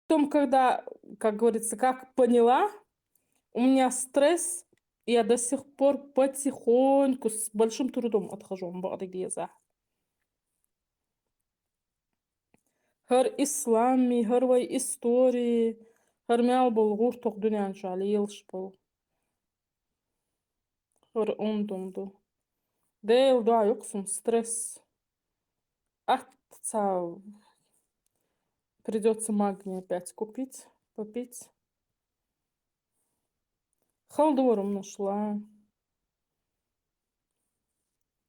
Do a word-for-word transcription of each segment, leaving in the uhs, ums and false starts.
потом, когда, как говорится, как поняла, у меня стресс, я до сих пор потихоньку, с большим трудом отхожу, бакъдагъ деза. ХӀара исламий, хӀара вай истори, хӀара мел бола гӀуртах дуьнен чу лелаш бола. ХӀара ондум ду. Дела дуьхьа юкъ сум стресс. Атта ца, придётся магний опять купить, попить. Халдорум нашла.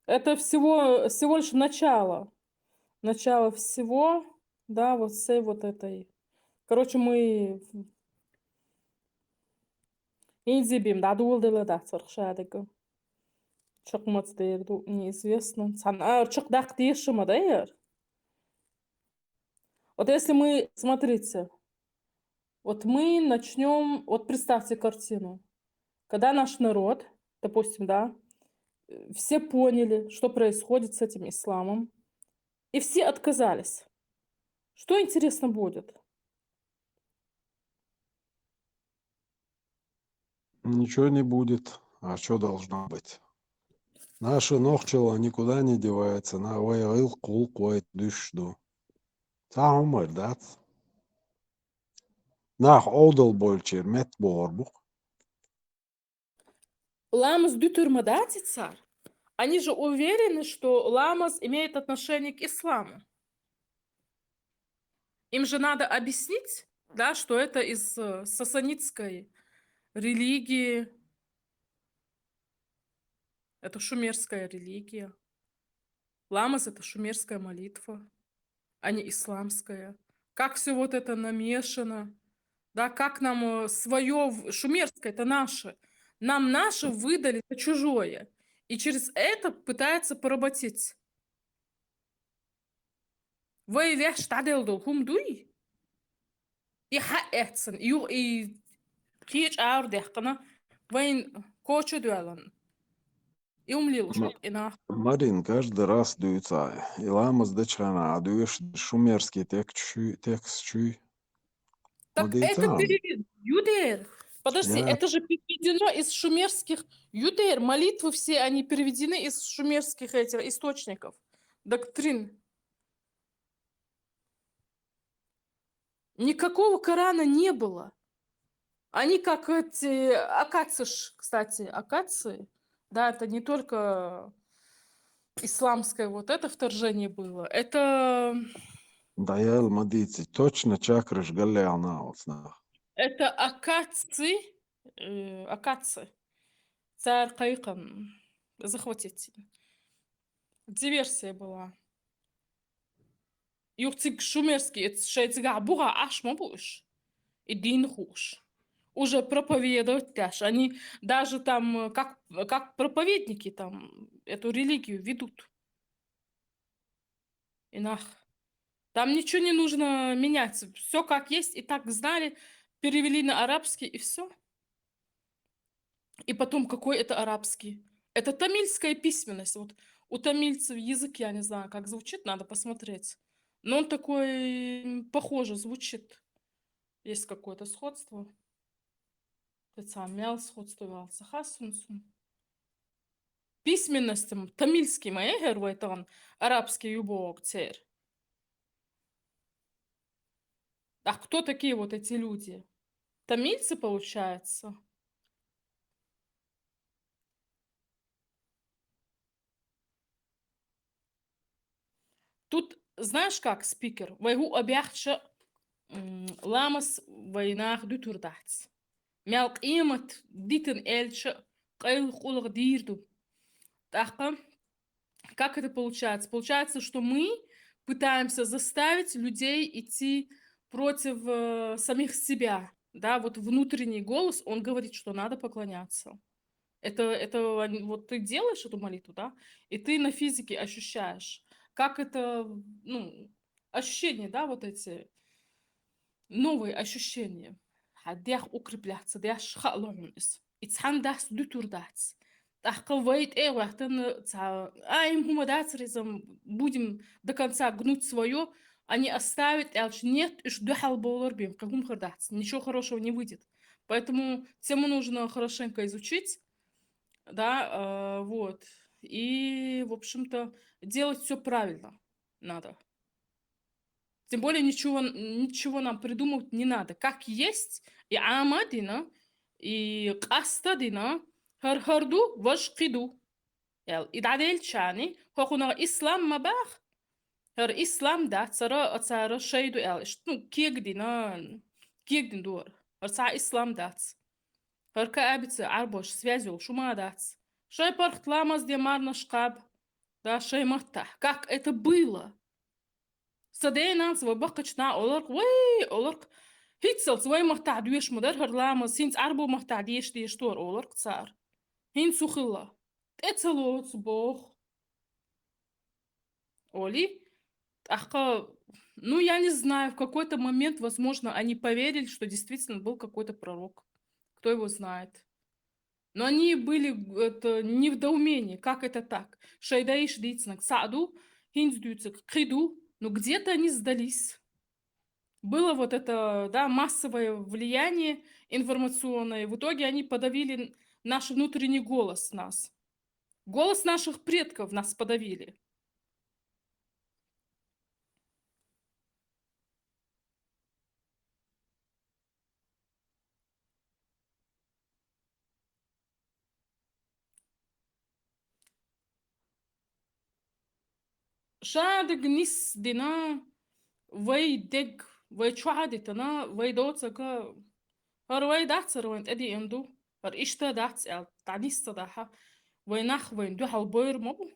Это всего, всего лишь начало. Начало всего, да, вот всей вот этой. Короче, мы инзибим, да, дулдела да царх шадага. Чакъ мац дер ду, неизвестно. Сан ар чакъ дакъ дешама да яр. Вот если мы, смотрите, вот мы начнём, вот представьте картину. Когда наш народ, допустим, да, э, все поняли, что происходит с этим исламом, и все отказались. Что интересно будет? Ничего не будет. А что должно быть? Наша нохчала никуда не девается. На вай гӀилкх гӀулакх вай дуьш ду. Цхьа хӀума дац. Нах Ӏовдал болчер мет богӀар бу. Ламаз дуьтур ма дац цар. Они же уверены, что ламаз имеет отношение к исламу. Им же надо объяснить, да, что это из, э, сасанидской религии. Это шумерская религия. Ламаз — это шумерская молитва, а не исламская. Как всё вот это намешано, да, как нам, э, своё в-, шумерское — это наше. Нам наше выдали за чужое. И через это пытаются поработить. Вай ваьш дӀаделла долу хӀума дуй? И хьаэцна, ю-, и кхечу агӀор даьккхина, вайн коча а доьллина. И хӀума лелаш ма-, и нах. Марин, каждый раз дуьйцу, и ламаз дечу хенахь а доьшу шумерский текст чуй, текст чуй. Так это переведено. Юдер. Подожди, это же переведено из шумерских. Юдер, молитвы все, они переведены из шумерских этих источников, доктрин. Никакого Корана не было. Они как эти аккадцы, кстати, аккадцы, да, это не только исламское вот это вторжение было. Это... Да, я ма дийци, точно чакраш галлехь нах. Это аккадцы, э, аккадцы. Цар кхайкхам захватить. Диверсия была. Юха цига шумерский, это шайн цигахь буха Ӏаш ма бу уьш. И дин хууш. Уже проповедовать деш. Они даже там, э, как, как проповедники там эту религию ведут. И нах. Там ничего не нужно менять. Всё как есть, и так знали, перевели на арабский, и всё. И потом, какой это арабский? Это тамильская письменность. Вот у тамильцев язык, я не знаю, как звучит, надо посмотреть. Но он такой, м, похоже звучит. Есть какое-то сходство. Кхин цхьа мел сходство ваьлла ца хаа суна. Письменность-м тамильский ма яхьара вай тахана, арабский ю боху церан. А кто такие вот эти люди? Тамильцы, получается? Тут, знаешь как, спикер, вай хӀуъа баьхча, м, ламаз вай наха дуьтур дац. Мел къемат дитина аьлча, къайлаха къулах дийр ду. ТӀаккха, как это получается? Получается, что мы пытаемся заставить людей идти против, э, самих себя. Да, вот внутренний голос, он говорит, что надо поклоняться. Это, это они, вот ты делаешь эту молитву, да, и ты на физике ощущаешь, как это, ну, ощущения, да, вот эти новые ощущения. Хьан дегӀ укрепляться, деш хаало хьуна иза. И цхьаьна дац дуьтур дац. ТӀаккха вай тӀе а гӀоьттина цхьа, а, им хӀума дацар иза, будем до конца гнуть своё, а не оставить, аьлча, нет, уж дуьхьал бовлар бен, кхы хӀума хир дац, ничего хорошего не выйдет. Поэтому тему нужно хорошенько изучить, да, э, вот. И, в общем-то, делать все правильно надо. Тем более ничего, ничего нам придумывать не надо. Как есть, и Ӏама дина, и къаста дина, хӀар хӀар ду, важа кхы ду. Аьл, и дӀаделчани, хӀокхунах ислам ма бах, хӀар ислам дац, хӀара а цара шай ду аьл. Ишт-, ну, кегдина, кегдин ду хӀар. ХӀар цхьа ислам дац. ХӀар каабица Ӏарбош связь йолуш хӀума дац. Шай паргӀат ламаз де марнаш кхаба, да, шай маттахь. Как это было? Сан ден-нанас вай баккхача наха оларх, вай, оларх, хӀинццалц вай маттахь доьшуш ма дара хӀара ламаз, хӀинца Ӏарбо маттахь деша дезаш ду хӀара оларх цара. ХӀинца хӀу хилла? ТӀе ца лоцу боху. Оли, тӀаккха, ну, я не знаю, в какой-то момент, возможно, они поверили, что действительно был какой-то пророк. Кто его знает? Но они были, это, не в недоумении, как это так? Шай дайша дийцинарг цхьаъ ду, хӀинца дуьйцург кхы ду, ну, где-то они сдались. Было вот это, да, массовое влияние информационное. В итоге они подавили н-, наш внутренний голос нас. Голос наших предков нас подавили. Шадерг нис дина, вай дерг, вай чохь а дитина, вай доцург, хӀара вай дац, хӀара вайна тӀедеана ду, хӀара иштта дац аьлла, дӀанис ца дахь, вай нах вайна дуьхьал бовр ма бу.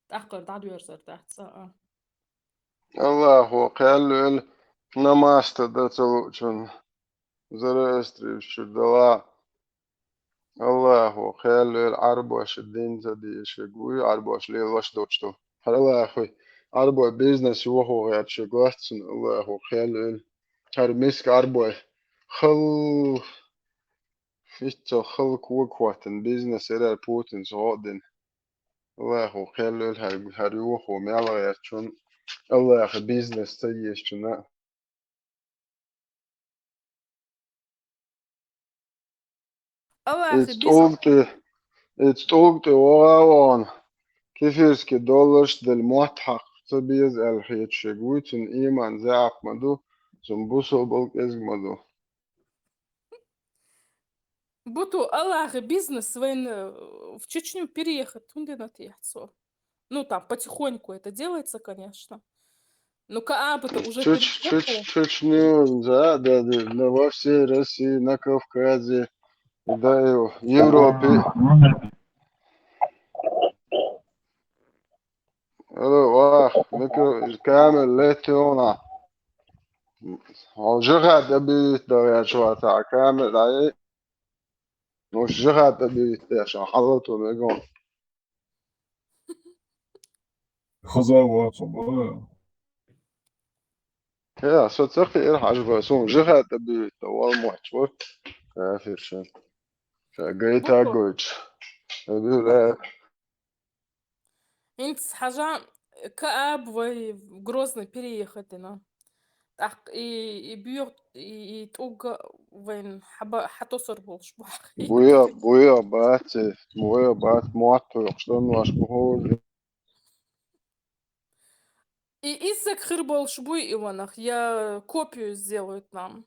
ТӀаккха дӀадоьрзур дац, а, а. Аллахо кхел йойла намаз дан ца луучунна, Зороастрийчуьра дала. Аллахо кхел йойла, Ӏарбоша дин ца дезаш вуй, Ӏарбоша лелош долуш ду. ХӀара Аллахо, Ӏарбой бизнес йохо гӀерташ вуй, цунна Аллахо кхел йойла. ХӀара миска Ӏарбой хала, хӀинца хала кога хӀоттийна бизнес яра Путинца гӀо а дина. Аллахо кхел йойла хӀара, хӀара йохо мел гӀертачунна, Аллахо бизнес ца езачунна. Аллахо, иза бизнес тӀулг тӀе, иза тӀулг тӀе вогӀа а вогӀна, кефирский долларш а делла, мотт хьакха ца беза аьлла хеташ вуй, цуьнан ийман заьӀап ма ду, цуьнан бусалбал кӀезиг ма ду. Буту, Аллахо бизнес вайна, э, в Чечню переехать, хӀунда дина техьа цо? Ну, там потихоньку это делается, конечно. Ну, Кааба-то уже Чеч-, переехал. Чеч-, Чечню, да, да, да, на, во всей России, на Кавказе, да и в Европе. Алло, вах, микро-, камера летела. Хьо жиха тӀе бийта дан гӀерташ вац, камера дӀае. Хьо жиха тӀе бийта деш, хьан хьалату мегон. Хаза вацу, ба. Я, со ца кхиира хьажа, ба, суна жиха тӀе бийта, вал моч, вот. Кафир шен. Ша гайта Буту. Гойтуш. Эбира. ХӀинца хьажа, Кааб вай в Грозный переехать дина. ТӀаккха и, и буьйху, и, и тӀулг вайна хьаба-, хьатосур болуш бу хьа. Буьйху, буьйху бац, буьйху бац, мотт хьоькхуш дан ваш бу хӀора. И иззаг хир болуш буй и ванах, я копию сделают нам.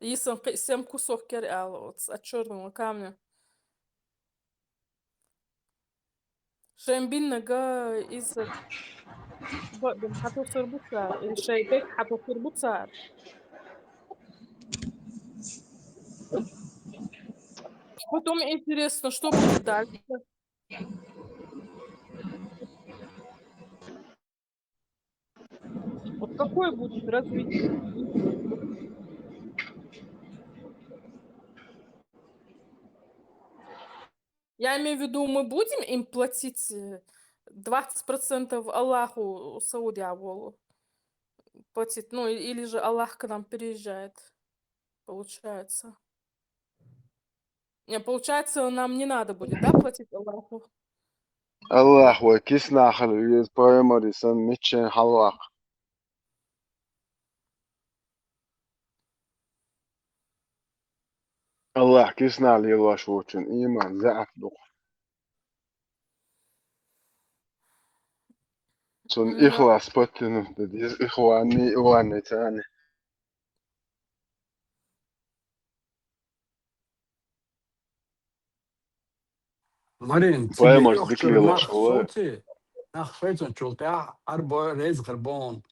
Йисан кхин семь кусок яра аьлла оцу от чёрного камня. Шайн биннарг иза б-, б-, хьатосур бу цара, или шайн дерг хьатосур бу цара. Потом интересно, что будет дальше. Вот какое будет развитие? Я имею в виду, мы будем им платить, э, двадцать процентов Аллаху, Саудия, Аволу платить, ну, и-, или же Аллах к нам переезжает, получается. Э, получается, нам не надо будет, да, платить Аллаху? Аллах вай киснахар из пайхамар исан миччен халвах. Аллах киснал елаш вочун иман заат дух. Цун Да. Ихлас паттину, да, из ихвани, ивани цани. Марин, циги Паймар ёхчур зикли нах лошула. сути, нах шайтан чултя, арбо рез гырбон.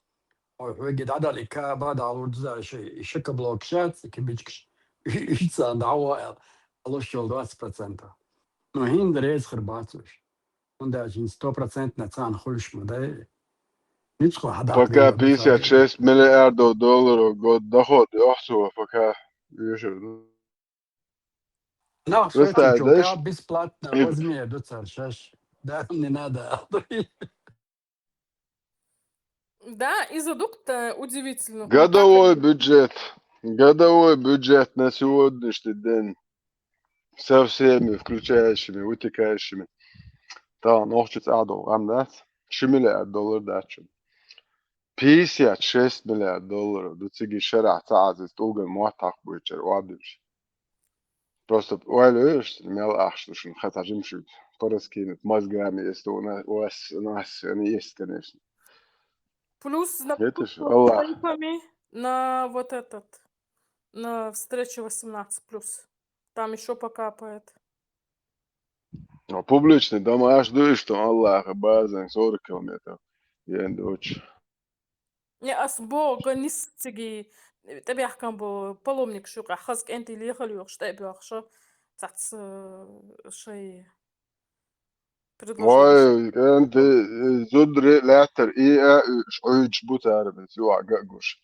Ой, хуги дадали ка бада урдза ши, шика блок шат, кибичкш. Ица дава, алош чул двадцать процентов. Ну, хинд рез гырбацуш. Он даже сто процентов цан хулш ма да. Ничего хада. Пока пятьдесят шесть миллиардов долларов год доход, ёхсу, пока. Ещё. Нах Представь, шайтан чултя знаешь, бесплатно и- возьми, дуцар шаш. Да, не надо. Да, и задук-то удивительно. Ну, Годовой как бюджет. Годовой бюджет на сегодняшний день. Со всеми включающими, вытекающими. Там, ох, чуть адо, ам, да? Ши миллиард доллар дачу. Пятьдесят шесть миллиард долларов. Ду циги шара цаазис, туган муатак буйчер, уадимш. Просто уайлюш, мел ахш, шун хата жимшут. Пораскинут мозгами, если у нас, у вас, у нас они есть, конечно. Плюс на Это ж покупку Аллах. тарифами на вот этот, на встречу восемнадцать плюс. Там еще покапает. Ну, публичный дома аж дуешь, что Аллаха база сорок километров. Я дочь. Не, ас бо, гонис циги, э, табиах кам бо, паломник шука, хазк энти лихал юх, что я бьёх, что цац, э, шей предложение. Ой, энти, э, зудри лятер, и, э, шойч бутар, бит, юа, гагуш.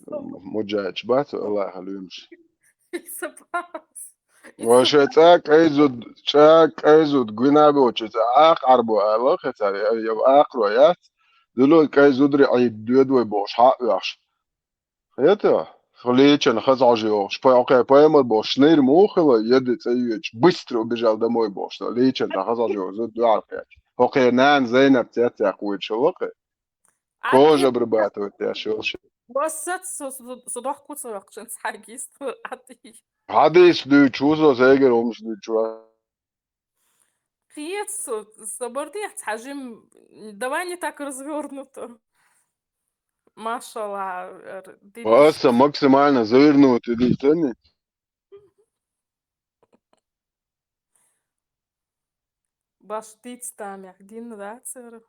Муджач, бат, Аллаха люмш. Сапас. Вообще, цак, айзуд, цак, айзуд, гуна бочи, ах, арбо, ала, хетар, я, я, ах, роят. Дуло, кай зудри, ай, дуэдвой бош, ха, яш. Это, лечен, хазажи, ош, па, окей, поэмор бош, шныр мухила, еды, цаюч, быстро убежал домой бош, лечен, та хазажи, зуд, дуар, пять. Окей, нан, Зейнаб, ця, ця, кует, шелоке. Кожа обрабатывать, я шел. Васат со, со, со дох куца вакшен цхагист, а ты. Хадис, ду, чузо, зэгер, омш, ду, чуа. Кец, соборди, цхажим, давай не так развёрнуто. Машалла, р-, ди- Просто максимально завернут, иди, тени. Баш диц там, я, дин, да, цер.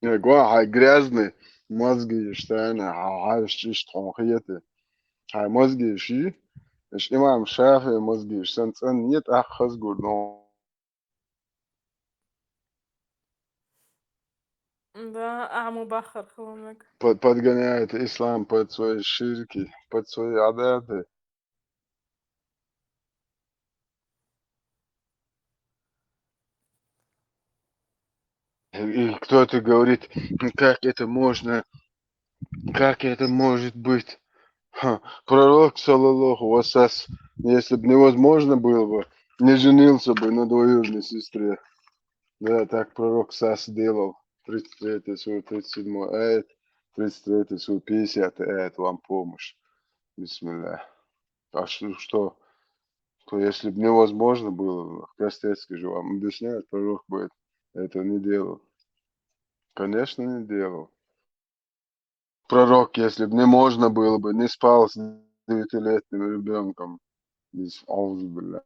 Не, гуа, хай грязный, мозги, штаны, ха, ха, шиш, тхонхиеты. Хай мозги, ши, иш имам Шафи мозги, иш сан цен нет, ах, хазгур, но. Да, а мы бахар хламек. Под-, подгоняет ислам под свои ширки, под свои адаты. И кто-то говорит: «Ну как это можно? Как это может быть?» Ха, пророк, саллаллаху вассас, если бы невозможно было бы, не женился бы на двоюродной сестре. Да, так пророк Сас делал. Тридцать третий сура, тридцать седьмой аят, тридцать третий сура, пятьдесят аят, вам помощь. Бисмилля. А что, что, что если бы невозможно было, кастетский же вам объясняют, пророк бы это, это не делал. Конечно, не делал. Пророк, если бы не можно было бы, не спал с девятилетним ребенком. Из Аузубилля.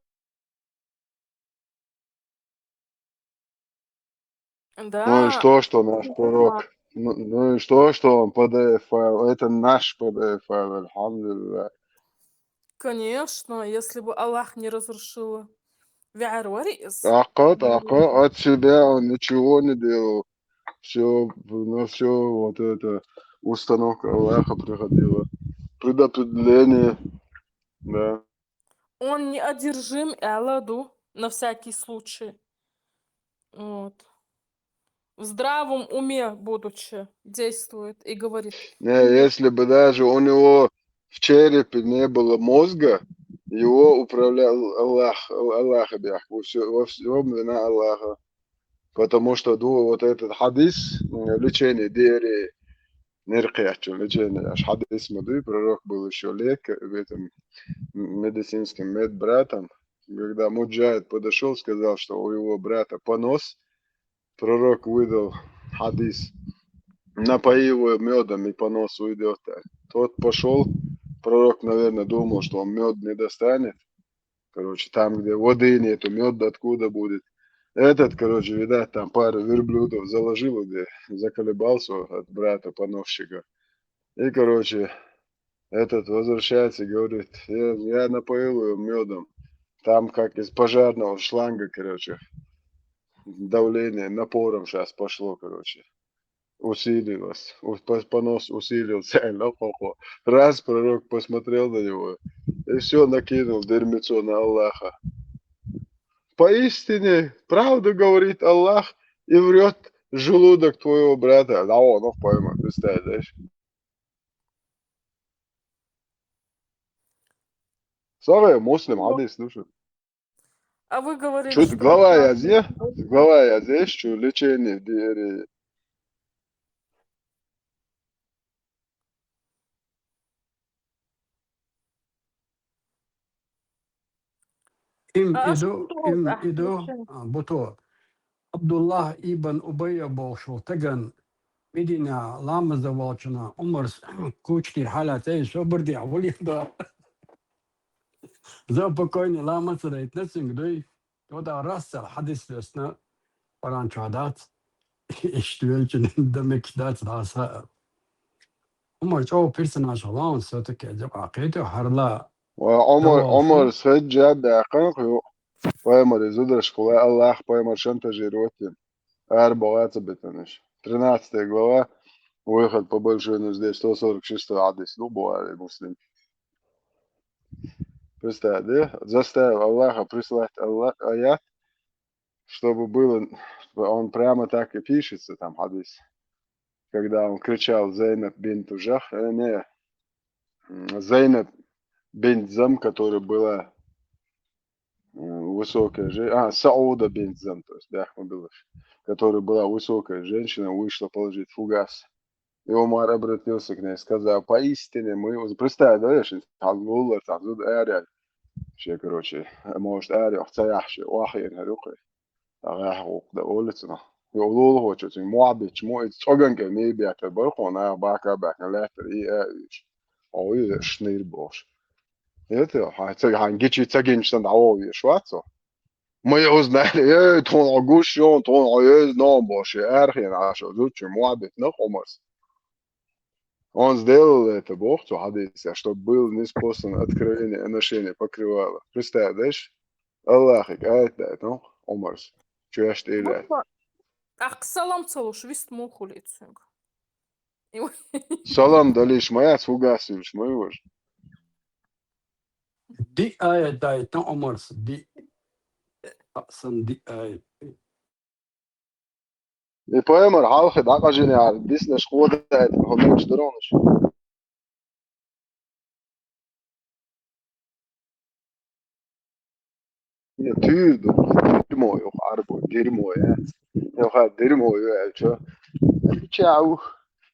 Да. Ну и что, что наш пророк? Ну, ну и что, что он P D F файл? Это наш P D F файл, альхамдулилля. Конечно, если бы Аллах не разрушил Виарвариес. Тако, тако, от себя он ничего не делал. Все, на все вот это установка Аллаха приходила. Предопределение. Да. Он неодержим, Элладу, на всякий случай. Вот. В здравом уме будучи действует и говорит. Не, если бы даже у него в черепе не было мозга, его управлял Аллах, Аллах объяв. Во всё-, во всём вина Аллаха. Потому что ду-, вот этот хадис, м, лечение диареи, ниркъячун лечение, аж хадис ма дуй, пророк был ещё лекарь, в этом, м, медицинским медбратом. Когда Муджахид подошёл, сказал, что у его брата понос, пророк выдал хадис: «Напои его мёдом, и понос уйдёт». Тот пошёл, пророк, наверное, думал, что он мёд не достанет. Короче, там, где воды нету, мёд откуда будет? Этот, короче, видать, там пару верблюдов заложил, где заколебался от брата поносчика. И, короче, этот возвращается и говорит: «Я, я напоил его мёдом». Там, как из пожарного шланга, короче, давление напором щас пошло, короче. Усилилось. У-, по-, понос усилился. Раз пророк посмотрел на него, и всё, накинул дерьмецо на Аллаха. Поистине, правду говорит Аллах, и врёт желудок твоего брата. Да, он, ну, пойман, представляешь? Сахих Муслим, хадис, слушай. А вы говорили, Чё, что глава это язде? Глава язде, что лечение в диареи. Им А иду, что им это? иду, Зачем? а, буту. Абдуллах ибн Убайя бохуш волча таган Медина ламаза волчунна Умарс кучдир хьалаца, эй, собар де, хьавалийта. За покойный ламаз дайтина цунга дуй. Ода рассал хадис лесна, Къуръан чу дац. Иштта велчун да мегаш дац даса. Умар чӀоагӀа персонаж хилла, всё-таки, зикъ акхету, хӀарла. Ва Умар, Давай, Умар шо? саджа бяхкан ху. Пайхамар из зудараш кулай, Аллах пайхамар шантажировать дин. Ар богатся бетанаш. Тринадцатая глава, выход по большой нужде, сто сорок шестой хадис. Ну, Бухари, Муслим. Представь, да? Заставил Аллаха прислать Аллах, аят, чтобы было, он прямо так и пишется, там, хадис. Когда он кричал Зейнаб бинт Жах, э, не, м, Зейнаб бинт Зам, которая была, м, высокая же-, а, Сауда бинт Зам, то есть, бяхма была, которая была высокая женщина, вышла положить фугас. И Умар обратился к ней, сказал: «Поистине мы уз-», представь, да, я сейчас, там, лулар, там, зуд, ари, ари. Вообще, короче, может, ари, ох, цаяхши, ох, я не руку. Ага, ох, да, улица, ну. И улул, хочет, и муаббит, чему, и цоганка, не бьёт, а барху, на, бака, бака, лятер, и, э, иш. Ой, шныр бош. Это, а, ца-, хан, гичи, цагин, что, да, о, и швацо. Мы узнали, э, тон огушон, тон оез, но, бош, и архин, а что, зучи, муаббит, ну, хомас. Он сделал это, Бог, цу хадисе, чтобы было ниспослано откровение, ношение покрывала. Представляешь? Аллах, аят, да, ну, Умарс. Чё я что или? Буту, ахк салам ца луш вист мухули цунга. И Салам далиш моя, фугасилиш моя вож. Ди аят дайтан Умарс, ди. Асан ди аят. И пайхамар хьалхи дӀакъажине гӀар диснаш хӀода айта, хӀо мегаш дар хьона уж. Е туьйр ду, дерьмо юха Ӏарбо, дерьмо яц. Юха дерьмо ю аьлча. Чау,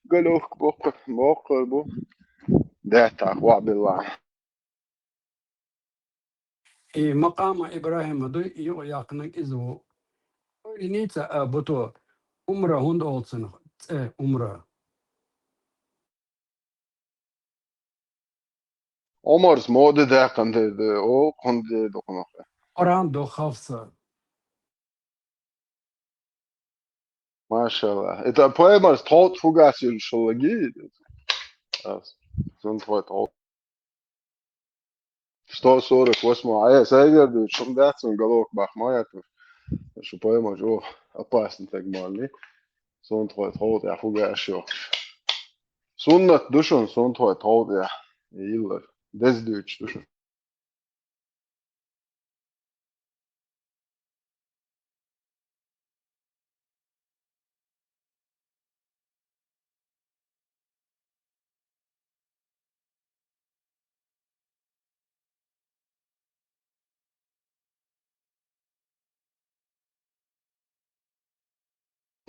галёвка боккхур, боккхур бу. Даьттах, ваъ билла. И макъама Ибрахима дуй, и юкъ яккханаг иза ву. Ойла йиний ца, а, буту, Умра хӀунда олу цунах, цӀе Умра. Умарс мода даьккхина де, де, о, хӀунда де ду хӀунах. Къуръан ду Хафса. Машалла. Это пайхамарс тховт фугас юлуш хиллаги? Сун тхой тховт. Сто сорок восьмой. А я сайгар ду, шум дац, он головок бахма я тут. Шу пайхамар, о, опасный так мали. Сун тхой тховт, я фугас йохуш. Суннат ду шун, сун тхой тховт, я. Илла. Дез дуьйцуш ду шун.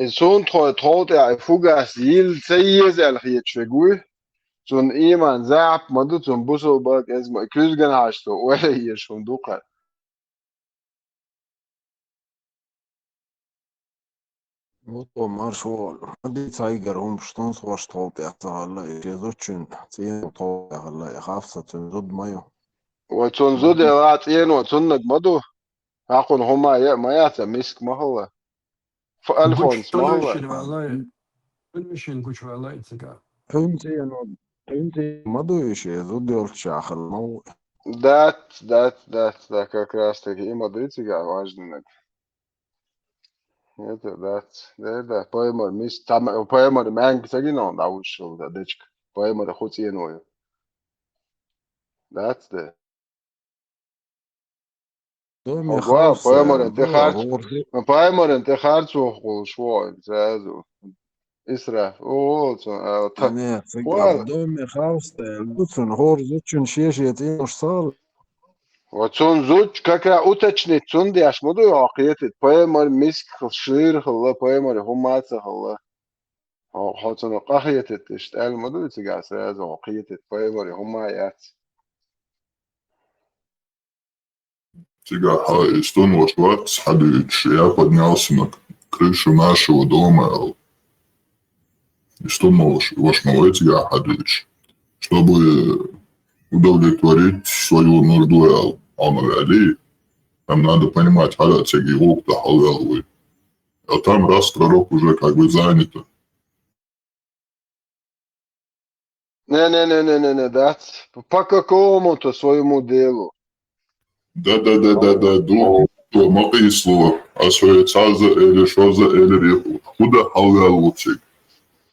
И сунтхой тхов тӀехь и фугас йилла ца еза аьлла хеташ верг вуй, цунна ийман заьӀап ма ду, цунна бусулба кӀезиг ма, и куьзган хьаьжцо ойла езаш хӀума ду кхаъ. Вуто марш волу, ма дийца хьайгара хӀумаш, тунсхош тхов тӀехь ца хилла, и шен зудчуьнан цӀено тхов тӀехь хилла, и хафса цуьнан зуда ма ю. Вай цунна зуда яла цӀено цуннаг ма ду. Хьакхунна хӀума яа ма яц, а миска ма хилла. Ф-, альфонс ма хилла. Гучу валай, гучу валай цигахь. Кхин цӀено, кхин цӀено ма ду и шен зуда йолччахь хилла ма ву. Дац, дац, дац, да, как раз таки и ма дуй цигахь важнинаг. Это дац. Да, да, пайхамар мис-, там, пайхамар маьнга ца гина, он дӀавуьжуш хилла, да, дечка. Пайхамар хӀу цӀено ю. Дац, да. Доме Ого, харц, пайхамаран тӀе э, харц, гӀорси. Пайхамаран тӀе харц вохуш ву, сразу. Исраф. О, цун, а, та-, Не, цига вала. Доме харц, э, ду цун, хӀора зудчун шен-шен цӀенош ца хилла. Ва цун зудчу как раз уточнить цунна деш ма ду, хьо кхетийта, пайхамар миска хилла, шира хилла, пайхамар хӀума ца хилла. Хьо, хьо цунах къахетийта, иштта аьлла ма ду, цигахь сразу хьо кхетийта, пайхамар хӀума яц. Цигахь и стон ваша вац хьадуьйцуш, я поднялся на крышу нашего дома, аьлла. И стон ваша, ваша ма вай цигахь хьадуьйцуш. Чтобы удовлетворить свою нужду, аьлла, Ӏамал Али. Нам надо понимать, хьара цига гӀуллакх тӀе хьалваьлла вуй. А там раз пророк уже как бы занято. Не-не-не-не-не, дац. По какому-то своему делу. Да-да-да-да-да, ду, ду, ма къийсало, а своя цхьа за или шо за или ри-, хӀу дан хьалваьлла ву цига?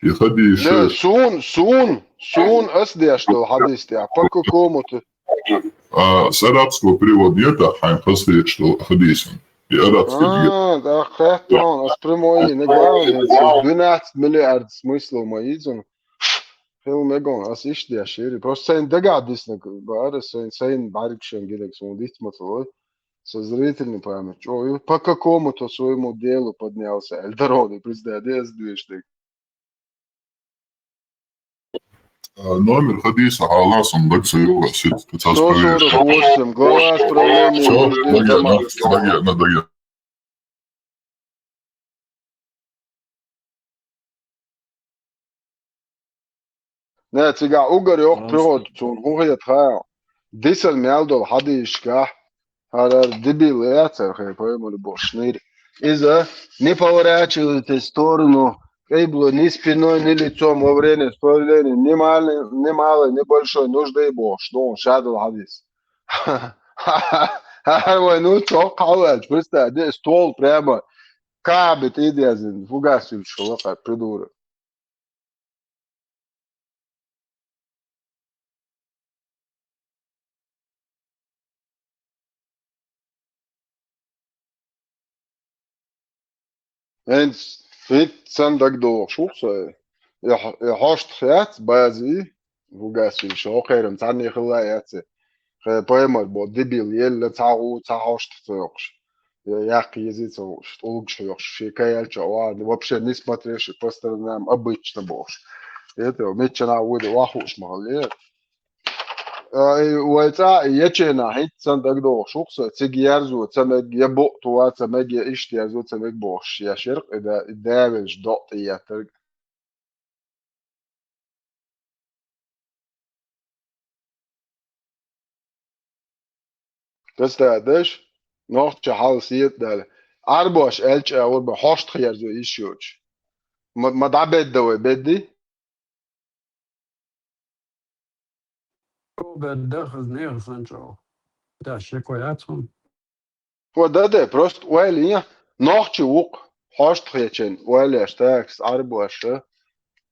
И хадийша. Не, сун, сун, сун ас деш долу хьадис тӀехь. По какому-то. А, с арабского перевода нет, а хьайн хазахеташ долу хадисан. И арабский дигит. А, да, кхетта хьуна, ас прямой, не главное, цу двенадцать миллиард смыслов ма йизун. Хила мегон, ас иштта деш йири. Просто сайн дагахь диснарг бара, сайн, сайн бӀаьргашан гинарг суна диц ма ца лой. Со зрительный память чӀогӀа ю. По какому-то своему делу поднялся. Эль Дорони, представь, ас дуьйцург. А, номер хадиса хьалха сан даг ца йогӀу, сиц, ца Сто сорок восемь, глава управления Всё, Муждин даге, Джамал. Даге, на, даге. Не, цигахь угар йоккха пригӀод цунна хӀун хета хаьа? Дисал мел долу хьадисашкахь, хӀара дебил яцара хе пайхамар бохуш нир. Иза не поворачивайтесь в сторону киблы ни спиной, ни лицом во время справления ни мал-, ни малой, ни большой нужды бохуш, ну, ша долу хьадис. ХӀара вай, ну, чохь хьалаьлча, представь, де стол прямо Каби тӀе а дезна, фугас йуьллуш хилла кхара придурок. ХӀинца хӀинца сан дагадогӀуш ву-кх со. И хьо-, и хьоштах яц бази, фугас йуьллуш, хӀокхеран цхьанне хилла а яц. Хе, пайхамар бо дебил елла, цхьа гӀу, цхьа хьоштах ца йоккхуш. Я яккха езий ца хууш, тӀулгаш хьоькхуш, шен каялча а ван, вообще не смотришь по сторонам, обычно бохуш. Это, миччанхьа вуйла вахуш ма хилла. А, и вай цӀа а ечена хӀинца сан дагадогӀуш ву-кх со, цига ерзо ца мег, я букъ тува ца мег, я иштта ерзо ца мег бохуш, я шеркъ, и да, и давелаш докъ тӀе еттарг. Представь, даш, нохча хьал сета даьлла. Ӏарбош аьлча а вур бан хьоштах ерзо йиш йоцуш. Ма, ма дӀабедда вай, бедди? Бедда хаза нехан санчӀо. Да, шеко яц хьуна. Хьо даде, просто ойла е, нохчи ву-кх, хьоштах ечен, ойла еш, так, с Ӏарбоша,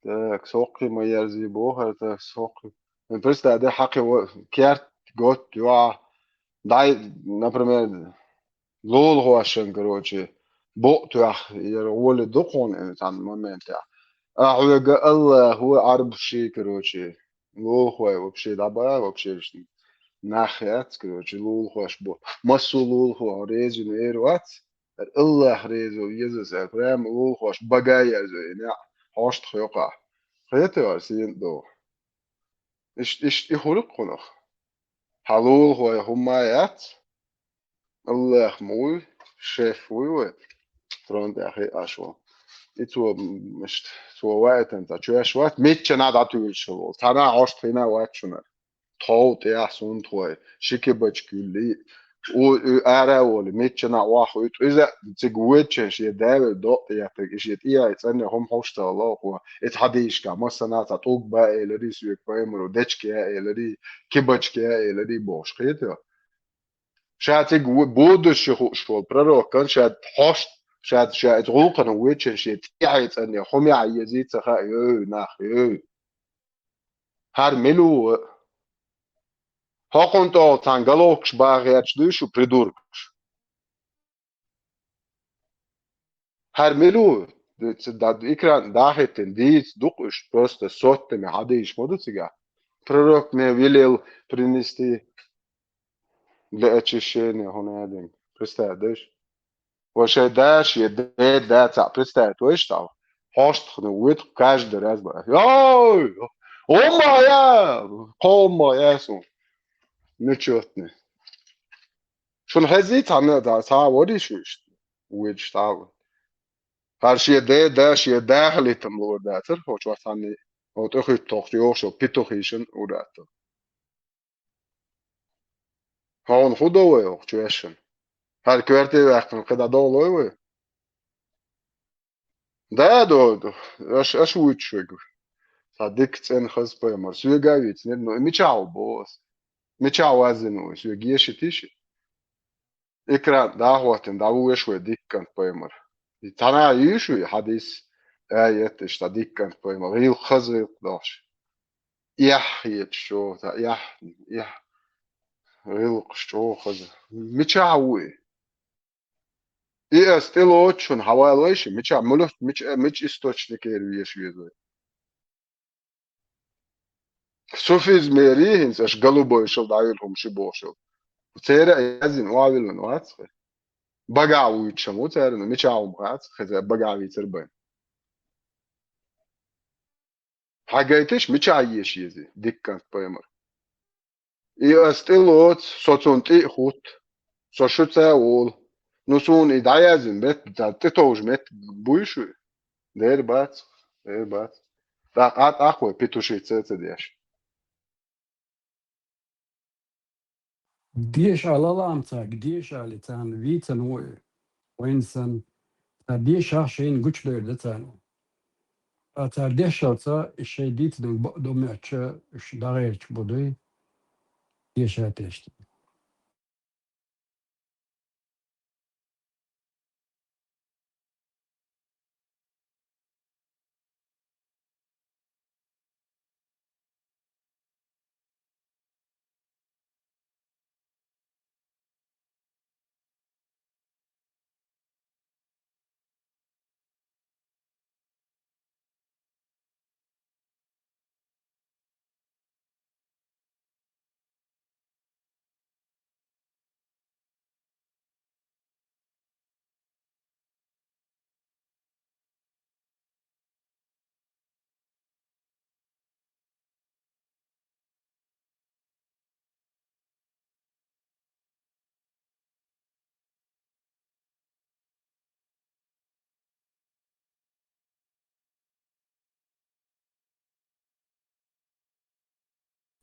так, соккхи ма ерзи бохар, так, соккхи. Ну, представь, де хьакхи во-, керт, готт, юа, дай, например, лулахошан, короче, букъ тоьхна, яра гӀоли ду кхуна, э, цхьана моментехь. А хьоьга Аллахо Ӏарбаши, короче, лулахой вообще дӀаба, вообще нах яц, короче, лулахош бу. Массо а лулахо хьо резина эр вац. Аллах реза веза сар, прямо лулахошка бага яза, и неӀ хьоштах йокъахь. Хетар сийна догӀу. Иш-, иш-, и хӀуракхунах. Хьан лулахой хӀумма яц? Аллах ма вуй, шеф вуй вай. Трон тӀехь хиъаш ву. И цо, м, ишт, цо ваийтан цхьа чоьш вац, миччана дӀатуьйлуш волу. Цхьана хьоштах хина вац шуна. Тхов тӀехь сунтхой, ши кибачка юьллий, у, у ара а волий, миччана охьа хуьйту. Иза цига воьдучун шен дала докъа тӀе яттарг, и шен тӀе яй цӀанне хӀума хьовш ца лохо. Иза хьадийшка, массана цхьа тӀулг ба эларий соьга пайхамаро, дечка я эларий, кибачка я эларий бохуш, кхетий? Ша цига ву-, будущий хууш волу пророкан ша хьошт, ша, ша иза гӀуллакхана воьдучун шен тӀе яй цӀанне хӀума яй езий ца хаьа, йой, нах, йой. ХӀара мила ву? ХӀокхунна тӀехула цхьаьна головкаш баха гӀерташ дуй шу, придуркаш? ХӀара мила ву? Ц-, да-, экран дахийтина дийца дукха уьш, просто соттаме хьадийша ма ду цигахь. Пророк мне велел принести для очищения, хӀунда аьлла. Представь, даш? Ва шайн да, шен ден да цхьаъ представить вайша цхьа. Хьоштахна вуьту каждый раз бара. Йой! Умма я! Кхо умма я сун. Нечётный. Шуна хезий цхьа, цхьа вари шу иштта? Вуьтуш цхьа ву. ХӀара шен ден да, шен да хилийтам лор дацара, хӀо чохь цхьанний, хӀо тӀехуьтту тохчу йохуш йолу петухишан ур аттал. Хьуна хӀун до вай хӀокху чоьшшина? ХӀара коьрте ваьккхина кхидӀа довлой вай? Да, до, до. Аш, аш вуьйцуш вайга. Цхьа дика цӀена хаза пайхамар. Соьга а вийцинера, но и мичахь ву боху ас? Мичахь ваззина ву? Соьга еши тиши? Экран дӀахӀоттина, дӀавуьйш вай дика кӀант пайхамар. И цхьана а юьйш ву и хьадис, аят, иштта дика кӀант пайхамар. ГӀиллакх хаза гӀиллакх долуш. Эхь хеташ чӀогӀа, цхьа эхь, эхь гӀиллакхаш чӀогӀа хаза. Мичахь ву и? И ас тӀелоцу шуна хьавалавайша, мичахь, муьлуьхт, мича, мича источникера веш веза вай? Суфизмерий хӀинца аша голубой шал дӀавилла хӀума ши бохуш йолу. Церан а яздина охьавиллина вац хӀе. Багахь вуьйцуш хӀума ву церан, мичахь хӀума хац, хеза багахь вийцар бен. Хьагайташ, мичахь еш еза, дика кӀант пайхамар? И ас тӀелоцу, со цунна тӀе а хӀутту, со шуьца а волу. Ну, суна и дӀаяздина метта, тӀетовжа метта буй шу? Дера бац, дера бац. ТӀаккха, тӀаккха вай петушица а ца деш. Деша лалам цаьрга, деша ли царна вийцан ву и. Вайн сан, цара дешахь шайна гучудевр дан царна. Ткъа цара дешалца, и шайн дийцинарг бакъ ду моьттуча, уьш дӀагӀерташ бу дуй, деша тешна.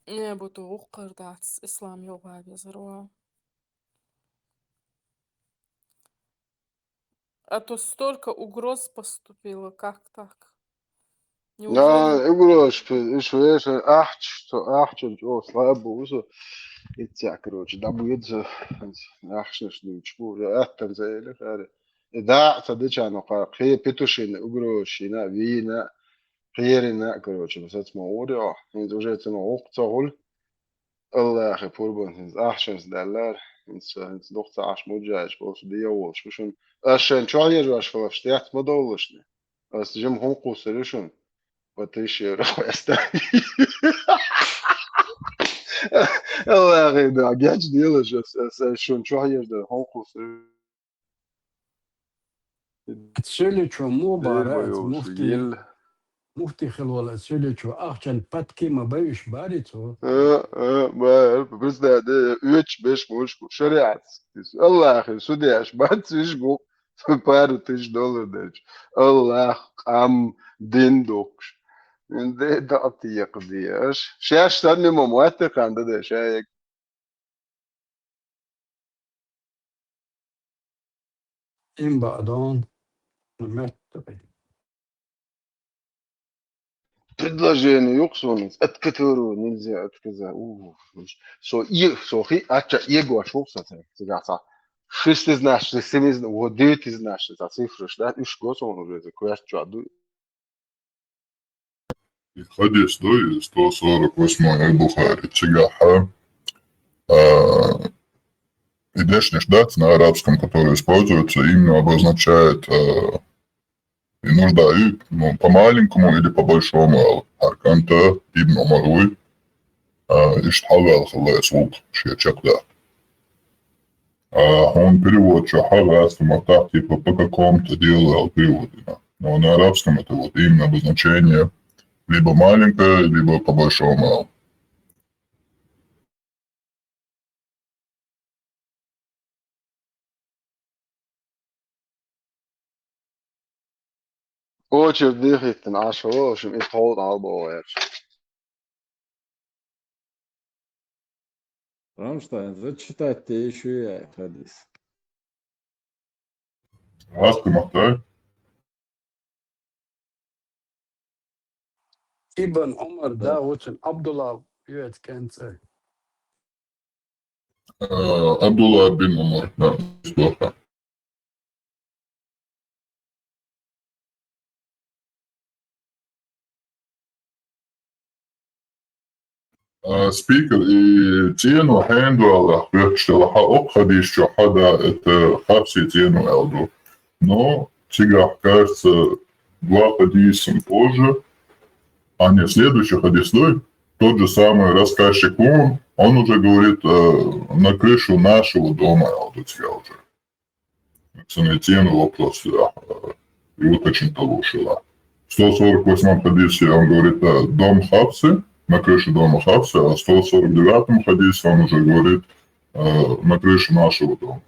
Не буду вукхар дац, ислам йоба везар ван. А то столько угроз поступило, как так? Да, неужели? Угроз, ш-, ш-, ш-, ахч-, что ахчан, что слабо, что. И ця, короче, да будет за ахчнаш дучку, я аттан за или харе. И да, ца дича, но ка, кхе петушина, угроз шина, вина, кхерина, короче, ну, сац ма урио. И уже цена охцогуль. Аллахи пурбан хӀинца ахчанца даьллара, хӀинца, хӀинца дукха ца Ӏаш муджаьжа болуш, дегӀ волуш ву шуна. Ас шайн чохь ежаш хиларш, тӀехь ма довлушни. Ас жима хӀума кхуссур ю шуна. По тысяче евро хьеста. Аллахи, да, геч делаш, ас, ас, ас шуна чохь еждар хӀума кхуссур ю. Цуьличо муха бара, муфти, муфти хилла волу Цуьличо, ахчан патки ма бевиш бари цо? А, а, ма, представь, да, оьцуш беш мушку, шариат. Аллахи судьяш бац виш бу, пару тысяч доллар дерч. Аллах, къам, дин дукш. Де да текъ деш. Шаьш санна ма мотти кханда де, шаьш. Им баъдон, меттаби. Предложение юкъ суна, от которого нельзя отказаться. У, со и, со хи, ача, егош вукъ со, цигахь ца. Шестизначный, семизна-, вот девятизначный, ца цифраш, да, уьш го суна уже, за квест чу ду. И хадис ду, и сто сорок восьмой аль-Бухари, цигахьа, а, и дешнаш дац на арабском, который используется, именно обозначает, а, и нуждаю, ну, по-маленькому или по-большому, ал, Арканта, Ибн Умаруй, а, иштхавал хилла эс вулк, шия чакда. А, он перевод, что хагас, там вот так, типа, по какому-то делу, а, перевод, да. Но на арабском это вот именно обозначение либо маленькое, либо по большому. Очередь дихиттина Ӏаш ву, шим и тховда албо ваьрш. Рамштайн, зачитать те ещё я хадис. Раскрывай. Ибн Умар, да, очень Абдулла, юэц кенце. Э, Абдулла бин Умар, да, здорово. А, спикер, и цӀенош хьенан дуьллехь, хӀоьтташ делахь, хьан оккха хадис чохь хьан да, это Хьафси цӀенош аьлла ду. Но цигахь, кажется, два хадиса позже, а не, следующий хадис, да, тот же самый рассказчик, он, он уже говорит, э, на крышу нашего дома аьлла ду цигахь уже. Цунна цӀенош вопрос, а, и уточнить лучше, да. В сто сорок восьмом хадисе он говорит, э, дом Хьафсы, на крыше дома Хьафсы, а в сто сорок девятом хадисе он уже говорит, э, на крыше нашего дома.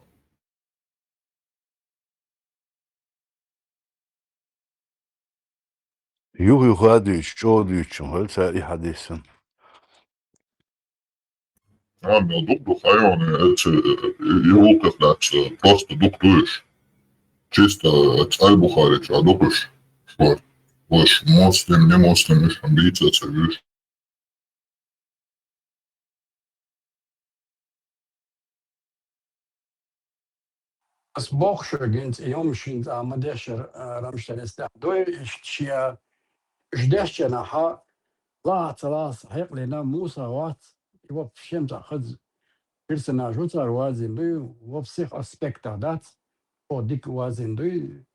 Юха-юха а дуьйцуш, чӀогӀа дуьйцуш хилла цара и хьадис. А, мел дукха ду хайоне, эцу, э, э, и гӀуллакхах дац, э, просто дукха ду уьш. Чисто, э, цӀай Бухари чохь ду уьш. Спорт. Уьш муслим, не муслим, уьш хьан дийца ца вуьш. Ас боху шуьга, хӀинца и йомаш хӀинца а ма дешара, а, Рамштайн эс тӀехь дуй, иштта шен, уьш дешча нахьа, лаца лаца хьекъалина Муса вац, и вообще цхьа хаза персонаж ву цара вазийна дуй, во всех аспектах дац, о, дика вазийна дуй,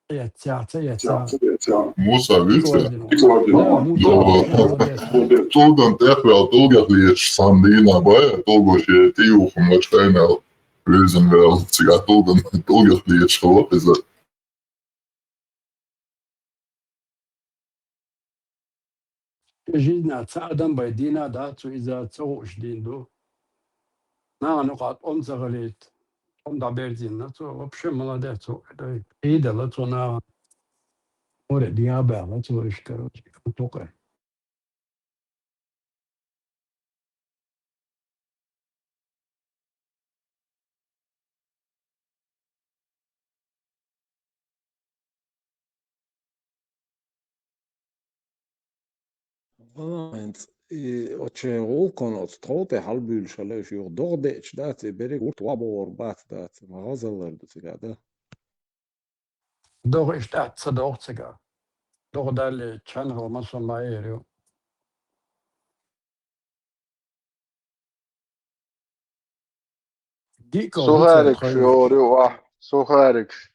Эццехь, ца эццехь. Муса вице? Ца вице. Йо, Муса вице. ТӀулган тӀехваьлла, тӀулгах леташ, сан дийна бай, тӀулгаш е тӀеюхам лачкъайнал, везан ваьлла, цигахь тӀулган, тӀулгах леташ хилла иза. И жизнь цхьа адам бай дийна дац, цо иза ца хууш дийна ду. Нахана юкъахь тӀом ца хилийта, тӀом дӀаберзийна цо, вообще молодец цо. Идала цо нахана. Море дӀа а баьхна цо, иштта, короче, тукъе. Валлахь, хӀинца и оцу шайн гӀуллакхана оцу тхов тӀе хьалабуьйлуш хилла уьш, юха догӀа деача дац, и берриг гурт вабогӀур бац дац, ма гӀазаллар ду цигахь, да? ДогӀа иштта атта ца догӀу цигахь. ДогӀа далле, чан хила ма со ма эр ю. Сухарикаш йогӀур ю, ахь, сухарикаш.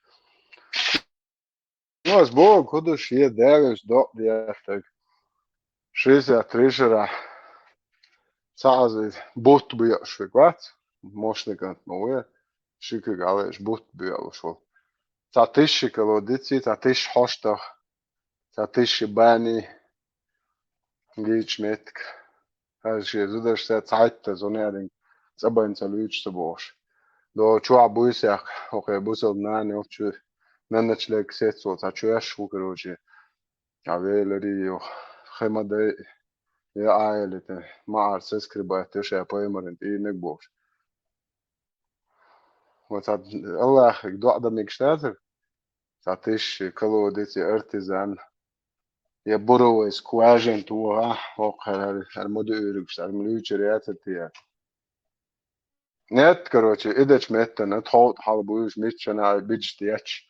Ну, ас боху, кху ду шен даьвеш докъа дехтаг. Шестьдесят три шарахь. Ца Ӏазиз, бутт боьуш вега вац. Мошникант ма ве. Ши куьг Ӏалеш бутт боьуш ву. цхьа тысяча колодеций, цхьа тысяча хьоштагӀ, цхьа тысяча бани, гича меттиг. Хьажа шен зударшца цхьайтта зуне аьлла, цӀа байна ца луьйчу ца бохуш. До чохь буйсехь, хӀокхе бусалба нана йолчу, нанна члег сецо цхьа чоьш ву, короче. А велари юха, хи ма дай, я Ӏайли те, ма ара соскребать ша пайхамаран тӀийнаг бохуш. Ва цхьа Аллахьиг доӀа дан мегаш дацара? Цхьа тысяча колодец я артезан, я буровой скважина тоха, хӀокхара хӀара ма ду уьйригаш, хӀара ма луьйчур яцара те. Нет, короче, идачу меттана тховда хьала буьйш, миччана а бидаш детташ,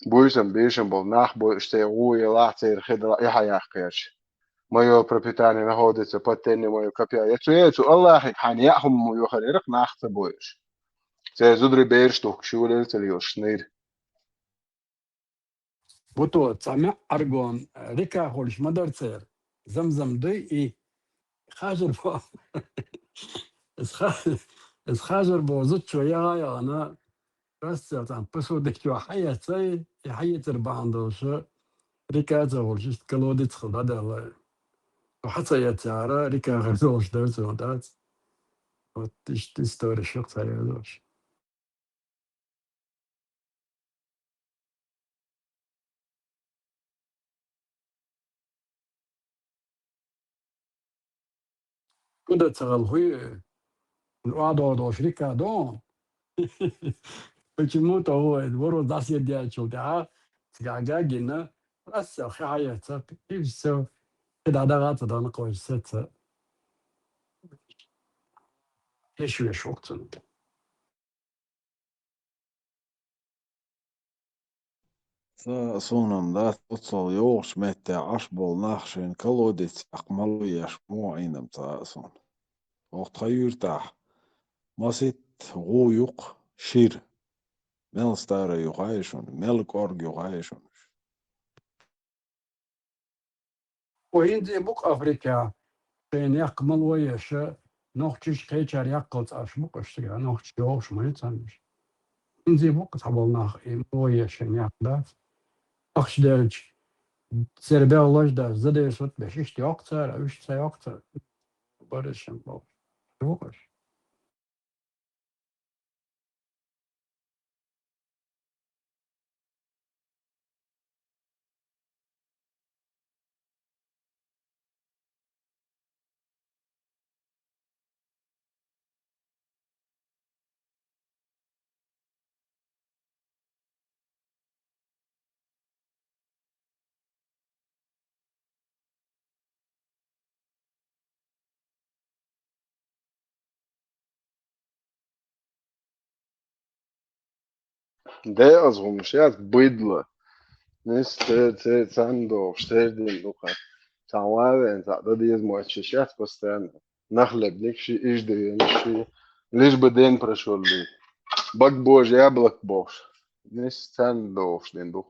буьйсам бийшам болу нах бойуш, церан гӀу елахь, церан хи далахь, и хьаяккхаьча. Моё пропитание находится под тенью моего копья. Я цу, я цу Аллахьиг хьайна яа хӀума ма ю хӀара, иракх нах ца бойуш. Церан зударий бераш духкуш юлийла ца лелаш, шнайра. Бу то, цхьа маьӀ аргон, река хуьлуш ма дара церан. Замзам дуй и. Хажар бо-, иза ха-, иза хажар бо зудчо яха а яхана, расцел цхьана посудик чохь хьаэццай, и хьаэцар бахьана долуш, река а ца хуьлуш, иштта колодец хила дӀадаьлла. Хьа ца эццара, река хир долуш дара цунна дац. Вот иштта история шу-кх цхьа язош. Куда ца гӀала хуй, охьадогӀу долуш рика дон. Почему-то гӀо, ворхӀ дӀасаеддаьллачул тӀаьхьа цигахь гагина, расцел хи хьаэцца, и всё, хи дӀадагӀа ца дана кхойша сеца. Эш веш вокцунна. Ца, суна-м дац, оццул йогӀучу метте Ӏаш болу нах шайна колодец яккха мало еш муха Ӏийнам ца хаьа суна. Оха тхан юьртахь маситта гӀу ю-кх, шира. Мел стара ю хаьий шуна, мел кӀорга ю хаьий шуна уьш? Ва хӀинца и бу-кх Африка, шайна яккха мало еша, нохчаш кхечара яккхалц Ӏаш бу-кх уьш цигахь, нохчаш йогӀуш ма ю царна уьш. ХӀинца и бу-кх цхьаболу нах и мало еш шайна яккха дац. Ахча делча, церан бегӀлаш дац, задесут беш, иштта йоккху цара, уьш ца йоккху цара. Барашан бохуш. Вукхаш. Декъаза хӀуманаш яц, быдло. Нис, церан, церан царна догӀуш, церан дин ду-кх. Цхьа ван а веана, цхьаъ дан деза моьттуш яц постоянно. Нах лебниг ши, иждивенаш ши, лишь бы день прошёл ду. Бог Божий яблок бохуш. Нис, царна догӀуш дин ду.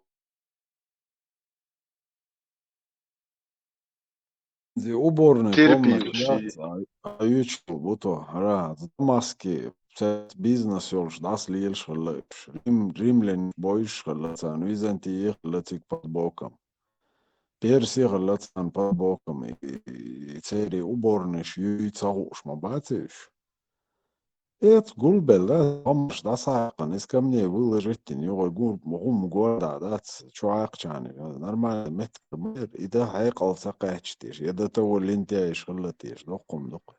Зи уборный комната яц, а, а юьйцуш бу то, хӀара, Дамаски, цаьрца бизнес йолуш дӀасалелаш хилла уьш. Рим-, римляне бойуш хилла царна, Византия хилла цига под боком. Перси хилла царна под боком. И, и, и церан уборныйш юй ца хууш ма баций уьш? Эца гулбелла, гӀамаш дӀасахьаькхна, из камней выложить йина, юха гу-, гӀум горда дац, чу Ӏаькхчарна. Нормально меттиг ма яра, и дан хьекъал ца кхаьчча теша, я до того лентяйш хилла теша, доккхум дукха.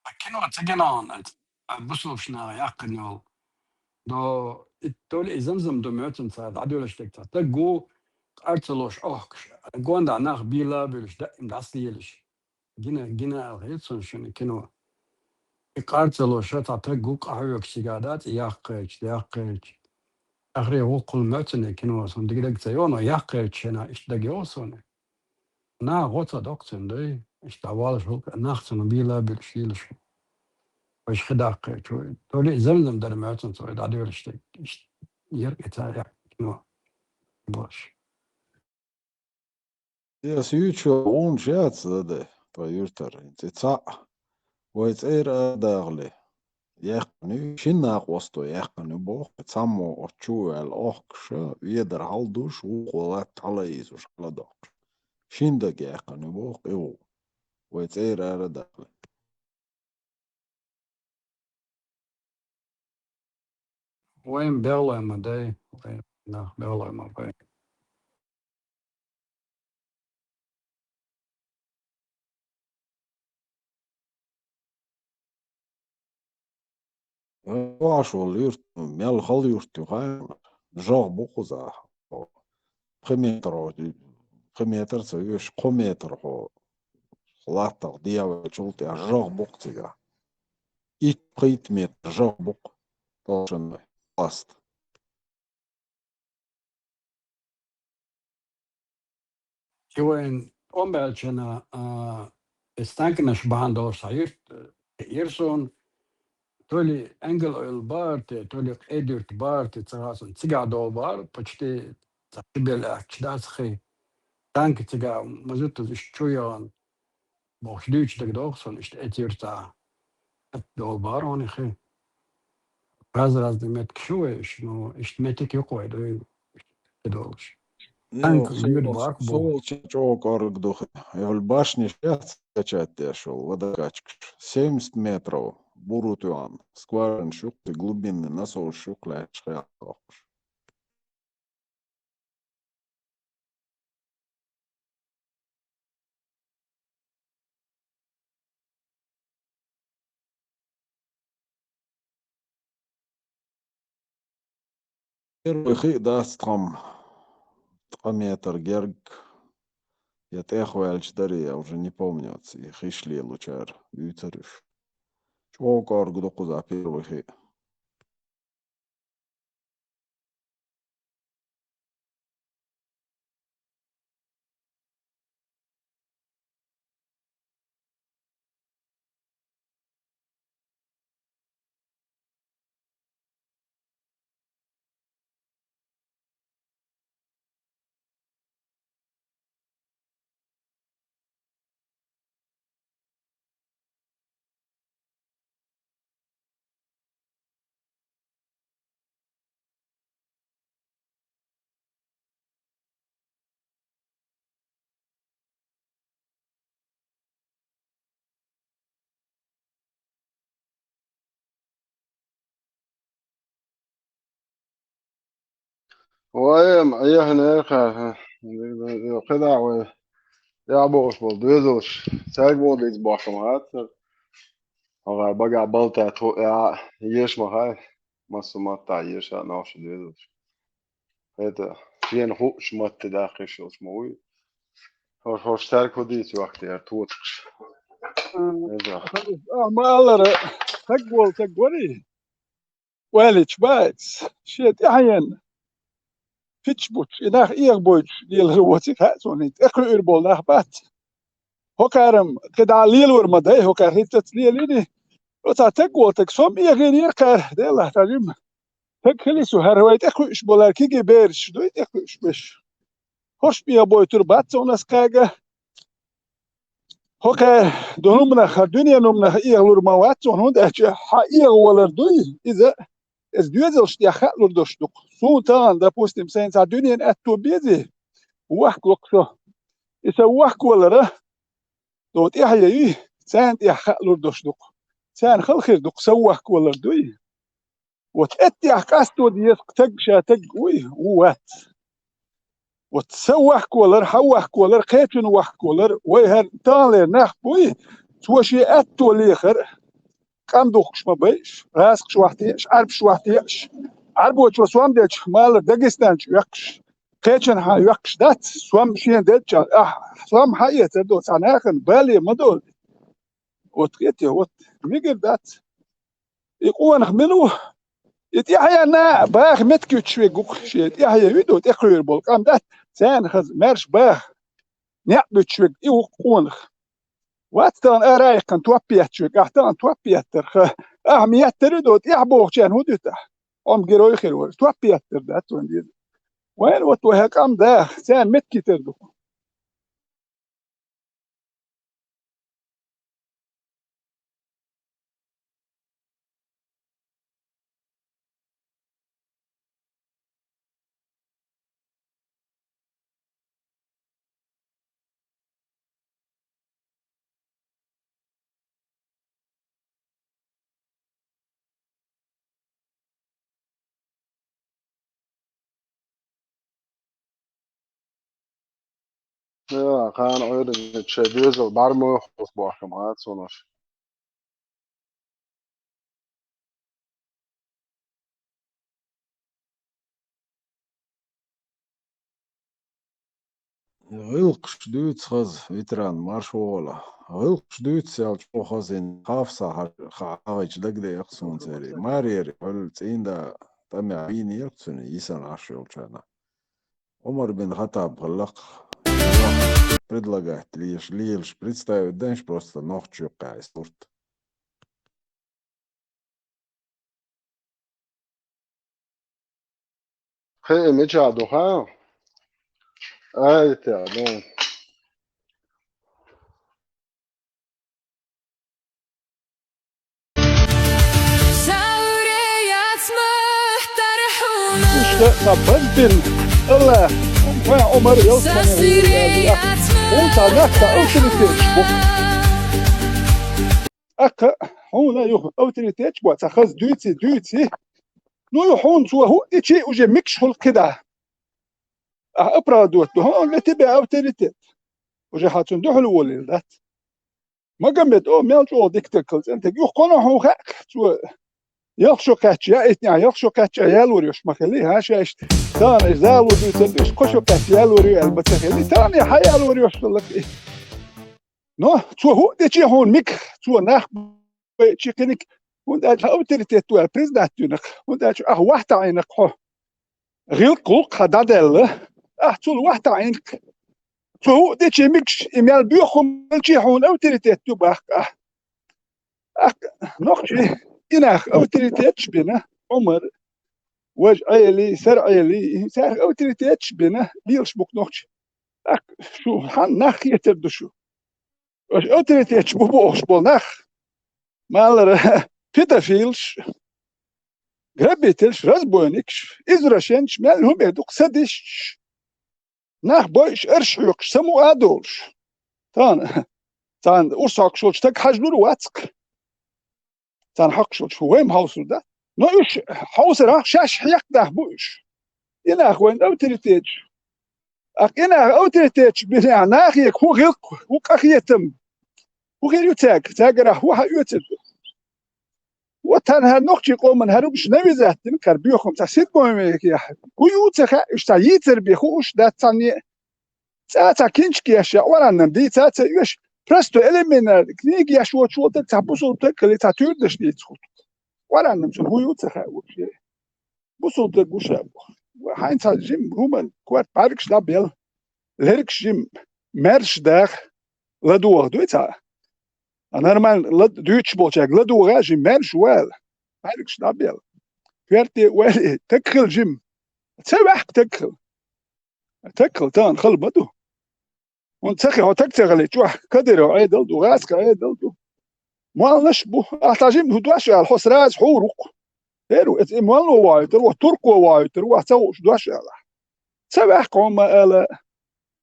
А кино ца гина хьуна, а, бусулбаш наха яьккхина йолу. До, и, то ли и замзам ду моьцун цара дӀадоьллуш дерг цхьа стаг ву, къар ца лош охкуш, гондахь нах бийла а буьйлуш, даим дӀасалелаш. Гина, гина аьлла хета суна шуна кино. И къар ца лоша цхьа стаг ву къахьоьгуш цигахь дац, и яккхийча, яккхийча. Ахре вукхул моьцун и кино, суна дика дага ца йо, но яккхийча шена иштта дага йо суна. Наха гӀо ца доккху цуьнан дуй, иштта дӀаваллаш ву, нах цунах бийла а буьйлуш йийлаш ву. Вайша хи даккхийчу, то ли замзам дара моьцун цо и дӀадоьллуш дерг, иштта яра и цара яьккхина кино. Бош. Ас юьйцуш йолу гӀумаш яц, Заде, тхан юьртара, хӀинца и цхьаъ, вай цӀера а дахале. яьккхина ю, шин накъосто яьккхина ю боху, цхьаммо оцу чу а ваьлла охкуш, ведар хьалдуш, вукхо латта хьала а ийзуш, хьаладоккхуш. Шин дага яьккхина ю боху и ву. Вай цӀера ара а дахале. Вайн бегӀлой ма дай, вайн нах бегӀлой ма бай. Ваш волу юрт, мел хала юрт ю хаьий, жагӀа бу кхузахь. Пхи метр, пхи метр ца веш, кхо метр хьо латтах дегӀ ваьлчул тӀехь жагӀа бу кху цигахь. Итт-пхийтта метр жагӀа бу кху толшиной, пласт. Кхин вайн тӀом баьлчана, а, и станканаш бахьана долуш схьа юрт, э, Хьерсон, то ли Энгел-Эвла бахара те, то ли Къедуьрт бахара те, ца хаьа суна, цигахь долу бахара, почти цхьа ши бел аьлча дац хи. Танки цигахь мазутаза иштта чу яхана. Бохуш дуьйцуш дагадогӀу суна, иштта эцира цхьа. Долу бахара хӀуна хи. Раз-разный меттиг шу вайш, ну, иштта меттиг юкъа вай дуй, иштта долуш. Ну, танк юьр барх бу. Со волчу чӀогӀа кӀорга ду хи. Йолу башнеш яц качать деш волу, водокачкаш. Семьдесят метров бур ву тӀехь. Скважинаш юккъе, глубинный насосаш юккъе лаьтташ хи доккхуш. Первый хи а дац тхам, ткъа метр герга, я тӀехваьлча дарий, я уже не помню, оцу и хиш лелочара дуьйцура уьш. ЧӀогӀа кӀорга ду кхузахь первый хи а. Вай, ма, эхь, нехьа, кхидӀа вай, я бохуш болу доьзалш, цаьрга вон дийца бохуш ма хаттар. Хьо гӀай багахь балтаьтта хӀу, я, еш ма хай, массо маттахь еша нохча доьзалш. ХӀета, шена хууш матте даккхиш йолуш ма вуй. ХӀорш, хӀорш цаьрга хӀу дийца йохкадаьра тотакхаш. М, хӀета. А, ма-аллара, стаг волу стаг варий? Валич бац, шен тӀаьхьенна. Пич буч, и нах эгӀабойтуш лелар воци хаьа суна, тӀекхуьур болу нах бац. ХӀокхарам кхидӀа лелор ма дай, хӀокхар хӀинцац лелийни. Оцхьа стаг волу стаг, со ма эгӀийнера кхара, Делахь, цхьа жима. Стаг хили со, хӀара вай тӀекхуьуш болар киги бераш дуй тӀекхуьуш беш. ХӀорш бегӀабойтур бац цунас кхага. ХӀокхара ду хӀуманах, хӀара дуьненан хӀуманах эгӀалур ма вац цунна, хӀунда аьлча хьан эгӀавалар дуй иза, иза доьзалш тӀехь хаалур долуш ду-кх. Суна тахана, допустим, сайна цхьа дуьненан аьтто безий, вохкало-кх со. И сан вохкавалара, до тӀаьхьа яй, царна тӀехь хаалур долуш ду-кх. Царна хала хир ду-кх сан вохкавалар дуй. Вот эттехь къасто деза стаг ша стаг вуй, ву вац. Вот сан вохкавалар, хьан вохкавалар, кхечун вохкавалар, вай хӀара таханлера нах буй, цо шен аьтто лехар, къам духкуш ма байш, гӀазкхаш вахтеаш, Ӏарбаш вахтеаш, Ӏарбочо сом дечу малар Дагестанчу оьккхуш, кхечанхьа оьккхуш дац, сом шен делча, ахь, сом хьан эцар до, цхьа нахана бале ма долу. Вот хетте, вот, мегар дац. И къонах мила ву? И тӀаьхьенна баха меттиг юьтуш верг ву-кх, шен тӀаьхье вуьду, тӀекхуьур болу къам дац, царна хаза маьрша баха, некъ буьтуш верг и ву-кх къонах. Вац тахана ара а яьккхина топ етташ верг, ахь тахана топ еттарх, ахь ма еттара ду, тӀаьхьа бохучарна хӀун дуьту ахь? Хьо-м герой хир вара, топ еттар дац вайн деза. Вайна вот вай хьан къам даха, царна меттиг йитар ду. Я, кхана Ӏуьйранна шайн доьзал бӀармойх бохкам хӀацунаш. ГӀиллакхаш дуьйцу хаза, ветеран, марша вогӀалахь. ГӀиллакхаш дуьйцу аьлча, хаза хӀинца хафса хьа-, хьагӀайча дагадеа суна церий. Марера, хӀуьлла цӀийнда тӀамехь вийна яра цуьнан, йисана Ӏаш йолчарна. Ӏумар бин Хаттаб хилла-кх. Предлагать лелаш, лелаш представить дайнаш просто нохча юккъехь и сурт. Хе, мича ду, ха? Ай, те, ну. Иштта сан бан бина, Алла, хьан Ӏумар йолчу хенахь вийна, хьуна цхьа нах, цхьа авторитеташ бу. ТӀаккха хьуна юха авторитеташ бу, цхьа хаза дуьйций, дуьйций. Ну, ю хьуна цо хӀуъа дичи уже микаш хуьлу кхидӀа. Ахьа оправдывать ду, хьуна для тебя авторитет. Уже хьан цунна дуьхьал волийла дац. Магомед, о, мел чӀогӀа дика стаг хилла цӀена стаг. Юха кхунна хьуна хаьа, цо ялх шо кхаьчча, я итнехь ялх шо кхаьчча ялор йош ма хилли, хьан шайшта. Тахана и зало дуьйцург, иштта кхо шо кхаьчча ялор ю аьлла ма ца хилли. Тахана и хьан ялор йош хилла-кх и. Но цо хӀуъа дечи хьуна мика, цо нах бечи кхиниг, хӀунда аьлча хьан авторитет ву аьлла признать дуьйна-кх, хӀунда аьлча ахьа вахь таӀийна-кх хьо. ГӀиллакх-гӀуллакх хьан дӀадаьлла, ахьа цул вахь таӀийна-кх. Цо хӀуъа дечи микаш, и мел боьха хӀума хилчи хьуна авторитет ю бах-кх ахьа. ТӀаккха нохчий, и нах авторитеташ бина, Ӏумар, важа Ӏели, сара Ӏели, царах авторитеташ бина, лелаш бу-кх нохчий. ТӀаккха шу хьан нах хетар ду шу? Аша авторитеташ бу бохуш болу нах, малара, педофилаш, грабительш, разбойникаш, извращенцаш, мел хӀумер ду-кх, садисташ, нах бойуш, арш хьоькхуш, самукъа а долуш. Тахана, царна урс хьокхуш волчу стага хьажа лур вац-кх. Царна хьокхуш волчу вайн-м хьовсур дац. Но уьш хьовсарахь шаьш хьекхна нах бу уьш. И нах вайн авторитеташ. ТӀаккха и нах авторитеташ бинехь, нахе хӀун гӀиллакх, хӀун къахетам, хӀун хир ю цаьрга, цаьргара хӀун хьан оьцур ду? Вот хӀара, хӀара нохчийн къоман хӀара уьш навязать дина, хӀара боьхам цхьа седьмой векехь. ХӀун ю ца хаьа, уьш цхьа йийцар бен хууш дац цхьанне а. Цкъа а цхьа кинчик еш я, Къуръанан дийца а ца оьшу, просто элементарно книга еш воцуш волу стаг цхьа бусулба стаг хилий, цхьа туьйранаш дийца хуьлу. Къуръанан цунна хӀун ю ца хаьа вообще. Бусулба стаг ву ша боху. Хьайна цхьа жима хӀуманна корта бӀаьргаш дӀабелла, лергаш жима, маьрша даха, ладогӀа дуй цхьа. А нормально лад-, дуьйцуш болчаьрга ладогӀа жима маьрша вала, бӀаьргаш дӀабелла. Коьрте ойла, стаг хила жима. Ца ваьхьа стаг хила. Стаг хила тахана хала ма ду. ХӀунда ца хи-, хьо стаг ца хилийча, чохь Кадыров Ӏедал ду, гӀазкхи Ӏедал ду. Молланаш а бу, ахьа цхьа жима хӀу дош аьлла, хьо сразу хьур ву-кх. Эр ву, эца и молло вахийтар, ву турко вахийтар, ву ахь ца хууш дош аьлла. Ца ваьхьа хьо ма ала.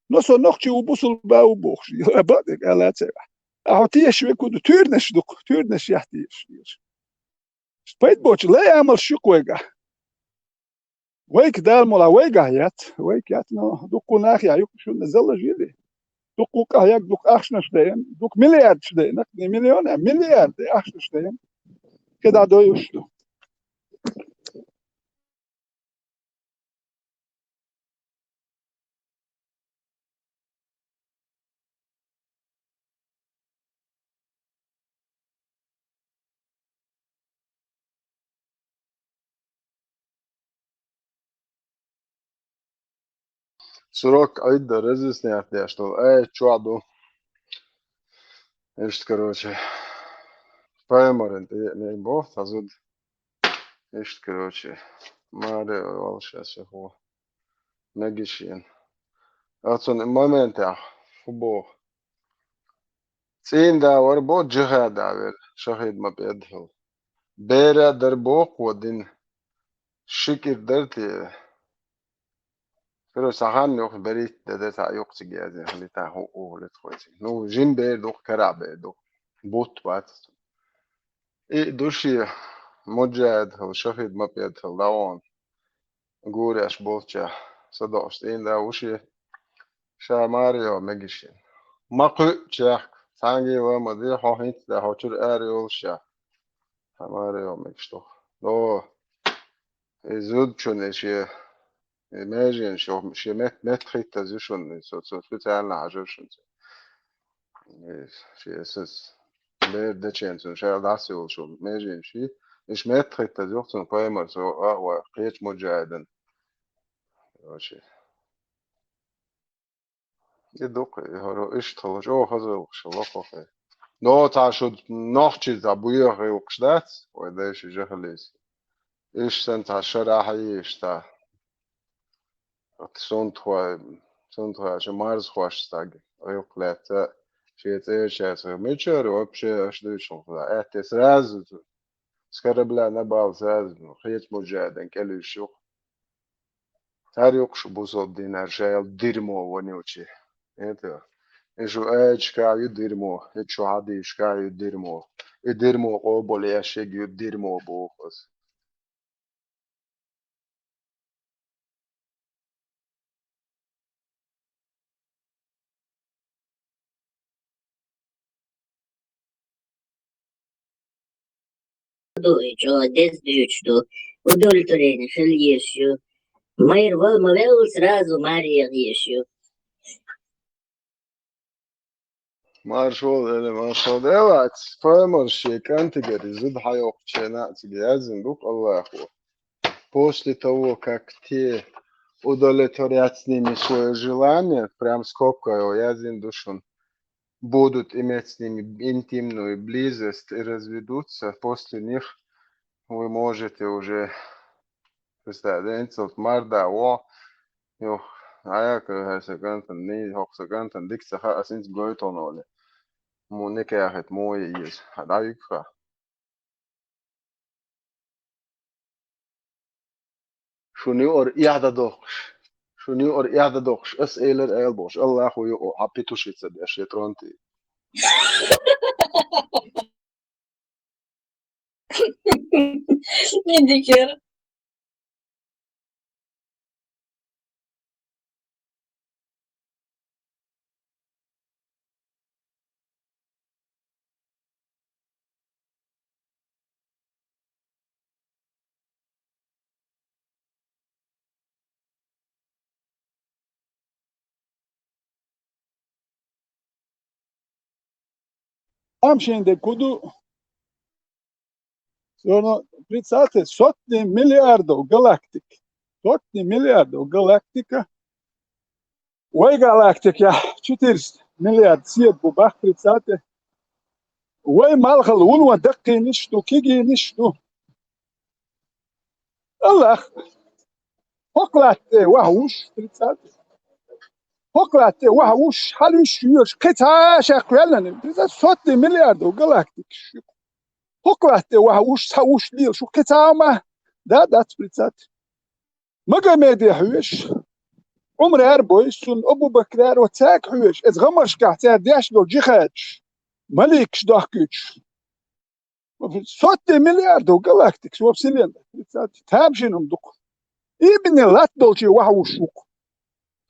Но со нохчи ву, бусулба ву бохуш, бакъдерг ала ца ваьхьа. Ахьа хьо тешаш верг хӀун ду, туьйранаш ду-кх, туьйранаш яхь тешаш. Пайда боцуш лай амалш ю-кх вайгахь. Вайга Дала мула вайгахь яц, вайга яц, но дуккха нахе юкъа шуна заллаш йили. Дуккха къахьега, дуккха ахчанаш дайна, дуккха миллиардаш дайна, не миллион, а миллиард ахчанаш дайна. КӀеда дойуш ду. Сурок Ӏидда разъяснять деш долу аят чохь ду. Иштта, короче, пайхамаран тӀе а боху цхьа зуда. Иштта, короче, маре валла шаьш хӀу. Мегиш йина. Оцунна моментехь хӀу боху? ЦӀийнда вара бо, джихада вера, шахид ма пӀедхьула. Бера дар боху дина. Ши кӀира дара те? Короче, цхьа хан юкъа беритта де, де цхьа юкъа цига яздина, хили та хӀу, хӀу, хӀу, хӀу, хӀу. Ну, жин бер ду-кх, карахь бер ду-кх. Бутт бац. И ду шен, муджахид хила, шахид ма пӀедхьула, дӀавахана. Гуреш болчехь, садоӀуш цӀийнда ву шен. Ша маре йо мегаш йина. Ма кхуьу чехка, цхьаьнгге ван ма де, хьо хӀинца да, хьо чуьра ара йолуш ша. Ша маре йо мегаш ду. Но, и зудчун, и шен, и меженаш, шен мет-, меттахӀиттаза ю шуна, и со, со специально хьажар шуна. И шен эсас бер дечен цунна шаьл дӀасайолуш йолу меженаш и, иш меттахӀиттаза ю цунна пайхамар со а вай кхечу муджахӀидан. Вообще. И дукха, и хӀара иштта хилла, чӀогӀа хаза гӀиллакхаш хилла кху хе. Но цхьа шу нохчий цхьа буьйха гӀиллакхаш дац, вай дайша жахаллица. Иштта санна цхьа шарахь а йийша цхьа. Оцу сунтхой, сунтхой аша марзахошца гӀиллакх лаьцна, шен цӀерачаьрца мичара вообще аша дуьйцуш хилла. Аьтта сразу с корабля на бал сразу, ну, кхечу муджахӀидан кӀел йиш ю-кх. Цара юкъа шу бусалба динара шайла дерьмо ванийча. Это, и шу аьллачкахь ю дерьмо, и шу хьадийшкахь ю дерьмо. И дерьмо къобал еш ю дерьмо боху аса. Ду, и чӀогӀа деза дуьйцуш ду. Удовлетворение хила езаш ю. Майра вала ма велла, сразу маре яха езаш ю. Маршалла, Эли, маршалла. Делац, пайхамар шен кӀантигара зуда хьайоккхучу хенахь цига яздина ду-кх Аллахо. После того, как те удовлетворят с ними своё желание, прям скобкой яздина ду шуна, будут иметь с ними интимную близость и разведутся, после них вы можете уже представить, инсульт марда во, юх, а я, как говорится, гантан, ни, хокса гантан, дикца ха, а синц гойтон оле. Му, никахет, му, еза. Ха, да, юкха. Шуна юкъара эхь дан доккхуш. Шуна юкъара эхь дан доккхуш. Ас элира аьлла бохуш. Аллахо юкъа хьан петушица беш, я тронти. Медикер. Амма шен де куду? Всё равно, представьте, сотни миллиардов галактик. Сотни миллиардов галактика. Вай галактика четыреста миллиард свет бу бах, представьте. Вай малхал вуно даккхийнаш ду, кигийнаш ду. Аллах, хӀокху латте ваха вуш, представьте. ХӀокху латте ваха вуш, хьалуьйш йоьш, кхин цхьа шек ваьллани, представьте, сотни миллиардов галактикаш ю. ХӀокху латте ваха вуш, цхьа вуш лела шу, кхин цхьа а ма, да, дац, представьте. Магомеде хьоьжуш, Ӏумара а бой, цунна Абу-Бакра а, цаьрга хьоьжуш, эца гӀамаршкахь цара деш долу джихадаш, маликаш дохкуьйтуш. Сотни миллиардов галактикаш во Вселенной. Представьте, тамашийна хӀума ду-кх. Именно латта долчу ваха вуш ву-кх.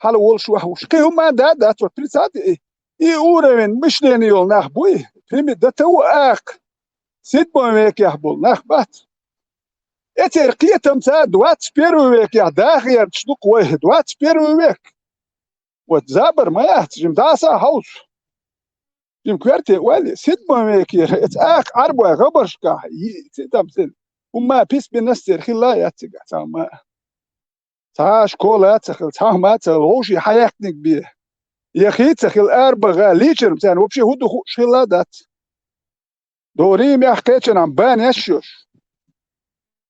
Хьала волуш ваха вуш. Кхин хӀума а да, дац, вот, представьте, и, и уровень мышления йолу нах буй, прими до того акх, седьмой векехь болу нах бац. Эцеран кхетамца двадцать первый векехь даха гӀерташ ду-кх вай, двадцать первый век. Вот забар ма яц, жима дӀаса а хьовса. Жима коьрте ойла, седьмой векера, эца акха Ӏарбой гӀабаршкахь, йи-, ци там ци. ХӀумма писбинас церан хилла а яц цигахь цхьамма а. Цхьа а школа а ца хилла, цхьа хӀума а ца хилла, вовшийн хьан яьккхиниг бен. Я хи ца хилла, арабан гӀа лийчар-м царна вообще хӀун ду хууш хилла а дац. ДогӀу Римехь кхечанхьа банеш йолуш.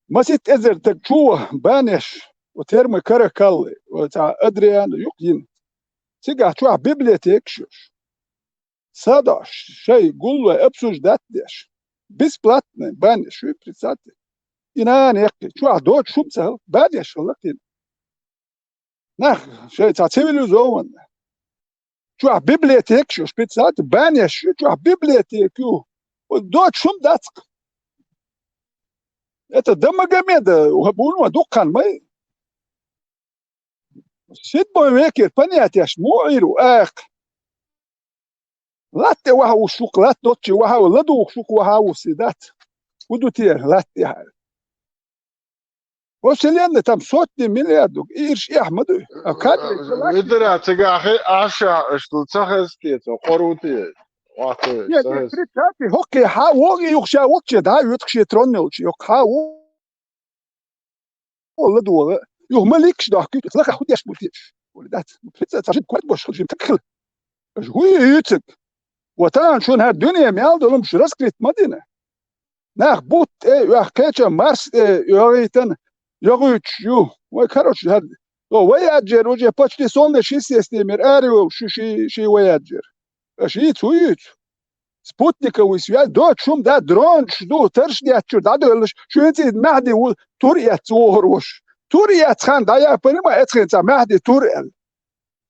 Масийтта эзар стаг чу ваха банеш, оцу термы каракаллы, оцу Адриана юкъ йина. Цигахь чохь библиотекаш йолуш. Садош, шай гуллой обсуждать деш. Бесплатный банеш, вы представьте. И нана яккхий, чохь доцуш хӀума ца хилла, банеш хилла кхин. Нах шайн цхьа цивилизованный. Чохь библиотекаш ю, специально банеш ю, чохь библиотека ю. Вот доцуш хӀума дац-кх. Это до Магомеда, вот, буно дуккха хан ма ю. Седьмой векера понятеш муха Ӏийр ву, акха? Латта тӀе ваха ву шух, латта доцчи ваха ву, ладугӀуш шух ваха ву си дац. ХӀу ду те латта тӀе хьара? Во Вселенная там сотни миллиардов, ирш эхь ма дуй. А кадри Видера цигахьи аша, аш ду ца хезте, ца къору те. Вахте, Не, ца не, хез. Представьте, хӀокхе хьа вогӀи юхша вокче, да, юткхе трон йолчи, йокха хьа во- Валла дугӀа. Юха маликаш дохкуьйту, лаха хӀу деш бу теш? Валла дац. Прица ца жиб кват бош хул жим такхил. Аж хӀу юцук. Ва тахан шун хӀар дуьне мел долумш раскрыть ма дина. Нах бутт тӀе йоьхкхеча Марс тӀе йогӀийтан, йогӀуьйтуш ю. Вай, короче, хӀар. О, вай аджер уже почти солнечный системера ари вов шу ши, ши вай аджер. Аш йийц, хӀу йийц? Спутниковый связь, доцу шума да, дронаш ду, тарш деттачуьра дӀадоьллаш, шуьнца и Махьди ву, тур эцна вогӀур вуш. Тур эцна хан дӀаяпари ма, эцхен ца Махьди тур аьлла.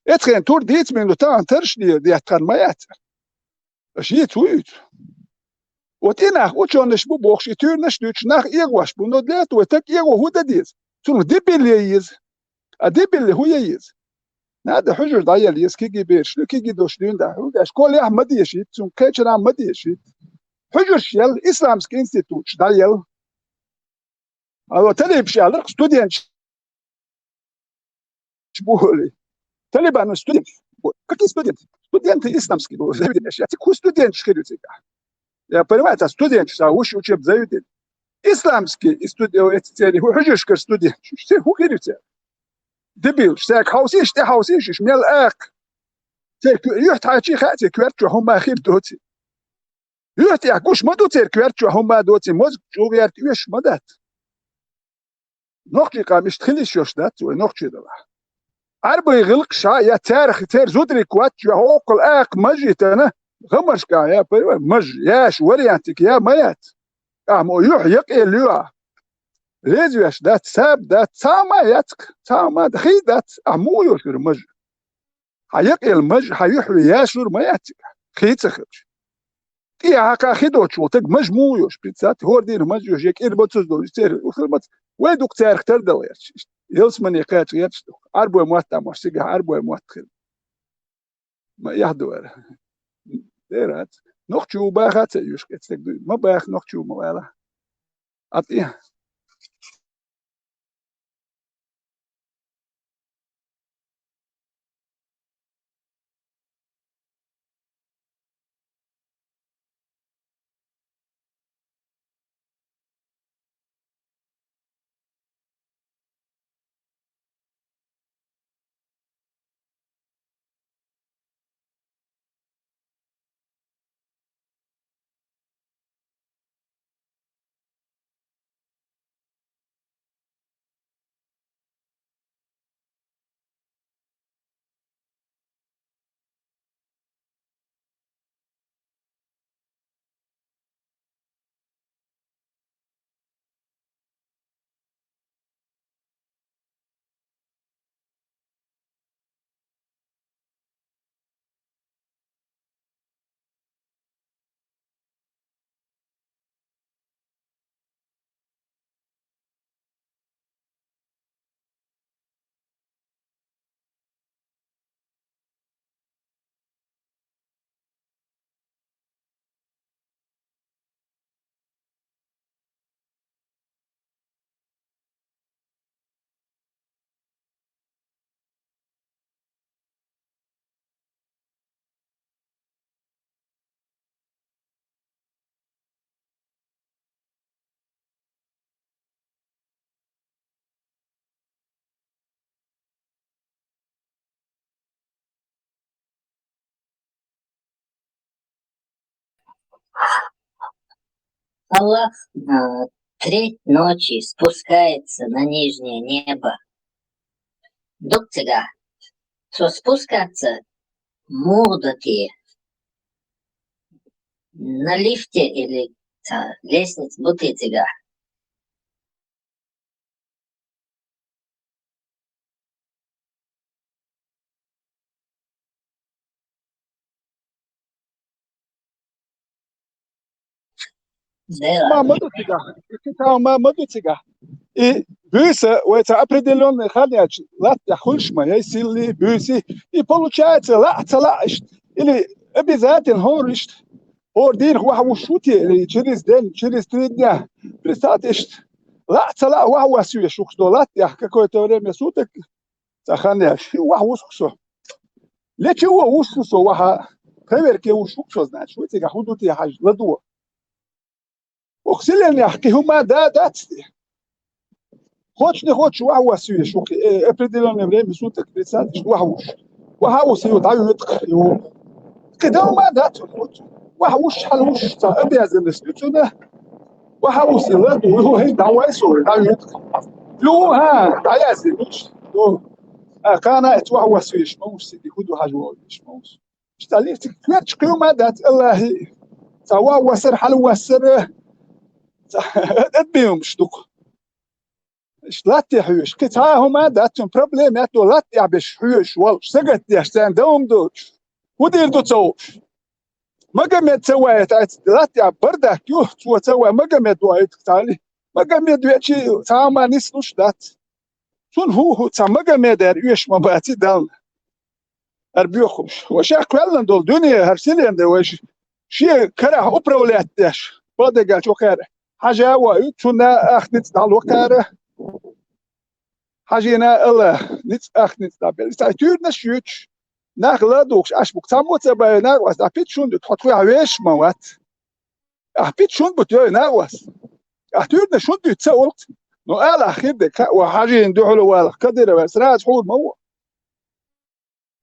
Эцхен тур дийца мин ду, тахан тарш де-, детта хан ма яцара. Аш йийц, хӀу йийц? Вот и нах учёныш бу бохуш, и туьйранаш дуьйцуш, нах эгӀош бу, но для этого таг эгӀо хӀу дан деза? Цунах дебил е еза. А дебил хӀу е еза? Надо хьуьжар дӀаяла еза, киги бераш ду, киги дош дуьйна да. ХӀу деш, школехь ма дешийта, цунга кхечара ма дешийта. Хьуьжарш яла, исламский институташ дӀаяла. Ало, талибаш аьлларх студенташ бу хӀули. Талибан студент. Какие студенты? Студенты исламские бу заведения. Я цига хӀу студенташ хир ю цига? Я понимаю, это студенташ, а уж учеб заведение. Исламский и студ-, эти церий, хӀу хьуьжаршкара студенташ. Все хӀу хир ю церий? Дебил, церг хьовсийша, тӀе хьовсийша, мел акха. Церг юьхь тхьачи хаа, церг коьртачу хӀума хир доций. Юьхь тӀехь гуш ма ду церг коьртачу хӀума доций, мозг чӀугӀерта оьшуш ма дац. Нохчий къам иштта хила йиш йолуш дац вай нохчий далахь. Ӏарбой гӀиллакхаш я царах, церан зударий кхоччуш, я хӀокхул акха мажитана, гӀамаршка я, понимаешь, маж, яш вариантик я ма яц. Ахьа мо юьхь якъел ю ахьа. Лезвеш дац, саб дац, цхьа ма яцка, цхьа ма да, хий дац, ахьа муха йош вара маж? Хьан якъел маж, хьан юьхь ве яшур ма яц цига, хий ца хилча. ТӀехьа хьан хи доцуш волу таг маж муха йош, представьте, хӀора дийнахь маж йош, я кӀира мацуз долуш, церан ухар мац, вай дукха царах тардала гӀерташ. Ялсамане кхача гӀерташ ду. Ӏарбой мотт а мош, цигахь Ӏарбой мотт хир. Ма эхь ду ара. Дера ац. Нохчо ву баха а ца оьшу, кхин стаг дуй. Ма баха, нохчо ву ма вала. Ӏа тӀе. Аллах на треть ночи спускается на нижнее небо. Дукха цигахь. Со спускаться муха до те? На лифте или ца лестница бу те цигахь? Дела. Ма ма ду цигахь. Ма ма ду цигахь. И буьйса вай цхьа определённый хан яьлча, латтехь хуьлуш ма яй силли, буьйси. И получается, лаьа ца лаьа иштта, или обязательно хӀора иштта, хӀора дийнах вахьа вуш ву те, или через день, через три дня. Представьте, иштта лаьа ца лаьа вахьа вуссуьйш ву-кх со латтехь какое-то время суток, цхьа хан яьлча, и вахьа ву-кх со. Лечи ву вуш ву со вахьа, проверке вуш ву-кх со, значит, вай цигахь хӀун ду те хьажа, ладо. Оха силенехь кхин хӀума да дац те? Хочешь, не хочешь, вахьа вуссуьйш ву-кх, э, определённое время суток, тридцать, вахьа вуш. Вахьа вуссу, дӀавоьду-кх, ю. Кхин дан хӀума дац, вахьа вуш, хьала вуш, цхьа обязанность ю цунна. Вахьа вуссу, ладо, ю, хӀей, дӀавай со, дӀавоьду-кх. Ю, хӀа, дӀаяздина вуш. Ю. А, кхана а вахьа вуссуьйш ма ву со, хӀун ду хьажа вуссуьйш ма ву со. Иштта лерча, коьртачу кхин хӀума дац, Аллахьи, цхьа вахьа вассар, хьала вассар, цхьа адбиюмаш ду-кх. Иштта латте хьоьжуш, кхин цхьа а хӀума дац, цунна проблема яц, латтехь берш хьоьжуш волуш, сагатдеш, царна дан хӀума доцуш. ХӀун дийр ду ца хууш? Магомед ца ваийта, айца латтехь бардак ю, цо ца вай, Магомед ваийта царна. Магомед веача, цхьа а хӀума нислуш дац. Цунна хӀун, хӀун цхьа Магомедера оьшуш ма бац и Далла. ХӀара боьхамаш. Вай шех кхоьллина долу дуьне, хӀара силене вай ш-, шен карахь управлять деш, бакъдерг аьлча, вакхара хьажа а ваийту, цунна ах ницкъ дӀало кхара. Хьажийна а ала, ницкъ ах ницкъ дӀабелла. Цхьа туьйранаш а юьтуш, нах ла а духуш, Ӏаш бу-кх, цхьаммо а ца баьвина а накъост, ахь пита шун дуьту, хьо тхоьхьа вешаш ма вац. Ахь пита шун бу тхоьхьа накъост. Ахь туьйранаш шун дуьту ца олу-кх. Ну, алахь хир дерг хаьа, вай хьажийна дуьхьал валахь, Кадыровс сразу хьур ма ву.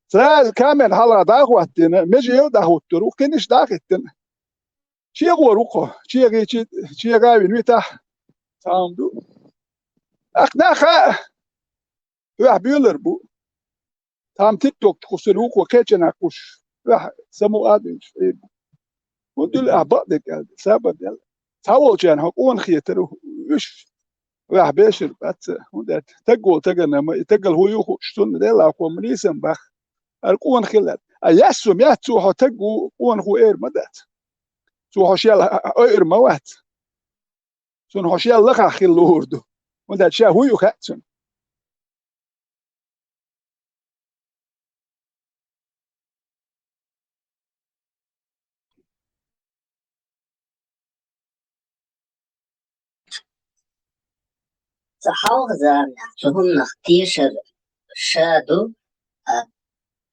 Сразу камера хьалха дӀа а хӀоттийна, меже а дӀахӀуттур ву, кхиниш дӀа а хӀиттина. ЧегӀор ву-кх хьо, чегӀий чи-, чегӀа а вина витахь, цхьа хӀума ду. Ахь нах а, хьоьхьа буьйлар бу. Цхьамма тикток чу кхуссур ву-кх хьо, кхечанхьа кхуссуш, хьоьхьа самукъа а дуьйцуш Ӏийр бу. ХӀунда аьлча ахь бакъдерг аьлла, сабар делла. Цхьаволчарна хьо къонах хетар ву, уьш ваьхьа бешар бац, хӀунда аьлча стаг волу стагана ма, и стагал хӀун ю хууш, цунна делахь хӀума нийса ма бац. ХӀара къонах хилар. А яьссу ма яц, цо хьо стаг ву, къонах ву эр ма дац. Цо хьо шел ойур ма вац. Цунна хьо шел лахахь хила луур ду. ХӀунда аьлча ша хӀун ю хаьа цунна. Цхьа хьалха заманахь цу хӀуманах тешар ша ду, а,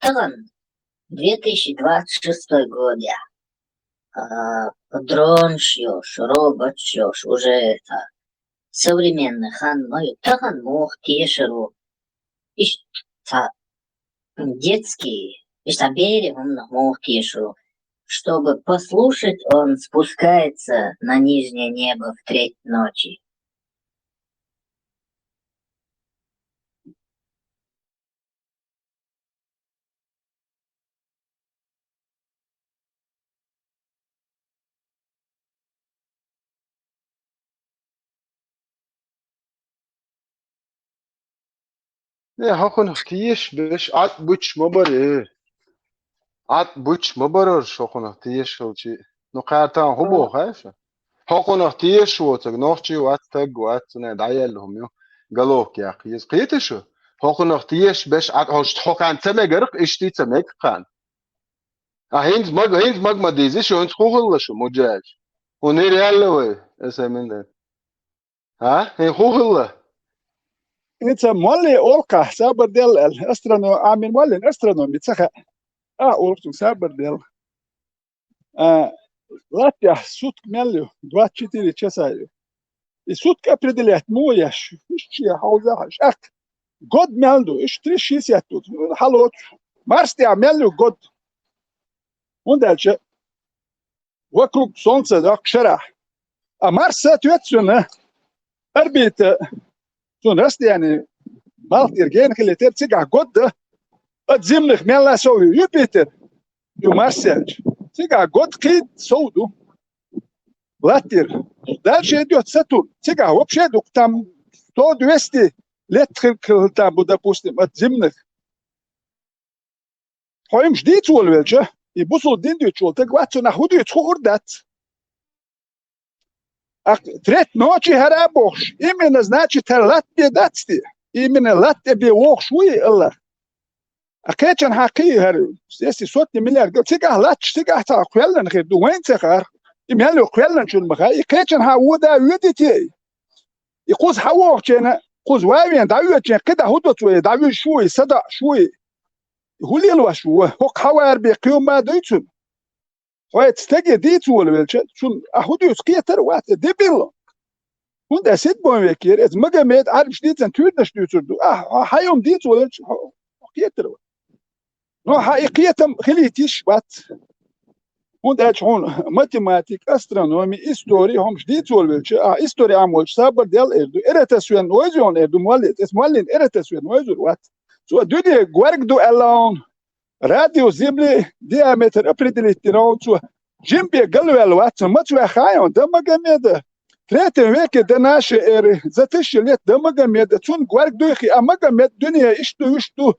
тахана, две тысячи двадцать шестой годехь, а, дронаш йолуш, роботаш йолуш, уже это современный хан ма ю, тахана муха тешар ву? Иштта цхьа детский, иштта берийн хӀуманах муха тешар ву, чтобы послушать, он спускается на нижнее небо в треть ночи. Э, хӀокхунах тешаш берш Ӏад буьтуш ма бара, э. Ӏад буьтуш ма бара уьш хӀокхунах тешаш хилча. Ну, кхаьртан хӀун боху, хаьий шу? ХӀокхунах тешаш воцург нохчи вац, стаг вац, цунна дӀаелла хӀума ю, головка яккха еза. Кхетий шу? ХӀокхунах тешаш берш Ӏад, хӀорш хӀокхарна ца мегар-кх, иштта ца мега кхарна. А хӀинца мага, хӀинца мага ма дийзи шу, хӀинца хӀун хилла шу, муджаьлча? ХӀун ира яьлла вай, эсай мин дан? А? ХӀин хӀун хилла? ХӀинца молле олу-кх ахь, сабар делла аьлла. Астроном, Ӏамийна моллина, астрономи ца хаьа. Ахь олу-кх цунна, сабар делла. А, латтехь сутка мел ю, двадцать четыре часа ю. И сутка определять муха еш? Иштта шен хьовзахь, иш ак год мел ду, иштта три шестьдесят ду, хьалоцу. Марс тӀехь мел ю год? ХӀунда аьлча вокруг Солнца доккху шарахь. А Марс а тоьцу цуьнан орбита, цуьнан расстояние, малх тӀера гена хилийтар, цигахь год дан, оцу земных мелла а сов ю, Юпитер, ю Марс аьлча. Цигахь год кхин а сов ду. Латтера. Дальше идёт Сатурн. Цигахь вообще ду-кх там сто-двести лет хир хилла там бу, допустим, оцу земных. Хьо хӀумаш дийца волавелча, и бусулба дин дуьйцуш волу стаг вац, цунах хӀун дуьйцу хуур дац. А треть ночи хӀара бохуш, именно, значит, хӀара латта бе дац те? Именно латта бе вохуш вуй, Аллах? А кхечанхьа кхий хӀара, если сотни миллиард гал, цигахь латташ, цигахь цхьа кхоьллина хир ду, вайн ца хаар, и мел ю кхоьллинчун ма хаьа, и кхечанхьа вон да воьдий те? И кхуза хьан вохучена, кхуза ван вен дӀавоьдучен, кхидӀа хӀун ду цо, и дӀавуьжуш вуй, садоӀуш вуй, и хӀун лелош ву, хӀокху хьавар бен кхин ма дуй цунна. Хьо эцу стаге дийца волавелча, цунна ахь хӀун дуьйцу кхетар а вац, дебил. ХӀунда аьлча седбон векера, эцу Магомед Ӏарбаш дийцан туьйранаш дуьйцур ду. Ахь хьо хьан йома дийца волавелча, хьо кхетар а вац. Но хьан и кхетам хилийта йиш вац. ХӀунда аьлча хьуна математика, астрономия, история хӀумаш дийца волавелча, ахь история Ӏам волча сабар дел эр ду. Эратасвен вайза йоьна эр ду моллин. Эцу моллин эратасвен вайзур вац. Цо дуьне горга ду аьлла хьуна. Радиус Земли диаметр определить дина хьуна цо. Жимбе галваьлла вац, ма ца ваьххьа йона, да Магомеда. В третьем веке до нашей эры, за тысячу лет до Магомеда, цунна горга дуй хи, а Магомед дуьне иштта ду, иштта ду.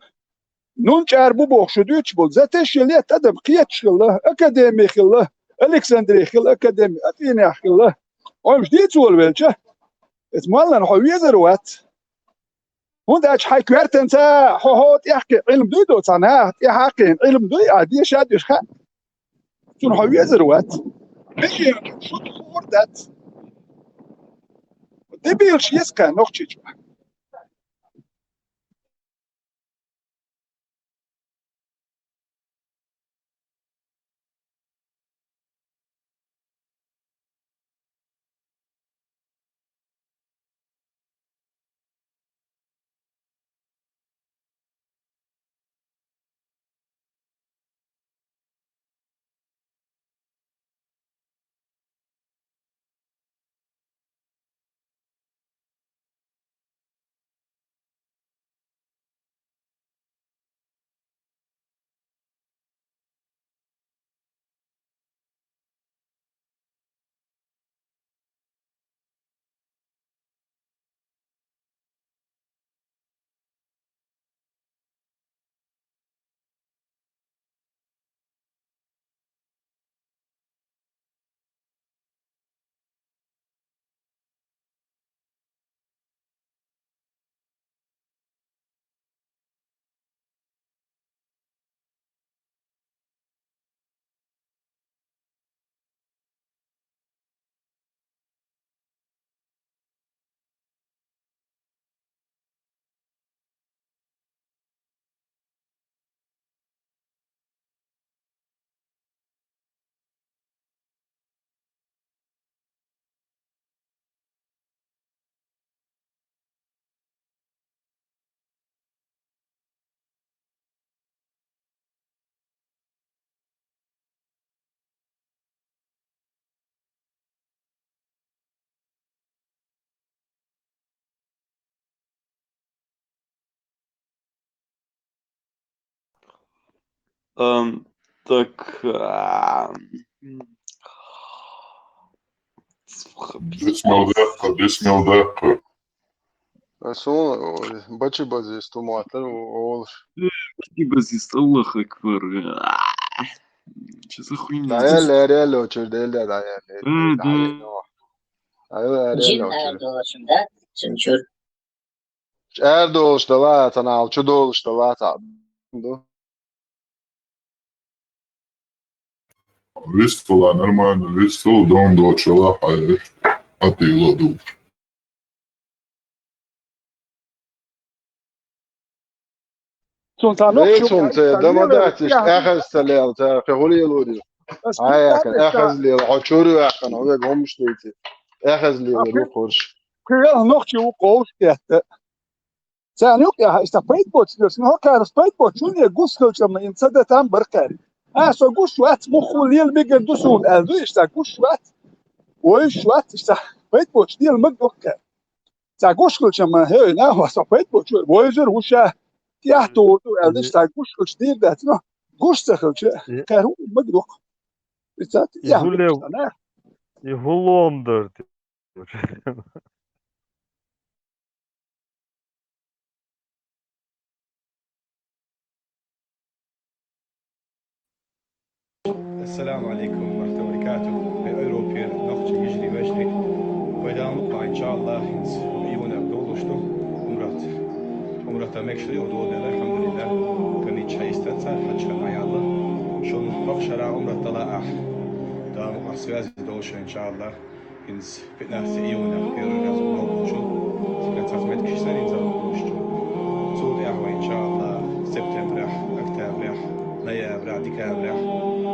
Нун чӀара бу бохуш шу дуьйцуш болу. За тысячу лет адам кхеташ хилла, академи хилла, Александри хилла академи, Афинехь хилла. Оймаш дийца волавелча, эцу моллана хьо везар вац. ХӀунда аьлча хьайн коьртанца хьо хьо тӀехкхи Ӏилма дуй до цхьа наха, тӀехьакхийна Ӏилма дуй, а деша а дуьйш хаьа. Цунна хьо везар вац. Бежен шу хуур дац. Дебилаш еза кхаьа нохчийчу. Ам, так, а, Бисмилла даккха, бисмилла даккха. Расул, бачи базис ту моттар олуш. Бачи базис, Аллаху акбар. Что за хуйня? Да я лерел очер, дел да, да я лерел. Э, да. Ай, лерел очер. Жин да, да, да, чун чур. ЧӀаьрдолуш дала, цхьана ал чудолуш дала, цхьа ду. Вистхула, нормально, вистхула, дон дочула, хьайриш, атила ду. Цунца нохчу Вецунца, дама дац, иштта ахьаз ца лела, ца, кхе хӀули лури. Ай, ахьаз лела, хьо чури ваьккхана, хьо вега хӀумаш дийци. Ахьаз лела, ю кхурш. Кхе нохчи ву кховш тетта. Царна юкъехь иштта пайда боцу дерш, ну, хӀокхарас пайда боцу, чун е гус хилчамна, ин ца де там баркхаьри. А, со гуш вац, муххул лела мегар ду суна, аьлла ду, иштта гуш вац. Вуьйш вац, иштта пайда боцу дела маг доккхаьри. Ца гуш хилчамна, хей, нахо, со пайда боцу, войзур вуша, тӀехь тухур ду, аьлла, иштта гуш хилча дийр дац, ну, гуш ца хилча, кхаьр хӀу маг доккха. Иштта, и хӀуллом дар те. Ассаламу алейкум ва рахматуллахи ва баракатух. Европе нохчи йижри вежри. Вай Дала мукъ лахь, иншааллахӀ, хӀинца июнь долуш ду Ӏумрат. Ӏумрата мегаш ду, доладелла, алхьамдулиллахӀ, кхин а чӀогӀа йистина цара, хьаьжцӀа дӀаяьлла. Шун хӀокху шарахь Ӏумрат дала ахь. Дала мукъ лахь, связи долуш, иншааллахӀ. ХӀинца пятнадцатое июня первый раз вахча, цхьацца меттигаш санна, хӀинца вахча. Цул тӀаьхьа вай, иншааллахӀ, сентябрехь, октябрехь, ноябрехь, декабрехь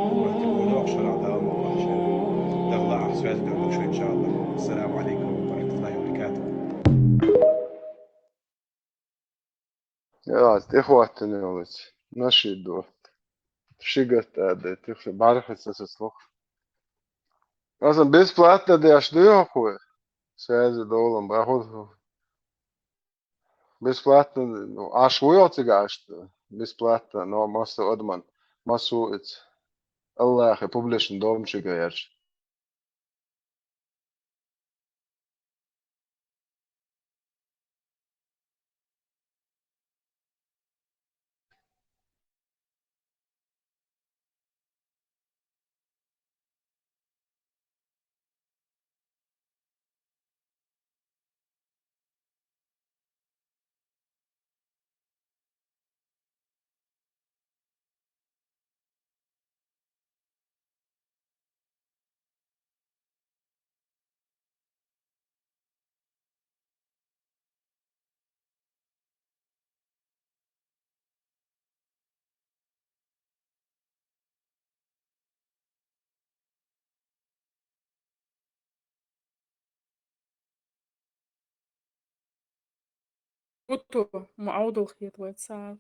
Ӏумрате вуьйцу, хӀокху шарахь Дала мукъ лахь. Даха лаахь, связи долуш, иншааллахӀ. Ассаламу Ӏалайкум ва рахьматуллахӀи ва баракатухӀ. Я, тӀехӀоттина йолчу нашид ду. Ши гатта ада, тӀехь бӀаьрхица сацлух. Аса бесплатно деш ду хӀокхо? Связи долу бахур. Бесплатно, ну, аш ву йо цига аш? Бесплатно, но массо адаман, массо иц. Аллахе публично дом чуьга ярш. Гутту, ма Ӏовдал хета вай цара.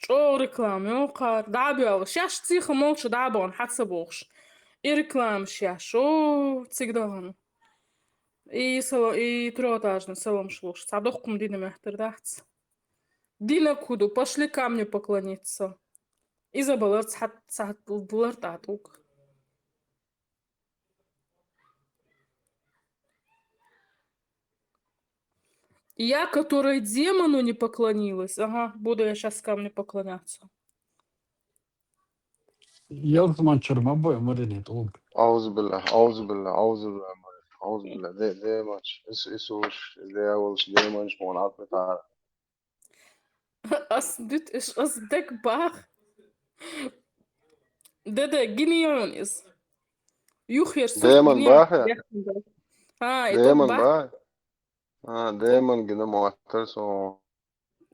ЧӀогӀа реклама йоккхура, дӀа а боьлхуш, шаьш цӀийх молча дӀа а бахана, хьан ца бохуш. И реклама шаьш, о, цига дахана. И сала-, и трёхэтажный саламаш луш, цхьа доккха хӀума дина моьттур дац. Динан куду, пошли камню поклониться. Иза балар цхьа, цхьа лар тӀатӀуг. Я, которая демону не поклонилась. Ага, буду я щас камню поклоняться. Ялсманчур ма бой, Марина, тӀулг. Аузу биллахь, аузу биллахь, аузу биллахь, Марина, аузу биллахь. Де-, демонаш, ис-, исуш, дявалаш, демонаш, мон Ӏатмитара. Ас дуьтуш, ас дагабаха. Деда, гинийон иза. Юххера сурт Демон гинийон баха? Яхна дар. А, и Демон тот бах. Ба? А, демон гина моттар со.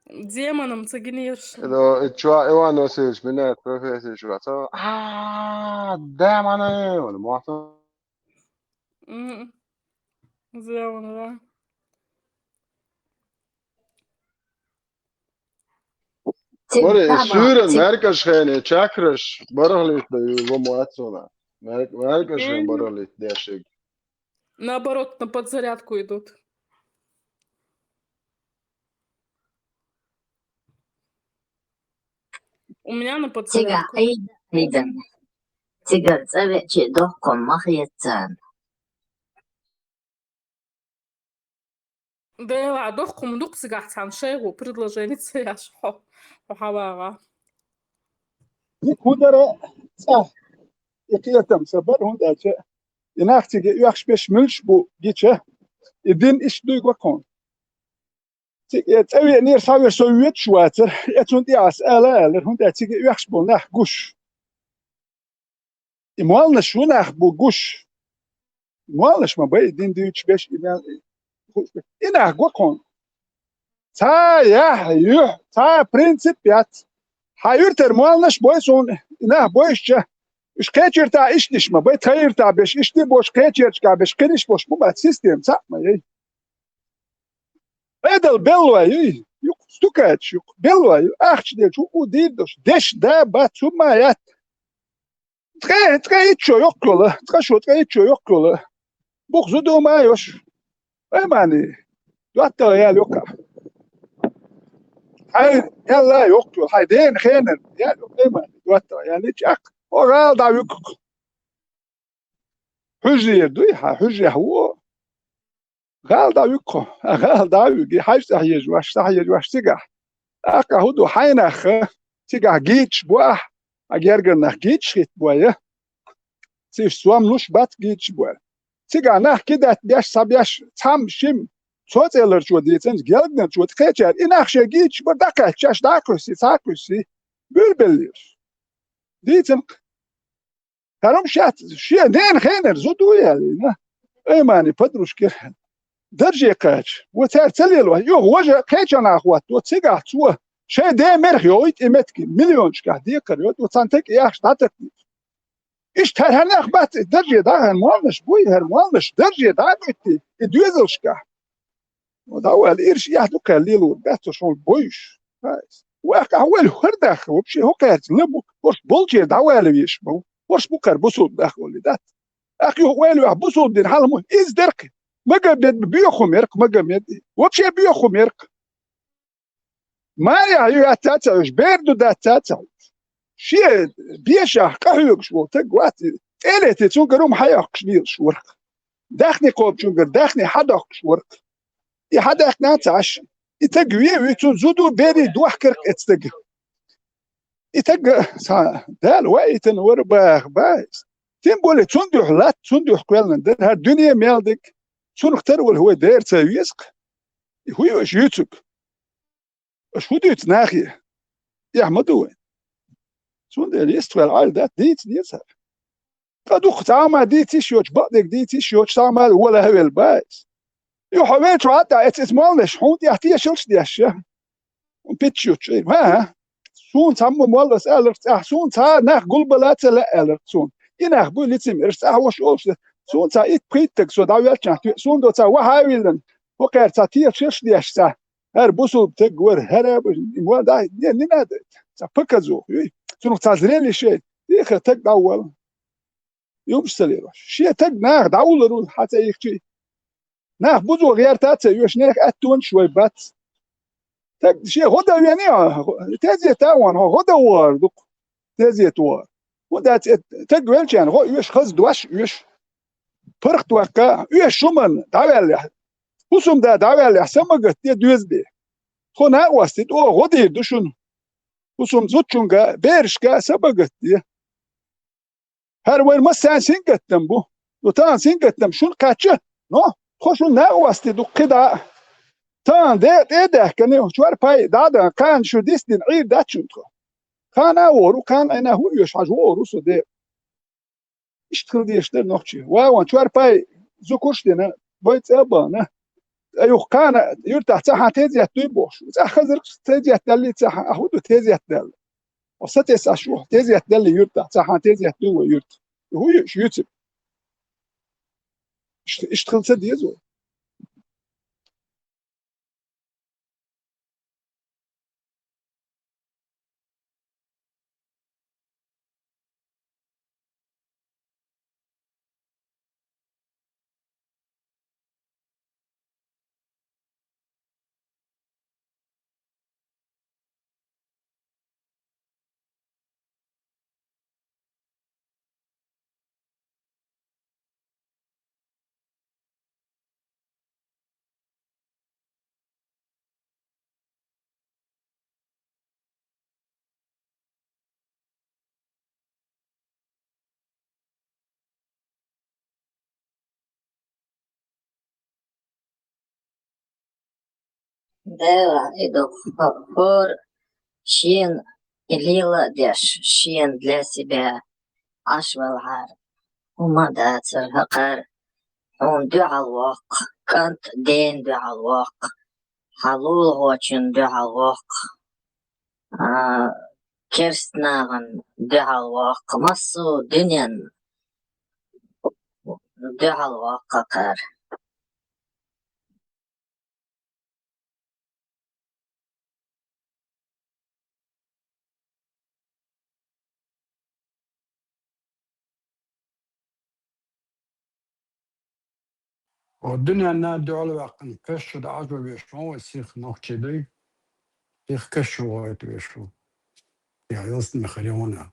Демоном ца гинийш. Это, это чё, Иван Васильевич, меняет профессию, чё? А, демоны, вот, моттар. М. Зря он, да. Цигахь Мари, тамам, суьйран циг- маьркӀаж хене чакраш барахлийтта ю ломо аццуна. Маьрк-, маьркӀаж хен Мгм. Барахлийтта дешиг. Наоборот, на подзарядку идут. У меня на Цига подзарядку. Айда, айда. Цига цӀавечи дохком мах яцан. Дела, дохком дук цигахь цхьана шайгу предложение ца яш хьо, хьо хьавагӀа. И кудара цӀа, и кхетам са бар, хӀунда аьлча, и нах цига оьхуш беш муьлш бу гича, и дин иш дуй гокхун. Цига э цӀа веанера, схьавер со воьдуш вацара, э цунна тӀе ас ала алара, хӀунда аьлча цига оьхуш болу нах гуш. И молланаш ву нах бу гуш. Молланаш ма бай, дин дуьйцуш беш, и мел, и нах го кхунна. Цхьа яхь, юьхь, цхьа принцип яц. Хьан юьртара молланаш бой суна, и нах бойшча, уьш кхечуьрта ишниш ма бай, тхан юьрта беш, ишти бош, кхечерчка беш, кхиниш бош бу бац, система цхьаъ ма яй. Ӏедал беллой ю, юкъ стукач, юкъ беллой ю, ахча дечу у дийр дош, деш да бац, хӀумма яц. Ткъе, ткъе итт шо йоккхула, ткъа шо, ткъе итт шо йоккхула. Бух зуда ма йош. Аймани, доттагӀа ял йоккха. Хьай, ялла йоккхула, хьай дена хенан, ял йоккха, аймани, доттагӀа ял чӀакх. О, гӀала дӀа вуьгу. Хьуьжрера дуй, хьан хьуьжрехь ву? ГӀала дӀа вуьгу хьо. ГӀала дӀа а вуьгу, хьаьж цӀа хьежа ваш, цӀа хьежа ваш цигахь. ТӀаккха хӀун ду, хьайнах цигахь гийчаш бу ахь, а гергара нах гийчаш хӀитта бой? цига сом луш бац гийцаш бу аьлла. Цигахь нах кидатта беш, схьабеш, цхьамма-шимма цо цӀеларчо дийцинчу гелгнарчо тӀекхечара, и нах шайн гийцаш бара, дӀакхаьчча, дӀакхуьссий, цхьа кхуьссий, буьйлабеллера. Дийцина-кх. ХӀара хӀума шаьц, шен дена хенара зуда ву аьлла, Аймани подружка, дарже кхача. Ва цара ца лело, юха важа кхечанхьа хӀотто, цигахь цо шайн ден мерах йовлуьйту и меттиг, миллионашкахь декхар йолу, ва цхьана тӀе яхаш дӀатакхийта. Иштта хӀара, хӀара нах бац, и дарже дӀа, хӀара молланаш буй, хӀара молланаш дарже дӀа а буьттий, и доьзалшкахь. Ва дӀавала, ирш эхь ду кхел лелор, бац цо шуна буйш. Ваьккхахь ваьлла хӀара даха, вообще хӀокхаьрца ла бу, хӀорш болчера дӀавала веш бу. ХӀорш бу кхара бусулба даха олий дац. ТӀаккха юха ваьлла ваьхьа бусулба дин хьала ма иза деркхи. Мага бед-, боьха хӀума яра-кх, мага мед. Вообще боьха хӀума яра-кх. Марехь ю яц а ца Ӏуьш, бер ду дац а ца Ӏуьш. Шен бешахь къахьоьгуш волу таг вац, тӀелетий цуьнгара хӀума хьайоккхуш лелаш вара-кх. Даьхни кхобучуьнгара даьхни хьадоккхуш вара-кх. И хьадаьккхина а ца Ӏаш, и таг вен а вуьйцу, цуьнан зуда берийн дохкара-кх эцу тага. И таг цхьа Дала ваийтина вара баха бац. Тем более, цунна дуьхьа латта, цунна дуьхьа кхоьллина дара хӀара дуьне мел дерг. Цунах тарвала вай дера ца веза-кх. И хӀун ю аша юьйцург? Аша хӀун дуьйцу нахе? Эхь ма ду вайн. Цундела йистхваьлла Ӏайла дац, дийца деза хӀара. Ткъа дукха цхьа а ма дийца йиш йоцуш, бакъдерг дийца йиш йоцуш, цхьа а ма вала хьавелла бац. Юха хьо веллачу хьан тӀе эцу иза молланаш, хьуна тӀехь тешалш деш ша? Питча йоцуш, ай, хӀа, хӀа. Суна цхьамма моллас аьлларг цӀахь, суна цхьа а нах гулбала а ца лаьа аьлларг суна. И нах буй лицемераш, цӀахь ваша олуш дара. Суна цхьа итт-пхийтта стаг со дӀавеллачхьана тоьа, суна до цхьа ваха а виллина, хӀокхара цхьа тешалш деш цхьа. ХӀара бусулба таг вара, хӀара а бу, и ма дай, не, не надо это. Цхьа показуха, юй. Цунах цхьа зрелище, тӀехьа таг дӀавала. Юмаш ца лелош. Шен таг наха дӀавуллар ву хьан ца ихчий. Нах бузо гӀерта а ца оьшу, нехан аьттонаш вай бац. Таг шен гӀо дан вений, тезета а вон, хьо гӀо дан вогӀур ду-кх. Тезета вогӀур. ХӀунда аьлча таг веллачарна гӀо оьшу, хаза дош оьшу. ПаргӀат ваккха, оьшу шуман дӀаваьллехь. ХӀусамда дӀаваьллехь, са ма гатде, доьза бе. Тхо накъостий, тӀо гӀо дийр ду шуна. ХӀусам зудчуьнга, берашка са ма гатде. ХӀара вайн массарна сингаттам бу. Ну, тахана сингаттам шуна кхаьчча, но тхо шуна накъостий ду кхидӀа а. Тахана декъа тӀе а даьхкина, чорпай дӀа а дан, кхана шу дисдина Ӏийр дац шуна тхо. Кхана а вогӀур ву, кхана Ӏина хӀун оьшу хьажа вогӀур ву со декъа. Иштта хила дезаш дара нохчий. Ва ван чорпай зукурш а дина, вай цӀа а бахана. Ткъа юха кхана юьртахь цхьа хьан тезет дуй бохуш. ЦӀахь хазаргаш тезет даьллий цхьа хьан, а хӀун ду тезет даьлла? Хьо сатесна Ӏаш ву, тезет даьллий юьртахь, цхьа хьан тезет дуй вай юьрта? ХӀун ю, шу юьцург? Ишт-, иштта хила ца деза вай. Дела, и ду хӀора шена лела а деш, шена для себя Ӏаш валахьара, хӀума дацара хӀокхара. Хьуна дуьхьал воккху, кӀант дена дуьхьал воккху, хьан лулахочунна дуьхьал воккху, а, керста нахана дуьхьал воккху, массо а дуьненна дуьхьал воккху хӀокхара. Хьо дуьненна дуьхьал ваьккхина, каш чу дӀа а веш ву вай, сиха нохчий дай, сиха каш чу вахийта веш ву. Я ялсмахаре вуна.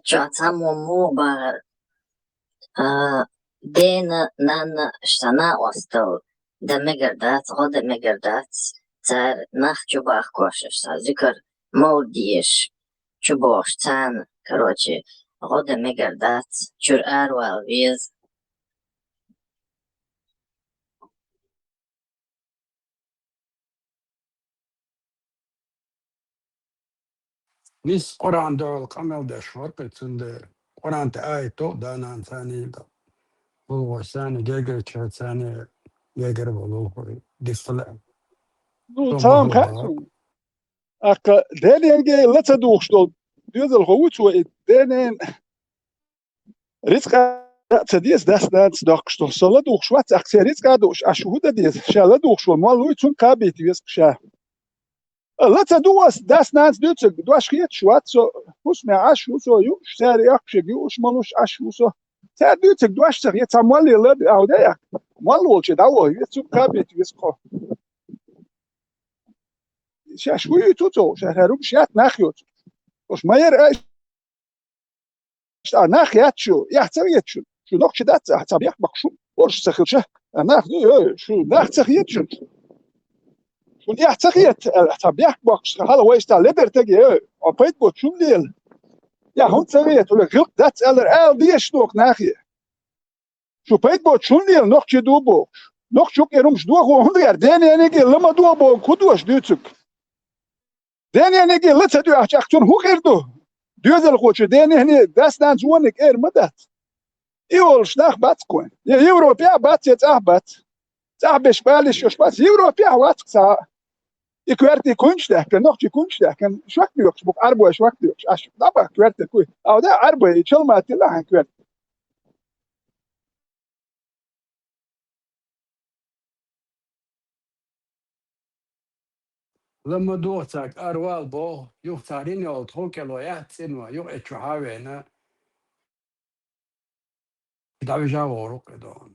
Чо цхьаммо муха бахар, а, дена, нанна, шта накъостал дан мегар дац, гӀо дан мегар дац, цар нах чу бахкош, шта зуькар мел деш, чу бохуш царна, короче, гӀо дан мегар дац, чуьра аравала веза. Нийса Къуръан дуьхьал къамел деш вара-кх, цундела Къуръан тӀе аят тоху да-нана царна, гӀуллакхаш царна, гергара чӀогӀа царна, гергара болу хӀури дистала. Ну, цхьа хӀума хаьа суна. Аккха дененге ла ца духуш долу доьзалхо ву цо, и денен рицкъа а ца деза дас-нанас доккхуш долу. Со ладугӀуш вац, аккха церан рицкъа а дууш, Ӏаш хӀун дан деза? Ша ладугӀуш волу молла вуй, цунна кхабийта веза-кх ша. Ла ца ду аса, дас-нанас дуьйцург дош хеташ вац со, хӀусаме Ӏаш ву со, юуш, цара йоккхуш ерг юуш, молуш Ӏаш ву со. Цара дуьйцург дош ца хета, цхьа молле ла а ду, ахьа дай аккха. Молла волче дӀавохьа веза, цунна кхабийта веза-кх хьо. Шаьш хӀун юьйцу цо, шаьш хӀара хӀумаш яц нах йоцург. Ош ма яра ай, ша нах яц шу, эхь ца хета шуна. Шу нохчи дац, ахьа цхьа бехк боккхуш хӀума, оршаш ца хилча. А нах ду, ой, шу нах ца хета шуна. Шуна эхь ца хета, аьлла, цхьа бехк боккхуш, хьала вайшта ледар теге, ой, хьо пайда боцу хӀума лела. Я хӀунда ца хета, хӀуна гӀиллакх дац аьллара, ала дезаш доху нахе. Шу пайда боцу хӀума лела, нохчи ду бохуш. Нохчо кӀира хӀумаш дохо хӀунда гӀерта? Дененеге ла ма доху боху, хӀун дош дуьйцург? Дененеге ла ца дуьхьахча, ахьа цунна хӀун хир ду? Доьзалхочо денене дас-нанас вониг эр ма дац. И олуш нах бац кхойн. Я Европехь бац, я цӀахь бац. ЦӀахь беш балиш йолуш бац. Европехь вац-кх цхьа а. И коьрта куьйнаш даьккхина, нохчий куьйнаш даьккхина, шок доькъуш бу-кх, Ӏарбой шок доькъуш. Аш дӀабаха коьрта куй. Ау да, Ӏарбой, и чалма тилла хьан коьрта. Ла ма доху цаьрга, аравала боху, юха цара йина йолу тхов кӀело яц цӀено, юха эцчу хьа а вена, дӀавижа а вогӀур ву-кх и догӀна.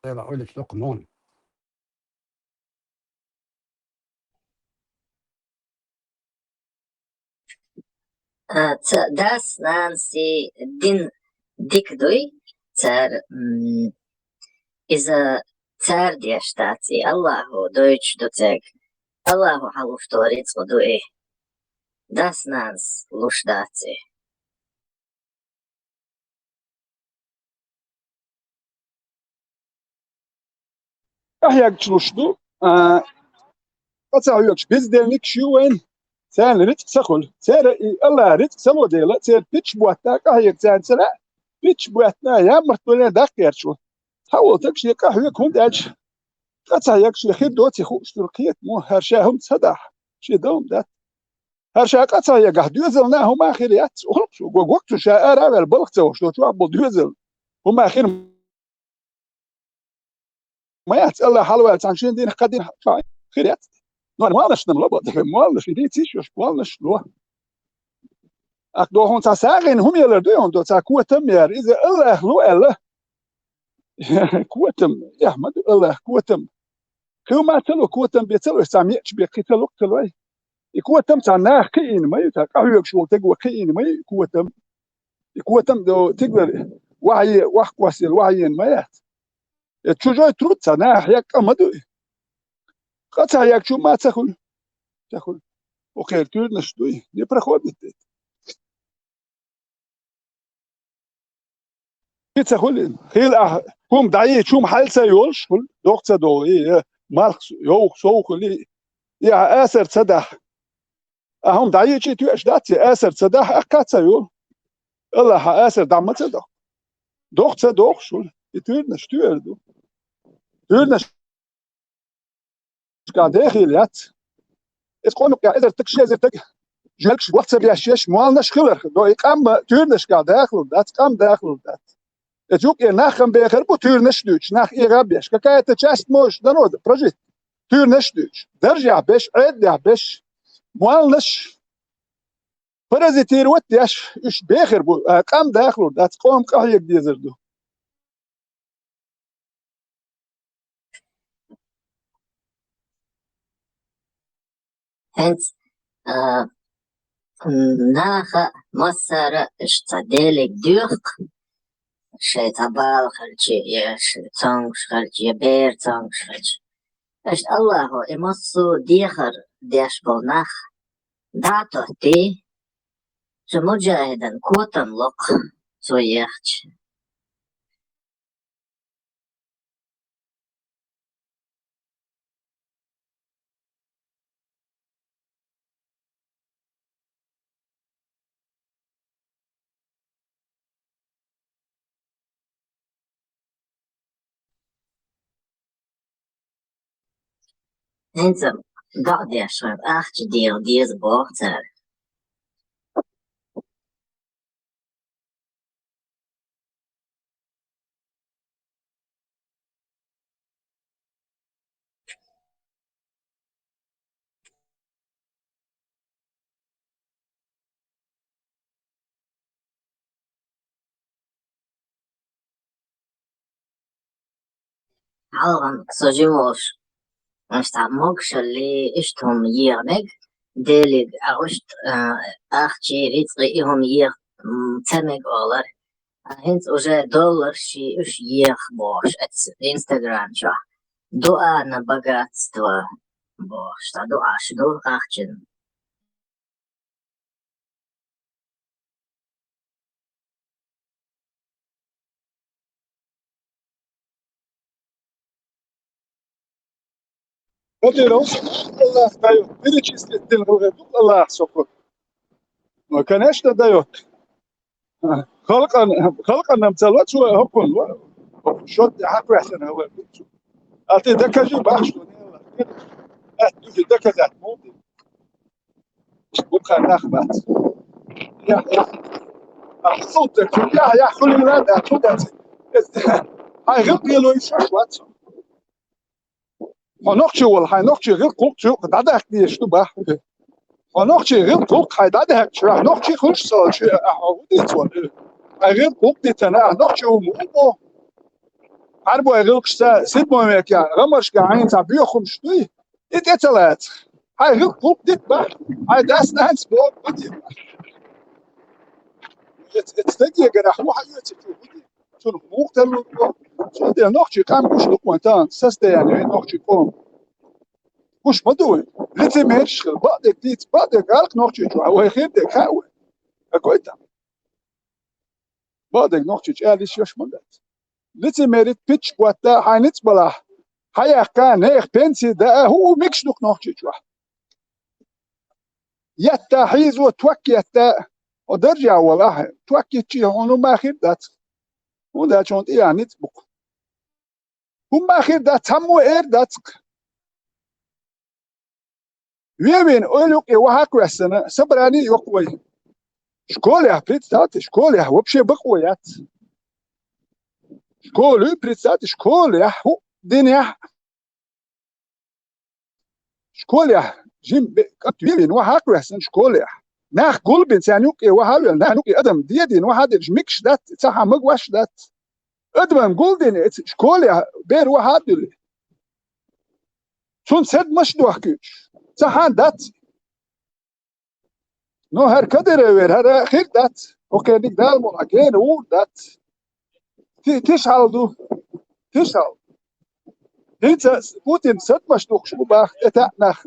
Дела Ӏуьллучу дукха мугӀна. А, ца-, дас-нанас и дин дика дуй, цара, м, иза цара деш дац, и Аллахо дойтуш ду цаьрга. Аллахо хьалуш долу рицкъа ду и. Дас-нанас луш дац и. Къахьегча луш ду, а, къа ца хьоьгуш бездельникаш ю вайн, царна рицкъ ца хуьлу. Церан и Аллахьа рицкъ ца ло дела, церан пичча ботта, къахьега царна ца лаьа, пичча ботта, ямарт доле даккха гӀерташ ву. Цхьа волу стаг шен къа хьоьгу, хӀунда аьлча, къа ца хьегча, шен хир доций хууш, цуьнан кхетамо, хӀара ша хӀума ца дахь, шен дан хӀума дац. ХӀара ша къа ца хьегахь, доьзална хӀума хир яц, гӀуллакхаш ву, го-, гок цу ша ара а ваьлла, балха ца вахаш долчохь болу доьзал хӀума хир ма яц, Аллахь хьалаваьлла цхьана шина дийнахь, кхаа дийнахь хир яц. Нор молланаш-м ло бо, молланаш, и дийца йиш йолуш молланаш ло. Аккха дохуна цхьа сагӀина хӀума ялар ду, хӀунда цхьа котам яр, иза Аллахь ло аьлла. Котам, эхь ма ду Аллахь, котам. Кхин ма ца ло, котам бен ца ло, цхьа меъча бен кхин ца ло, ца лой. И котам цхьа нах кхиийна ма ю, цхьа къахьоьгуш волу стага кхиийна ма ю и котам. И котам до тиглар вахье, вахкосъелла вахьена ма яц. Э, чужой труд цхьа наха хьекъа ма ду и. Къа ца хьегчу ма ца хуьлу. Ца хуьлу. Окхера туьйранаш дуй, не проходит это. И ца хуьлу. Хила ахь хӀума дӀайича, хӀума хьал ца йолуш хуьлу, доху ца догӀу, и, э, малх йовха, совха хуьлу, и, и ахь асар ца дахь. Ахь хӀума дӀайича, и тоьаш дац, и асар ца дахь, ахь кхаъ ца йолу. Аллахьа асар дӀа ма ца доху. Доху ца дохуш хуьлу, и туьйранаш туьйр ду. Туьйранаш ка дехийла яц. Эцу къоман юкъа эзар таг, ши эзар таг, жоьлгаш боху ца беш еш, молланаш хиларх, но и къам туьйранашка дахалур дац, къам дахалур дац. Эцу юкъе нах-м бехар бу туьйранаш а дуьйцуш, нах эгӀа а беш. Какая-то часть может, да, ну, прожить. Туьйранаш а дуьйцуш. Даржехь беш, Ӏедалехь беш. Молланаш паразитировать деш, уьш бехар бу, а, къам дахалур дац, къоман къахьега дезар ду. ХӀинца, а, Наха массара а иштта Делиг доьху, шайн цхьа бала хилча, я шайн цомгуш хилча, я бер цомгуш хилча. Иштта Аллахо и массо а дехар деш болу нах дӀа а тоттий, цу муджахӀидан котам ло-кх цо ехча. ХӀинца а доӀа деш вайн ахча дегӀа деза боху цара. Хьалхана со жима волуш, иштта могушаллий, иштта хӀума еха мега, Делиг а, иштта, а, ахчий, рицкъий, и хӀума еха, м, ца мега олар. А хӀинца уже долларший уьш еха бохуш, оцу Инстаграм чохь. Дуа на богатство бохуш, цхьа дуаш ду ахчанна. Владимир, Аллах даёт. Перечислить дина хӀалха ду Аллах соку. Ну, конечно, даёт. Халкъан, халкъан-м ца ло цо хӀокхунна, шот тӀе хьакхоьссина хӀалха ду цо. А ты докажи, бахьаш ду, не Аллах. Аьтта ду, доказать ма ду. Букха нах бац. Я, я. А, хӀу ца, я, я, хуьлийла дац, хӀу дац. Хьайн гӀиллакх лело йиш йолуш вац. Хьо нохчи волу, хьайн нохчи гӀиллакх гӀуллакх цу юкъа дӀадаккха дезаш ду бах. Хьо нохчи гӀиллакх гӀуллакх хьайн дӀадаьккхича, ахь нохчи хуьлуш ца волчу, ахь хьо хӀун дийца волу? Хьайн гӀиллакх гӀуллакх дитина, ахь нохчи ву ма ву боху. Ӏарбой гӀиллакхашца, седьмой векехь, гӀамаршкахь Ӏийна цхьа боьха хӀумаш дуй? И тӀе ца лаца. Хьайн гӀиллакх гӀуллакх дита бах. Хьайн дас-нанас боху, ма де бах. Эц, эц стегегара хӀун хьаоьцу чу, хӀун де? Цунах муха тарлур бу? Цундела нохчий къам гуш ду-кх вайн тахана, состояние нохчий къоман. Гуш ма ду вай. Лицемераш хила, бакъдерг дийца, бакъдерг гӀалкх нохчий чохь, вай хир дерг хаьа вай. Какой там? Бакъдерг нохчий чӀагӀлийша йиш ма дац. Лицемерить, пичча котта, хьайн ницкъ балахь, хьаяьккха, нехан пенсий даа, хӀу мегаш ду-кх нохчий чохь? Етта, хьийзо, ток етта, хьо даржехь волу ахь, ток йитчи хьуна хӀумма хир дац-кх. ХӀунда аьлча хьуна тӀехь ницкъ бу-кх. ХӀумма хир дац, цхьаммо эр дац-кх. Вен-вен ойла юкъе вахьа а кхоьссина, собрание йоккху вай. Школехь, представьте, школехь вообще бакъо яц. Школа, представьте, школехь, хӀу динехь. Школехь, жим бе-, кӀант вен-вен вахьа а кхоьссина школехь. Нах гулбина, царна юкъе вахьа а велла, нах юкъе адам дедина вахьа а делча, мегаш дац, цхьа хьан магош дац. Адаман гулдина, эца школехь бер вахьа а дуьллий. Цунна садмаш дохкуьйтуш, цхьа хьан дац. Ну, хӀара Кадыров вер, хӀара хир дац. ХӀокхерниг Дала мукъ лахь гена вур дац. Ти-, тиша хьал ду. Тиша хьал. ХӀинца Путин садмаш духкуш бу бах, тӀе таьӀ нах.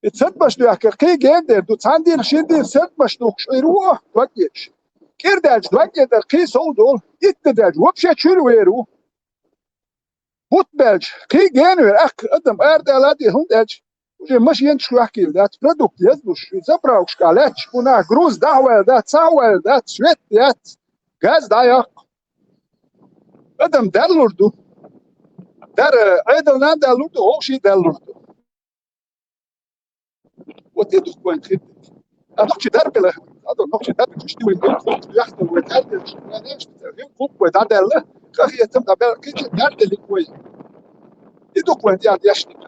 И садмаш доьхкар кхин гена дер ду, цхьана дийнахь шина дийнахь садмаш духкуш Ӏийр ву, дог еш. КӀира даьлча дог еш дар кхин сов долу, итт де даьлча вообще чуьра вер ву. Бутт баьлча, кхин гена вер, ахка адам арадаьлла а де, хӀунда аьлча, уже машенаш лохкийла дац, продукт езлуш, заправкашкахь лаьтташ бу нах, груз дӀахьаваьлла дац, цхьа а ваьлла дац, свет яц, газ дӀайоккху. Адам даьллур ду. Дар, Ӏедална а даьллур ду, вовшийн а даьллур ду. Вот и дукха вайн хир дерг. А нохчий дарбелла, а то нохчий дарбелла, иштта вайн гӀиллакх-гӀуллакх яхтар вай дарбелла, вайн иштта гӀиллакх-гӀуллакх вай дӀадаьлла, къахетам дӀабаьлла, кхин чу дарделлиг вай. И дукха вайн тӀехь дешниг.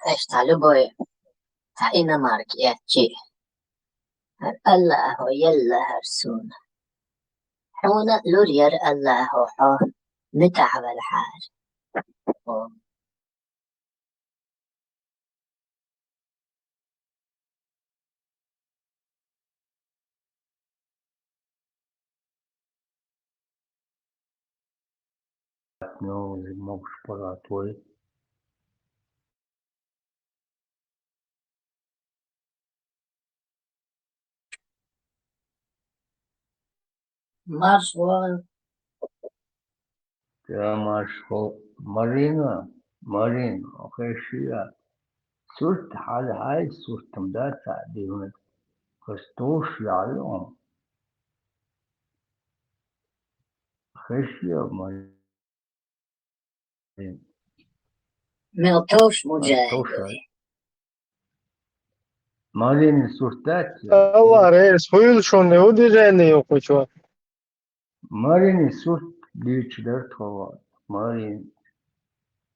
Аша цхьа любой цхьа иномарка эцчи, хӀара Аллахьо елла хӀара суна. Хьуна лур яра Аллахьо хьо муьтӀахь велхьара. Ну, могуш паргӀат вай. Марш вогӀийла. Тамаш хо Марина, Марин, хешия. Сурт хьал хьай, суртам да ца дивнат. Хас туш яли он. Хешия Марин. Мел товш муджай. Товш ай. Марини сурт дац? Алла рейс, хуйла шуна, удирени юкъучу. Марини сурт дийчу дар тхо. Марин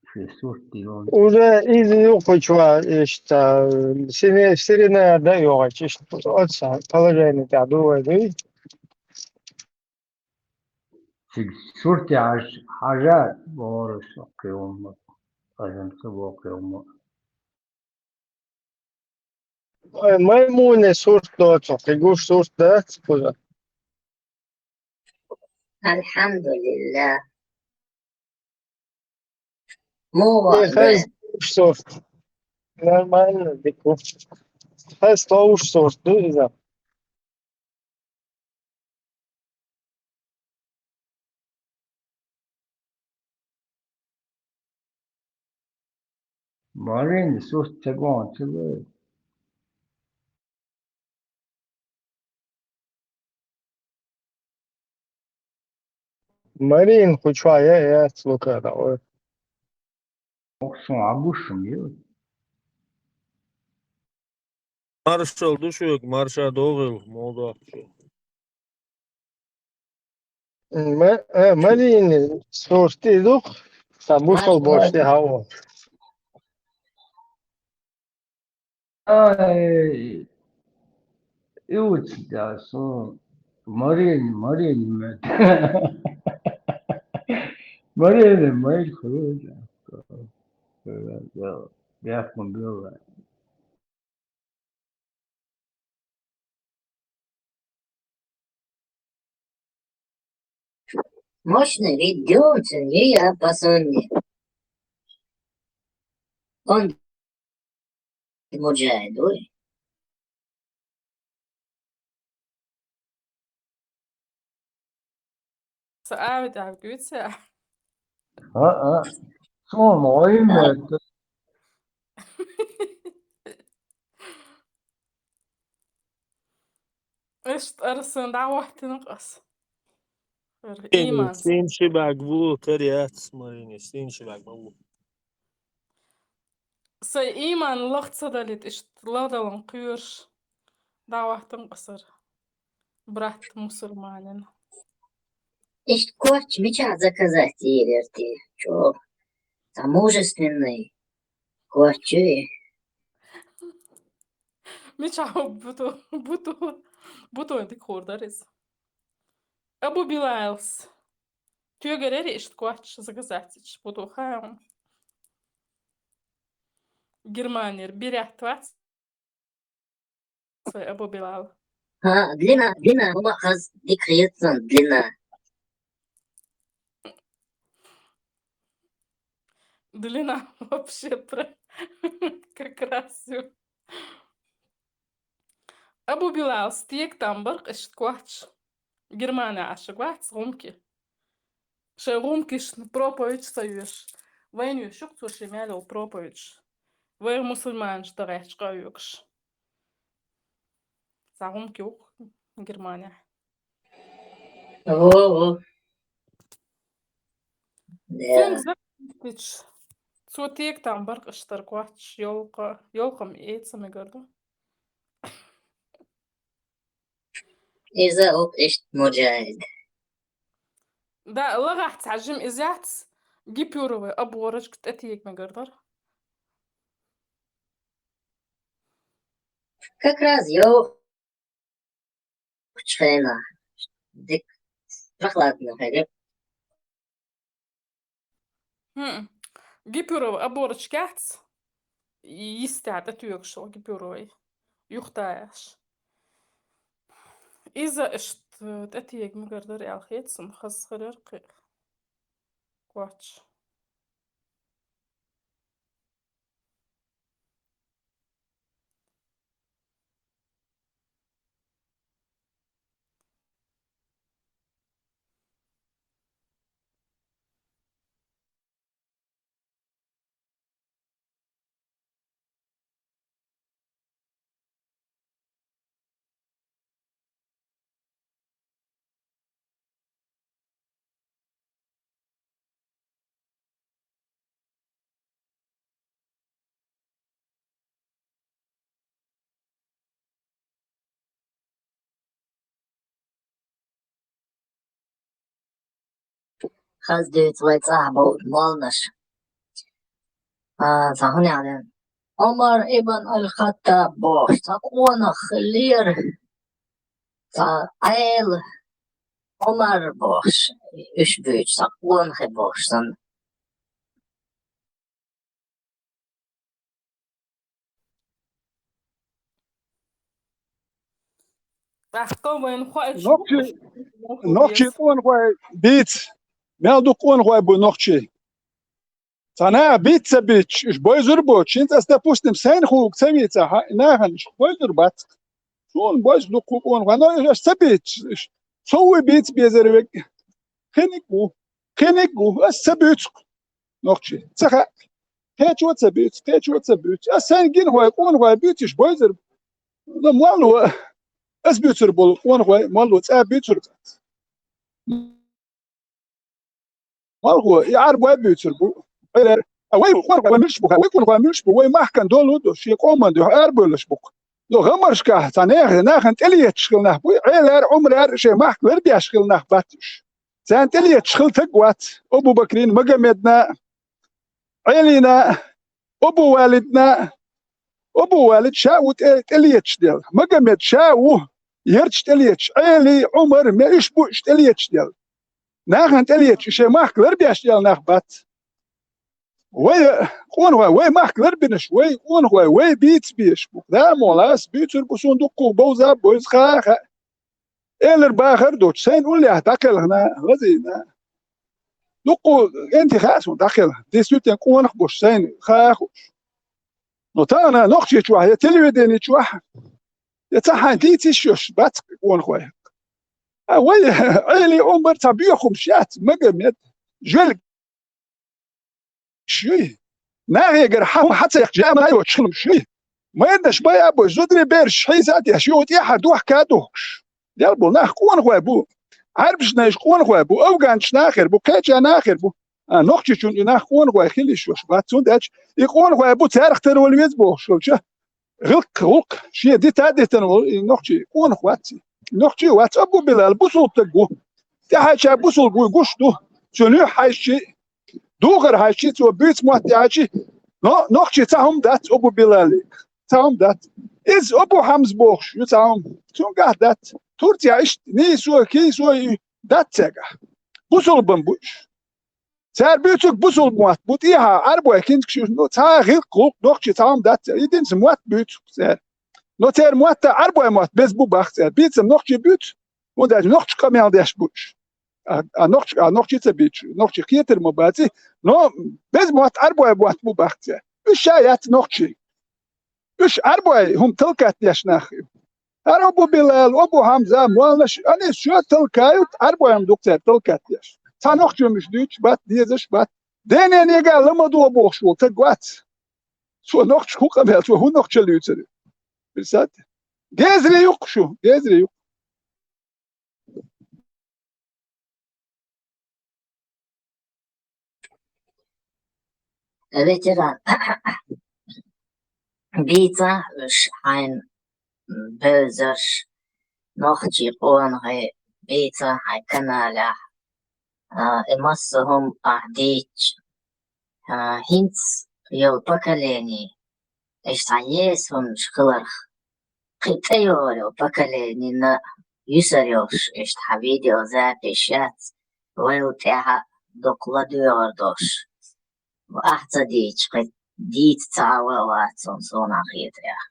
ши сурт дилон. Уже иза юкъучу, иштта, сине-, сирена да йогӀач, иштта, оца положение тӀа ду вай, дуй? Цига сурте хьаж-, хьажа, бохура со кхиъна, адамца боху кхиъна. Ой, Маймуне сурт доцу, кхин гуш сурт дац кхуза. Альхьамдулиллах. Муха хай сурт. Нормально, дика. Хай ловш сурт ду иза. Марин сурт ца гон ца вай. Марин, хучва я, я, слука, да, ой. Ох, сон абушум ю. Маршал ду шуьга, марша догӀийла, мол дохку шу. Ма-, э, Марини сурти дух, са бусал бошти хьао. Ай, и уц да со Марини, Марини мет. Марини мет хуя. Я, я, я, я, Мощный видео, цунги я пасунни. Он муджай дуй. Са авид авгуца. А, а. Сом оймет. Иштта арсан дӀавахтина къас. Эр, Марини, иман. Син шибаг ву, кар яц, Марини, син шибаг ма ву. Сай иман лахца далит, иштта ладалан кхуьрш. ДӀавахтина къасар. Брат мусульманин. Иштта коч мича заказать йийрар те? Чо? Ца мужественный. Коч. Мича буту, буту, буту дик хурдар из. Абу Билалс. Тюгерери иштта коч заказать ич буту хаам. Германир бирят вац. Свой Абу Билал. Ха, длина, длина, хӀума хаз дика хетсон, длина. Длина вообще про-, как раз всё. Абу Билал, стек там баркъ ишт квач. Германия аша квац гъумки. Шай гъумкишна проповедь ца веш. Вайн вешук цо шай мялел проповедь. Вай мусульманаш дагъач къавюкш. Ца гъумки ук Германия. Во, во. Сен закрутич. Цо тек там баркъ иштар квач, ёлка, ёлкам эца мегарда. Иза укх иштта муджахид. Да, лагахь цхьа жим изяц, гипюровый оборочка тӀе тек мегардар. Как раз йовхачу хенахь дика прохладно хир ю. ХӀм. Гипюрова оборочка яц, йистехь тӀетоьгуш гипюровый, юхатаеш. Иза иштта тӀетега мегар дара аьлла хета суна, хаза хир яра кхин а коч. Хаза дуьйцу вай цӀахь болу молланаш. А, цхьа хӀун аьлла? Ӏумар ибн аль-Хаттаб бохуш, цхьа къонах хиллера, цхьа Ӏела Ӏумар бохуш, уьш буьйцу, цхьа къонахий бохуш санна. ТӀаккха вайна хоуьйтуш нохчий, бу уьш, нохчий къонахой бийца. Мел дукха къонахой бу нохчий. Цхьа наха бийца ца бийцаш, уьш бойзур боцуш, хӀинца ас, допустим, сайна хӀума ца вийцахь, нахана уьш бойзур бац. Суна бойзу дукха къонахой, но уьш ас ца бийцаш, уьш со вуй бийца безар верг. Кхиниг ву, кхиниг ву, ас ца буьйцу-кх нохчий. Ца хаьа. Кхечо а ца буьйцу, кхечо а ца буьйцу. Ас сайна гинхой, къонахой буьйцу, уьш бойзур. Но молло, ас буьйцур болу къонахой, молло цӀа буьйцур бац. Малхо, и Ӏарбой буьйцур бу. Ӏелар, а вай къонахой муьлш бу, вай къонахой муьлш бу, вай махкана долу а до, шен къоман дуьхьа арабевллаш бу-кх. Но гӀамаршкахь цхьа нехан, нахана тӀелеташ хила нах бу, Ӏелар, Ӏумрар шен махка ларбеш хила нах бац уьш. Царна тӀелеташ хила стаг вац, Абу-Бакрина, Магомедна, Ӏелина, Абу Валидна, Абу Валид ша ву тӀе-, тӀелеташ делла. Магомед ша ву, ярташ тӀелеташ, Ӏели, Ӏумар, ме уьш бу уьш тӀелеташ делла. Нахана тӀелеташ, шайн махка ларбеш делла нах бац. Вай, къонахой, вай махка ларбинарш, вай къонахой, вай бийца безаш бу. Да, молла, ас буьйцур бу, суна дуккха бовза а бовза, ха а хаьа. Элар бахар а доцуш, сайна уллехь дӀакхелхина, лазийна. Дуккха кӀентий хаьа суна дӀакхелхина. Действительно, къонах а бу уьш, сайна ха а хууш. Но тахана нохчийчохь я телевидени чохь, я цхьа хьайн дийца йиш йолуш бац къонахой. А вай, Ӏели, Ӏумар, цхьа боьха хӀумаш яц, Магомед, жоьлла юй. Нахегара хьан хьан ца яхча, жамана йоцуш хилла ма юй. Майданаш бай а бой, зударий бераш хьийза а деш, юха тӀаьхьа дохка а духкуш. Дел бу, нах къонахой бу. Ӏарбашна уьш къонахой бу, афганчаш нахера бу, кхеча нахера бу. А, нохчичунна и нах къонахой хила йиш йолуш бац, цундела и къонахой бу, царах тара вала веза бохуш хилча, гӀиллакх, гӀуллакх шен дита а дитина волу и нохчи къонах вац и. Нохчи а вац, Абу Билал бусулба стаг ву. ТӀаьхьа ша бусулба вуй гуш ду. Цуьнан юьхь хьаьжчи, духар хьаьжчи, цо буьйцу мотт тӀехьаьжчи, но нохчи цхьа хӀума дац Абу Билале. Цхьа хӀума дац. Иза Абу Хьамза бохуш ю цхьа хӀума. Цуьнгахь дац. Турцехь иштта нийсо, кийсо и дац цаьргахь. Бусулбан бу уьш. Цара буьйцург бусулба мотт бу, тӀехьа Ӏарбой кӀентий ю, ну, цхьа а гӀиллакх, гӀуллакх, нохчи цхьа хӀума дац цара. Единственное, мотт буьйцу цара. Но церан мотта Ӏарбой мотт беза бу боху цара. Бийцам нохчи буьйцу, хӀунда аьлча нохчи къамел деш бу уьш. А, а нохчи, а нохчи ца буьйцуш, нохчи кхетар ма бац и, но беза мотт Ӏарбой мотт бу боху цара. Уьш ша яц нохчий. Уьш Ӏарбой хӀума талкат деш нах ю. ХӀара Абу Билал, Абу Хьамза, молланаш, они всё толкают, Ӏарбой хӀума ду-кх цара талкат деш. Цхьа нохчо уьш дуьйцуш бац, дезаш бац. Дененега ла ма догӀу бохуш волу стаг вац. Цо нохча хӀун къамел, цо хӀун нохчалла юьйцур ю? Представьте. Гезри ю-кх шу, гезри ю-кх. Ветеран. Бийца уьш хьайн бевзарш, нохчий къонахий, бийца хьайн каналехь, а, и массо а хӀума ахь дийцча, а, хӀинца йолу поколение, иштта цхьа еса хӀуманаш хиларх, кхин цӀе йогӀур йолу поколенина юьсур йолуш, иштта хьан видеозапись яц, вайл тӀаьхьа дукха ладуьйгӀур долуш. Ахь ца дийцича, кхин дийца ца Ӏа ван а вац суна, суна хетарехь.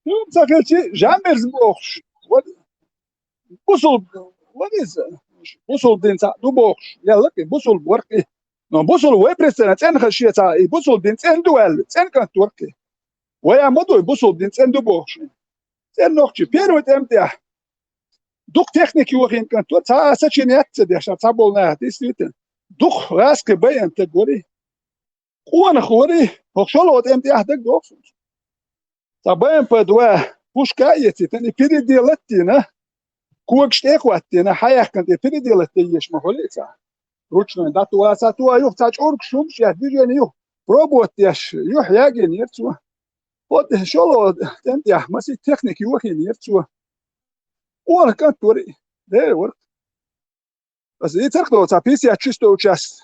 Суна ца хилчи, Жамирс бохуш, вара бусулба, вара иза, бусулба дин цхьаъ ду бохуш, яьлла кхин, бусулба вара кхин. Но бусулба вай пресеран цӀена хаза шен цхьа, и бусулба дин цӀена ду аьлла, цӀена кӀант вара кхин. Вай а ма ду, и бусулба дин цӀена ду бохуш. ЦӀена нохчи, первый тӀеман тӀехь. Дукха техника йохийна кӀант вара, цхьа а сачин яц ца деш, цхьаболу наха, действительно. Дукха гӀаскхи байина стаг вара и. Къонах вара и, хӀокху шолгӀа тӀеман тӀехь дагадогӀу суна. Цхьа Б М П два пушка а эцийтина, и переделать а дина, когаш тӀе а хӀоттийна, хьаяьккхина тӀе переделать а дан езаш ма хуьлу и цхьа. Ручной дӀатоха, цхьа тоха юха, цхьа чӀургаш хӀумаш а эцна, движение юха, пробовать деш, юха ягийнера цо. ХӀокху шолгӀа тӀеман тӀехь масийтта техника йохийнера цо. Къонах кӀант вара и, дера вара. Аса и царх долу цхьа пятьдесят шестой часть.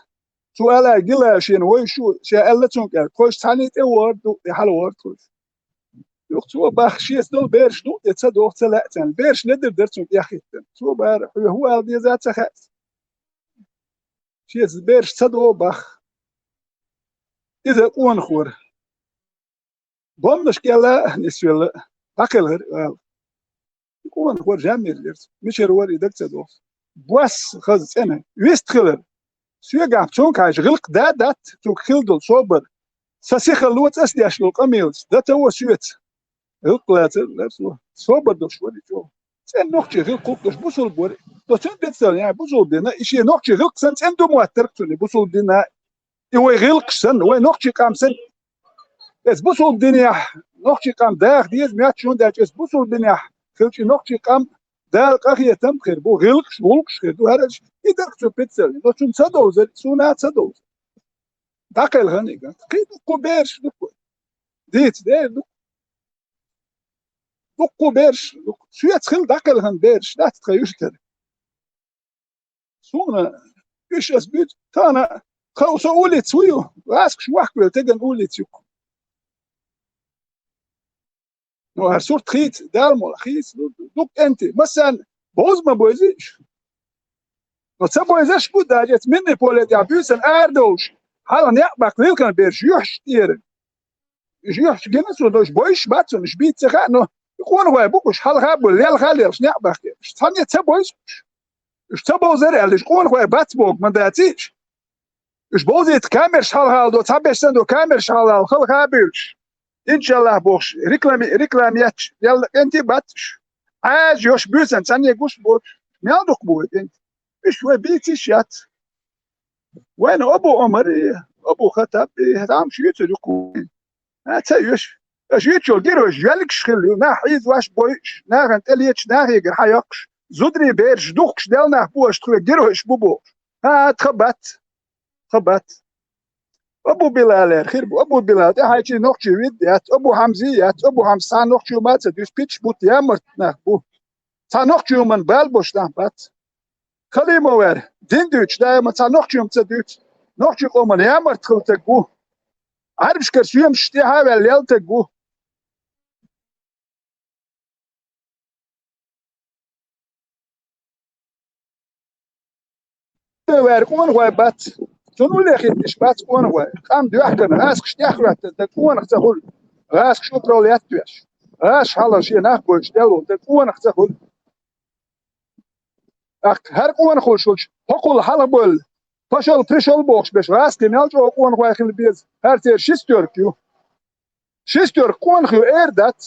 Цо аьлла, гила шена вай шу, ша аьлла цунна кӀел, тхойша цхьаьний тӀе вогӀур ду, тӀе хьала вогӀур тхойша. Юха цо баха, шеца долу бераш ду, тӀе ца догӀу, ца лаьа царна. Бераш ледара дара цунна тӀехӀиттина. Цо бара, хьоьга хӀун ала деза ца хаьа. Шеца бераш ца догӀу баха. Иза къонах вара. Бомбанаш кӀел а нисвелла, дӀакхелхира ала. И къонах вара, Жамир яра цо. Мичара вара и дага ца догӀу. Бос хаза цӀена, вист хилар. Соьгахь цунга хьаьжча гӀиллакх да а дац, цуьнга хилла долу собар. Сан сихалло цӀа ца деш долу къамелаца, дан ца во соьца. ГӀиллакх лацар лара цо. Собар долуш вара и чӀогӀа. ЦӀена нохчи гӀиллакх гӀуллакх долуш бусулба вара и. Со цуьнан пецалла ян бусулба дина, и шен нохчи гӀиллакх санна цӀена ду моттарг цунна бусулба дина. И вай гӀиллакхаш санна, вай нохчи къам санна. Эцу бусулба динехь нохчи къам даха деза моьттуш, хӀунда аьлча эцу бусулба динехь хилча и нохчи къам Дала къахетам хир бу, гӀиллакхаш, гӀуллакхаш хир ду, хӀара аьлча и дара цо пиццалли. Но цунна ца довзар, суна а ца довзар. ДӀакхелхина и кӀант. Кхин дуккха бераш дуккха. Дийца дер дуккха. Дуккха бераш дуккха. Соьца хилла дӀакхелхина бераш дац тхан юьртара. Суна уьш ас буьйцу, тахана кхаа со улица ву ю, гӀаскаш вохкавелла теган улица юккъе. Ну, хӀара сурт хийца, Дала мукъ лахь хийца, ду-, ду-, дукха кӀентий, массарна бовза ма бовзий уьш. Ну, ца бовзарш бу даже, эцу минный поле тӀехь буьйсанна арадовлуш, хьалха некъ баккха лилхина бераш юьхьаш тӀера. Уьш юьхьаш гина суна, уьш бовзуш бац суна, уьш бийца ца хаьа, но къонахой бу уьш, хьалха а бу, лелха а лелаш некъ баккхий. Уьш цхьанне ца бовзу уьш. Уьш ца бовзара аьлла, уьш къонахой бац боху ма даций уьш. Уьш бовзийта камераш хьалха а до, цхьаберш санна до камераш хьалха а, халха а буьйлуш. Иншаллах бохуш, реклами-, реклама етташ, яьлла кӀентий бац уьш. Ӏаьржа йолуш буьйсанна цхьанне гуш боцуш, мел дукха бу вай кӀентий. Уьш вай бийца йиш яц. Вайна Абу Ӏумар и, Абу Хаттаб и, хӀара Ӏамаш юьйцур ю кху вайна. А, ца оьшу. Аша юьйцуш йолу геройш йоьлгаш хилла ю, нах хьийзош бойуш, нахана тӀелеташ, нахегара хьайоккхуш, зударий бераш духкуш делла нах бу аша, тхоьга геройш бу бохуш. А, тхан бац. Тхан бац. Абу Билалера хир бу. Абу Билал тӀаьхьайчий нохчий вид яц, Абу Хьамзий яц, Абу Хьамза цхьа нохчий ма ца дуьсу, пичча бутт ямарт нах бу. Цхьа нохчий хӀуманна бала беш нах бац. Халимов вара, дин дуьйцуш даима цхьа нохчий хӀума ца дуьйцу. Нохчий къоман ямарт хилла стаг ву. Ӏарбашкара соьмашна тӀаьхьа а ваьлла лелла стаг ву. Ваьр къонахой бац. Цунна уллехь хиттиш бац къонахой. Къам доьхкина, гӀаскаш тӀеххӀоьттина, стаг къонах ца хуьлу. ГӀаскаш управлять а доьшуш. ГӀаскаш хьалха шен нах гойтуш делла волу, стаг къонах ца хуьлу. ТӀаккха хӀара къонахалла шулчу, хӀокхул хьалха бевлла, пошёл, пришёл бохуш берш, гӀаскхий мел чӀогӀа къонахой хила беза, хӀара церан шестёрка ю. Шестёрка къонах ю эр дац.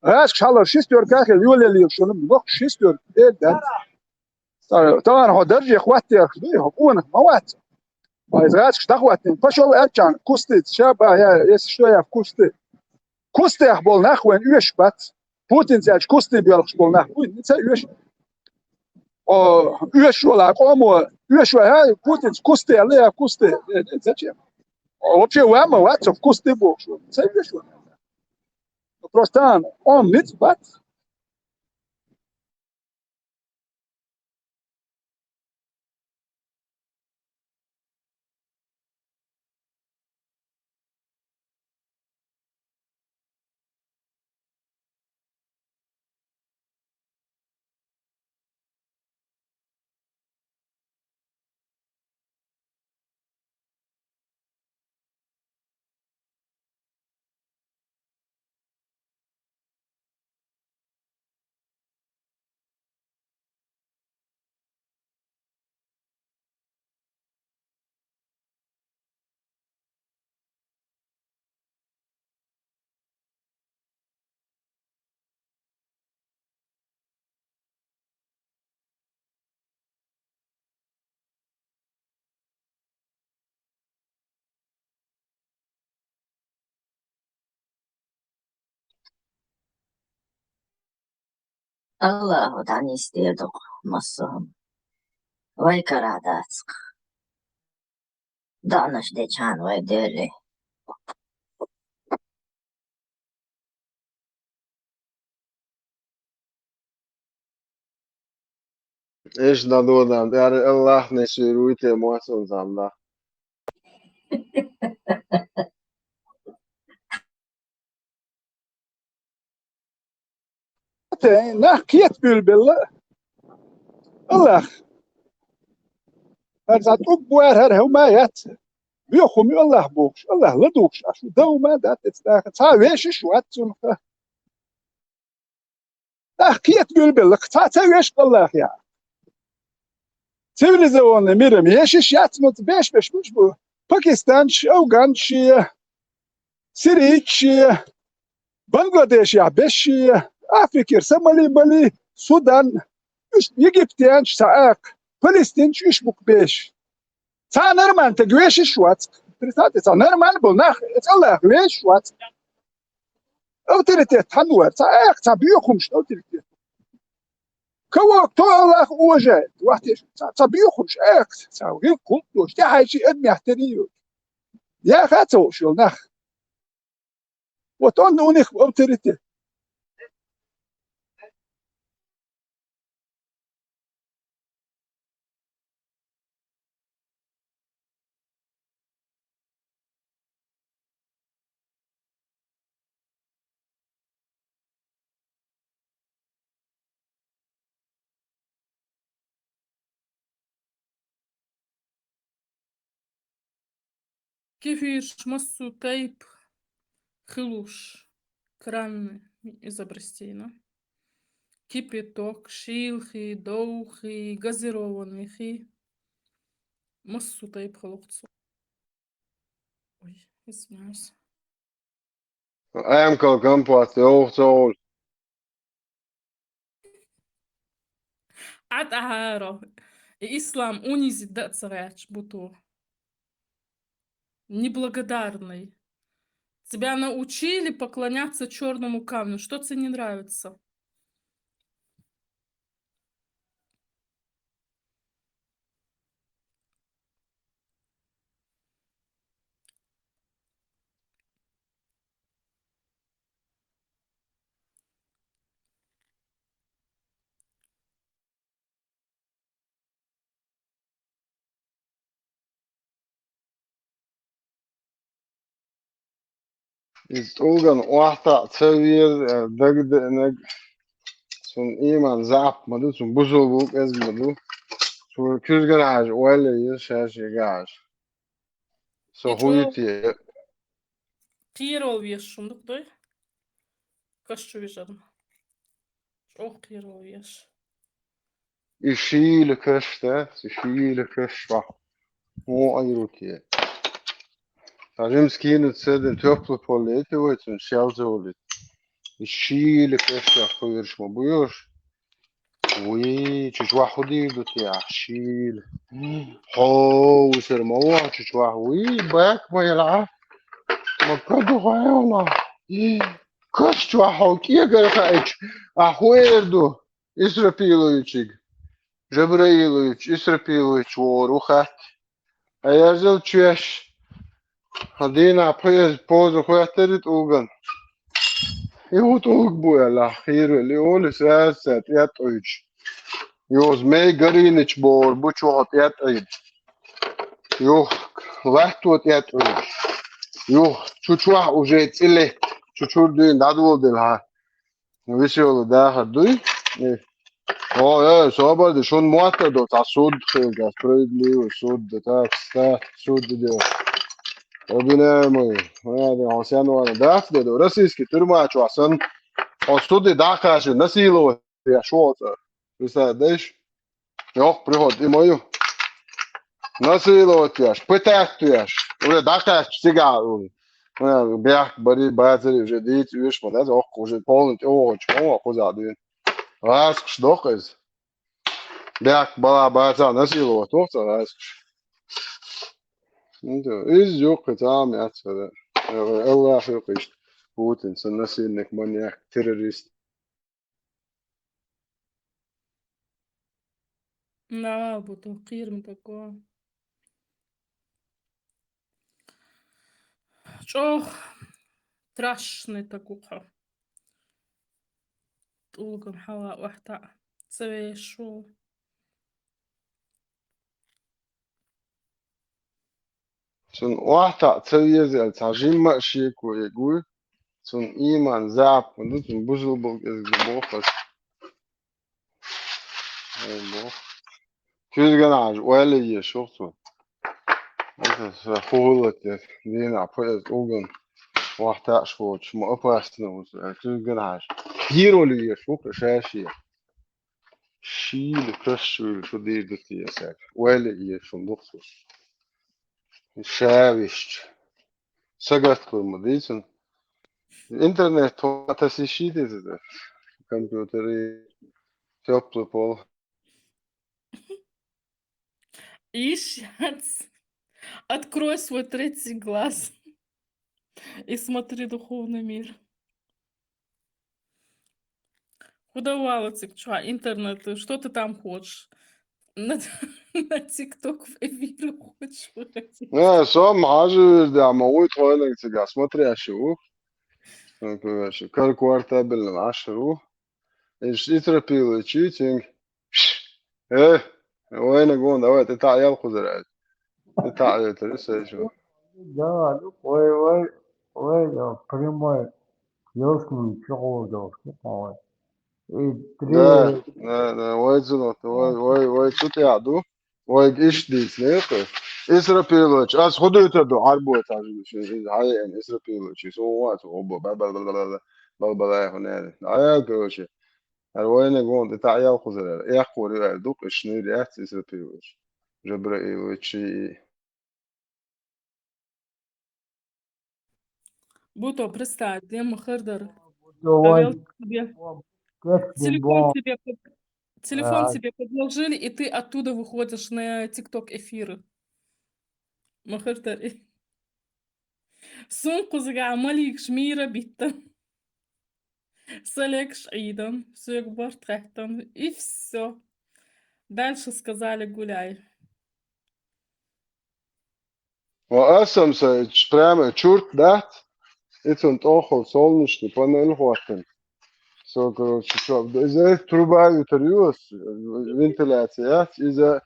ГӀаскаш хьалха шестёрка а хила, йолаелла шуна, нохчаша шестёрка эр дац. Та-, тахана хьо дарже хӀоттехаш дуй, хьо къонах ма вац. Ай, гӀаскаш дӀахӀоттийна, пошёл аьлча, кустица, ша бан, я, если что, я в кусты. Кустехь болу нах вайна оьшуш бац. Путинца аьлча кусты боьлхуш болу нах вуй, ца оьшу. О, оьшуш волу къомо, оьшуш вай, хьай, Путинца кусты аьлла, я кусты. Э, э, зачем? О, вообще, вай ма вац, в кусты бохуш. Ца оьшу вай. Просто он ницкъ бац. Аллахо дӀанисдийр дукха массо а хӀума. Вай кара дац-кх. ДоӀанаш деча хана вай дерри. Эш дӀадодан, тӀера Аллах несвируй те моцал замда. Те, нах кхета буьйлабелла. Аллах. ХӀара цхьа тӀуб бу аьлла, хӀара хӀума яц. Боьха хӀума ю Аллах бохуш, Аллах ладугӀуш, аш шу дан хӀума дац эцу даха. Цхьа вешаш вац цунах. Нах кхета буьйлабелла, цхьа ца веш Аллах я. Цивилизованный миром вешаш яц, ну, беш-беш муш бу. Пакистанчи, афганчи, сирийчи, Бангладешехь бешши, Африкера Сомали бали, Судан, уьш египтянчу ца акха, палестинчу уьш бу-кх беш. Цхьа нормально таг вешаш вац. Представьте, цхьа нормально болу нах, эцу Аллах вешаш вац. Авторитет хьан вара? Цхьа акха, цхьа боьхамаш авторитет. Кого кто Аллах уважает? Вахтеш, цхьа, цхьа боьхамаш акха, цхьа гӀиллакх хӀунда дош, тӀаьхьайчи адамех тера йоцу. Яха ца хууш йолу нах. Вот он у них авторитет. Кефирш массо а тайпа хилуш, кранный изобретение. Кипяток, шийла хи, дов хи, газированный хи. Массо а тайпа хилуш цо. Ой, извиняюсь. Амкал компот, йовха ца гӀур. Ӏа тӀаьхьара. И ислам унизить дан а ца гӀерташ бу тхо. Неблагодарный. Тебя научили поклоняться чёрному камню. Что тебе не нравится? Иза тӀулган охьатаӀа ца веза, э, дагадеанарг. Цунна ийман заьӀап ма ду, цунна бусулба ву кӀезиг ма ду. Цо куьзгара хьажа ойла еза, ша шега хьажа. Со хӀун ю те? Кхерол веш шуна дукха дой? Каш чу вижарна. ЧӀогӀа кхерол веш. И шийла каш дац, и шийла каш бахьа. Муха айру те? Ткъа жимчу кийна ца дина, тёплый пол летий вай цунна шел ца волуьйту. И шийла каш бахьа кхуьйраш ма бу йош. Вуй, чу чохь хӀун дийр ду те ахь шийла? Хьо, висар ма ву ахь чу чохь. Вуй, баьк ма яла ахь. Ма кадо хьайвала. Каш чохь хьо кӀегара хаийча, ахь хӀун эр ду? Исрапиловичиг. Жабраилович, Исрапилович вогӀур ву хаьттича. Ай, яжал чоьш. Хьан дийнахь пхи эзар поза хӀоьттира и тӀулган. И хӀун тӀулг бу аьлла, хьийрвелла, и олуш саьрца тӀеттӀуьйтуш. Юха змей Горыныч бохур бу чохь тӀеттӀийна. Юха латто тӀеттӀуьйтуш. Юха чу чохь уже цӀе летта. Чу чуьра дуьйна дӀадоладелла хьан. Веселый дахар дуй? Э. О, э, собар ди, шун мотта до, цхьа суд хилга, справедливый суд, да, так, кстати, суд идёт. Обвиняемый, надо, он сян вана, да, да, да, российский тюрьма, чё, сан, он суды, да, каши, насиловать, я шёл-то. Представляешь? Йох, приход, и мою. Насиловать еш, пытать еш. Уже дакъаьсташ цига, уже. Вайн бехк бари, бацари уже дийца уьш ма дац, охку уже полный тӀе охочу, оху кхуза дуьйна. ГӀаскаш доккха иза. Бехк бала баца насиловать воху ца гӀаскаш. Ну да, иза юккъе цхьа а ма яц хӀара. Аллах юккъе иштта. Путин, сан насильник, маньяк, террорист. Нал бу ту, кхерам такого. ЧӀоагӀа страшный такой хьо. ТӀулган хьала охьатаӀа ца вешал. Цун охьатаӀа ца веза аьлла, цхьа жимма а шеко эгуй. Цун иман заьпа ду, цун бусалба кӀезиг бохаш. Ай, бох. Куьзган хьажа, ойла еш ву цо. Это всё хулат, это дина, поэт уган. ОхьатаӀаш воцуш, ма опасно ву цо, куьзган хьажа. Хьийроле еш ву, ша шен. Шийла, каш шийла, шу дийр ду те саг. Ойла еш ву, бухсуш. Ша висча. Сагатхур ма дийцун. Интернет тхо тасишийта иза, компьютер и тёплый пол. Ишац. Открой свой третий глаз и смотри духовный мир. Куда валацик, чё, интернет, что ты там хочешь? На, на ТикТок в эфир хочешь выходить? Не, сом хьажа вирда, ма уй тхойнаг цига смотрящий ву. Ну, короче, кар квартабельный ашру. Иш итра пилы читинг. Э, вайна гон, давай, ты та ял кузарай. Ты та ял, ты сай шо. Да, ну, ой, ой, ой, да, прямой. Ёлкин чего, да, ой. И три. Да, да, да, вай зулот, вай, вай, вай, цу тяду. Вай иш дийцнехь. Исрапилович, ас худуьйтар ду, Ӏарбой тажи, хьаен Исрапилович, со вац, обо, ба, ба, ба, ба, ба, ба, ба, хунер. Ая, короче. Ар вайна гон, тӀе таӀ ял кхузарар. Эккхур ю аьлла, дукха иш шнур яц Исрапилович. Жабраилович и Буто, представь, де ма хир дара. Давай. Повёл к себе. Как ты Телефон бо- тебе под-, телефон А. тебе подложили, и ты оттуда выходишь на TikTok эфиры. Ма хир дара. Сун кхузгахь маликаш мийра биттан. Са легаш Ӏийдан, соьга барт хаьттан. И всё. Дальше сказали: «Гуляй». Ва асам са ч-, прямо чурт дац, и цун тӀохал солнечный панель хӀоттан. Со, короче, чо, иза труба ютар ю ас, вентиляция яц, иза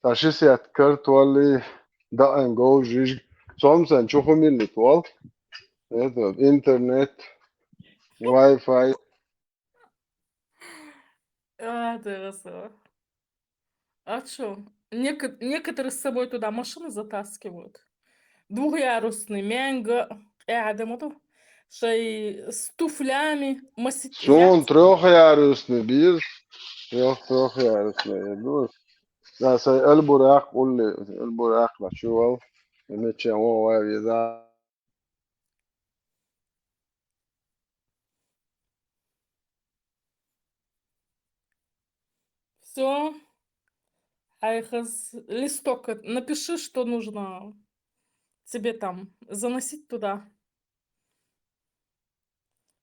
та шестьдесят картоли даан гов жижиг. Сомсан чухумилли туал. Это интернет, Wi-Fi. А, да, расо. А чё? Неко-, некоторые с собой туда машины затаскивают. Двухъярусный, мянга, э, Адам, это, шай с туфлями, масить Сун яц. Трёхъярусный биз. Трёх, трёхъярусный, я думаю. Да, сай Эльбурак, улли, Эльбурак, начувал. И мечен, о, вай, виза. Всё. Айхаз листок, э, напиши, что нужно тебе там заносить туда.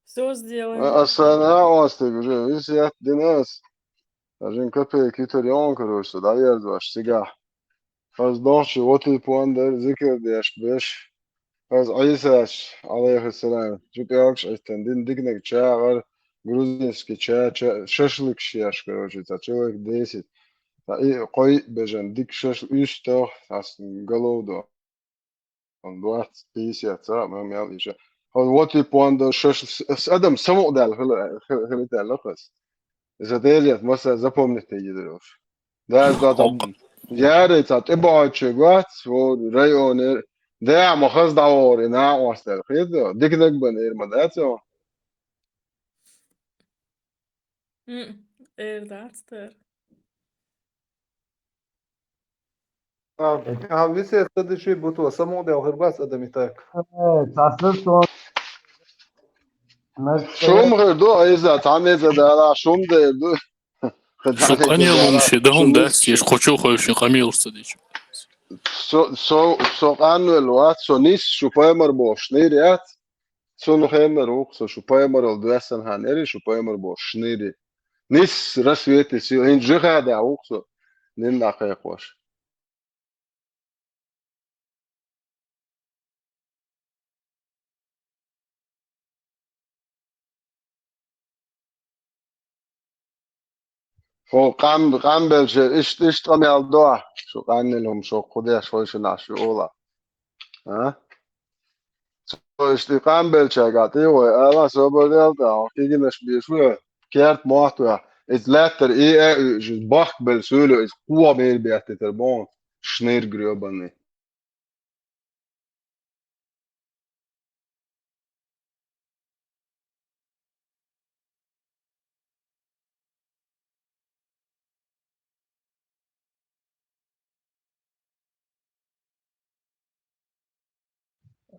Всё сделаем. А, а сана остыг уже, висят динас. Один копейки итар йон, короче, да, я два, сига. Аз дохчу, вот и пуандар, зикр деш, беш. Аз Ӏийсас, алейхиссалам, чу пӀелгаш Ӏиттан, дин дикнаг чагӀар, грузинский ча, ча, шашлык шеш, короче, ца человек десять. Ца и къой бежан, дик шашл-, уьстагӀ, ас голов до. Он двадцать, пятьдесят, ца, мам, ял иша. Он вот и пуанда шашл-, с, с, адам самукъдал хила, хила, хила тӀалахас. Иза делет, маса запомнить тегидрош. Да, да, там, Хо- яре, ца, тӀебааче гуац, во, районе, да, ма хаз да вори, на, остар, хид, дикнаг бан, эр, ма, да, цо. М, эр, да, астар. А, а, висет садыши бутула, самукъдел хир бац адам и так. Э, таслы сон. Шум хир ду, айза, тамеза дала, шум дер ду. Шу къанел умше, да хум дац, еш кхочо хойши къамел садич. Со, со, со къанвел вац, со нис, шу паймар бош, нир яц. Цун хеннар вукх со, шу паймарал дуьссан хьан эри, шу паймар бош, шнири. Нис рассветный сил, хин жихада вукх со. Нин дӀакхайкхош. Хьо къам-, къамбелча иштта, иштта къамел до, шу къаннел хӀума шо кху деш хойшина шу ола. А? Цо иштта къамбелча гӀатӀи вой, ала собар делта, хьо кигинаш беш ву, керт мотт ву. Из лаьттара и э уьш, бахк бел суьйло, из кхо мер беттитар бон, шнир грёбаный.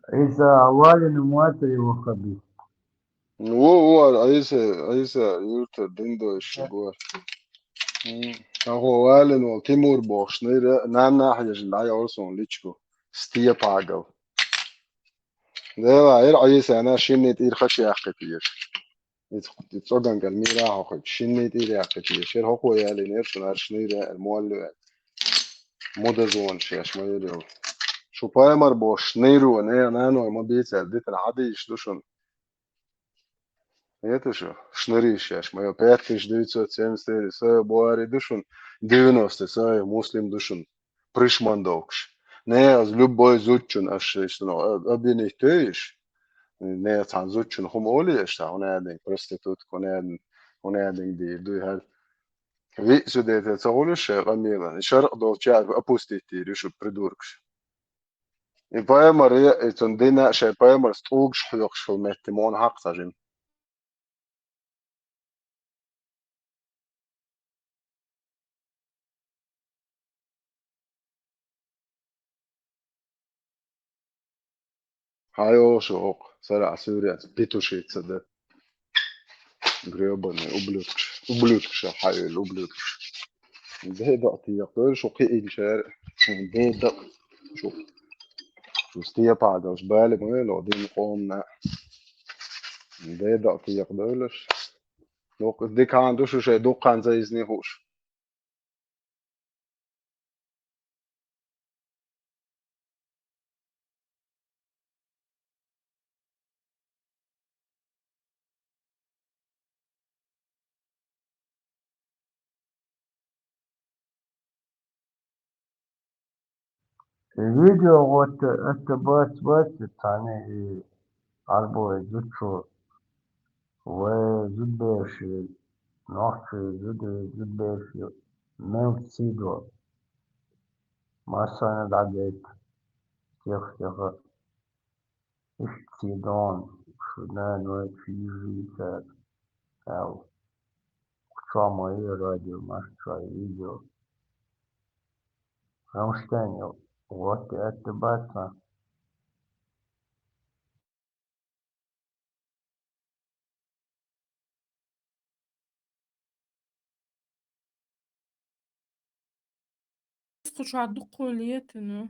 Ӏийса, валина мотт ву хабиз. Во, во, Ӏийса, Ӏийса, юртара дин дойш гор. М, ахо валина вол Тимур бохуш, нира, нанна хьежна, дӀайолу суна личку. Степагов. Дела, эр Ӏийсана шинний тӀера хача яьккхи теша. Иза, иза цӀоган кӀел мира а хьокхуьйту, шинний тӀера яьккхи теша. Эр хӀокхо ялийна, эр шуна, эр шинийра, эр моллу, эр. Мудазонаш еш ма эр йолу. Шу пайхамар бохуш, шинийро, не, наной ма бийца, эр дитина хьадийш ду шуна. Эта шу, шнариш еш, моё пять тысяч девятьсот семьдесят четыре, со буари ду шун, девяносто, со муслим ду шун, пришмандовкаш. Не, аз любой зудчун, аш, иш, ну, а-, обвинить тойиш. Не, цхьан зудчун хум оли еш, та, хун адинг, проститутка, хун адинг, хун адинг дийр, дуй хал. Ви сюда это, ца гулиш, шай къамелан. Шарх долча, опустить тийр, шу придуркаш. И пайхамар, и цун дина шайн пайхамарс тӀулгаш хьоькхуш хила метте муна хьакха ца жима. Хьайо шу хӀокху, сарахь суьйренца, петушица дан. Грёбаный ублюдкаш. Ублюдкаш, хьайо, ублюдкаш. Дедо тиякъ, шу кхиъинчара. Дедо. Шу. Шу степа долуш, бали ма вело, дин къомна. Дедо тиякъ дойлаш. Дукха дикан ду шу шайн дуккханца изни хууш. Видео вот это бац, бац, цхьаьна и Ӏарбой зудчо, вай зудберш, нохчий зуд-, зудберш, мел сий до. Массарна дӀагайта, тех-теха. Иштта сий дон, шу нана вай чу йижийта аьлла. Чо ма е радио, маша чо е видео. Рамштайн, вот это бац, а. Кху чохь дуккхо летина.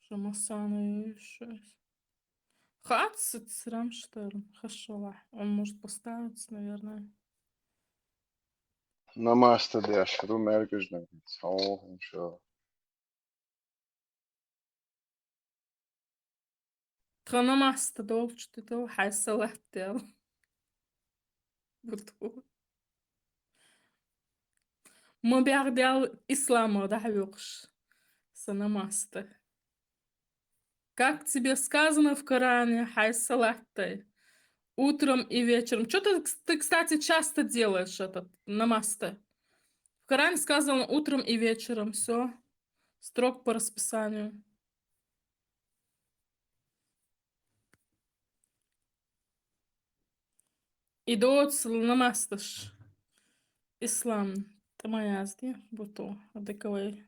Шу массарна йойуш. Хац сац Рамштайн, хашалахь. Он может поставиться, наверное. Намаста деш, ру мергаш нагиц. О, ничего. Тхан намаста долчу тӀе хьайн салат дел. Буту. Ма бегӀ дел исламо дӀахьоькхуш. Сан намаста. Как тебе сказано в Коране, хьайн салат дай? Утром и вечером. Чё ты, ты, кстати, часто делаешь этот намаста? В Коране сказано утром и вечером. Всё. Строг по расписанию. И доцу намасташ. Ислам. Тамаязди, буту, адыковый.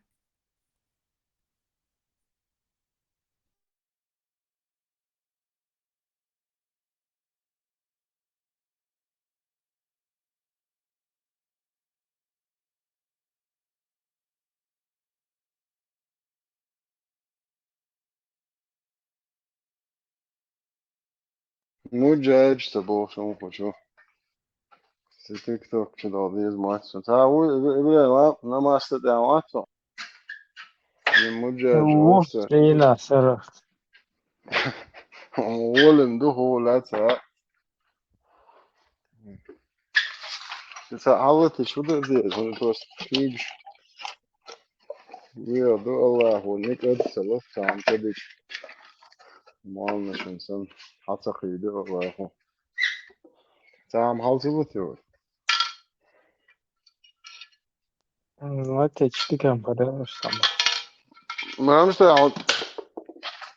Ну, джаджца боху, шу хӀун хочу. Цу тикток чу дала деза мац сона. Ца ву, иб-, иб-, иб-, ла-, намаз тӀе вац со. Ин муджа Ву, жовса. Сина сара. Волин ду хӀу лаца. Ца аллати шу да деза, хӀу просто куьгаш. Виа ду Аллаху, никӀад ца лоц, цам ца дича. Мална шун сан, хьа ца кхийда Аллаху. Цам хьал ца луте вай? М, вот эти штуки, ам, подарок сам. Мамста, а вот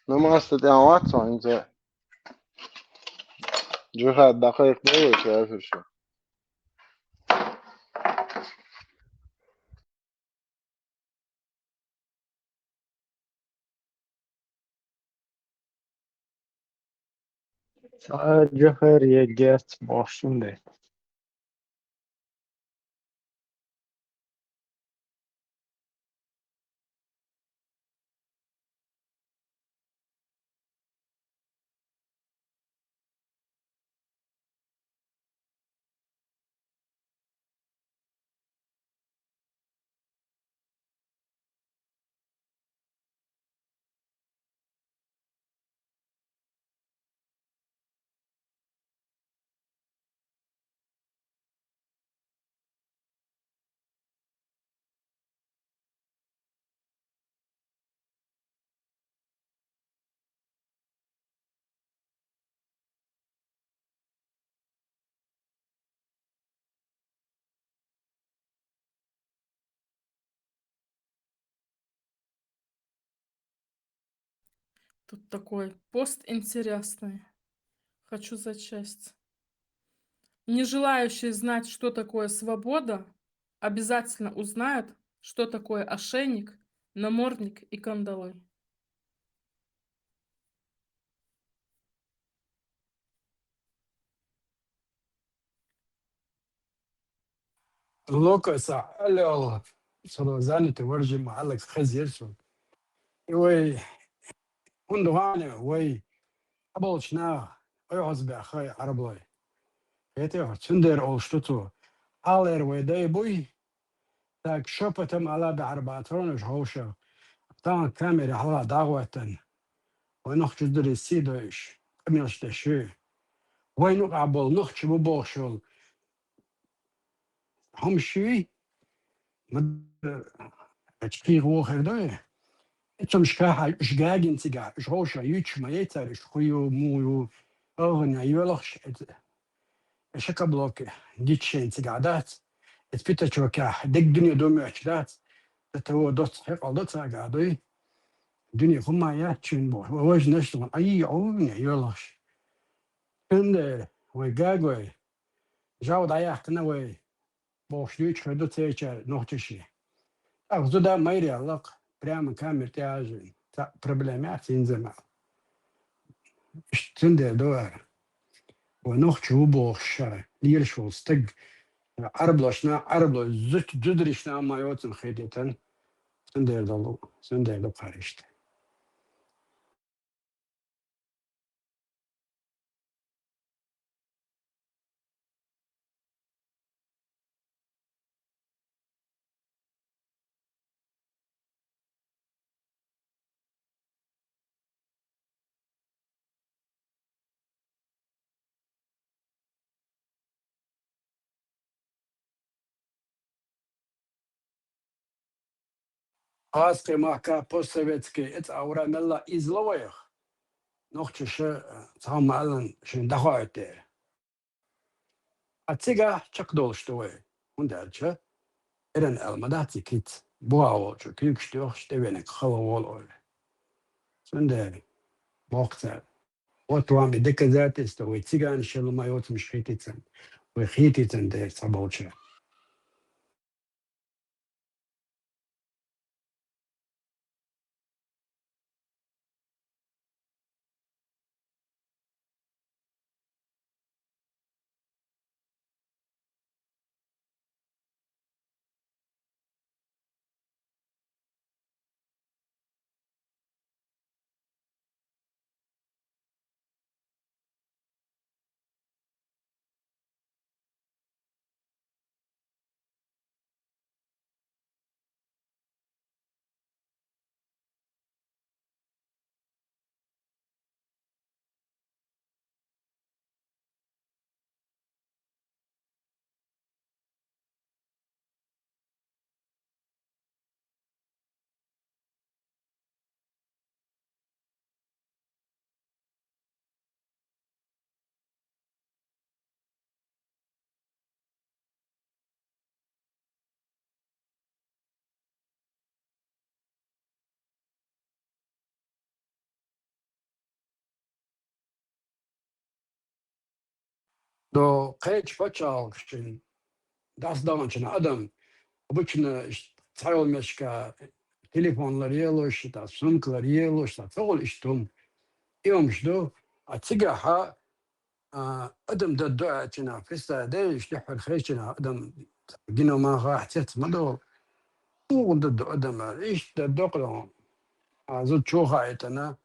намаз-то тӀе вац со, хӀинца. Джихад дӀакхайкхабелла вай кафирша. Цхьа джихад ергьяц бохуш ду. Тут такой пост интересный. Хочу зачесть. Не желающие знать, что такое свобода, обязательно узнают, что такое ошейник, намордник и кандалы. Локоса алёл, сало занято варжи ма Алекс хазерсу. И вай, хӀунда ване вай, аболчна, ой, хозбе хай арблой. Это цундер ол что то. Алэр вай дай буй, так шепотом ала бе арбатрон уж хауша. Там камера хала дагватан. Вай нох чуздури си дойш, камилш деши. Вай нук абол нох чу бу бохшул. Хьамши, ма-, ачкъи гӀо хир ду. Эцум шкаха, уж гагин цига, уж гӀоша, юч ма яйцар, уж хую, мую, огъна, йолахш, эц-, эша каблоке, дичшен цига дац. Эц питачоках, дег дуьне думач дац. Это вот доц хекъал доц ага дуй. Дуьне хума яч чун бо. Вож наш дон, ай, огъна, йолахш. Энде, вай гагой. Жав даяхтана вай. Бохуш дуьйцуш хир ду церчара нохчаши. Ахзу да майре аллакх, прямо камер тӀе ажин. Ца проблема яц инзамал. Иштта цундела ду ара. Ва нохча ву бохуш ша, лелаш волу стаг, Ӏараблашна, Ӏарабло зуч-, зударишна ма йоцун хедетан. Цундела долу, цундела ду кхара иштта. Хаскъе махка постсоветский эцӀа ура мелла изло вайх. Нохчаша, цхьа ма-аллан, шайн дӀахоуьйту дера. А цигахь чекхдолуш ду вай, хӀунда аьлча эрна аьлла ма дац и кица, буха волчу куьйгаш тоьхча тӀевениг хала волу ойла. Цундела боху цара: «Вот вам и доказательство, вай цигана шелла ма йоцумаш хийтийцан, вай хийтийцан дера цхьаболчара». Со кхечу пачхьалкхашна дӀасадаханчу адам обычно цхьайолу мешка телефон лар елуш, та сумка лар елуш, та ца хуьлу иштта хӀума. И хӀумаш ду, а цигахь а, адам дан до аьлча нах, представь, де, иштта дуьххьара хезча нах, адам гино ма хаа, цец ма до. Муха дан до адам аьлла, иштта дан до кхидӀа. А зуда чу хаийтина,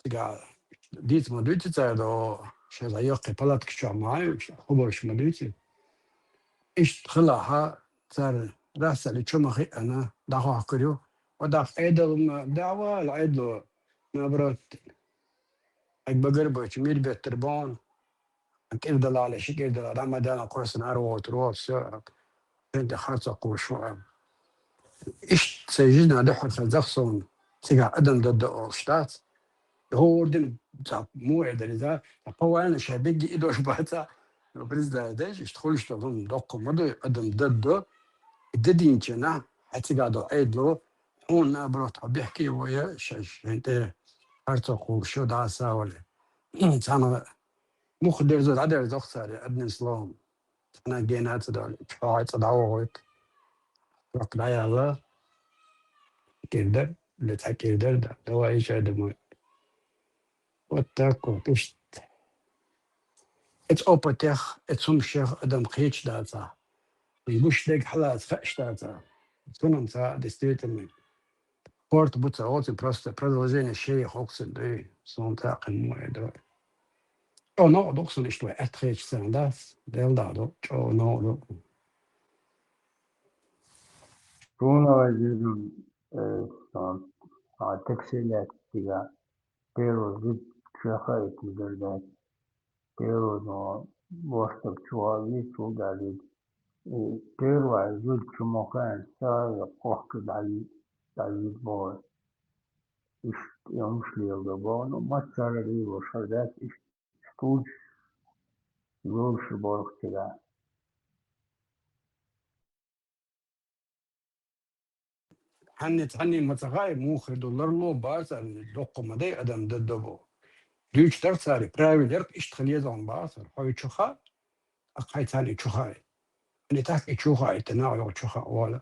цигахь дийца ма дуьйцу цара до, шайн йоккхий палатка чохь ма ю, хабарш ма дуьйцу. Иштта хилахь, цара расали чу ма хиъна, дӀахохкур ю. Ва даккха Ӏедал ма дӀавала, Ӏедало, наоборот, хьайга багарбачу мир беттар боху, кӀира далале, ши кӀира далале, дӀа ма дала, кхоьссина ара вогӀур ву, всё, шен тӀе харцо кхуьуш ву. Иштта сайн жизнь а дуьххьара хан захсовна, цигахь адам дан до олуш дац. ХӀора дина, цхьа муха эр дара иза, цхьа пхьа вайна шайн бегги и дош бац, ну, признай деш, иштта хуьлуш долу хӀума доккха ма ду, адам дан до, и дан динчу нах, хьайн цигахь долу Ӏедало, хьуна наоборот, хьо бехке а вой, шайн, шайн тӀе харцо кхуьуш ю, дӀа а савали. Цхьана муха дерзо дӀадерзо-кх цара, одним словом. Цхьана гена а ца дали, чохь а цӀа дӀавохуьйту. Рокх дӀаяьлла, кӀира дара, ле цхьа кӀира дара, да, давай езжай домой. Вот так вот, иштта. Эцу опытех, эцу хӀумашех адам кхечу дацахь, и гуш дерг хьалаца хаьаш дацахь, цунах ца действительно. Спорт бу ца оцу, просто продолжение шея хоксун дуй, суна цхьаъ кхин мо а ду. ЧӀогӀа новкъа ду-кх суна иштта вай аьтта хеташ санна, дац, Делан дуьхьа ду, чӀогӀа новкъа ду. Суна вай зуьйзун, э, сан, а, такси лаьцна цигахь, первый зуд чоьхаийтина дара дац. Первый но бостаг чу ваьлла, цул далийта. И первый зуд чу ма хаьа, ца а кхохка дӀайи-, дӀайийта боху. Иштта йомаш леладо боху, ну, массара а лелош хӀара дац, иштта стуч луш борх цигахь. Хьанна цхьанне ма ца хаьа, муха хир ду ларло бацара, доккха ма дай адам дан до боху. Дуьйцуш дара цара, правила яра-кх иштта хила еза хӀума бацара, хьо и чу хаьа, тӀаккха хьайн царна и чу хаьа. Хьанна тӀаккха и чу хаьа, и тӀе нах йогӀу чу хаьа вала.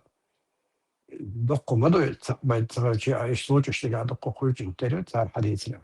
Доккха ма ду, ца бай ца хилча, а иштта случай дерг доккха хуьйцуш тера цара хьадийцира.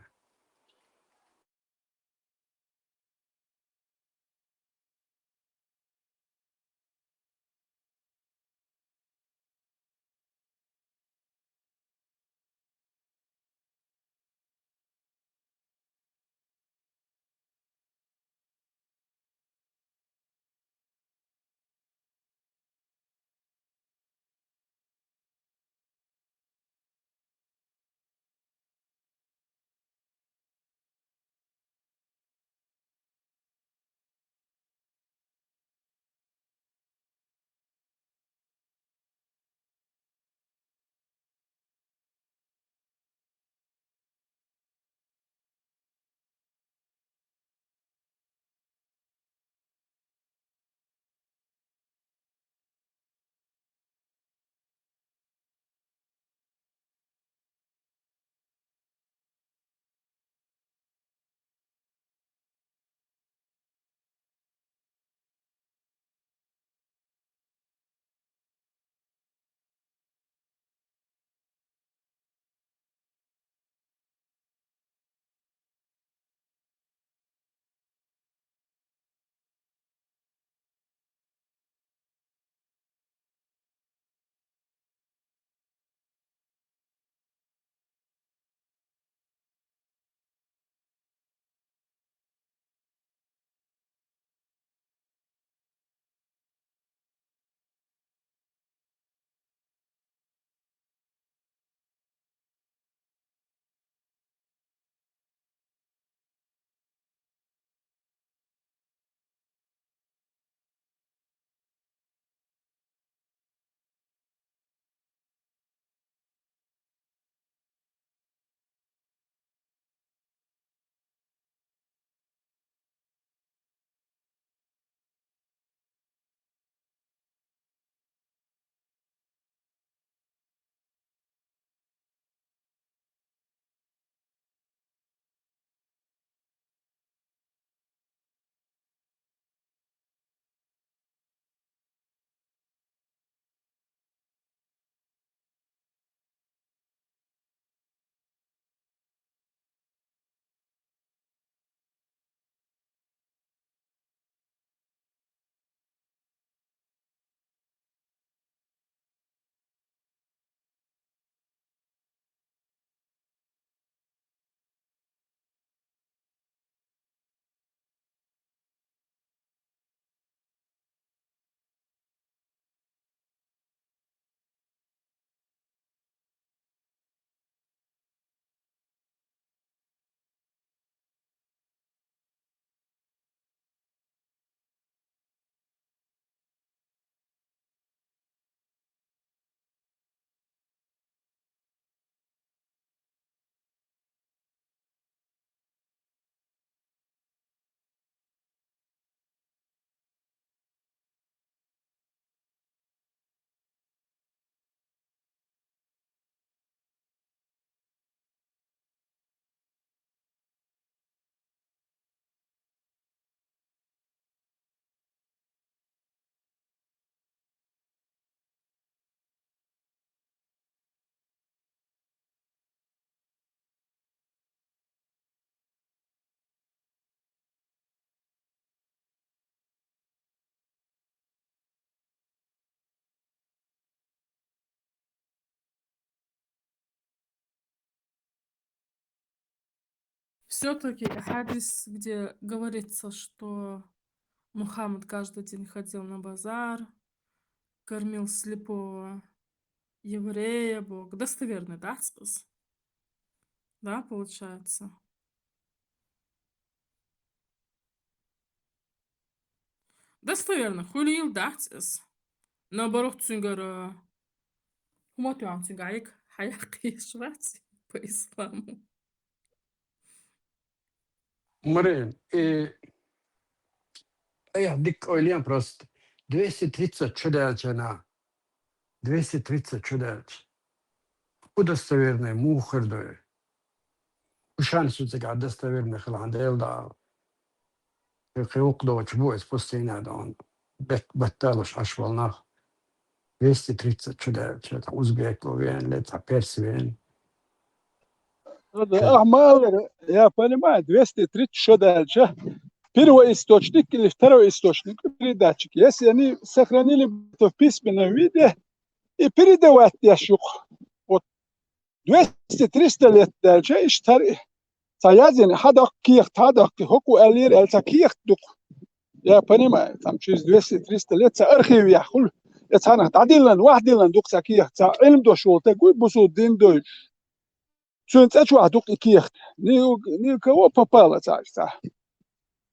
Все-таки хадис, где говорится, что Мухаммад каждый день ходил на базар, кормил слепого еврея, Бог. Достоверный, да, цкъыз? Да, получается. Достоверно, хуьлийла дац иза. Наоборот, цуьнгара хӀума тоьхна цуьнгахь хьаяьккхийша вац по исламу. Марин, и айхьа дика ойлен просто. Двести тридцать чу даьлча на. Двести тридцать чу даьлча. ХӀу достоверный, муха хир ду? Хушан шу цигахь достоверный хила хьан Дела дагӀа. Кхин вукху доцуш бу аса пустыня дон. Бет-, батталуш Ӏаш вал нах. Двести тридцать чу даьлча, цхьа узбек вен, ле цхьа перс вен. Ага, ага, ма аллара, я понимаю, двести тридцать чу даьлча, первый источник или второй источник передатчик. Если они сохранили это в письменном виде и передавать деш юкъ. Вот двести-триста лет даьлча, иштта цхьа язйина, хьадаккха кехат, хьадаккха, хӀокхо аьллера аьлла, цхьа кехат дукха. Я понимаю, там через двести-триста лет цхьа архив яхь хуьлу, я цхьанах дӀадиллина, вахдиллина дукха цхьа кехат, цхьа Ӏилма дош волу стаг вуй, бусул дин дойуш. Цуьнан цӀа чохь дукха и кехат. Ни-, ни у кого попало цхьа, цхьа.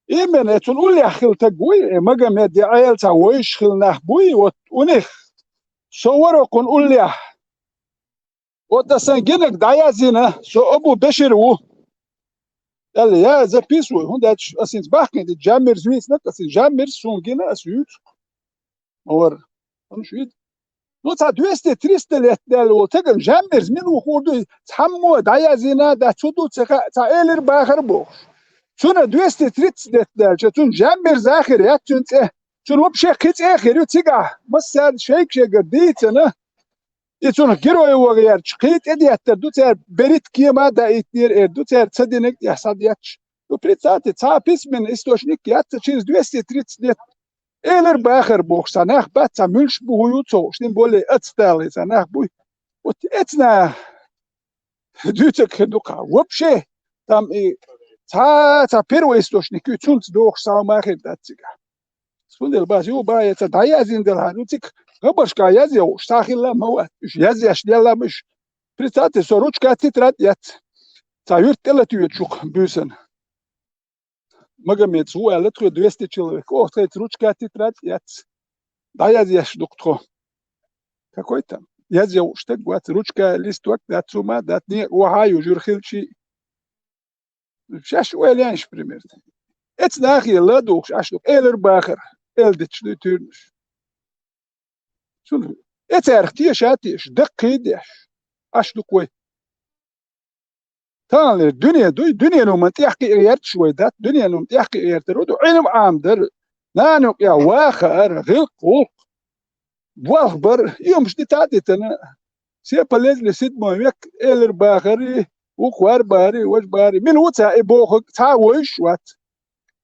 Именно, цунна уллехь хилла стаг вуй, э, Магомед я Ӏела цхьа вевзаш хилла нах буй, вот у них. Со вара кхунна уллехь. Вот аса гинарг дӀаязйина, со Абу Бешир ву. Аьлла, я записываю, хӀунда аьлча аса хӀинца бахкийна ду, Жаммирс вийцинарг, аса Жаммирс суна гина, аса юьйцу. Ма вара. ХӀунда шу вийцу? Ну, цхьа двести-триста лет даьлла волу стагана Жаммирс мила ву хуур ду, цхьаммо дӀаязйина, да цу ду, ца хаьа, цхьа элира бахара бохуш. Цунна двести-тридцать лет даьлча, цунна Жаммирс а хир яц цуьнан цӀе. Цунна вообще кхин цӀе а хир ю цигахь, массаьрца шайга-шайгара дийцина. И цунах герой ваха гӀерташ, кхин тӀедеттар ду цара, берриг кема а даийтинера эр ду цара, ца динарг тӀехь схьадетташ. Ну, представьте, цхьа письменный источник яц, ца через двести тридцать лет. Элира бахара бохуш, цхьа нах бац, цхьа муьлш бу, хӀун ю ца хууш, тем более отсталый цхьа нах буй. Вот эцна дуьйцург хир ду-кх. Вообще, там и цхьа, цхьа первый источник ю, цунца дохуш схьа хӀума хир дац цигахь. Цундела бац, ю бан, я ца дӀаязйина делахь, ну, цигахь хабаршкахь язъян хууш схьа хилла а ма вац. Уьш язъеш делла а ма уьш. Представьте, со ручка, тетрадь яц. Цхьа юьрта тӀе латоьцуш ю-кх буьйсанна. Магомедс ву аьлла тхоьга двести человек. Оха тхайца ручка, тетрадь яц. ДӀаязъеш ду-кх тхо. Какой там? Язъян хууш стаг вац, ручка, листок дац, хӀума дац, некъа охьа а ю, жуьра хилчий. Шаьш ойла ян иш пример. Эцна нахе ладугӀуш Ӏаш ду-кх, элира бахара, эл диташ дуй туьйранаш. Цунах, эцарах теша а теша, даккхий а деш, Ӏаш ду-кх вай. Таханлера дуьне дуй, дуьненан хӀуманна тӀехкхиа гӀерташ вай дац, дуьненан хӀума тӀехкхиа гӀертар хӀун ду, Ӏилма Ӏамадар, нана юкъехь вахар, гӀиллакх-гӀуллакх, болх бар, и хӀумаш дита а дитина, все полезли в седьмой век, элира бахарий, вукхар бахарий, важа бахарий. Мила ву цхьа и бохург, цхьа а вевзаш вац.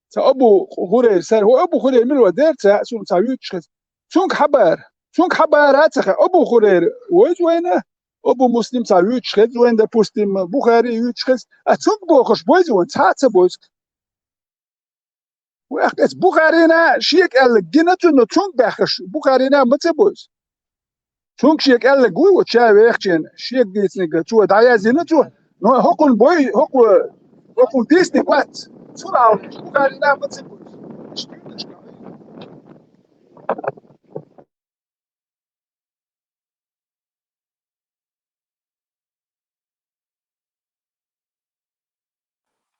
Цхьа Абу Хурайра сара, хӀу Абу Хурайра мила вара дера цхьа а, суна цхьа вуьйцуш хеза. Цуьнга хьан бара? Цуьнга хьан бара а ца хаьа. Абу Хурайра вевза вайна, Абу Муслим цхьа вуьйцуш хеза вайна, допустим, Бухари вуьйцуш хеза. А цуьнга бохурш бевза вайна, цхьа а ца бевза. Вай, эцу Бухарина шега аьлларг гина цунна, цуьнга баьхкарш Бухарина ма ца бевза. Цуьнга шега аьлларг вуй, вот ша вехачийн, шега дийцинарг цо дӀаязйина цо, но хӀокхунна бой, хӀокху-, хӀокхунна дийцинарг вац. Цунна аьлла, Бухарина ма ца бевза.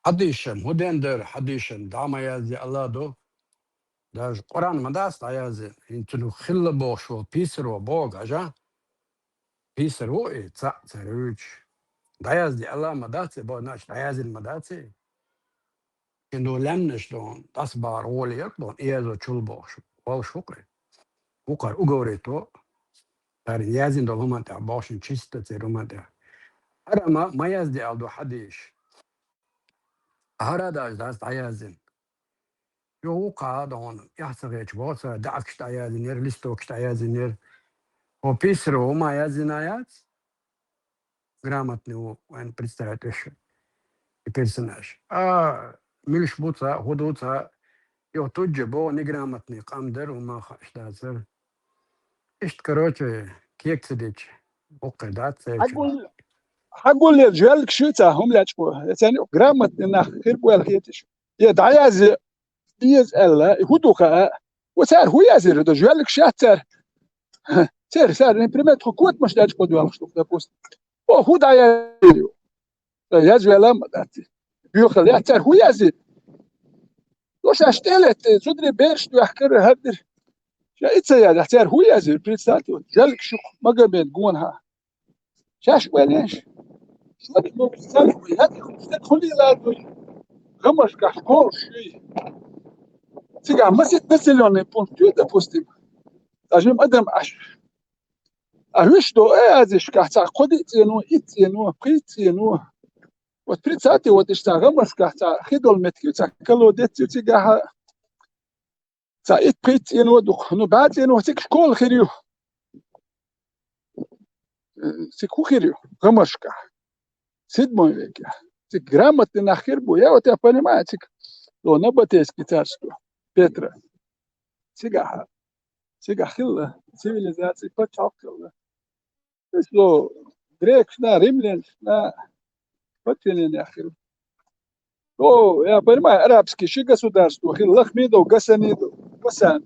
Хьадийшам, хӀун ден дара хьадийшам, дӀа ма язде Алла ду. Даже Къуръан ма дац дӀаязде, хӀинца цунах хилла бохуш волу писаро боху, хьажа? Писар ву и, цхьаъ цара вуьйцуш. ДӀаязде Алла ма дац и боху, значит, дӀаяздина ма дац и. Кхин ду лаьмнаш ду, дӀасабахар гӀоле яра ду, и язо чул бохуш, волуш ву кхин. Вукхара уговорито, цара яздина долу хӀуманна тӀехь бохуш, чисто церан хӀуманна тӀехь. ХӀара ма, ма язде аьлла ду хьадийша. ХӀара а дац дӀаяздина. Йо, вукхара а ду хьуна, эхь ца хеташ боху цара, даьӀахкаш дӀаяздинера, листокаш дӀаяздинера. Хьо писаро хӀума яздина яц? Грамотный ву, вайн представить веш. персонаж. А милаш бу ца, хӀу ду ца, йо, туджа бо, неграмотный къам дар, ума хаш дацар. Ишт, короче, кек ца дич, букъе дац, ца Хьагул, хьагул я жвелк шу ца, хӀум лечкъо. Я цани грамотный нах, хир буэл хетиш. Я даязи, диез элла, и худуха, у цар хуязир, да жвелк шат цар. Цар, цар, например, тхо кот маш лечкъо дуэл штук, допустим. О, худая. Язь велам, даци. Бюхал, я цар ху язь. Лоша штелет, зудри берш дуяхкар хадир. Ша ица я, цар ху язь, представьте, вот, жалик шук, Магомед гонха. Шаш валеш. Шмат мог сал, я, стек хули ладу. Гамаш каш кол шуй. Цига масит населённый пункт, допустим. Даже адам аш. А хӀуш до, э, азиш каца, кхо ди цӀено, ит цӀено, пхи цӀено. Вот представьте, вот ишта гамаш каца, хидол метки, ца колодец, цигаха, ца ит пхи цӀено дух, ну, ба цӀено, цик школ хирю. Э, цик ху хирю, гамашка. Седьмой век я. Цик грамотный нахер бу. Я вот я понимаю, цик, ну, набатейский царство, Петра. Цигаха. Цига хилла, цивилизаци пачалкалла. Эсло грекшна, римляншна, подчинение хил. О, я понимаю, арабский ши государство хил, Лахмидов, Гасанидов, Гасан.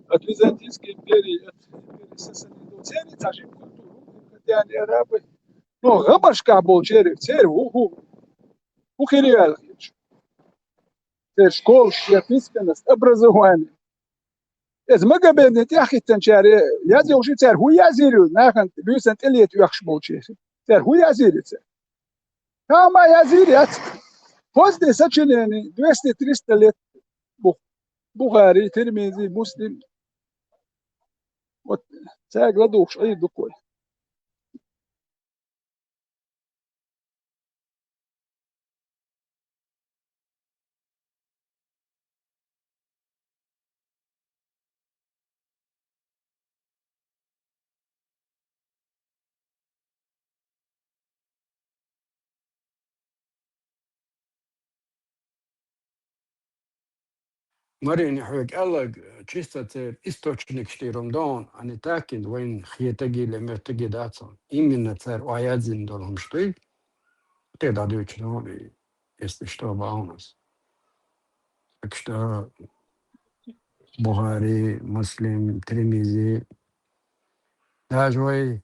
От Византийской империи, от империи Сасанидов. Церни цажим культуру, хотя они арабы. Но гамашка бол чери, цери, уху. Ухириал хич. Цер школ, шия письменность, образование. Эз Магомедни тӀехиттанчари, язъюгъ ши цар хӀу язйирю, нахан буьйсан тӀелетӀа йохкаш болчари. Цар хӀу язйири цар? Тама язйири яц. Позднее сочинение, двести-триста лет. Бу-, Бухари, Тирмизи, Муслим. Вот, царга ладувгӀаш Ӏийр ду-кх вай. Марина, хьоьга аьлларг, чисто церан источникаш тӀера ма догӀу, а не так, вайна хетаги, ле моьттаги дац. Именно цара озаддина долу хӀумаш дуй, тӀе дӀадуьйцуш догӀу, и, если что, бахьанас. Так что Бухари, Муслим, Тирмизи, даже вай,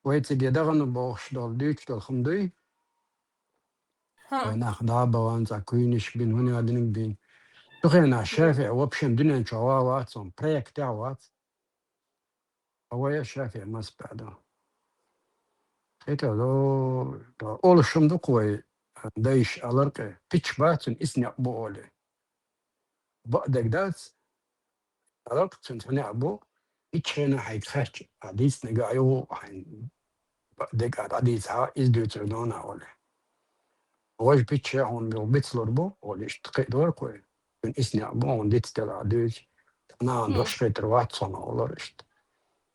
вай цига дахана бохуш долу, дуьйцуш долу хӀума дуй, ХӀа. Вай нах дӀа а бахана, цхьа куйнаш бина, хӀуна а диниг бина. Цу хенахь ШафиӀ вообще дуьнен чохь ван вац, он проектехь вац. А вай ШафиӀ мас баьду. ХӀета до, до олуш хӀума ду-кх вай, дайша аларкъе, пич бац, цуьнан исс некъ бу олий. Бакъдерг дац, аларкъ цуьнца хьуна а бу, иччхьена хьайга хаьттича, а дийцинарг а ю, хьайн бакъдерг а дӀадийцахьа, иза дуьйцур ду нах олий. Важа пичча хьуна бу, бицлур бу, олий, иштта кхиадора-кх вай. Цуьнан исс некъ бу, хьуна дицделахь дуьйцу. Нахана дош хетар вац хьуна олура иштта.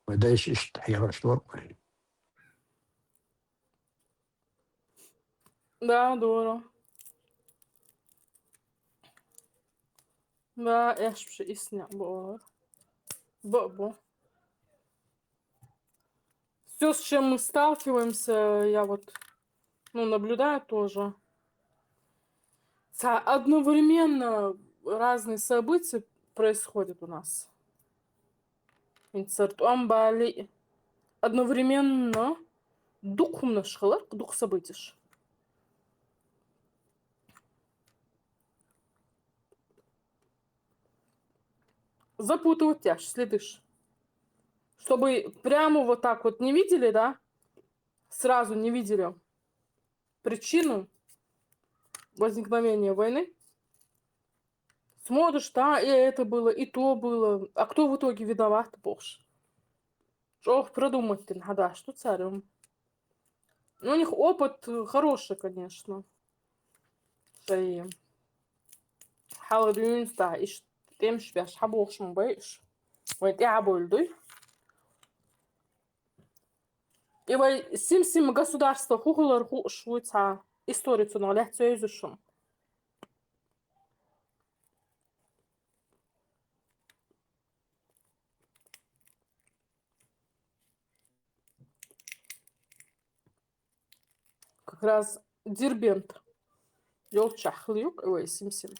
Вай дайша иштта хьехарш дора-кх вай. Да, дора. Да, я ж вообще исс некъ бу олура. Бу, бу. Всё, с чем мы сталкиваемся, я вот, ну, наблюдаю тоже. Ца-, одновременно разные события происходят у нас. Инсар тӀом балий. Одновременно дукха хӀуманаш хилар, дукха событияш. Запутывать тяж, следишь. Чтобы прямо вот так вот не видели, да? Сразу не видели причину возникновения войны. Смотришь, да, и это было, и то было. А кто в итоге виноват, боже? Чох продумать дина хьадаш ду царем. Ну, у них опыт, э, хороший, конечно. Шай хьала дуьйна ста иш тӀемаш беш хьабохуш ма байш. Вай тӀаьхьа бойла дуй. И вай сим-сима государство хӀу хилар хууш вуй цхьа. История цунах лаьцна йовзаш шуна. Как раз Дербент йолччахь хила юкъа вай сим-сим.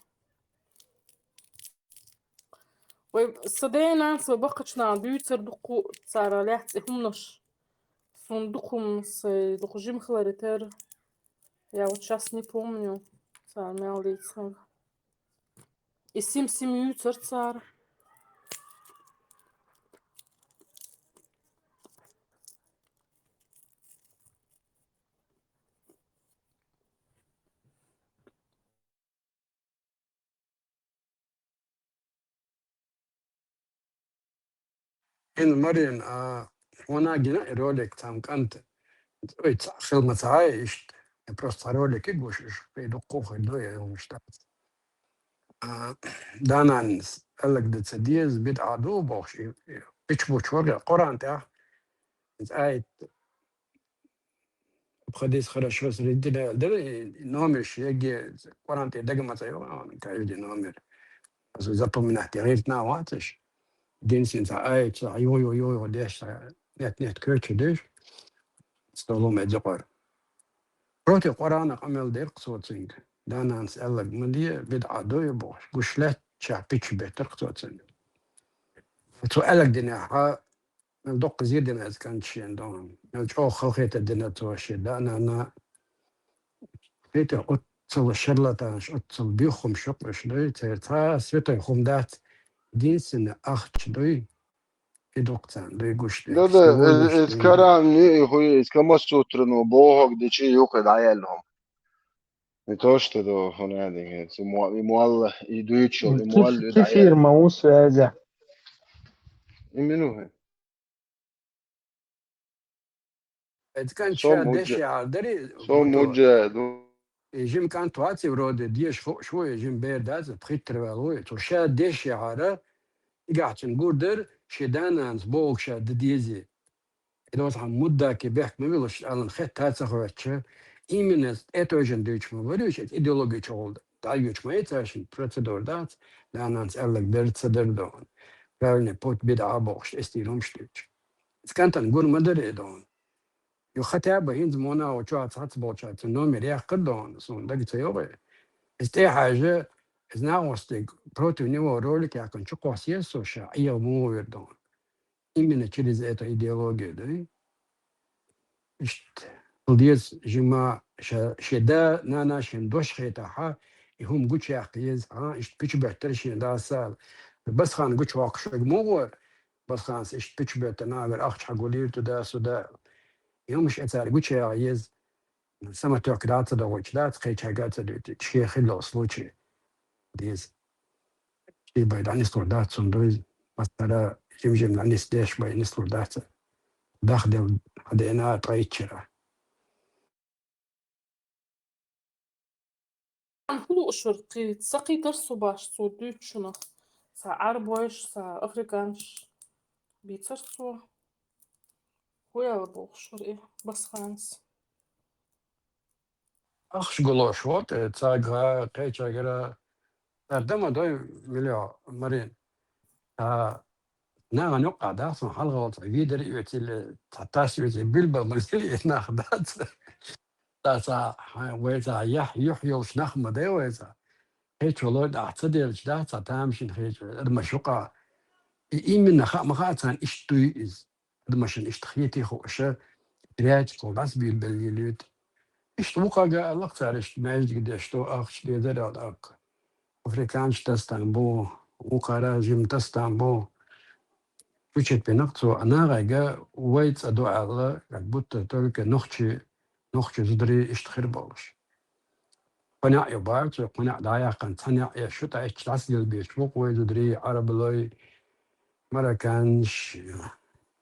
Вай са дена, са баккхача наха дуьйцар дукха цара лаьцна и хӀуманаш. Сун дукха хӀума сай дукха жима хилар тера. Я вот щас не помню, цара мел дийцар. И сим-сим юьйцар цара. Ин Марин, а, хьона гина и ролик цхьан кӀант. Ой, цхьа хила ма ца Ӏа иштта. Я просто цхьа ролик и гуш, уж кхы дуккха хир ду, я хӀума иштта. А, да-нанас аьлларг дан ца деза, бидӀа ду бохуш, и, и, пич бучу вара Къуръан тӀехь. Иза аят Обходись хорошо с родителями. Дара и номер шеге Къуръан тӀе дага ма ца йогӀу, каждый номер. Азу запоминать де гӀиртина вацаш. Дин син ца ай, ца ю, ю, ю, ю, деш, ца нет, нет, кочу деш. Столом эдзокъор. Против Къуръана къамел дерг цо цинга. Да-нанас аьлларг ма де, бидӀа ду и бохуш. Гуш лаьттача пичу беттарг цо цинга. Цо аьлларг динехьа, мел доккха зер дина иза кӀант шена дона. Мел чӀогӀа халахетар дина цо шен да-нана. Хетар оццул шарлатанаш, оццул боьха хӀумаш ю-кх уьш, дуй, церан цхьа святой хӀума дац, единственный ахча дуй, и ду-кх царна, дуй, гуш дерг. Да, да, э, э, из Коран, и хуй, из Камасутра, ну, бохург дичи юкъе дӀаяьлла хӀума. Не то, что до хӀуна динге, цу мо-, и молла, и дуьйцу, и молла, и дӀаяьлла. Фирма у связи. Именно. Эцкан ша деши гӀар дари, со муджа ду. И жим кӀант ваци вроде, деш хууш ву, и жим бер дац, пхиттара ваьлла ву. Цу ша деши гӀара, игахь цун гур дар, шен да-нанас бохург ша дан дези. И доцахьа муддаке бехк ма вилуш, алан хетта ца хоьттача, именно этой жан дуьйцуш ма варий, эта идеология чухула дӀайоьдуш ма яцара шин процедура дац, да-нанас аьлларг дар ца дар дона. Правильный путь бидӀа бохуш, эс дийр хӀумаш дуьйцуш. Эс кӀантана гур ма дарий дона. Ю хотя бы хӀинца мона а чохь цхьацца болчаьрца номер яьккхар дона, суна дага ца йогӀий. Эс тӀехьажа, эс нагӀостиг против него ролик яьккхина чу кхосса еза со ша, Ӏеха муха вер дона. Именно через эту идеологию, да? Иштта, хила деза жима ша, шен да-нана шен дош хетахьа, и хӀума гучуяккха еза, а, иштта пичу беттара шен да сала. Басхана гучувоккхуш верг муха вара? Басханас иштта пичу беттара нагара ахча хьагулийра туда-сюда. И хӀумаш э цара гучуяха еза. Самотёк дац а догӀуьйтуш дац, кхечаьрга а ца дуьйтуьйтуш, шен хилла случай. Деза. Шен бай дӀанислур дац, цунна дуй, массара жим-жим дӀанисдеш бай нислур дац. Дахделла хьадеана ткъа иччара. Ан хӀун лууш вара кхин? Ца кхийтар со баш цо дуьйцучунах. Ца Ӏарбойш, ца африканш бийцар цо. ХӀун яла бохуш вара и Басханас? Ахча гулош ву, э, цаьрга кхечаьргара. Цара дан ма дой, милла, Марин. Цхьа нахана юккъехь дац, сан хьалха волу цхьа видео оьцийла, цхьа тасс оьций, билбал ма лелийла нах дац. Цхьа, цхьа, хьайн вай цхьа яхь, юьхь йолуш нах ма дай вай цхьа. Кхечо лой дахь ца делча дац, цхьа тамашийна хеташ адамаш юкъахь. И именно хаа ма хаьа царна иштта дуй иза. Адамашна иштта хетий хууш, гречкал дӀасабийла белла йилуьйту. Иштта вукхага аьлла-кх цара, иштта маьждиг деш ду, ахча дезара аьлла тӀаккха. Африканчу тастам бу, вукхара жима тастам бу. Чучепинах цо а нагӀайга вай цӀа ду аьлла, как будто только нохчи, нохчи зударий иштта хир болуш. Кхо неӀ ю бара цо, кхо неӀ дӀаяьккхина, цхьа неӀ я шу тӀаьчча дӀасаделла беш ву-кх вай зударий, Ӏарбалой, марокканаш,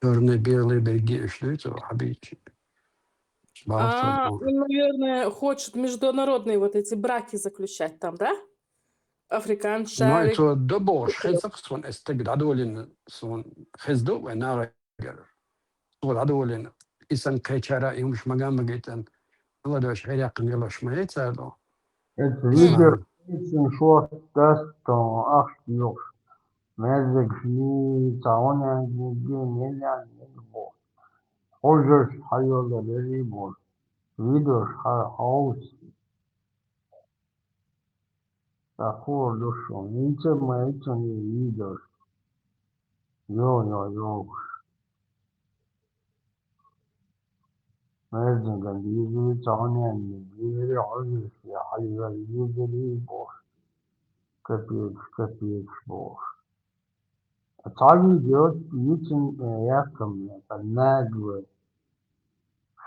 чёрный, белый берриге уьш дуй цо хьабийцча. Бахьа цо А, боху. Он, наверное, хочет международные вот эти браки заключать там, да? Африканцы, ну, и шарик. Цо дан бохуш хеза-кх суна, эс стаг дӀадолийна суна хеза ду вай нагӀа гара. Цо дӀадолийна. И санна кхечара и хӀумаш ма ган ма гайтан. Ала деш хӀеряккхина йолаш ма яй цара догӀу. Эцу видео цун шортта дац тхьовра ахча йохуш. Мерзагаш йий, цхьа гӀунаниг йий, мел ян мел боху. Хьожарш хьайоллар ярий боху. Видеош хьа-, хьовса. Ца хуур ду шуна, хӀинца а ма хӀинца а видеош. Йо, йо, йо. Мерза ган дийзира, цхьа гӀунаниг дийзира, хьожарш я хьайоллар дийзира боху. Капекаш, капекаш боху. Цхьа видео йицина, э, яхкам, э, нагло.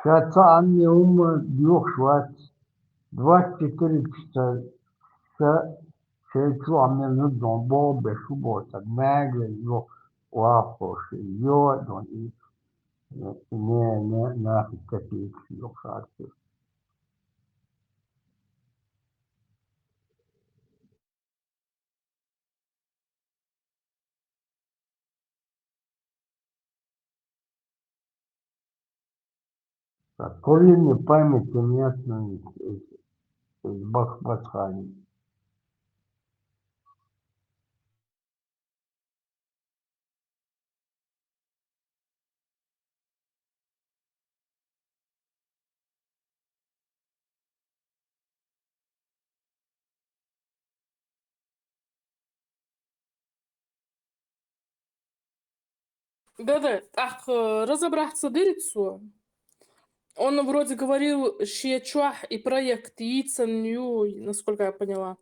Ша цхьа а хӀумма доьхуш вац, двадцать четыре часа ша шайн чохь мел нудон боху беш ву боху, цхьа нагло йо вахош, йо а дон и, э, не, не, нахе капекаш йохуш. Так, куриный память у меня остановилась. Бах-, бахбасхани. Да-да, ах, э, разобраться дерет со. Он вроде говорил, шен чохь и проект йийцан ю, насколько я поняла.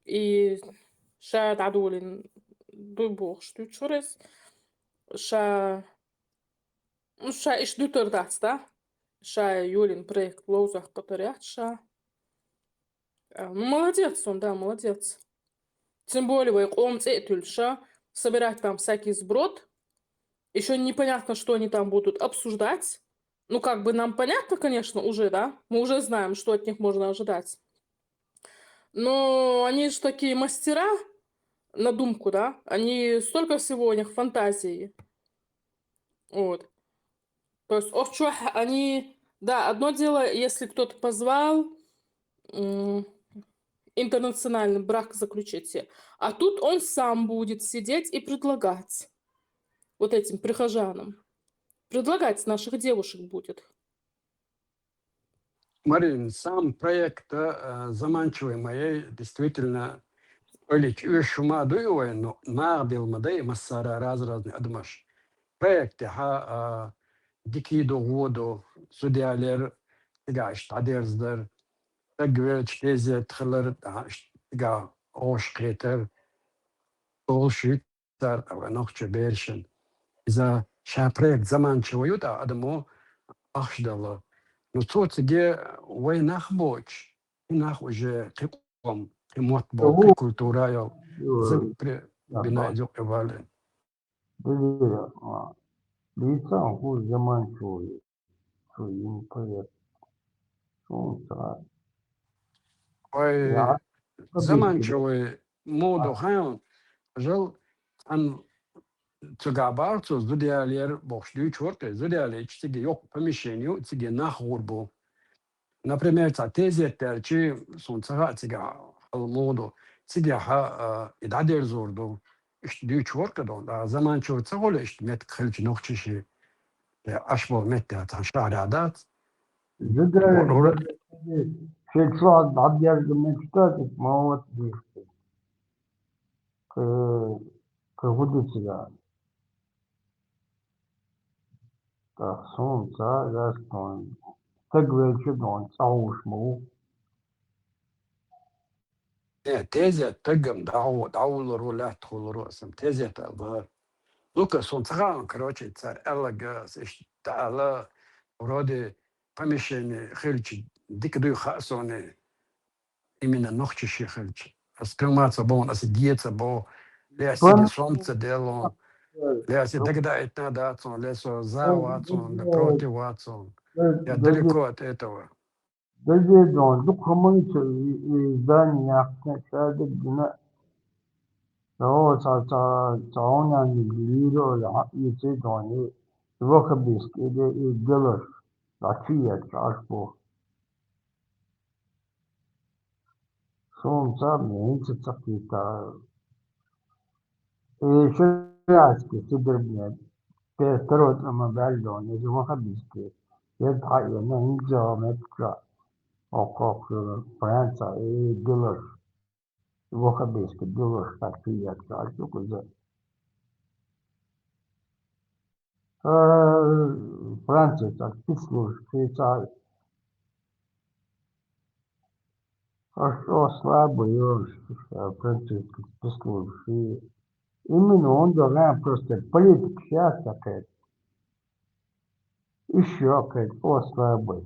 И ша дӀадолийна ду бохуш дуьйцур иза. Ша, ну, ша иштта дуьтур дац, да? Ша йолийна проект ловзах кхутар яц ша. А, ну, молодец он, да, молодец. Тем более, вай къоман цӀе а туьллуш, собирать там всякий сброд. Ещё непонятно, что они там будут обсуждать. Ну, как бы нам понятно, конечно, уже, да? Мы уже знаем, что от них можно ожидать. Но они же такие мастера на думку, да? Они столько всего, у них фантазии. Вот. То есть, ох, чё, они, да, одно дело, если кто-то позвал, м, интернациональный брак заключить, а тут он сам будет сидеть и предлагать вот этим прихожанам. Предлагать наших девушек будет. Марин, сам проект, э, заманчивый ма яй, действительно, ойлича, уьш ма дуй вай, но наха дилла ма дай, массара раз-разный адамаш. Проект тӀехь, а, дика ду, гӀо ду, зуда ялар, цигахь иштта дӀадерзадар, стаг велча тезет хилар, а, иштта цигахь гӀо кхетар, долуш ю цара, а, вай нохчийн берашна. Иза ша проект заманчивый ю, тӀаккха адамо ахча дала. Ну, цо цига вай нах боцуш, и нах уже кхин къам, кхин мотт болу, кхин культура йолу. Зан при-, бина юкъе валли. Дийца а хӀун заманчо ю, цо йина проект. Суна ца хаьа. Ой, заманчо вай, муха ду хьайна, жал, хан цигахь бахара цо, зуда ялар бохуш дуьйцуш вара те, зуда ялийча цига йоккха помещение ю, цига нах гӀур бу. Например, цхьа тезет даьлча, суна ца хаьа цигахь хьал муха ду, цигахь, а, и дӀадерзор ду. Иштта дуьйцуш вара кхидолу, а, заманчо ца хуьлу иштта меттиг хилча нохчийн шен, э, Ӏаш болу меттиг цхьана шахьарехь дац. Зуда шен чохь дӀадерзо меттиг дац, ма вац дийхкина. Кхин, кхин хӀун ду цигахь? ТӀаккха суна ца хаьа, стаг велча дона цӀа хьовсуш ма ву. Э, тезет стагана дӀа-, дӀавуллур ву, лаьттахуллур ву, аса тезет аьлла бара. Лука, суна ца хаьа, короче, цара аьлларг, аса иштта аьлла, вроде помещение хилча дика дуй хаьа суна. Именно нохчийн шен хилча. Ас кхин ма ца боху, ас геца боху, ле ас цига сом ца делло, ле ас дагадайтина дацо, ле со за вацо, ле против вацо. Я далеко от этого. Дезедон, дукха хӀуманца и, и здание яхна, ша дагадина. Йо, ца, ца, ца гӀунаниг лийра, и ца доне, и вахабистский, и, и делаш, дӀа чу етташ Ӏаш бу. Тхона царна хӀинца ца кхийтта. И шариатский суд бен, те второй тӀама баьллонаш, из ваххабистский. Ер дӀа а енна, хӀинца а меттача, окхо, окхо, Франция, и дилаш, ваххабистский дилаш, так и яц, а чу кхуза. Э, Франция, так, спецслужбы, Швейцария. Аш ослабый, аш, э, французский спецслужбы. Именно он должен просто политика сейчас такая. Ещё какая-то ослабый.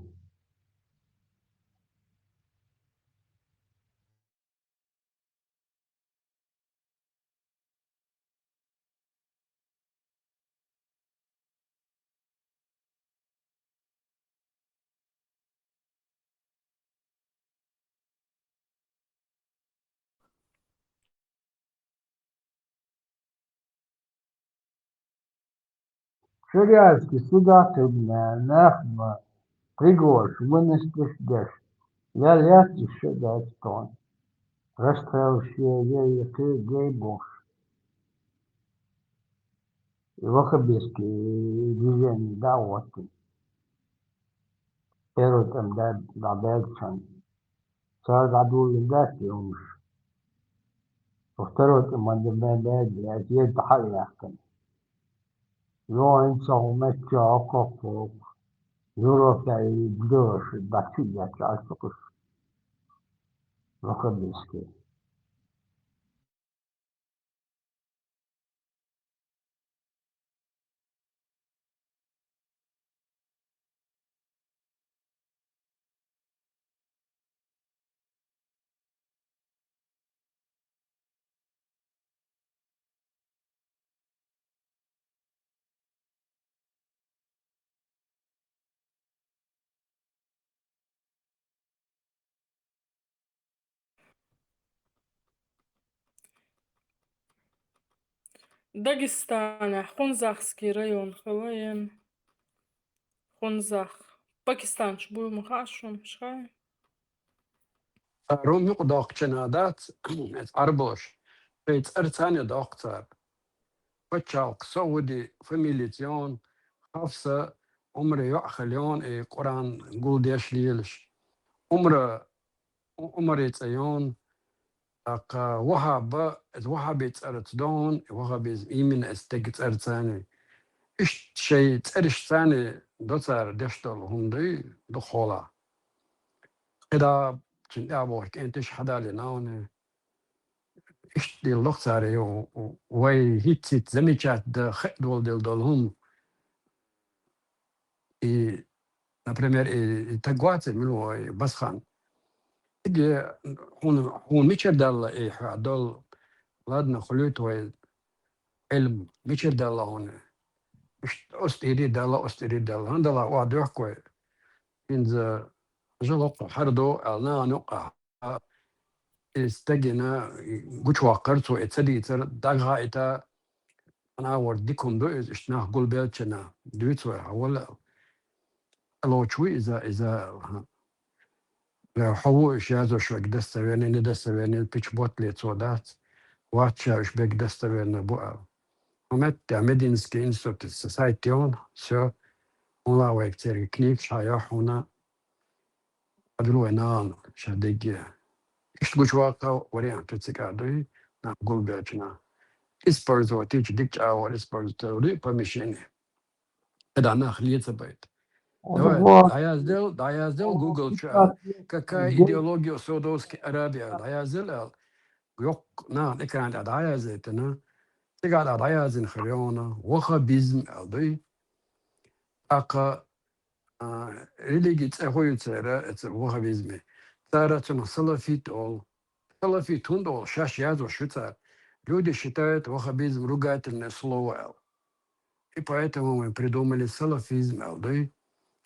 Шариатский судах тӀа нах ма приговор вынести деш. Я лет ещё дать тон. Расстрел, все, я, я, ты, гей бог. И ваххабистский движение, да, вот. Первый там, да, да, Бельчан. Цар дӀадуллина дац и хӀумаш. Во второй тӀама да бе-, бе-, бе-, е дӀа а яьккхина. Йо, хӀинца хӀу меттача окхо-, окхо. Европа и дилаш, дӀачу а яц, а чу кхуш. Ваххабистский. Дагестанехь Хунзахский район хила ен. Хунзах. Пакистан чу буй ма хаьа шуна, ма хаьа? Рум юкъа доккхучунна дац, эца Ӏарбош. Шоай цӀерца а доккху цара. Пачхьалкх Сауди фамилица йон, Хафса, Ӏумара йоӀ хила йон, и Къуръан гулдеш лелаш. Ӏумара, Ӏумара цӀе йон, тӀаккха ваххаба, эца ваххаби цӀерца дон, и ваххабизм именно эца стеган цӀерца а. Иштта шоай цӀерашца а до цара деш долу хӀума дуй, дукха хьолахь. КхидӀа цунна тӀаьхьа боху кӀенташ хьадалийна вуна. Иштта диллалахь цара, ю-, вай хӀинцца-хӀинцца замечать дан хаа долу, дилла долу хӀума. И, например, и, и таг вац, мила ву, и Басхан. Цига хьуна, хьуна мичара даьлла и хьоьга долу, ладно, хуьлуьйту вай Ӏилма, мичара даьлла хьуна? Иштта оцу тӀера даьлла, оцу тӀера даьлла. ХӀунда аьлча охьадоьхку вай. ХӀинца жа локху хьара ду аьлла, нахана юкъахь и стеган гучуваккхар цо, и ца дийцар, дагахь а ита, нагӀор дика хӀума ду иза, иштта нах гулбеллачунна дуьйцу вай, хьан вала аьлла. Лоцуш вуй иза, иза аьлла, хьан. Хьо ву уьш язъеш верг достоверный, недостоверный, пича ботт ле цо дац, вац ша уьш берг достоверный бу аьлла. Хьан метта, Мединский институт сайт йон, всё, хьуна вайга церан книгаш хьан йо хьуна, Ӏадвина вай нахана ша дегге. Иштта гучуваккха вариант цига а дуй, нах гулбеллачунна. Использовать йича дика чӀагӀо, использовать йича помещение. КхидӀа нах ле ца байта. Давай, дӀаяздел, дӀаяздел Google чу аьлла. Какая идеология в Саудовской Аравии аьлла. ДӀаяздел аьлла. Йоккха нахана экран тӀехь дӀаяздайтина. Цигахь дӀаяздина хир йона. Ваххабизм аьлла дуй. ТӀаккха, а, религи цӀе хӀун ю церан, эца ваххабизме? Цара цунах салафит олу. Салафит хӀунда олу? Шаьш язъеш ю цара. Люди считают ваххабизм ругательное слово аьлла. И поэтому мы придумали салафизм аьлла дуй.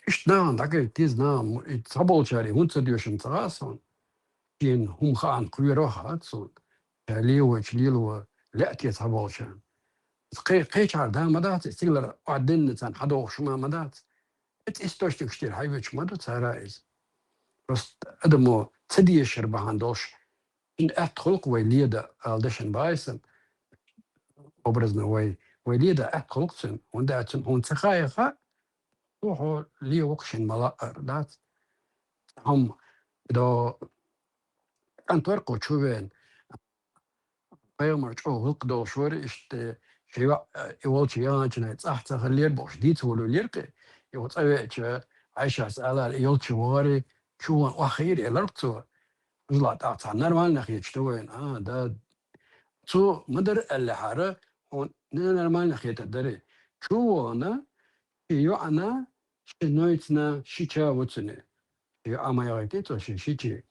Иштта нахана дӀагайта деза, нахана и цхьаболчара хӀунда ца доьшуш ца хаьа суна. Шена хӀума хаьа кхоьруш хаьа суна. Ша лелочу лело лаьа те цхьаболчарна. Кхе-, кхечахьара да ма дац, и стигалара охьаденна царна хьадогӀуш хӀума ма дац. Эца источникаш тӀера хьайвечу ма ду цара иза. Просто адамо ца дезаш бахьана долуш, Шин аьтта хулк вай леда, ала дашан байсан, образно вай, вай леда аьтта хулк цун, хӀунда аьлча хьуна ца хаьа, хьо ле вокх шин мала ар, дац? Хьам, до, кӀантвар кхо чу вен, пайхамар чӀо гӀулкх долуш вара, иштта, ши йоӀ, и волчу яханчунай цӀахь ца хиллера бохуш, дийца волу леркъе, и цӀа веача, Ӏайшас алара, и йолчу вахари, чу ван охьахиира, эларх цо. Узла тӀаккха цхьа нормально хеташ ду вайна, а, да. Цо ма дара аьллехьара, хьуна нормально хетар дарий. Чу вана, ши йоӀана, ши нойцана, ши ча вуцуни. Ши йоӀа ма яхийтий цо ши, ши чи.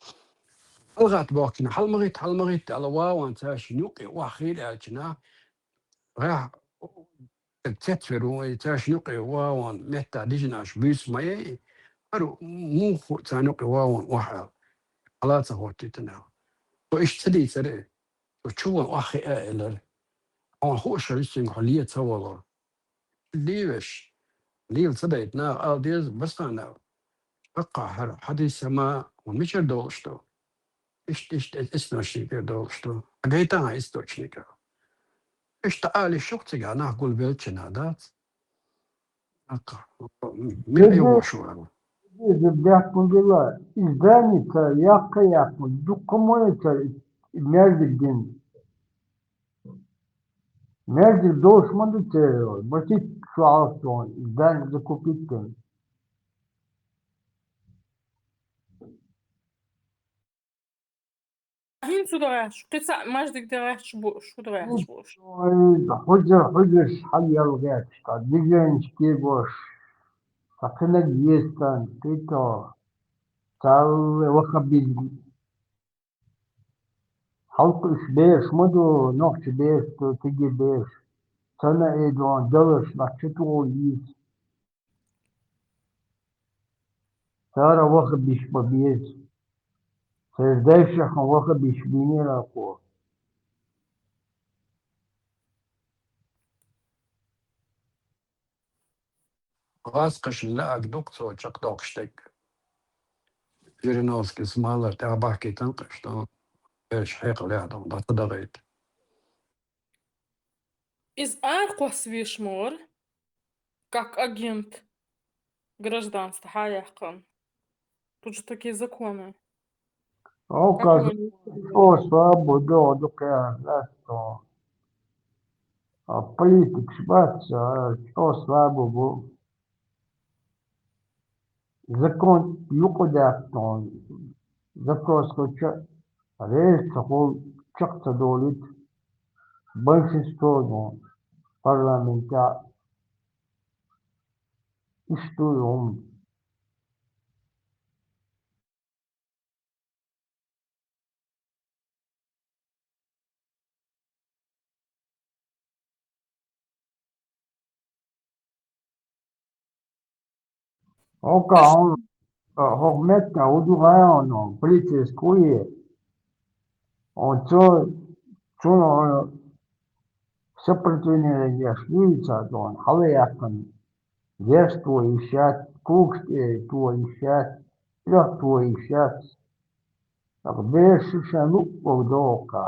ХьалагӀатта бохкина, хьаламагӀитта, хьаламагӀитта, ала ваван цара шин юкъе охьахиира аьлча нах, гӀехь цецвер ву, и цара шин юкъе ваван метта дижинаш буьйса ма яй, хӀара муха царна юкъе ваван охьа аьлла. Хьала ца хӀоттийта нах. Цо иштта ца дийцара, цо чу ван охьахиа элара. Хьуна хууш хилча цуьнга хьо ле ца валур. Дийвеш, лела ца дайта наха ала деза, Басханов. ТӀаккха хӀара хьадис сама хьуна мичара долуш ду? Иштта, иштта, источникера долуш ду. Хьан гайтахьа источникера. Иштта али шух цигахь нах гулбелча нах дац. ТӀаккха, мила йогӀуш вара? Иза бехкун дела, изданица яккха-яккхун, дуккха мо яцара маьждиг дина. Маьждиг долуш ма ду церан, бачит шо Ӏалашдохуна, здание закупить дина. ХӀинца шу дагӀаьхча, кхин цхьа маьждиг дагӀаьхча бу, шу дагӀаьхча бу уьш. Ой, хьуьжар, хьуьжарш хьаелла гӀерташ, ткъа движенечки гош, ткъа кхинаг естан, кхин то, царна ваххабизм. Хьалха уьш бераш ма ду, нохча бераш ду, тиги бераш. Цана айдон далаш нах чу тухур йийца. Цара ваххабиш ма беза. Церан дайшаххьан ваххабиш бийнера кхо. ГӀазкхашна лаьаг ду-кх цо чекхдоккхуш дерг. Жириновский Смойлера тӀехбахкийтина-кх уьш, бераш хьекхалехь ду, дӀа ца дахийта. Иза арахьа кхоссавеш ма вара, как агент гражданства хьаяьккхина. Тут же такие законы. Ока, как вы не чӀо слабо ду, дукха яхьа лаьцна. А политикаш бац, а, чӀо слабо бу. Закон юкъа даьккхина. Запрос хӀу ча реза ца хуьлу, чекх ца долуьйту. Большинство ду парламентехь. Иштта ду хӀума. Ока, хӀун, хӀокху меттехь хӀу ду гӀайгӀано, полицейский ву е? Оцо, цунах сопротивление еш дуьйцу цо, хьала яьккхина. Дешто йиш яц, когаш тӀе то йиш яц, оьхто йиш яц. ТӀаккха бераш шу шайн луъург догӀу-кха.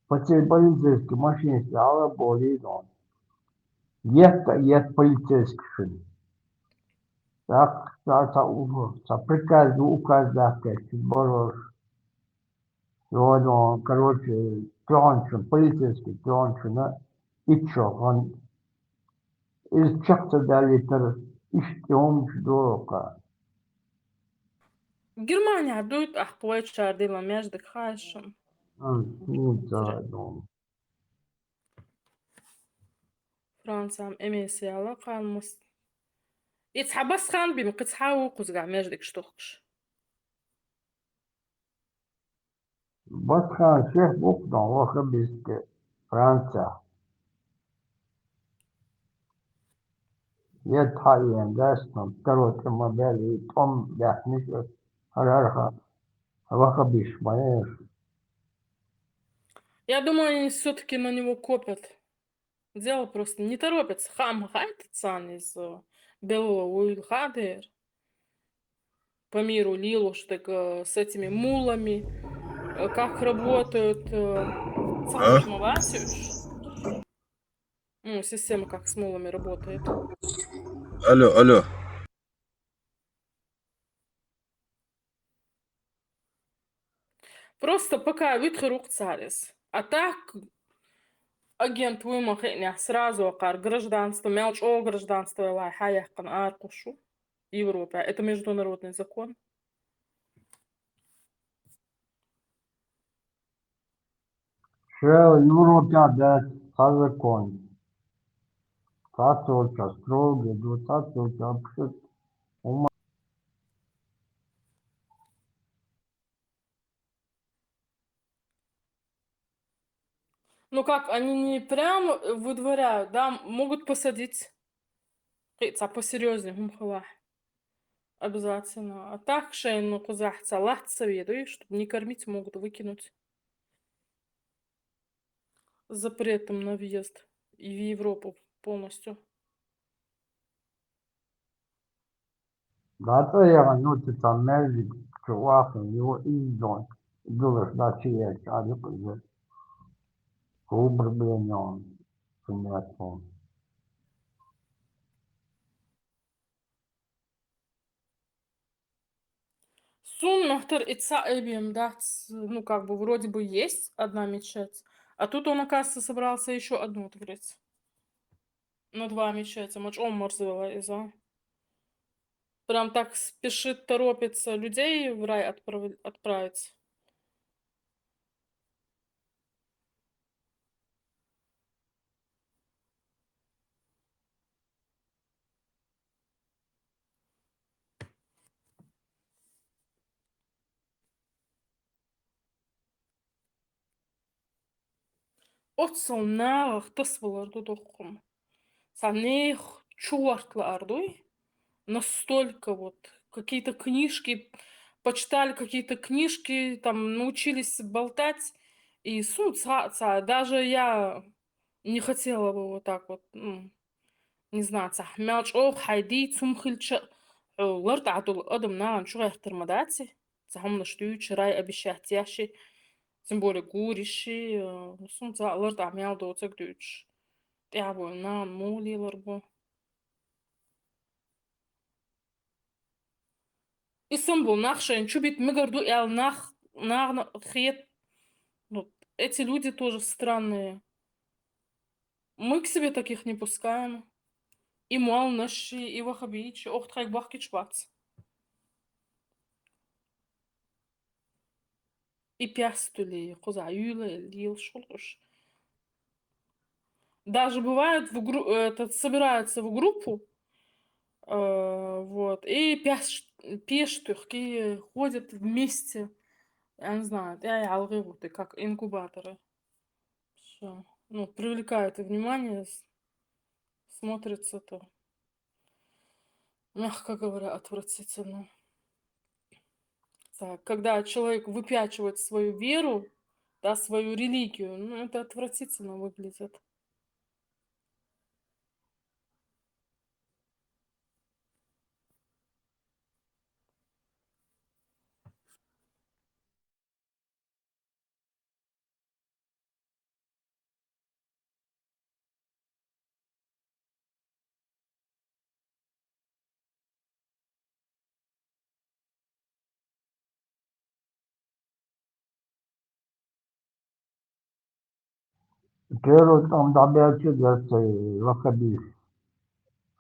По цей полицейский машинаш тӀехь а болийла. Етта а етта полицейскашна. ТӀаккха цхьа, цхьа у-, цхьа приказ ду, указ даккхечу борорш. Йо, короче, тоьхначун, полицейский тоьхначунна итт шо хан. Иза чекх ца далийтар, иштта хӀуманаш ду-кха. Германехь дуй тӀаккха вайчара дина маьждиг, хаьий шуна? М, хӀун ца ду. Францехь эмес яла кхалмас. И цхьа Басхан бина, кхин цхьа ву кхузахь маьждигаш тухкуш. Басхан шех бу-кх дан ваххабисташ Францехь. Етта хьаен дац, но таро тӀе ма баьлла, и тӀом баьхниш, хӀара-хӀара ваххабисташ ма еш. Я думаю, они всё-таки на него копят. Дело просто не торопятся. Хаа ма хаьттина царна иза, э, бело вуйла хаа дера. по миру лелаш дерг, э, с этими мулами, э, как работают, э, цхьа хӀама вацар уж. Ну, система как с мулами работает. Алло, алло. Просто пока витхир ву цар из. А так, агент вуй ма хиънехь, сразу акхар гражданство, мел чӀогӀа гражданство вай хьаяьккхина аракхуш ву Европе. Это международный закон. Шел Европе дац цхьа закон. Цхьацца волчохь строгый ду, цхьацца волчохь вообще хӀума. Ну как, они не прям выдворяют, да, могут посадить. Кхин цхьа посерьёзнее хӀума хилахь. Обязательно. А так шайна кхузахь цхьа лац совет, и чтоб не кормить, могут выкинуть. С запретом на въезд и в Европу полностью. ДӀа тӀе яхана, ну, цу цхьа маьждиг чу вахана, йо, иза дон, дулаш дӀа чу яьлча, а юкъа иза. Хубар бен йон, цу меттехь. Суна махтар и цхьа эбем дац, ну, как бы, вроде бы есть одна мечеть, а тут он, оказывается, собрался ещё одну открыть. На два мечети, ма чӀогӀа марзвелла иза. Прям так спешит, торопится людей в рай отправ-, отправить. Оццул нахах тасавалар ду дохкун. Цхьа нехан чу гӀорта лаар дуй. Настолько вот какие-то книжки, почитали какие-то книжки, там научились болтать. И су цхьа, цхьа, даже я не хотела бы вот так вот, ну, не знаю, цхьа мел чӀогӀа хьайн дийца хӀума хилча, хьо лартӀехь долу адам нахана чу гӀертар ма дац и. Цхьа хӀуманаш дуьйцуш, рай обещать еш и, тем более гур йиш и, э, сум цхьа лартӀехь мел доцург дуьйцуш. ТӀаьхьа бу нана муха лелар бу. И сум бу нах шайн чу бита мегар ду аьлла нах, нахана хета. Ну, эти люди тоже странные. Мы к себе таких не пускаем. И молнаш, и ваххабиташ, оха тхайга бохкуьйтуш бац. И пястули, кхузахь юьйлай лелаш хуьлу уьш. Даже бывает, в гру-, этот, собираются в группу, э, вот, и пяс-, пеш туьхкий ходят вместе, я не знаю, тӀе а хьалхе гӀуттий, как инкубаторы. Всё. Ну, привлекает внимание, с-, смотрится это, мягко говоря, отвратительно. Так, когда человек выпячивает свою веру, да, свою религию, ну, это отвратительно выглядит. Первый тӀом дӀабелча дерг цай ваххабиташ.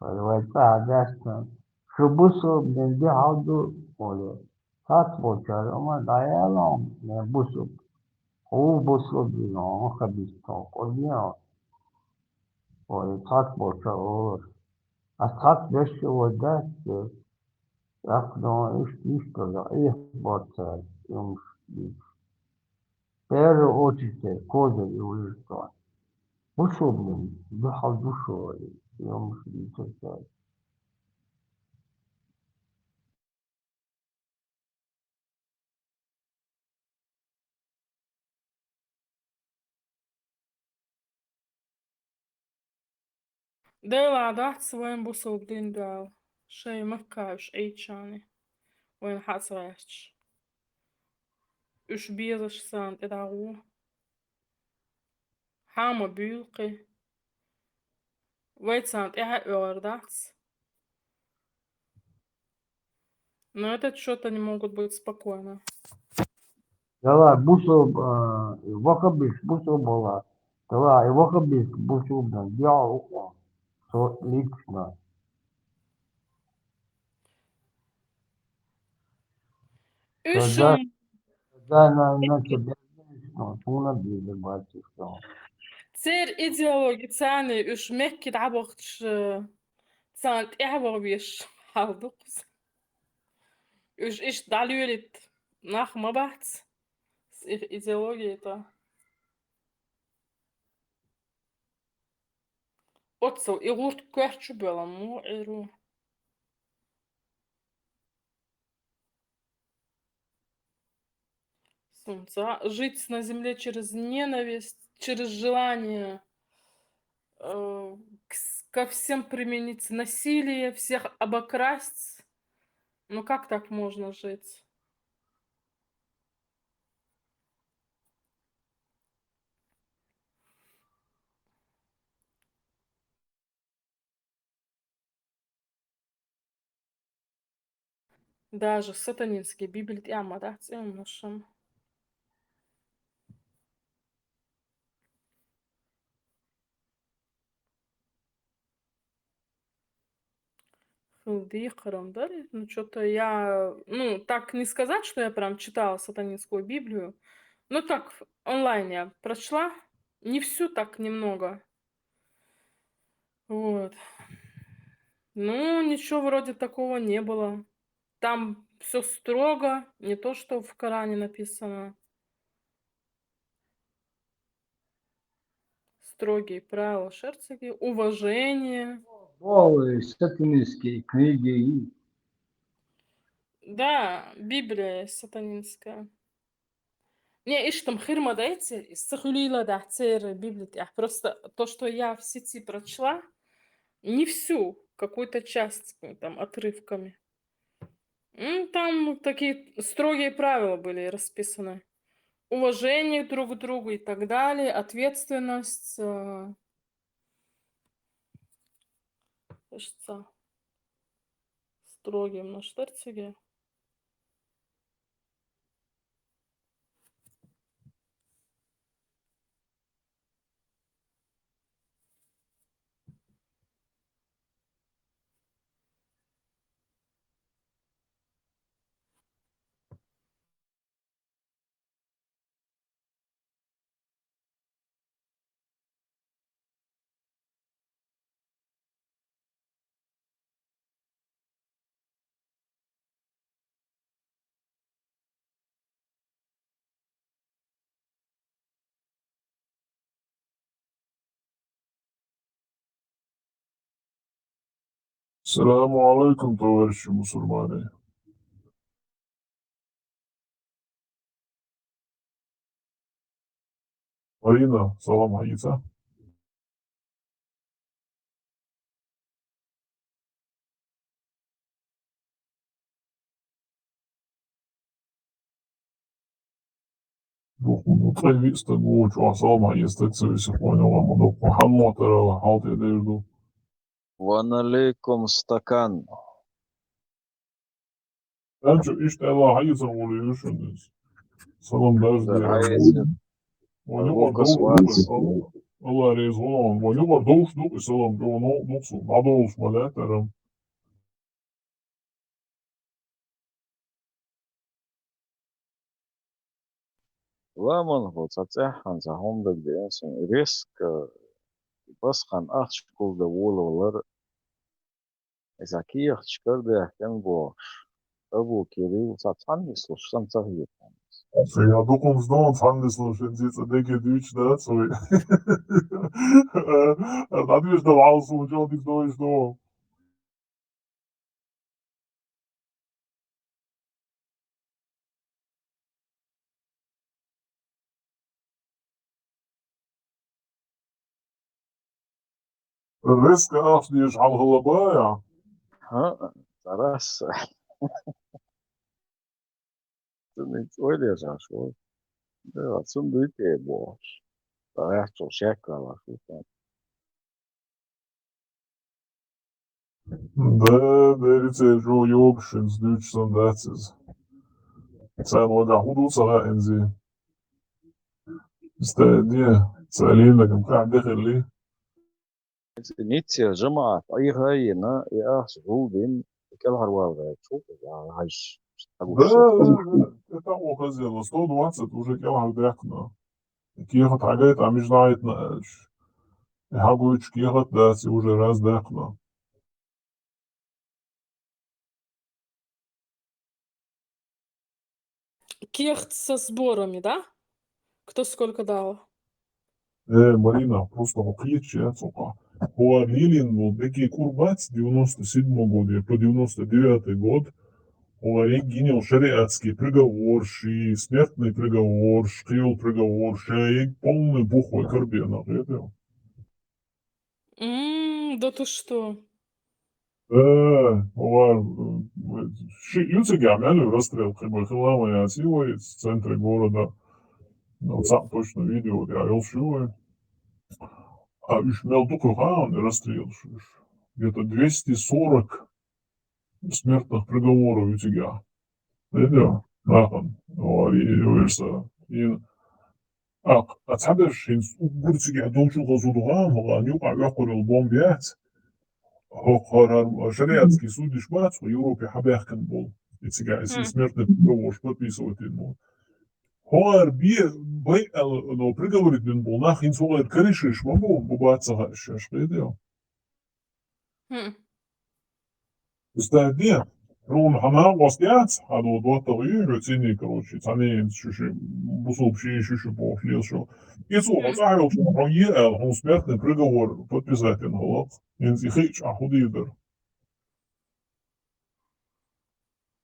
Вай цӀа а даьстина, шу бусалба дин дуьхьал ду олий. Цхьацца болчара, амма дӀаяла хьуна, мен бусалба. Хьо ву бусалба дин, хьо ваххабист, хьо къурден хьо. Олий, цхьацца болчара олура. Ас цхьацца берш а вай дац, тӀаккха, ну, иштта, иштта, Ӏехабора цара, и хӀумаш дийцича. Первую очередь козырь и вуьйцу. Бусалба дин дуьхьал ду шу, и хӀумаш дийцича. Делахь дац вайн бусалба дин дуьхьал, шайн махкахь уьш Ӏийча а. Вайна хьа а ца гӀерташ. Уьш безаш санна тӀедагӀо. Хьама буьйлкхи. Вай царна тӀаьхьа оьгӀар дац. Но этот счёт они могут быть спокойно. Давай, бусурба, а, ваххабис бусурба вала. Давай, ваххабис бусурба, дело ухо. Со лично. Уьш Тогда, тогда на, на тебя, ну, суна бийла бачишка. Цер идеологи царна уьш Мекки дӀабахча, э, царна тӀаьхьа вахавеш хьал ду кхуза. Уьш иштта дӀалоьлийта нах ма бац. С их идеологией то. Оццул и гӀурт коьрта чу бола мугӀ Ӏийр ву. Сунца жить на земле через ненависть, через желание, э, к с-, ко всем применить насилие, всех обокрасть. Ну как так можно жить? Даже сатанинский Библия тӀехь ма дац, э, ну шо. Хила декхар-м дара. Ну, чё-то я, ну, так не сказать, что я прям читала сатанинскую Библию. Ну, так, онлайн я прочла. Не всю, так немного. Вот. Ну, ничего вроде такого не было. Там всё строго, не то, что в Коране написано. Строгие правила шерцеги, уважение. О, сатанинские книги. Да, Библия сатанинская. Не, иштта-м хир ма дайцер, из ца хуьлийла дахь церан Библи тӀехь. Просто то, что я в сети прочла, не всю, какую-то часть, э, там, отрывками. М, там такие строгие правила были расписаны. Уважение друг к другу и так далее, ответственность, э, ишца строгим на штерциге. السلام عليكم, товарищи мусульмане. Марина, салам хьаэца. Дукха, ну, цӀе виъ стаг ву, чӀоагӀа салам хьаэца стаг ца висина, хьона ма дукха, хьан мотт ара, хьал тӀе дер ду. Ва алейкум стакан. Хан чу иштта Аллах хьаэца гӀур ю шуна иза. Салам дарж Да, дера. Хьаэца. Ван юкъара Лукас довш ду вац. Аллах реза ву, ван юкъара довш ду и салам, чӀо ну дукха су, дӀадовлуш ма лаьттара. Ламан хӀу цхьа цӀеххьана цхьа хӀума дагадеана суна. Резко басхан ахча кулда волавалар, иза кехаташ карадаьккхина бохуш, Абу Кирилл цхьа цхьаннислуш санна ца хетара. Ца я дукхунца дон цхьаннислуш, хӀинца цӀа деге дуьйцуш дац вай. ДӀадоьжу дала хьалсу, чӀо дика дойш ду. Резко ахча дезаш хьал хила баьа? ХӀаъ, цӀарасса. Цуьнан чӀой дезаш ву. Да, цуьнан дуй тӀе бохуш. Ткъа аьтту шек валаш ву царна. Да, дерриг церан чӀогӀа йогуш, хӀинца дуьйцуш санна дац иза. Царна вагахь хӀун ду ца хаьа инзи? Стадия, ца лийнагам кхаьхьа де хилли. Ниццера жамаӀат Ӏеха а йина, и ахча гулдина, кӀелхьарваларчу хьажа, хьажа, Да, да, да. ТӀе таӀо хазелла, сто двадцать уже кӀелхьардаьккхина. Кехат хьагайта, а мижа дӀахьийтина аьлча. И хьагойтуш кехат дац, и уже раздаьккхина. Кехат со сборами, да? Кто сколько дал? Э, Марина, просто хьо кхеташ яц хьо. ХӀора лелийна волу дерриге кӀур бац девяносто седьмой год я по девяносто девятый год. ХӀора йина йолу шариатский приговорш, и смертный приговорш, кхин йолу приговорш, ша йина полный бух вай карабеана, кхетий? М, да ты что? Э, хӀора, э, ши ю цигахь мел ю расстрел, кхин бен хилла ма яц, и вай центре города. Ну, цхьаъ точно видео тӀехь йолуш ю вай. А уьш мел ду кху хаан расстрелаш уьш? Где-то двести сорок смертных приговоров ю цигахь. Видео? Нахана. О, и, и верса. И, а, а цхьаберш хӀинца уггар цигахь долчул хаза ду хаан, хӀокху юкъахь оьккхур йолу бомба яц. ХӀокху хӀара шариатский судьяш бац, хӀо Европе хьабаьхкина болу. И цигахь и Мгм. смертный приговорш подписывать дина болу. ХӀора бе, бай, а, но приговорить дина болу нах хӀинца хӀокхуьнан карийшаш ма бу, бу бац ца хаьа шаьш, кхетий? Хм. Стадия. Хьуна хьан накъост яц, хьан ду доттагӀий, хьо цӀийний, короче, цхьаьна йинца шу-шу, бусулба ши шу-шу бохуш лела шу. И цо хьо Мгм. цӀахь йолчу хьо е аьлла, хьуна смертный приговор подписать дина хӀаллакх. ХӀинца и хиъча, ахь хӀун дийр дара?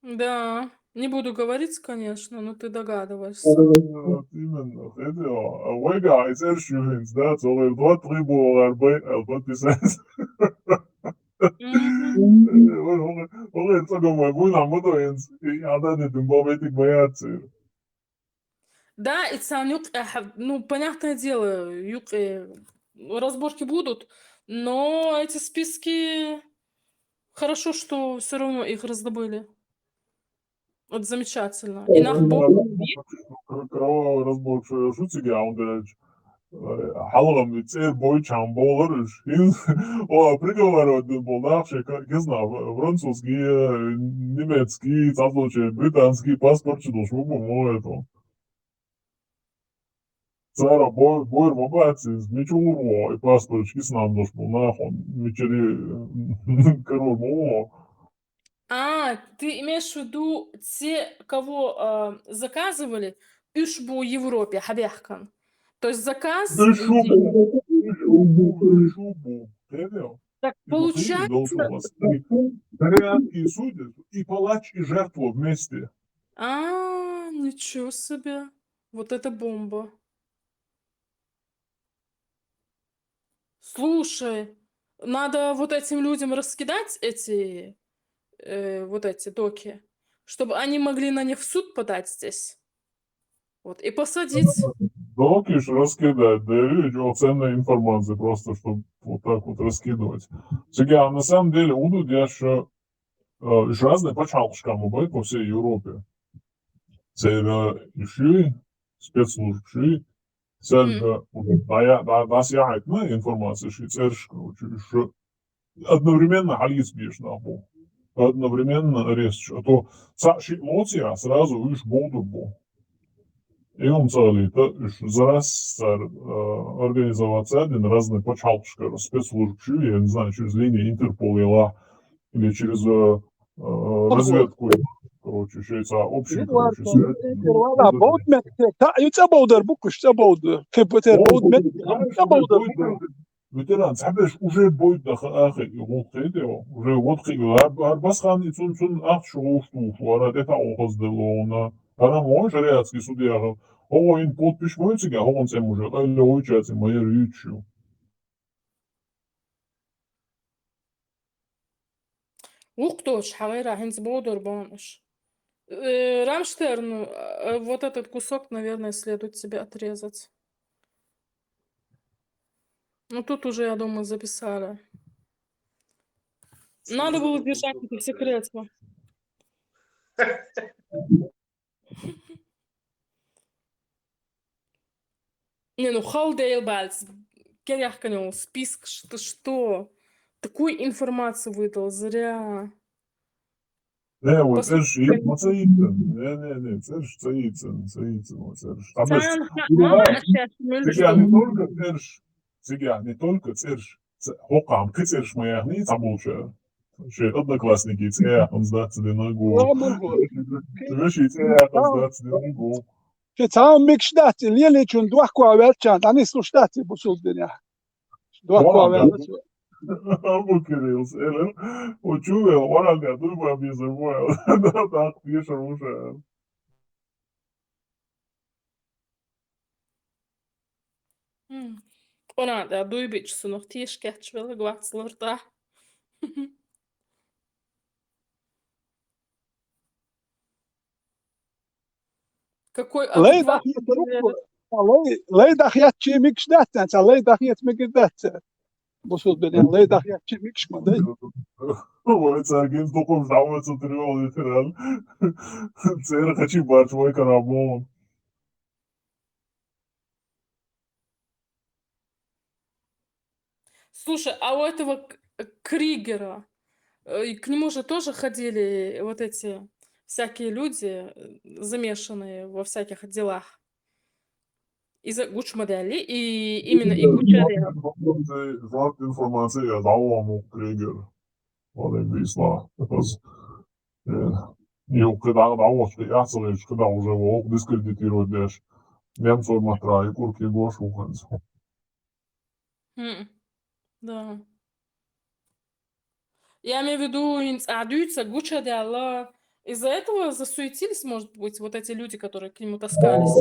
Да, не буду говорить, конечно, но ты догадываешься. Вот именно. Хетий, а вайгахь и цӀераш ю хӀинца, да, цо гӀайр доттагӀий бу, гӀар бай, а, подписать. Мгм. Вай, вай, вай, цӀа гом вай, буйнахь ма до хӀинца, и Ӏададитин боху, вай тӀе ма яц церан. Да, и царна юкъе, ха-, ну, понятное дело, юкъе разборки будут, но эти списки, хорошо, что всё равно их раздобыли. Это замечательно. И нах бо- Кр-, кровавый разбор, шу, шу цига, а он, э, хьалхам цӀера бойчам болар уьш. О, приговор дина болу нах шайн ка-, кизна, французский, э, немецкий, цхьацца британский паспорт чу долуш ма бу, мо это. Цара бой-, бойр ма бац иза, мича гӀур ву, и паспорташ киснам долуш бу нахана, мичаре карор ма ву. А, ты имеешь в виду те, кого, а, заказывали, уьш бу Европе хьабаьхкан? То есть заказ Уьш шу бу, уьш шу бу, уьш шу бу. Кхетий? Так и получается, шариатский судья, и палач, и жертва вместе. А, ничего себе. Вот это бомба. Слушай, надо вот этим людям раскидать эти, э, вот эти доки, чтобы они могли на них в суд подать здесь. Вот, и посадить. Доки ж раскидать, да, видишь, вот ценная информация просто, чтобы вот так вот раскидывать. Цига, а на самом деле, удудеш, э, уж разные пачхьалкхашкахь ма бай по всей Европе. Церан уьш ю, спецслужбаш ю, церга уже дӀая-, дӀа-, дӀасаяхьийтина информация ши цӀераш, короче, уьш одновременно хьалийца безаш нах бу. Одновременно аресташ. А то цхьаъ шиъ лоций, сразу уьш бовдур бу. И хӀума ца хилийта, уьш зрас цара, э, организоваться дина разные пачхьалкхашкара спецслужбаш ю, я не знаю, через линии Интерпол елахь, или через, э, э, разведку, короче, шайца общий, короче, связь. Ва, бовд меттиг, та, ю цӀа бовдар бу кхуьш, цӀа бовдар. Кхин бу тера бовд меттиг, цӀа бовдар бу кхуьш. Ветеран, цхьаберш уже бойда ха-, ахи, и гӀуллакх хетий, уже вот хи-, гьар, гьар басхан и цун, цун ахча вовш тухуш, вара тӀе таӀо хазделло вона. Хьарам вон шариатский судья хӀа. ХӀо вайн подпись войцига, хӀо вон цӀе мужа, къайле войча цӀе майер юйчу. Вукху доцуш хьагӀайра хӀинца бовдар бан уьш. Э, Рамштерн, э, вот этот кусок, наверное, следует тебе отрезать. Ну, тут уже, я думаю, записали. Надо было держать это в секрете. Не, ну, халдейл бальц. Керяхканул список, что, что? Такую информацию выдал, зря. Не, вот церш ма цаицан. Не, не, не, церш цаицан, цаицан, вот церш. Там есть, Цан ну, мама да, сейчас мюльш Цигян не только церш, цигян не только церш, ц-, хокам, ки церш ма яхни, цабулча. Ши одноклассники цеяхам сдаться динагу. Веши цеяхам сдаться динагу. Чи цаам микш дац, леличун дохкуа велчан, ани слушать дац, бусул диня. Дохкуа велчан. Абу Кирилл, элен, учу вел, варан я, дуй ба биза воя. Да, так, пиша уже. Она да дуйбич сунух тишкач вела гвацлурта. Какой Лей адекват- дахьет рукку, лей, лей дахьет чи микш дац, ца лей дахьет микш дац. Бусул беден лей дахьет чи микш ма дай. Ой, царгин тукум ждавы цутриол ветеран. Цер хачи бачвой карабон. Слушай, а у этого К- Кригера, э, и к нему же тоже ходили вот эти всякие люди, э, замешанные во всяких делах. Из-за Гучмадели и именно и Гучарева. Жват информация я дал вам Кригер. Вот и висла. Because, э, ю когда дал, что я целый, когда уже вол дискредитировать дашь. Немцов матра и курки гош уханц. М, Да. Я имею в виду, инц адуйца Гучадела. Из-за этого засуетились, может быть, вот эти люди, которые к нему таскались.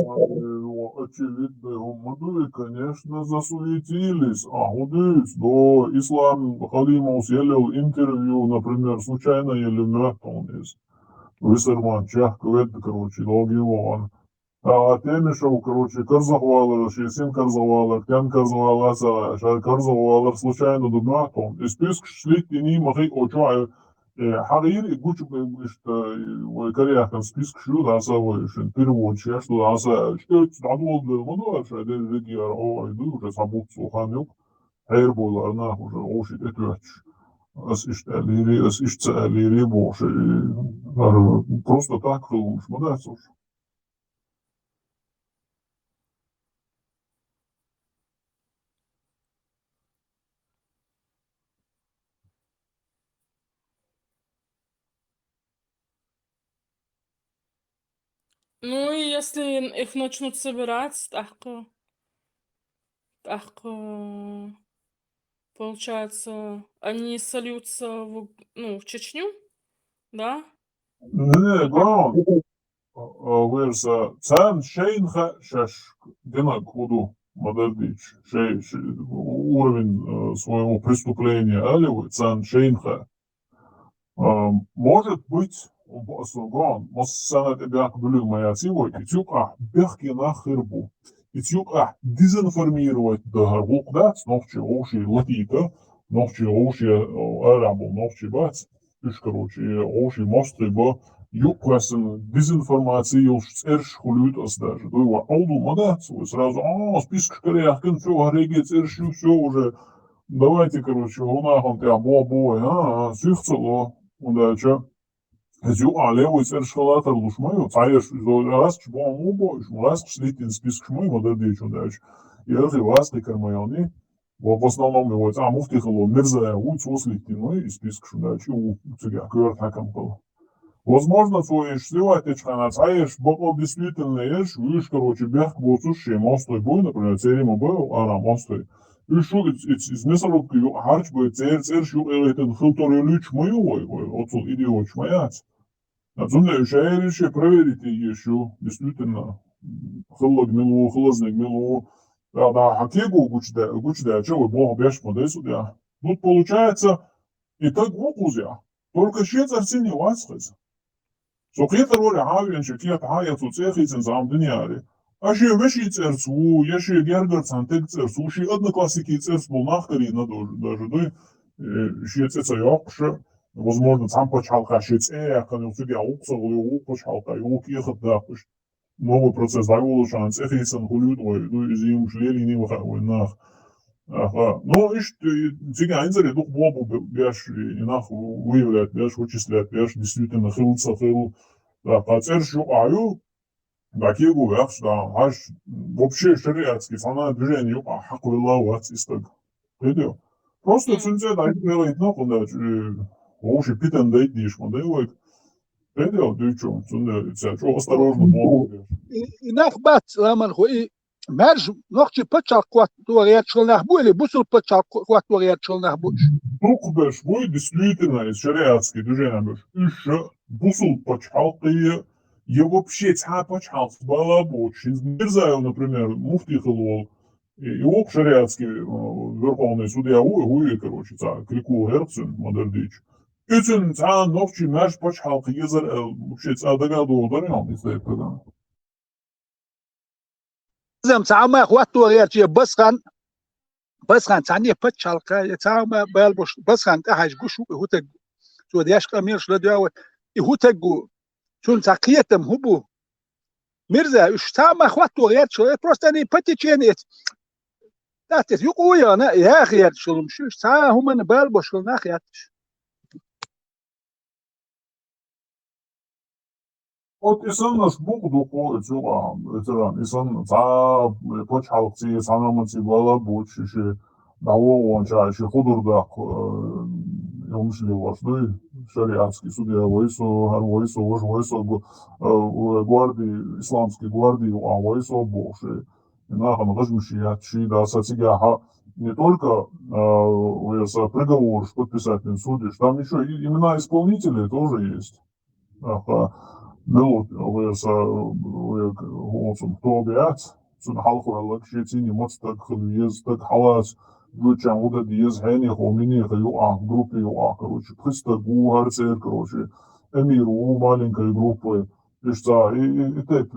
Очевидно, и, конечно, засуетились. А худис, до Ислам Халимов съелил интервью, например, случайно или мертвым из. Висерман чех квет, короче, долгий вон. А Темишев, короче, карзахвалар, шесин карзахвалар, тян карзахвалар, са, ша карзахвалар, случайно дубнатом. И список шлит и ни махи очуа, э, хагир и гуч, э, ишта, э, вой каряхан список шу, да, са, вой, шин, перевод, ша, что, да, са, что, да, дол, да, мадуар, ша, да, региар, о, иду, уже сабут, сухан, юк. Хайр болар, на, уже, о, шит, это, ас ишта лири, ас ишта лири, бо, ша, э, просто так, хылмыш, мадуар, слушай. Ну и если их начнут собирать, так, э, так, э, получается, они сольются в, ну, в Чечню, да? Не, главное, э, верса, цан шейнха шаш генак худу, мадардич, шей, шей, уровень, э, своего преступления, али вы, цан шейнха. Э, может быть, гон, мос санат эбяк блю моя цивой, и цюк, а, бяк я на хырбу. И цюк, а, дезинформировать да гук да, нохчи, оши, латита, нохчи, оши, э, арабу, нохчи бац. Уж, короче, оши мосты ба, юквасын дезинформация юлш церш хулют ас даже. Дуй ва, алду мадац, вы сразу, а, список шкаряхкин, всё, гореге церш, всё уже. Давайте, короче, гунахом тя бо, бо, а, а, сюхцело, удача. Зю, а, левый церш халатар луш мою, цаеш, зо, раз, чбо, му бо, раз, слитин список шмой, мадардич, удача. И раз и вас, ты кармайони, в, в основном его, а, муфти хало, Мирзая, у, цослитин, ну, и список шундачи, у, цыгя, квёрт хакам хало. Возможно, цоеш сливать эч хана, цаеш, бакал действительно еш, уж, короче, бяк боцуш, ше мостой бой, например, церема бой, ара мостой. Уж шу, из, из, из мясорубки ю, харч бой, цер, цер шу, элетен, хылтор и люч мою, ой, ой, оцул иди оч маяц. А зумне уж аериши проверить ещё, действительно. Хыллаг милу, хыллазнаг милу. Да, да, хакегу гучда, гучда, чего, бог беш, модесу, да. Тут получается, и так вукузя. Только шец арсини васхыз. Со кхетар вара, хьан вен ши кхета, хьан я цу цӀе хийцина зама дуьнья ари. А ши веший цӀерца ву, я ши гергар цхьан тег цӀерца ву, ши одноклассники цӀерца болу нах карийна даже, даже дуй, э, ши цӀе ца йоккхуш, возможно, цхьан пачхьалкха ши цӀе яьккхина, юха цигахь вукху ца гӀулу, юха вукху пачхьалкха, юха кехат даккхуш. Новый процесс дӀайолучхьана цӀе хийцина хуьлуьйту вай, дуй, иза юмаш лелийний ваха вайн нах. Аха. Ну, иштта, и, цига инзаре дукха бобу бе-, беш, и нах выявлять беш, вычислять беш, действительно, хилла ца хилла. Да, кхацӀерш юкъа ю, да, кегу ваьхаш, да, хьаш, вообще шариатский цхьана движение юкъа хьакхвелла вац и стаг. Видео. Просто цуьнца да, и велайтна, кхунда, э, вовши питан дайт диш, кхунда, и вайг. Видео, дуьйчу, цуьнца, ца, чо осторожно боху. И, и нах бац, ламан ху, и Маьрша нохчий пачхьалкх хӀотто гӀерташ хилла нах бу или бусулба пачхьалкх хӀотто гӀерташ хилла нах бу уьш? Дукхахберш буй, действительно, из шариатский движение берш. Уьш бусулба пачхьалкхе, я вообще цхьа пачхьалкх бала боцуш. ХӀинца Мирзаев, например, муфтий хилла волу, и, и вукху шариатский, э, верховный судья ву, ву и, короче, цхьа кликула гӀерта цуьнан, ма-дарра дийча. И цуьнан цхьа нохчий маьрша пачхьалкх езар аьлла, вообще цхьа дагадогӀу дара, я, иза тайпа дагадогӀу. Иза-м цхьа хӀума хӀотто гӀерташ я Басхан, Басхан цхьанне пачхьалкха, я цхьа хӀума бала бош, Басхан тӀехьаьжча гуш ву и хӀу таг. Цо деш къамелаш ладоьгӀу, и хӀу таг ву. Цунна цхьа кхетам хӀу бу? Мирза, уьш цхьа хӀума хӀотто гӀерташ, э, просто они по течению эц. Тахта эц юкъа яна, яха гӀерташ хилла, уьш цхьа хӀуманна бала бош хилла нах яц уьш. Вот и саннаш букъ дукъо и цугӀа, ветеран, и санна цхьа пачхьалкхций, цхьа наманций бала боцуш, ши дӀавогӀонча, ши худур даккха, э, йомаш лелош дуй, шариатский судья вай со, хӀара вай со, важа вай со, гу-, э, гварди, исламский гварди юкъа вай со бохуш. И нахана гӀажмаш яц ши, да, са цигахьа не только, э, вай са приговораш подписать бен судиш, там ещё и имена исполнителей тоже есть. Аха, мел ву вай са, вай хӀоцун тоба яц, цунна хьалха ваьлларг шен цӀийне маца стаг хила веза, стаг хьалаца, гуччан гӀуда деза, хьенеха, минеха юкъахь, группе юкъахь, короче, пхи стаг ву, хӀара цӀера, короче, эмир ву маленькой группой. Иштта, и, и, и тайп,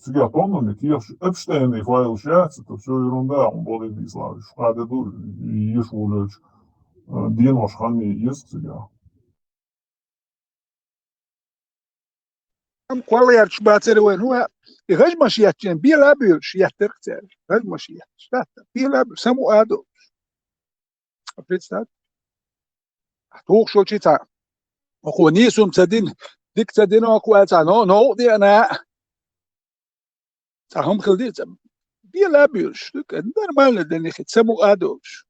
цигахь тоннами кехаш, Эпштейнан файлаш яц, это всё ерунда, он более дийславиш. Хьада ду, еш волчу, э, денош хан еза цигахь. Ам кхоллаярчу бацара вайн, хӀума, и гӀажмаш еттачийн бела а буьйлуш, еттарх цаьрга. ГӀажмаш етташ. Тахта, бела а буьйлуш, саму а долуш. Представь. Тухуш волчу цхьа. Оха нийсум ца дина, дика ца дина, оха цхьа, но, новкъа деана. Цхьа хӀума хила деза, бела а буьйлуш, нормально дерриг хи, саму а долуш.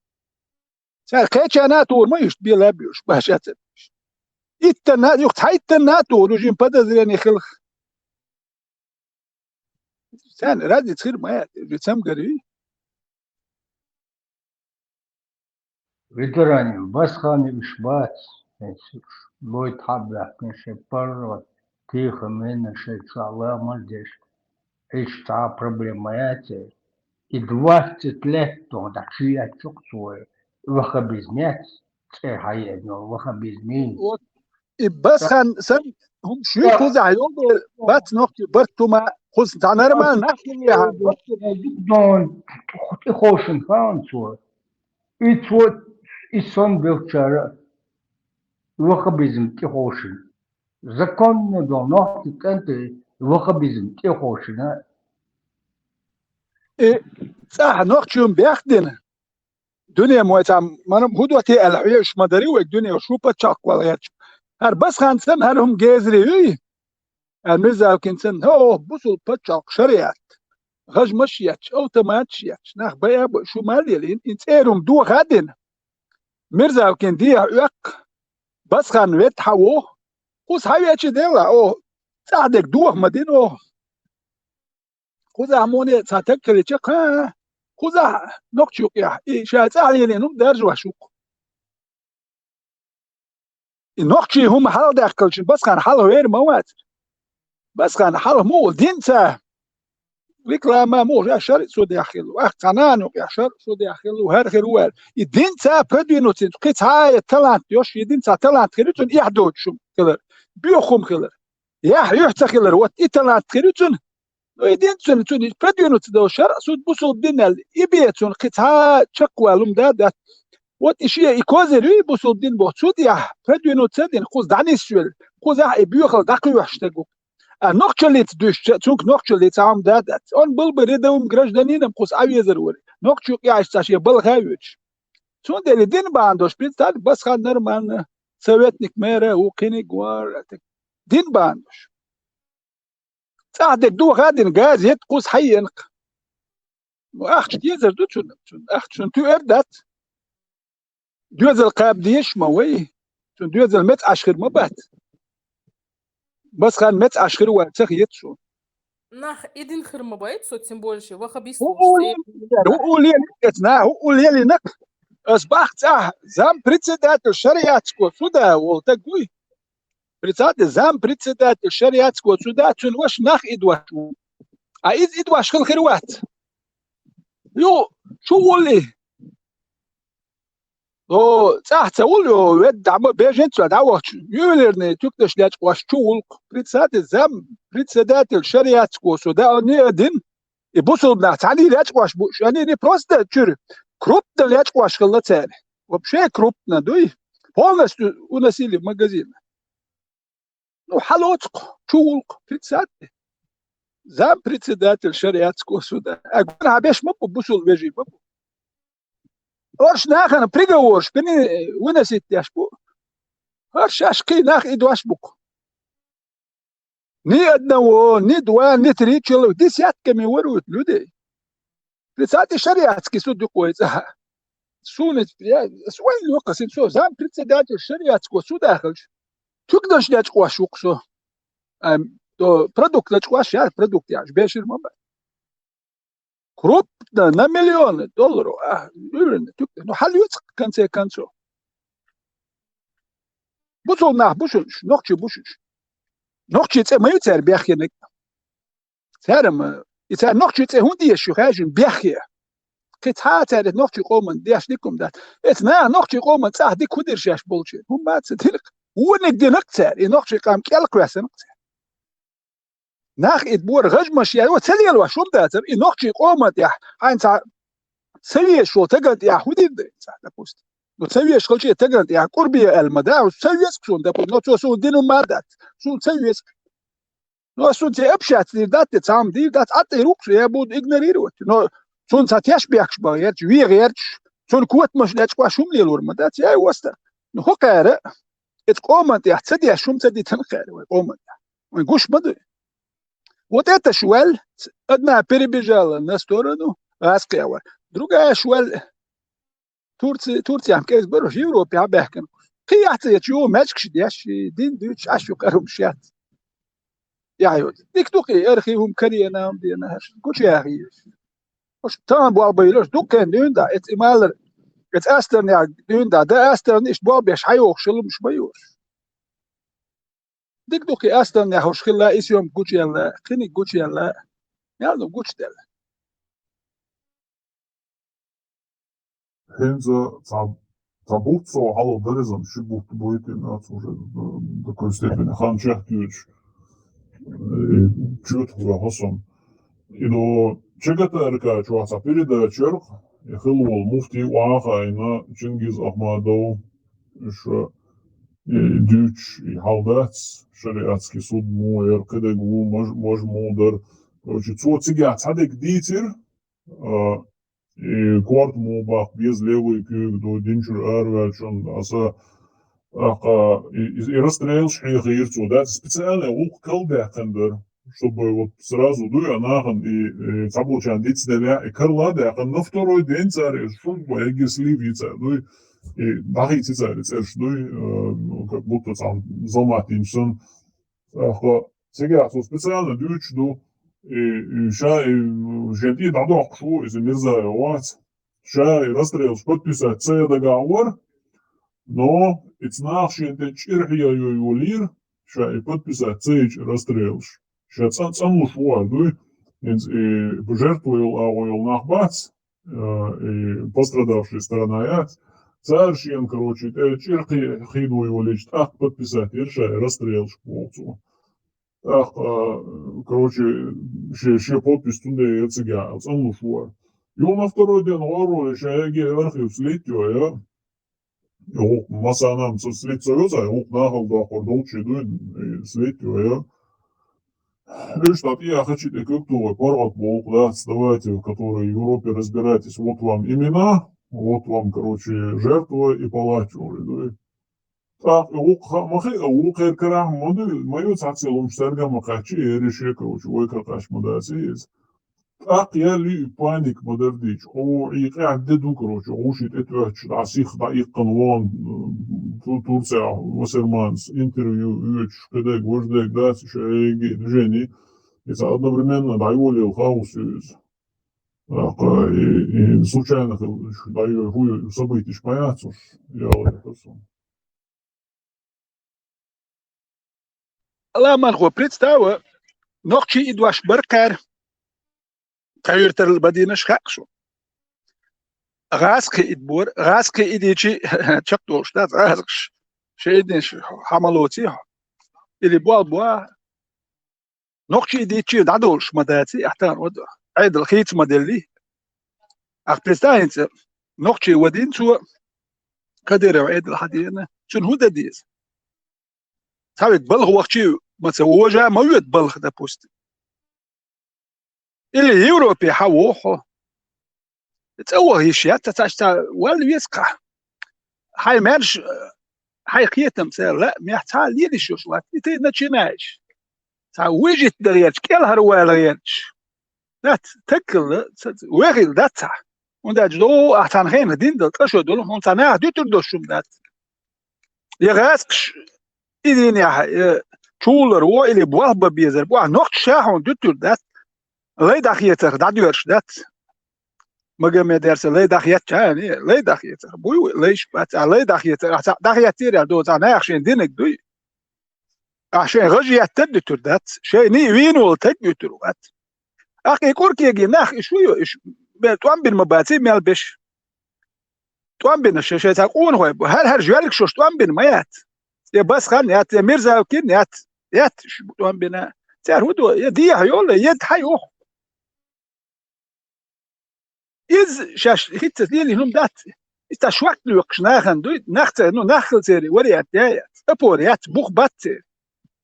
Цара кхечана а тухур ма иштта бела а буьйлуш, баша а ца буьйлуш. Иттанна а, юха цхьа иттанна а тухур, уж им подозрение хилах. Царна разница хир ма яц, уж цамгари. Ветеранин басхани уьш бац, лойта хьабаьхкина шайн паргӀат, тихо мена шайн цхьа ламаз деш, иштта цхьа проблема яц. И двадцать лет тхуна дӀа чу яьчча цо, ваххабизм яц, цӀе хьаеъна ваххабизмин. Вот. И басхан сан, хӀума шуьйра кхузахь йолу дела, бац нохчий барт хӀума, кхуза цхьа нормально нах хилла яхьа. Дон тӀехошина хаан цо. И цо, и сан белхачара ваххабизм тӀехошина. Законно долу нохчий кӀанте ваххабизм тӀехошина. И цӀахь нохчий хӀума бехдина. Дуьне мо цхьа, мана хӀун до те аьлла, хьоьжуш ма дарий вайга дуьне, шу паччахьалкх вала гӀерташ. ХӀара басхан санна, хӀара хӀума гезаре юй? Аьлла Мирзалкин санна, хӀо, бусул паччахьалкх шариат. ГӀажмаш етташ, автоматаш етташ, нах байа а бо, шу ма лелийна, и цӀерум доха а дина. Мирзалкин дехьа оьккху, басхан ветта хьан ву, кхуза хьан веча делла, о, цӀахь дерг доха ма дина, о. Кхузахь муне цхьа таг хилча, кхаа, кхузахь нохчу юкъехь, и ша цӀахь лелийна хӀума даржа ваш ву-кх. И нохчий хӀума хьалха даьккхалчун басхан хьалха вер ма вацара. Басхан хьалха муха динца? Реклама муха, ша шар а со дехьа хилла. Ах, цхьа нана юкъехь шар а со дехьа хилла, хӀара хир ву аьлла. И динца продвинуться, кхин цхьа а талант йош, и динца талант хир ю цунна, эхь доцуш хӀума хилар, боьха хӀума хилар. Яхь юьхь ца хилар, вот и талант хир ю цуьнан. Ну, и дин цуьнан, цуьнан продвинуться долу шарӀ, суд бусул динал, и бе цунна кхин цхьа чекхвалум да дац. Вот и шен и козырь ю, и бусул дин боху, цу тӀехь продвинуться а дина, кхуза дӀанисвелла, кхузахь и боьхал дӀакхоьхьуш стаг ву. А нохчаллица дуьйшча, цунга нохчаллица Ӏам да дац. Он был бы рядовым гражданином, кхуза Ӏан везар вара. Нохчо къаьхьаш ца шен балха а воьдуш. Цундела дин бахьана долуш, представь, Басхан нормально, советник мэра ву, кхиниг вара, дин бахьана долуш. ЦӀахь дерг доха а дина, газа етта кхуза хьаенакх. Ну, ахча дезар ду цунна, цунна ахча цунна туьар дац. Доьзал кхаба дезаш ма вай. Цунна доьзал меца Ӏаш хир ма бац. Басхан меца Ӏаш хир вара, ца хета суна. Нах и дин хир ма бай, со тем больше ваххабист. ХӀу улле, хӀу улле, эцна, хӀу улле линакх. Ас бах цӀахь, зам председатель шариатского суда волу таг вуй. Представьте, зам председатель шариатского суда, цуьнан ваша нах идваш ву. А иза идваш хила хир вац. Ю, чу вулли. О, цӀахь ца вулли, о, ведда дӀа ма бежен цо дӀавахча. Ювелирный туькнаш лечкъош чу вулкх. Представьте, зам председатель шариатского суда, он не один. И бусулбанах цхьаьний лечкъош бу, они не просто чуьра, крупно лечкъош хилла цара. Вообще крупно дуй. Полностью уносили магазин. Ну, хьалоцкъ, чу вулкъ, представьте. Зам председатель шариатского суда. А гуна беш ма бу, бусул вежий ма бу. Орш нахана приговорш бини выносить деш бу. Орш шаш кхий нах и дош бу. Ни одного, ни два, ни три человека, десятками воруют людей. Представьте, шариатский суд юкъой цӀа. Суна, я, свой лёка, сын со, зам председатель шариатского суда хилча. Туькнаш лечкъош ву-кх со. Ам, то продукт лечкъош, я продукт яш, бешир ма бай. Крупно, на миллионы долларов. А, уверенно, туькнаш. Ну, хьал юц, в конце концов. Бусул нах бу шуьш, нохчий бу шуьш. Нохчий цӀе ма ю цара бехкениг. Цара ма, и цара нохчий цӀе хӀунда еш ю хаьжжина бехке? Кхин цхьа а цара нохчий къоман деш дика хӀума дац. Эца наха нохчий къоман цӀахь дика хӀун дира шаьш болчу? ХӀумма а ца дира-кх. Вониг дина-кх цара, и нохчий къам кӀел кхоьссина-кх цара. Нах и бора гӀажмаш яй, ва ца лелош хӀума дацара, и нохчий къоман тӀехь, хьайна цхьа ца везаш волу тагана тӀехь хӀун дина дара цхьа, допустим? Ну, ца везаш хилча тагана тӀехь кӀурбе аьлла ма дац, ца веза-кх суна, допустим, но цо суна дина хӀума а дац, суна ца веза-кх. Но ас цунца общаться дийр дац, те цхьа хӀума дийр дац, Ӏа тӀе ру-кх со, я буду игнорировать. Но цунна цхьа теш бехкаш бан гӀерташ, вен гӀерташ, цунна котамаш лечкъош хӀума лелор ма дац, я и васта. Ну, хӀу кхара, эца къоман тӀехь ца деш хӀума ца дитина кхара вай къоман тӀехь. Вайн гуш ма ду. Вот это шваль, одна перебежала на сторону, гӀаскхи вара. Другая шваль, Турция, Турция кӀезиг бараш, Европе хьабаьхкина. Кхин яц эца ю, маьжгаш деш, дин дуьйцуш, Ӏаш ю къарумаш яц. Яхьо, дика ду кхин, архи хӀума карена хӀума дена, хӀаш гучу яхийша. Уьш тахана болх бан йолуш, дуккхен дуьйна да, эца и малар, эца астарнех дуьйна да, дан астарна иштта болх беш хьайохуш хилла хӀумаш ма йолуш. Дика ду кхин астарнех хӀуш хилла, и съёмка гучуяьлла, кхиниг гучуяьлла, мел ду гучуделла. ХӀинца цхьа, цхьа бутт со хьалха дара иза, ши бутт буй те, нац уже до, до какой степени хан чехкоьдуш, э, чоьтах ваьхьа сан. И до ЧГТРК чохь цхьа передача яра-кх, и хилла волу муфтий охьахаийна Чингиз Ахмадов, ша, и дуьйцуш, и хьал дац, шариатский суд муха яра, кхидерг ву, маж-, маж муха дара. Короче, цо цигахь цхьа дерг дийцира, а, и корта муха баккха беза, левый куьйга ду, дин чуьра араваьллачунна, аса, тӀаккха, и, и, и расстрелаш хьехийра цо, да, специально гӀуллакх кхалдаьккхина дара, чтобы вот сразу дуй, а нахана и, и цхьаболчарна дицделла, и карла а даьккхина, на второй день цара, и шу, эггара слив йицара дуй, и дӀахийци цара и цӀераш дуй, э, ну, как будто цхьа зламат йинчу санна. ТӀаккха цигахь цо специально дуьйцуш ду, и, и ша, и, шен тӀе дӀадоккхуш ву, иза Мирзаев вац. Ша и расстрелаш подписать ца ян дагахь вара, но и цу наха шен тӀе чӀир хьеха йой волийра, ша и подписать ца йича расстрелаш. Ша цӀа-, цӀанлуш ву аьлла дуй, хӀинца и жертва йолу агӀо йолу нах бац, а, и пострадавшая сторона яц. Цара шена, короче, тӀе чӀир хи-, хи дой волийча, тӀаккха подписать яра ша и расстрелаш боху цо. ТӀаккха, короче, ши, ши подпись цундела яцага цӀанлуш вара. Юха на второй день гӀоро ша яги архив слить йо, я. Юха масанам со слить со йоца, юха нахал дохор долчи дуй, слить йо, я. Лиш та тӀе хачи тӀе кук тугъой паргӀат болх дац, давайте, который в Европе разбирайтесь. Вот вам имена, вот вам, короче, жертва и палач, говорит, да. ТӀаккха гӀукха ма хи-, гӀукхера карахь ма ду, ма ю цхьаццел хӀумаш цаьрга ма кхаьччи, ери ше, короче, вай кхаьча ма дац иза. ТӀаккха ял ю и паник ма дардича, о, и къаьхьа де ду, короче, гӀуши тӀе тоьттуш, дӀа сих дӀа иккхана вон, ту-, Турция, вассерманс, интервью, уьйчуш, кхидерг, важдерг дац, ше эги движение. Иза одновременно дӀайолийла хаус ю иза. ТӀаккха и, и случайно хила, дӀайо-, хӀу событиш ма яц уж, ял я хӀусам. Аламанхо, представь, нохчий и дош бар кхаьра. Тхьаюртарла бадинаш хаьа шу. ГӀаз кхиъид бора, гӀаз кхиъидичи чакхдолуш дац гӀазакхаш. Шайдинаш хьамалоций хьо. Или бол боа. Нохчий дийчи дӀадолуш ма даций, ахьтан ода. Ӏедал хийца ма делли. Ах представь хӀинца, нохчий вадин цо, Кадыров Ӏедал хьадеана, цуьнан хӀун дан деза? Цхьа век балха вахчий ма ца вожа, ма вет балха, допустим. Или Европе хьан вохьо? ЦӀа ваха йиш яц, ца цхьаьш ца валла веза кхахь. Хьайн маьрша, хьайн кхетам ца лаьа, мехь цхьа а лелаш йолуш вац. И тӀе начинаешь. Цхьа вижит дан гӀерташ, кӀелхьара вала гӀерташ. Дац, таггала, ца, вехийла дац цхьа. ХӀунда аьлча догӀу ахь цхьана хенахь дин дала, тӀа шо долу, хьуна цхьа наха дуьтур долуш хӀума дац. Я гӀазкхаш, и дийнехь, я чулар во или болх бан безар бу, ахь нохчаша хьуна дуьтур дац. Лай дӀахецарх дӀадоьрзуш дац. Магомед Ярса лай дӀахецча, а, не, лай дӀахецарх. Буй вай, лайш бац, а лай дӀахецарх. Ахь цхьаъ дӀахецийра аьлла, до цхьа наха шен динарг дуй. Ахь шайн гӀажа еттар дуьтур дац, шайн ний вийна волу таг дуьтур вац. Ахь и кӀур кегий нах, и шу ю, и шу, бер тӀом бина ма баций мел беш. ТӀом бина ша шайн цхьа къонахой бу, хӀара-хӀара жоьллиг шуш тӀом бина ма яц. Я Басхан яц, я Мирзавкин яц, яц шу тӀом бина. Цара хӀун до, я дехьа йолу, я тхьа йоху. Иза шаьш хӀинца лелийна хӀума дац. Иза цхьа шок лоькхуш нахана дуй, нах ца, ну, нах хила церан вариант яц, опора яц, бух бац церан.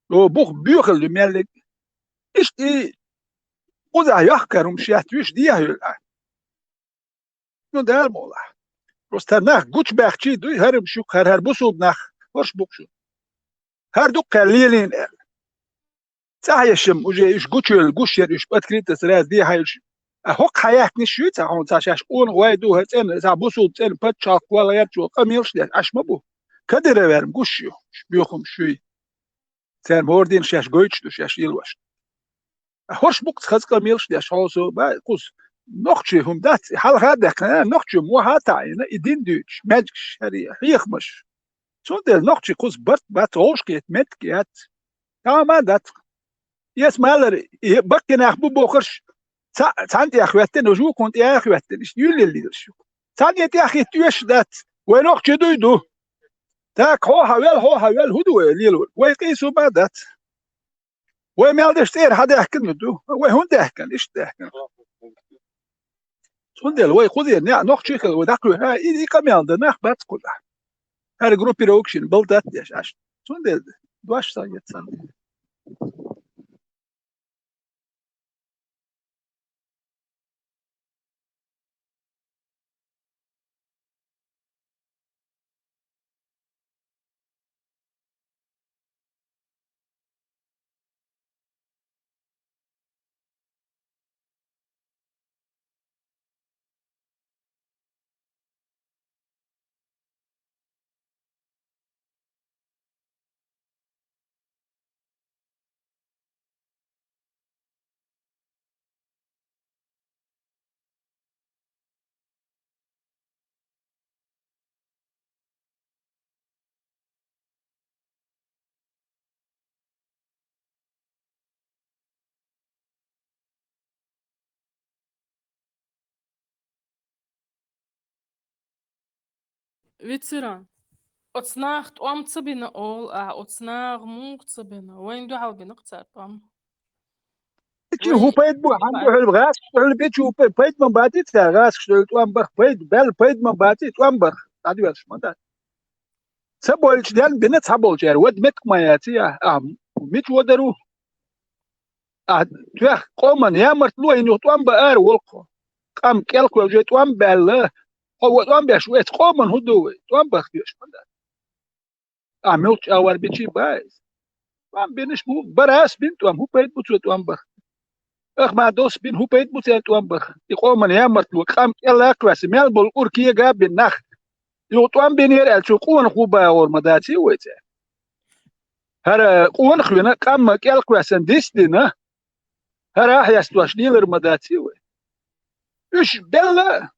О, бух боьхалла ю меллиг. Иштта и кхузахь йохкар хӀумаш яц, вуьш дехьа йолу ахь. Ну, Дала мукъ лахь. Просто хӀара нах гучубаьхчий дуй, хӀара хӀумаш ю, хӀара, хӀара бусулба нах, хӀорш бу-кх шу. ХӀара ду-кх кхел лелийна аьлла. ЦӀахь ешшам уже уьш гучуьйла гуш яра уьш, подкрытие сразу дехьа йолуш. А хӀокху хьан яьккхинаш ю цхьа хьуна, цхьа шаьш къонахой ду, хӀара цӀена, цхьа бусулба цӀена паччахьалкх вала гӀертачо къамелаш деш, Ӏаш ма бу. Кадыровера гуш ю, уьш боьхамаш юй. Церан хӀора дийнахь шаьш гойтуш ду, шаьш лелош. А хӀорш бу-кх хаза къамелаш деш, хьо со бай кхуза. Нохчий хӀума дац, и хьалха а даьккхина, нохчий мохьа а таӀийна, и дин дуьйцуш, маьждигаш, хӀара хьехамаш. Цундела нохчий кхуза барт бац, вовшахкхета меттиг яц. Тама а дац. Эс малар, и баккхий нах бу бохурш, ца-, цхьанна тӀехь хӀоьттина, жукхунна тӀехь а хӀоьттина, иштта юьллаллийлаш ю. Цхьанне тӀехь хӀитта оьшуш дац, вай нохчий дуй ду. Так, хьо хьан вел, хьо хьан вел, хӀун ду вай лелор? Вай къийсо ма дац. Вай мел деш цӀера хьан даьхкина ду? Вай хӀунда даьхкина? Иштта даьхкина. Цундела вай кхузера неӀ нохчий хила, вай дӀакхоьхьа, и, и къамел дан нах бац кхузахь. ХӀара группировкашна балдат деш Ӏаш. Цундела дош сан яц сан. Вицира. Оцу наха тӀом ца бина олу ахьа, оцу наха муха ца бина? Вайна дуьхьал бина-кх цара тӀом. Чи хӀун пайда бу, хьан дуьхьал гӀаьшкаш дуьхьал бечу хӀун пай-, пайда ма баций цара, гӀаьшкаш дуьхьал тӀом баха пайда, баьлла пайда ма баций тӀом баха, дӀадоьлхуш ма дац. Ца бойлучу ден бина цхьаболчара, вада меттиг ма яций, а, а, мича вадар ву? А, тоьхна къоман ямартло, хӀинца юха тӀом баара волу кхо. Къам кӀел кхоьллича тӀом баьлла, хьо вон тӀом беш ву, эцу къоман хӀун ду вай? ТӀом баха дезаш ма дац. А муьлххачу агӀор бичий баьхьа иза? ТӀом бинарш бу, бара ас бина тӀом, хӀун пайда бу цо тӀом баха? Ахьа ма дос бина, хӀун пайда бу церан тӀом баха? И къоман ямартло, къам кӀел а кхоьссина, мел болу кӀур кега а бина нах. Юха тӀом бинера аьлла, цу къонах ву бахор ма даций вай церан? ХӀара къонах вина, къам кӀел кхоьссина дис а дина, хӀара а хьестош лелар ма даций вай? Уьш белла а.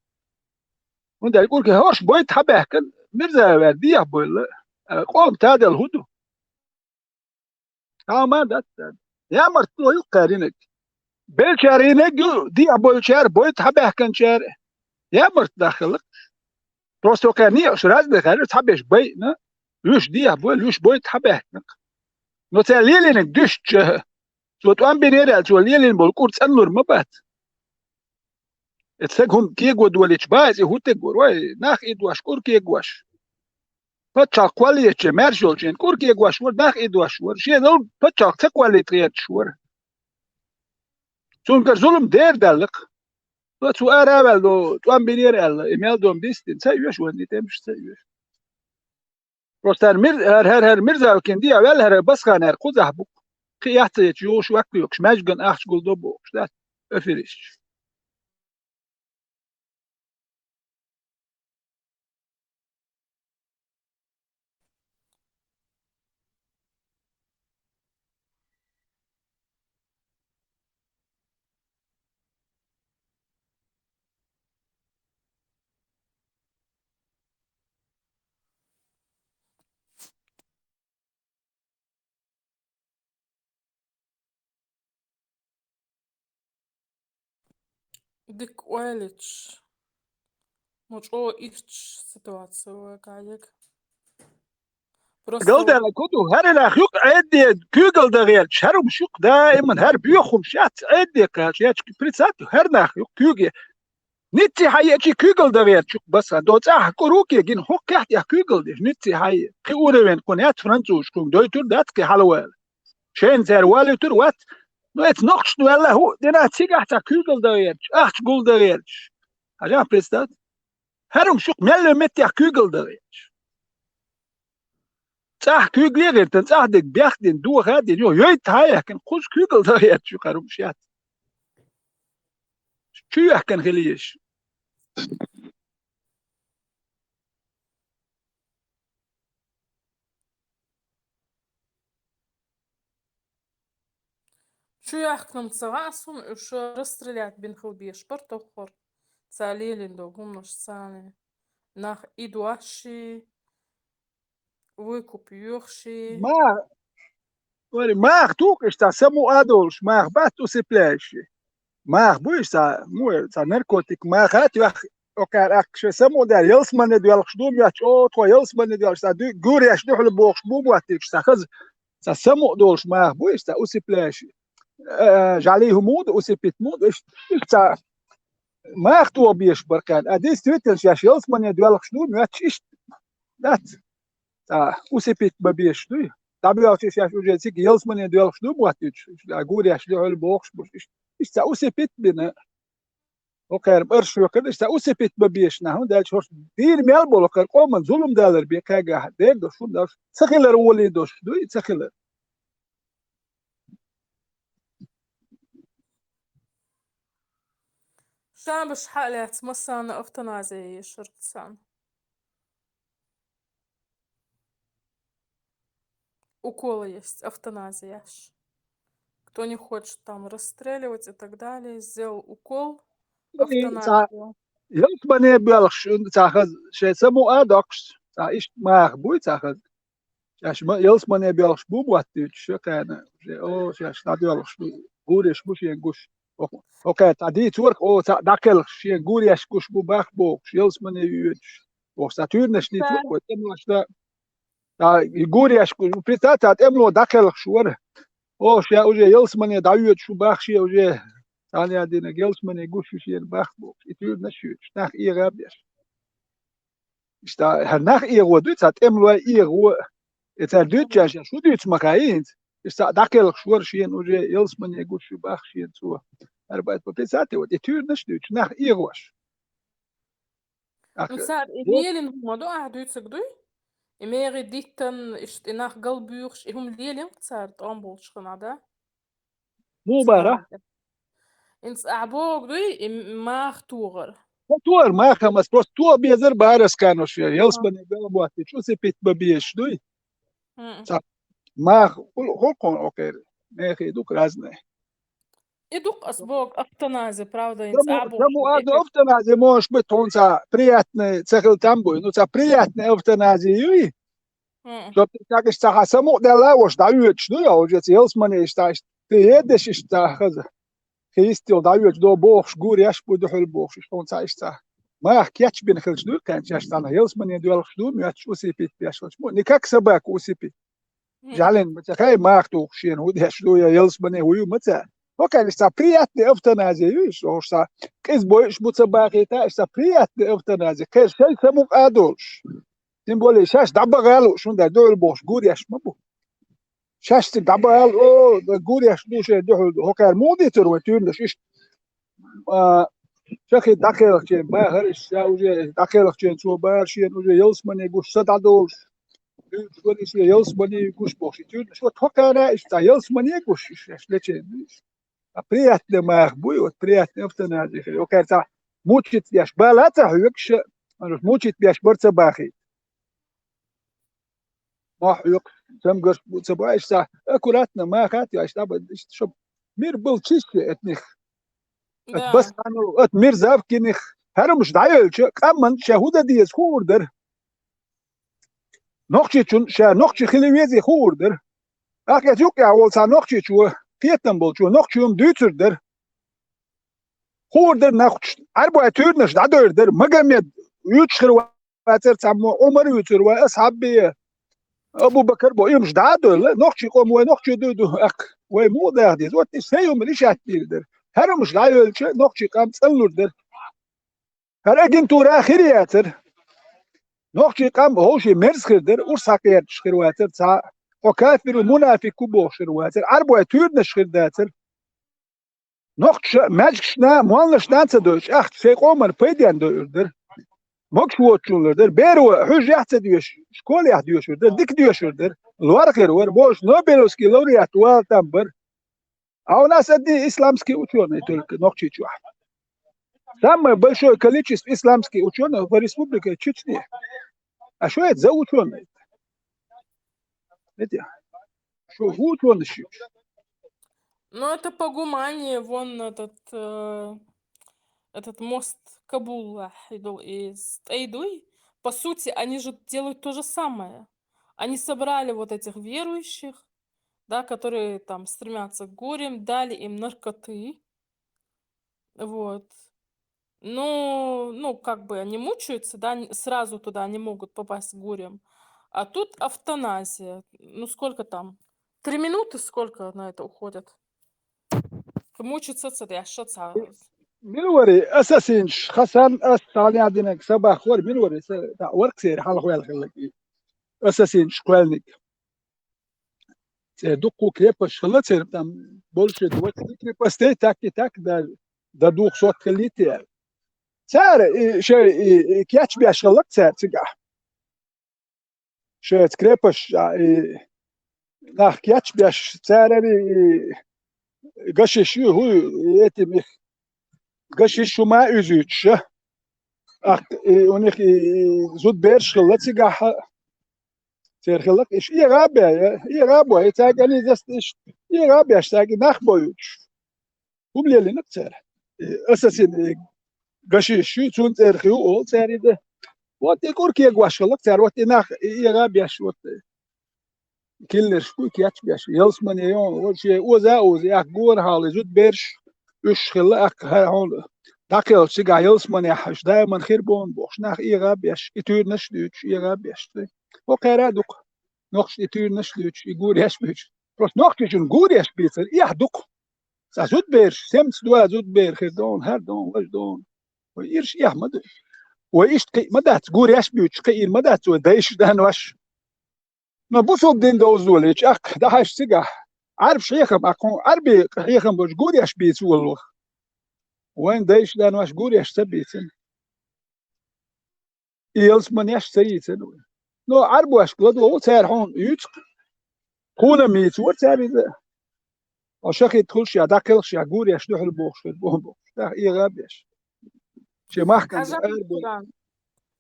ХӀунда аьлча кӀур кег хӀорш бойта хьабаьхкина, Мирзаеваьр дехьа бойла, а, къоман тадал хӀун ду? Хьан ма дац царна. Ямартло ю кхаьринарг. Беллачара йинарг ю, дехьа бойлучара, бойта хьабаьхкинчара. Ямарт даххалла. Просто кхаьрна некъаш разный хаьрра, цхьаберш байина, уьш дехьа бойла, уьш бойта хьабаьхкина-кх. Но цара лелийнарг дуьстича, цо тӀом бинера аьлла, цо лелийна болу кӀур цӀанлур ма бац. Эцу стага хӀума кего долийча бац и хӀун стаг вара, вай, нах идош, кӀур кегош. Пачхьалкх кхоллаечу, маьрша йолчу хенахь кӀур кегош вара, нах идош вара, шен зовлан пачхьалкх ца кхоллийта гӀерташ вара. Цуьнгара зулам дера даьлла-кх. Цо ара а ваьлла, тӀом бинера аьлла, и мел дом дистина, ца оьшу вайн и тӀемаш, ца оьшу. Просто хӀара Мир-, хӀара, хӀара, хӀара Мирзалкин дехьа ваьлла, хӀара Басханера кхузахь бу-кх. Кхин яц ца ечу юхуш ваккха йоккхуш, маьжган ахча гулдо бохуш, дац, эфиристаш. Дика ойла йича, ма чӀогӀа ирча ситуация вай кхайдерг. Просто Галдала куду, хӀара нах юкъа Ӏедде куьйгалла дан гӀерташ, хӀара хӀумаш юкъа даиман, хӀара боьха хӀумаш яц Ӏедде кхача, яц, представьте, хӀара нах юкъа куьйге. Ницци хьаеачи куьйгалла дан гӀерташ юкъа Басхан. До цӀахь кӀур ву кегина, хӀокху кхехь тӀехь куьйгалла деш, ницци хьае. Кхин уровень кхунна яц французаш, кхунга дойтур дац, кхин хьалавала. Шайна цара валуьйтур вац. Ну, эца нохчашна ваьлла хӀу, дина цигахь цхьа куьйгалла дан гӀерташ, ахча гулдан гӀерташ. Хьажахь, представьте. ХӀара хӀумаш юкъа мелло меттехь куьйгалла дан гӀерташ. ЦӀахь куьйгалле а гӀиртина, цӀахь дерг бехдина, доха а дина, йо, йойта хьа а яьккхина, кхуза куьйгалла дан гӀерташ ю хӀара хӀумаш яц. Чу яьккхина хила езаш. Чу яьккхина-м ца хаьа суна, уьш расстрелять бина хила безаш бара тоххара. Цара лелийна долу хӀуманаш царна. Нах идош ший, выкуп йоьхуш ший. Ма, вари, маха тухуш цхьа саму а долуш, маха бац усыпляющий. Маха бу иза цхьа, ну, цхьа наркотик маха а тоьхна, окхара аккха шайн саму а дара, ялсамане доьлхуш ду моьттуш, о, тхо ялсамане доьлхуш, цхьа ду-, гуреш дуьхьал бохуш бу моьттуьйтуш, цхьа хаза, цхьа саму а долуш маха бу иза цхьа усыпляющий. Э, жӀалий хӀума ду, усыпить ма ду, иштта, иштта цхьа маха тоха безаш бара кхаьрна. А действительно шаьш ялсамане доьлхуш ду моьттуш иштта. Дац. Цхьа усыпить бан безаш дуй. ДӀабоьлхуш шаьш уже цига ялсамане доьлхуш ду моьттуьйтуш. Иштта гуреш дуьхьал бохуш буш. Иштта, иштта цхьа усыпить бина. ХӀокхара арш хӀокхара иштта усыпить бан безаш нах, хӀунда аьлча хӀорш дийна мел болу хӀокхара къоман зулам далар бен кхаьгахь, дер долуш, хӀунда аьлча ца хилар волий долуш дуй, ца хилар. Шабаш хьа а лаьцна массарна эвтаназия ешар царна. Уколы есть, эвтаназия еш. Кто не хочет там расстреливать и так далее, сделал укол, И цхьа эвтаназия. ялсамане боьлхуш, цхьа хаза, шайн саму а доккхуш, цхьа иштта маха буй цхьа хаза. Шаьш ма, ялсамане боьлхуш бу моьттуьйтуш шайн кхаьрна. Шайн, о, шаьш дӀадоьлхуш ду, гуреш бу шен гуш. ХӀо-, хӀокхара цхьа дийцорх, о, цхьа дӀакхелхаш, шен гуреш гуш бу бах бохуш, ялсамане йоьдуш. Бохуш, цхьа туьйранаш дийцорх вай, тӀемаш дан. Ца гуреш, представь, ца тӀемло дӀакхелхаш вара. О, ша уже ялсмане дӀайоьдуш ю бах ше уже. Цхьана а динаг ялсмане гуш ю шена бах бохуш. И туьйранаш а йоьдуш, нах эгӀа а беш. Иштта, хӀара нах эгӀо дуй, ца тӀемлой эгӀо. И цара дуьйцучаьрга шу дуьйцу ма хаий хӀинца. Иштта дӀакхелхаш вара шена уже ялсмане гуш ю бах шена цо. ХӀара бац, представь, вот и туьйранаш а дуьйцуш, нах эгӀош. Ну, цара и лелийна хӀума ду, ахь дуьйцург дуй? И мегӀи диттан, иштта и нах галбуьйхуш, и хӀума лелийна цара тӀом болчу хана, да? Муха бара? ХӀинца ахь бохург дуй, и маха тохар. Ца тохар маха, ас просто тоха безар бара ас канош, ялсмане галботтийча, усыпить бан безаш дуй? Ца маха, хӀу-, хӀу-, хӀу-, окей, мехий ду-кх разные. И ду-кх ас бохург эвтанази, правда, хӀинца ахь бохург. Ца ма аьлла, эвтанази можешь быть, хӀунда ца приятный ца хила там буй. Ну, ца приятный эвтанази юй. Чтоб ты так иштта хьан самукъадаьлла а ваша дӀайоьдуш ду, я уже ца ялсмане иштта, иштта, ты едешь иштта хаза. Хистел дӀайоьдуш до бохуш, гуреш а бу дуьхьал бохуш, иштта хӀунда ца иштта. Маха кечбина хилча дуй, кхаьчна шаьш цхьана ялсмане доьлхуш ду, моьттуш усыпить беш хилча. Ну, не как собаку усыпить. ЖӀаьлин ма ца хай, маха тухуш шена хӀу деш ду, я ялсмане хӀу ю ма ца. ХӀокхаьлла иштта приятный эвтанази ю, иштта хӀуш ца къиза бойуш бу ца бахийта, иштта приятный эвтанази. Кхер шай самукъа а долуш. Тем более, шаьш дӀабаха а лууш, хӀунда дуьхьал бохуш, гуреш ма бу. Шаьш цига дӀабаха а лу, о, гуреш ду шайн дуьхьал ду. ХӀокхара муха дийцар вай туьйранаш иштта? А, шахид дӀакхелхачийн бахар иштта, ша уже дӀакхелхачийн цо бахар шена уже ялсмане гуш са дӀадолуш. Дуьйцуш вара и шен ялсмане гуш бохуш, и туьйранаш. Вот хӀокхара иштта ялсмане гуш, иштта шаьш лечен. А приятный маха буй, вот приятный эвтанази хир. ХӀокхара ца мучить деш бала ца хьоьгуш, мучить беш бар ца бахийта. Мохь хьоькхуш, цамгарш бу ца баьш ца, аккуратно махат а йош, дӀабан иштта, чтоб мир был чище от них. От басканов, от мерзавкиных. ХӀара хӀумаш дӀайолча, къаман ша хӀу дан деза хуур дара. Нохчичун ша нохчи хила везий хуур дара. Ахь эца юкъехь волу цхьа нохчичо, кхетам болчо нохчо ма дуьйцур дара. Хуур дара нохчашна, Ӏарбой туьйранаш дӀадойр дара. Магомед вуьйцуш хир вацара цхьаммо, Ӏумар вуьйцур вай, асхьаб бен. Абу-Бакар бо, имаш дӀа а дойлла, нохчий къом вай нохчий дуй ду, аккха, вай муха даха деза? Вот и сайн хӀума лишат дийр дара. ХӀара хӀумаш дӀайолча, нохчий къам цӀанлур дара. ХӀара агентура хир яцара. Нохчий къам хӀовший мерза хир дара, урс хьакхерчаш хир вацара цхьа, хьо кафир ву, мунафикъ ву бохуш хир вацара, Ӏарбой туьйранаш хир дацара. Нохчаша маьждигашна, молланашна а ца дойуш, ахча шайн къоман пайденна дойур дара. Могуш воцучунна лур дара. Беро хьуьжарехь а ца доьшуш, школехь доьшур дара, дика доьшур дара. Лор хир вара, бохуш, Нобелевский лауреат вала там бара. А у нас одни исламские учёные только, Нохчийчохь. Самое большое количество исламских учёных в республике Чечне. А что это за учёные? Эти, что учёные? Ну, это по Гумании, вон этот, э, этот мост Кабула идол из Тайдуй. По сути, они же делают то же самое. Они собрали вот этих верующих, да, которые там стремятся к гурям, дали им наркоты. Вот. Ну, ну, как бы они мучаются, да, н- сразу туда не могут попасть к гурям. А тут эвтаназия. Ну, сколько там? Три минуты сколько на это уходит? Мучиться царе, что ца- Мила вара и ассасинаш, Хасан, ас цхьана а динарг са баххор, мила вара и са, да, варксера хьалха ваьлла хилларг и ассасинаш кхоьллиг. Церан дуккха крепость хилла, церан там больше двадцати крепостей, так и так, да, да двухсот хиллийта аьлла. Цара и, шайн и, и кечбеш хилларг цара цигахь. Шайца крепость, а, и нах кечбеш, цара и, и гашиш ю, хӀу ю, и этим их гашиш хӀума а уьзуьйтуш, а. Аккха и у них и, и зудбераш хилла цигахь, церан хилларг, иштта эгӀа а бе, эгӀа а бой, и цаьрга аьлла иза, иштта эгӀа а беш, цаьрга нах бойуьйтуш. ХӀума лелийнарг цара. И ассасин, и гашиш ю, цунна цӀерах ю олу цара и дан. Вот и кӀур кегош хилларг цара, вот и нах, и эгӀа а беш, вот, и киллерш бу, и кечбеш, ялсмане йо, вот шен оза а оза, аккха гонахьалла зудбераш, уьш хилла, аккха хӀара хьуна дӀакхелхича цигахь ялсманехь, уьш даиман хир бу бохуш, нах эгӀа а беш, и туьйранаш а дуьйцуш, эгӀа а беш. ХӀокхара а ду-кх. Нохчий туьйранаш а дуьйцуш, и гуреш а буьйцуш. Просто нохчашна гуреш бийцар эхь ду-кх. Цхьа зудабераш, семца доа зудабер хир дона, хӀара дона, важа дона. Вай ирш эхь ма ду. Вай иштта кхиъ ма дац, гуреш а буьйцуш кхиъна ма дац вай дайша, даьннаш. Но бусалба дин довзале чӀаккха дахьаш цигахь, Ӏарбаш хьехам, аккхун Ӏарби хьехам болчу гуреш бийца волалуш. Вайн дайша, даьннаш гуреш ца бийцина. И ялсаманеш ца йийцина вай. Но Ӏарбошка ладогӀа, цара хьуна юьцу-кх. Тхуна-м йийцира цара иза. Хьо шахид хуьлуш я, дӀакхелхаш я, гуреш дуьхьал бохуш хир бу бохуш. ТӀаккха эгӀа а беш. Шен махкана Хьажа, ара бу. Да.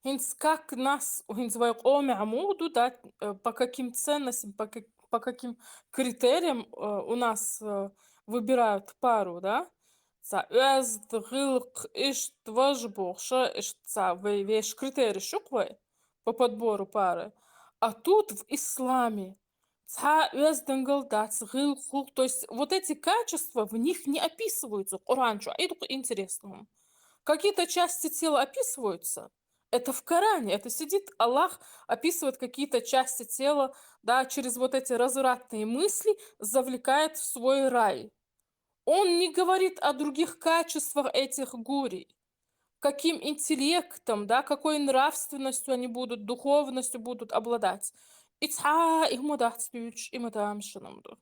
ХӀинца как нас, хӀинца вай къомехь муха ду, да, э, по каким ценностям, по как-, по каким критериям, э, у нас, э, выбирают пару, да? Цхьа оьзда, гӀиллакх, иштта, важа бохуш, иштта цхьа вай вешан критерий ю-кх вай по подбору пары. А тут в исламе цхьа оьздангалла дац, гӀиллакх, гӀуллакх. То есть вот эти качества в них не описываются Коран чу. И дукха интересно. Какие-то части тела описываются. Это в Коране, это сидит, Аллах описывает какие-то части тела, да, через вот эти развратные мысли завлекает в свой рай. Он не говорит о других качествах этих гурий, каким интеллектом, да, какой нравственностью они будут, духовностью будут обладать. И цхьа и хӀума дац дуьйцуш, и ма тамашийна ма ду.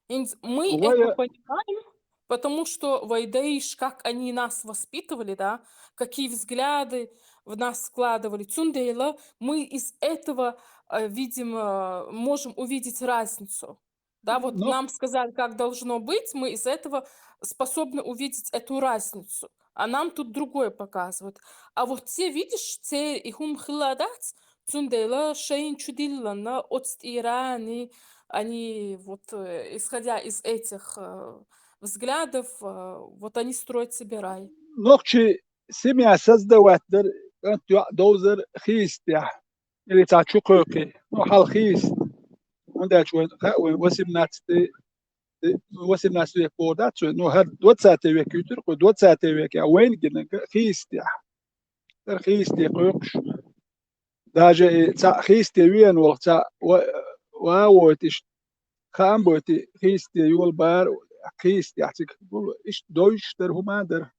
Инз-, мы Вай- это понимаем, потому что вай дайша, как они нас воспитывали, да, какие взгляды в нас вкладывали. Цундела мы из этого, э, видим, э, можем увидеть разницу. Да, вот Ну- нам сказали, как должно быть, мы из этого способны увидеть эту разницу. А нам тут другое показывают. А вот те, видишь, те и хӀума хилла дац, цундела шайна чу диллина оцу тӀера, они вот, э, исходя из этих, э, взглядов, э, вот они строят себе рай. Нохчий семья создавать дар, кӀант йоӀ довзар хийистехь. Или цхьа чу кхойкхий. Ну, хьал хийист. ХӀунда аьлча вайн, хаьа вайн восемнадцатый, восемнадцатый век боху дац вай. Ну, хӀара двадцатый век юьтура, кху двадцатый век я вайна гина хийистехь. ХӀара хийисте кхойкхуш. Даже и цхьа хийисте веана волу цхьа ва-, ва войту иштта, хаам бойту хийисте йолу бара, хийистехь цига гула, иштта дойуш дара, хӀума дара.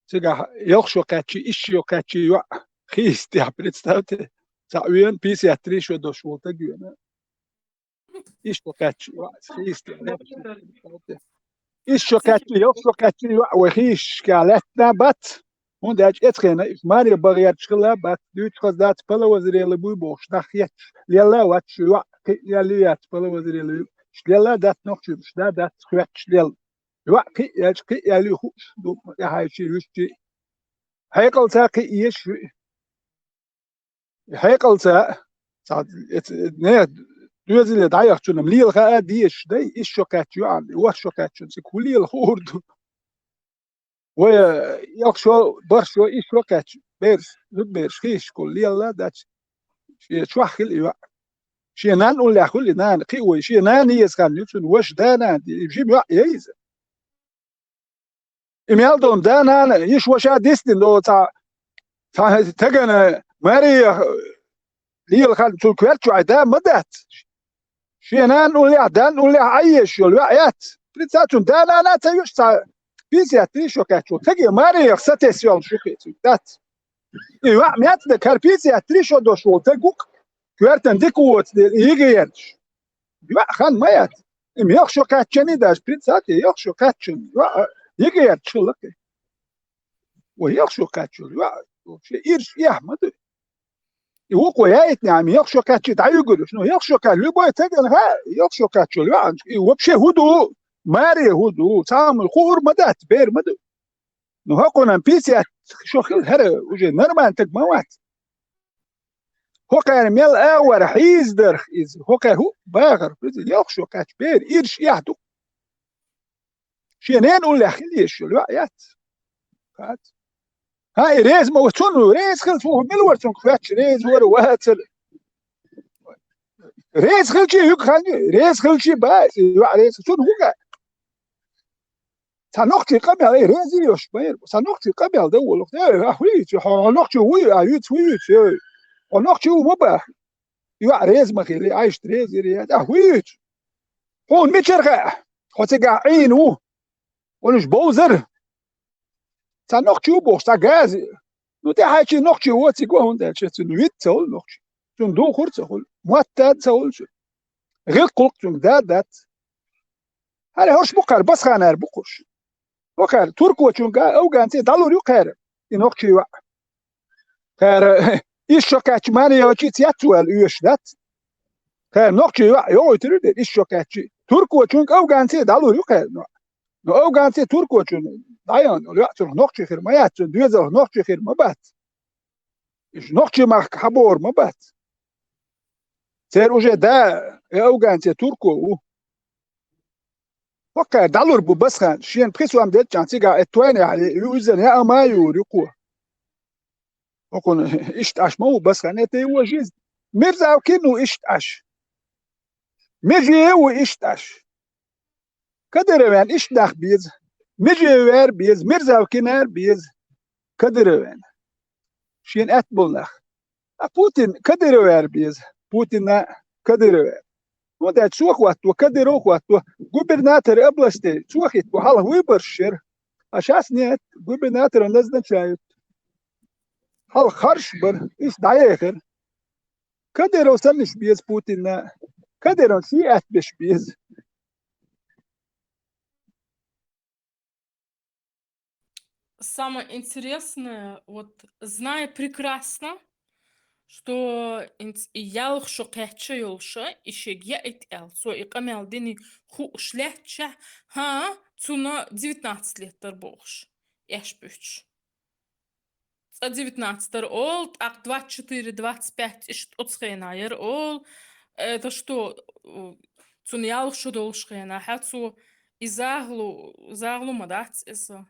Цигахь ялх шо кхаьччий, исс шо кхаьччий йоӀ хийистехь, представьте. Цхьа веана, пятьдесят три шо долуш волу таг веана. Исс шо кхаьччий йоӀ хийистехь. Исс шо кхаьччий, ялх шо кхаьччий йоӀ вай хийистехь лаьттина бац. ХӀунда аьлча эцхена уьш маре бахъярчу хилла бац, дуьйцу хаза дац, пала вазарела буй бохуш, нах хетташ, лелла а вац шу йоӀ, кхин а лелла яц пала вазарела, лелла а дац нохчуьнаш, да дац хоьттуш лелла. ЙоӀ кхин а яьлча, кхин а яьлла хууш ду, тӀаьхьайчий, вуьшчий. Хьекъалца кхин а езаш ю. Хьекъалца, цхьа, эц-, не, доьзале дӀаяхчунна лела хаа дезаш дай, исс шо кхаьчча йоӀан, ворхӀ шо кхаьччунна цига хӀун лела хуур ду? Вай, э, ялх шо, бархӀ шо, исс шо кхаьчча, бераш, зудабераш хийшкахула лелла а дац. Шен чохь хила и йоӀ. Шен нанна уллехь хуьлу и нана, кхин а вай, шен нана еза хан ю цунна, ваша да-нана, и жима йоӀ я иза. И мел долу да-нана, йиша-ваша дисдина долу цхьа, цхьа тагана маре лела хан цу коьрта чохь да ма дац. Шен нанна уллехь, данна уллехь Ӏан езаш йолу йоӀ яц. Прицацун да-нана ца юьш цхьа пятьдесят три шо кхаьччо. Таге маре сатесна йолуш ю кхин цуьнга дац. И йоӀ мецна хӀара пятьдесят три шо долуш волу таг ву-кх, коьртан дика воцу дела, йига ерчаш. ЙоӀ хан ма яц. Им ялх шо кхаьччаний даже, прицати, ялх шо кхаьччунна. ЙоӀ, йига ерчаш хилла кхин. Вай ялх шо кхаьчча йоӀ, вообще ирш эхь ма ду. И вукхо яйтнехь, ам ялх шо кхаьччий дӀаюьгур уьш. Ну, ялх шо кхаьчча, любой тагана, ха, ялх шо кхаьчча йоӀанчу. И вообще хӀун ду? Маре хӀун ду? Цхьа а хуур ма дац, бер ма ду. Ну, хӀокхунан пятьдесят шо хила хӀара, уже нормально таг ма вац. ХӀокхара мел агӀор хьийзадарх иза, хӀокхара хӀуъа бахарх иза, ялх шо кхаьчча бер ирш эхь ду. Шен ненан уллехь хила езаш йолу йоӀ яц. Хац. ХӀан, и реза ма ву цунна, реза хилча ву, мила вара цунга хоьттуш, реза вара, вацара. Реза хилчий, юьгу хан ю, реза хилчий, ба, и йоӀ реза, цунна хӀун га? Цхьа нохчий къамел, эй, реза йош байр. Цхьа нохчий къамел да волух. Эй, а хуьйцу, хьо нохчий вуй, а юьц хуьйцу, эй. Хьо нохчий ву ма бах. Юа реза ма хили, айшт реза йири, а хуьйцу. Хьуна мичара хаьа? Хьо цига Ӏийна ву. Хьуна уьш бовзар. Цхьа нохчий ву бохуш, цхьа газа. Ну, тӀаьхьачий нохчий воций го, хӀунда аьлча цуьнан вид ца хуьлу нохчий. Цуьнан духур ца хуьлу. Мотт ца хуьлу цуьнан. ГӀиллакх-гӀуллакх цуьнга да дац. ХӀара хӀорш бу кхара, басханара бу кхуш. Хьо кхара, туркочуьнга, афганце дӀалур ю кхара, и нохчий ваъ. Кхара, иш шо кхаьчча, маре йочи цецваьлла оьшуш дац. Кхара, нохчий ваъ, йогӀуьйтур ю дера, иш шо кхаьччи. Туркочуьнга, афганце дӀалур ю кхара, ну. Ну, афганце туркочун дӀаян, йоӀ цунах нохчий хир ма яц, цунна доьзалх нохчий хир ма бац. Уьш нохчий махка хьабор ма бац. Церан уже да, э, афганце турко ву. Хьо кхара дӀалур бу басхан, шена пхи сом делчӀан цигахь э тойна яхье, уьззана яа ма юр юкхо. ХӀокхуна иштта Ӏаш ма ву басхан, это его жизнь. Мирзавкин ву иштта Ӏаш. Меже ву иштта Ӏаш. Кадыровен иштта нах беза. Межевер беза, Мирзавкинер беза. Кадыровен. Шен аьтта болу нах. А Путин Кадыровер беза. Путина Кадыровер. Ну, даьча цо хӀотто, Кадыров хӀотто. Губернатор областей цо хӀитто. Хьалха выборш яра. А сейчас нет, губернатором назначают. Хьалха харш бара, иза дӀаехира. Кадыров саннаш беза Путина. Кадыров ши аьтта беш беза. Самое интересное, вот зная прекрасно, что инц-, и ялх шо кхаьчча йолуша, и шега яийта аьлла, цо и къамел дини хууш лаьттача, хӀа, цунна девятнадцать лет дар бохуш, эш буьтуш. Цкъа девятнадцать дар олу, тӀаккха двадцать четыре, двадцать пять иштта оцу хенахь яра олу. Это что, у, цунна ялх шо долуш хенахь, хьа цо и загӀлу, загӀлу ма дац иза.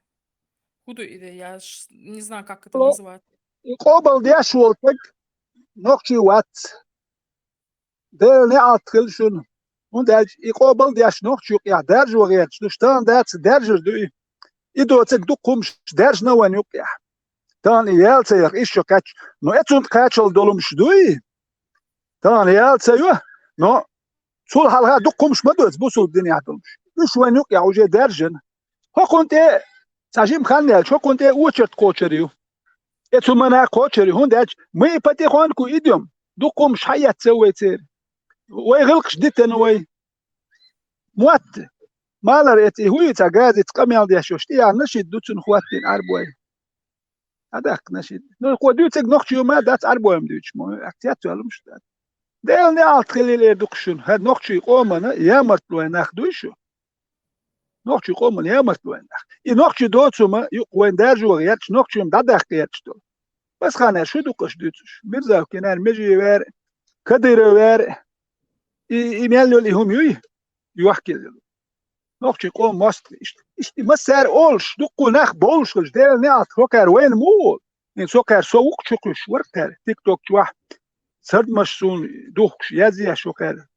ХӀун ду и де, я ж не знаю, как это называть. И къобал деш волу стаг нохчий вац. Делан неӀалт хила шуна. ХӀунда аьлча и къобал деш нохчий юкъехь даржо гӀерташ ду, тахана дац даьржар ду и. И доцург дукха хӀумаш даьржина вайн юкъехь. Тахана и яла ца яха, иш шо кхаьчча, но э цунна кхачалла долу хӀумаш дуй? Тахана яла ца йо, но цул хьалха дукха хӀумаш ма доцу бусулба динехь долуш. Уьш вайн юкъехь уже даьржина. ХӀокхунна тӀе цхьа жима хан яьлча, хӀокхунна тӀе очередь кхочур ю. Э цу мана кхочур ю, хӀунда аьлча мы и потихоньку идём. Дукха хӀумаш хьаэцна вай церан. Вай гӀиллакхаш дитина вай. Мотт. Малар эца и хӀуй цхьа газица къамел деш йолуш, тӀе яхна шиъ ду цунна хӀоттийна Ӏарбой. Ӏадаккхина шиъ. Ну, кхо дуьйцург нохчий ма дац Ӏарбой-м дуьйцуш, мо, ахь цецваьлла хӀумаш дац. Делан неӀалт хилийла эр дукха шуна, хӀара нохчий къомана ямартлой нах дуй шу? Нохчий къомана ямартлой нах. И нохчий доцу ма юкъа вайн даржо гӀерташ, нохчий-м дӀадаккха гӀерташ долу. Басханера шу дукха аша дуьйцуш? Мирзавкинера, Межиевера, Кадыровера, и, и мел йолу и хӀума юй? Юьхкилла. Нохчий къоман мостагӀий иштта. Иштта и массара олуш, дуккха нах бовлуш хилча, Делан неӀалт хӀокхара вайна муха олу? ХӀинца хӀокхара со вукху чу кхуьссуш вара кхара, тикток чохь сардамаш суна духкуш, язъеш хӀокхара.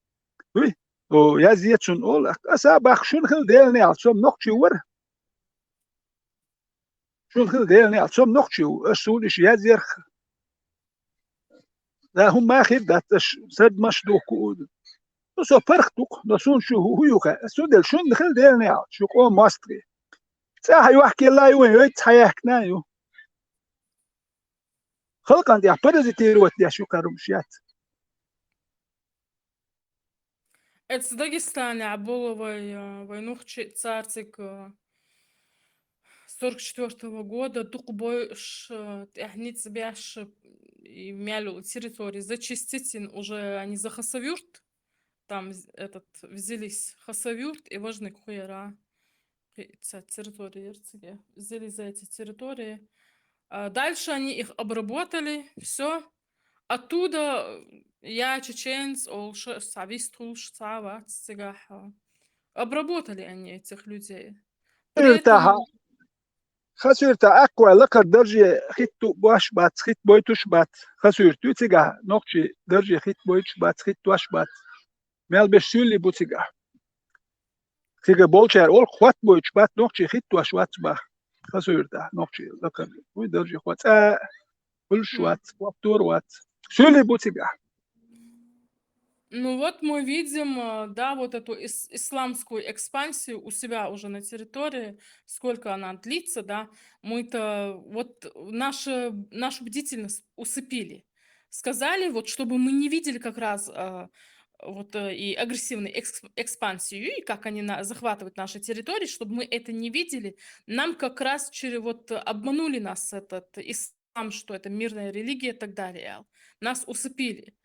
Дуй? О, язъе цунна олу, аса а баккха шуна хила Делан неӀалт, со-м нохчий вара. Шуна хила Делан неӀалт, со-м нохчий ву, аса суна иша язъярх. Да, хӀумма а хир дац, аш сардамаш духку. Ну, со паргӀат ду-кх, но суна шу хӀу, хӀу ю хаьа. Ас цундела шуна хила Делан неӀалт, шу къоман мостагӀий. ЦӀахь юьхкилла ю вайн, вайца хьаяьхкина а ю. Халкъана тӀехь паразитировать деш ю кхара хӀумаш яц. Эцу Дагестанехь болу вай, э, вай нохчий царциг, э, сорок четвёртого года дукха бойуш, э, тӀехь ницкъ беш, э, и мел йолу территори зачистить йина уже они за Хасавюрт. Там з-, этот, взялись Хасавюрт и важный кхуера. Кхи-, ца территория яра цига. Взяли за эти территории. А дальше они их обработали, всё. Оттуда, э, я чеченец, олуш, схьа вистхуьлуш цхьа а вац цигахь. Обработали они этих людей. При Иртаха. этом Хасуьрта аккхой лакхара дарже хитта бош бац, хитта бойтуш бац. Хасуьрта ю цигахь, нохчий дарже хитта бойтуш бац, хитта дош бац. Мел беш суьлли бу цигахь. Цига болчар олх хатт бойч бат, нохчи хиттош вац бах. Хасуйрта, нохчи лакан. Уй, даже хваца, ульш вац, хваттор вац. Сюли бу цига. Ну вот мы видим, э, да, вот эту ис-, исламскую экспансию у себя уже на территории, сколько она длится, да, мы-то вот нашу, нашу бдительность усыпили. Сказали, вот, чтобы мы не видели как раз, э, вот, э, и агрессивную экс-, экспансию, и как они на-, захватывают наши территории, чтобы мы это не видели. Нам как раз через, вот, э, обманули нас этот ислам, что это мирная религия и так далее. Нас усыпили.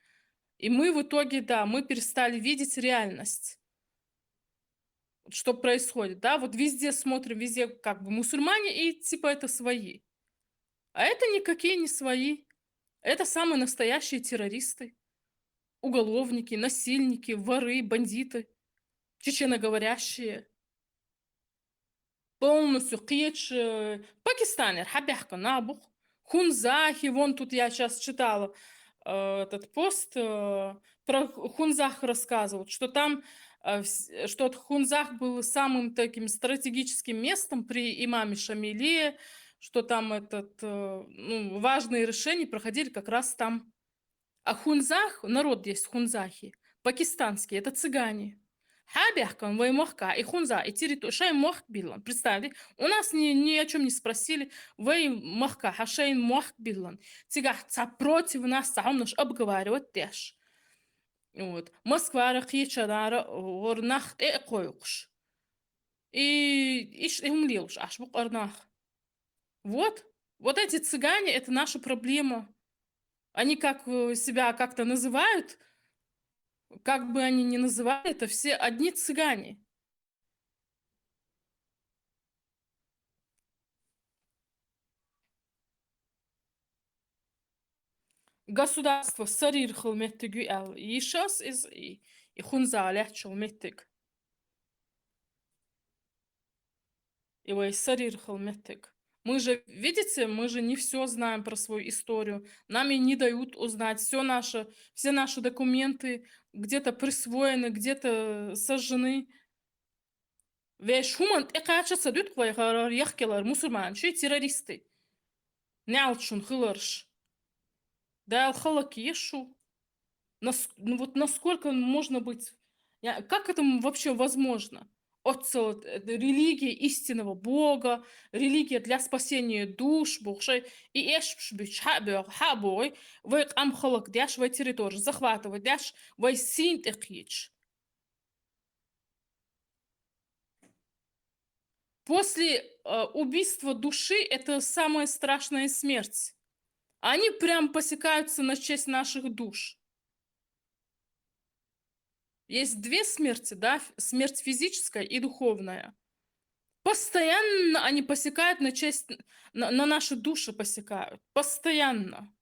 И мы в итоге, да, мы перестали видеть реальность. Вот что происходит, да, вот везде смотрим, везде как бы мусульмане, и типа это свои. А это никакие не свои. Это самые настоящие террористы, уголовники, насильники, воры, бандиты, чеченоговорящие. Полностью кхеташ, э, Пакистанер, хьабехка набух. Хунзахи, вон тут я сейчас читала, э, этот пост, э, про Хунзах рассказывают, что там, э, вс-, что Хунзах был самым таким стратегическим местом при имаме Шамиле, что там этот, э, ну, важные решения проходили как раз там. А хунзах, народ есть хунзахи, пакистанский, это цыгане. Хьабехкан вай махка, и хунза, и территор-, шай махк биллан. Представьте, у нас ни, ни о чем не спросили, вай махка, ха шай махк биллан. Цигах ца против нас, ца хомнаш обговаривать деш. Вот. Москва ра, кхеча дара, ор нах тӀе койкуш. И иш им лилуш, аш бу къарнах. Вот. Вот эти цыгане, это наша проблема. Они как, э, себя как-то называют, как бы они ни называли, это все одни цыгане. Государство сарир хил меттиг ю ал. Ишас из и, и хунза лехчул меттиг. И вай сарир хил меттиг. Мы же, видите, мы же не все знаем про свою историю. Нам и не дают узнать все наши, все наши документы где-то присвоены, где-то сожжены. Веш хуман тӀекъача ца дут хвай харар яхкелар мусульманчи террористы. Нялчун хиларш. Дал халак ешу. Нас-, ну вот насколько можно быть? Я, как это м-, вообще возможно? Отцел-, э, религия истинного Бога, религия для спасения душ, бухшай, и эш бич, ха бё-, ха бой, вай къам халак дяш, вай территорию захватывать дяш, вай син текъич. После, э, убийства души это самая страшная смерть. Они прям посекаются на честь наших душ. Есть две смерти, да, ф-, смерть физическая и духовная. Постоянно они посекают на честь, на, на наши души посекают. Постоянно.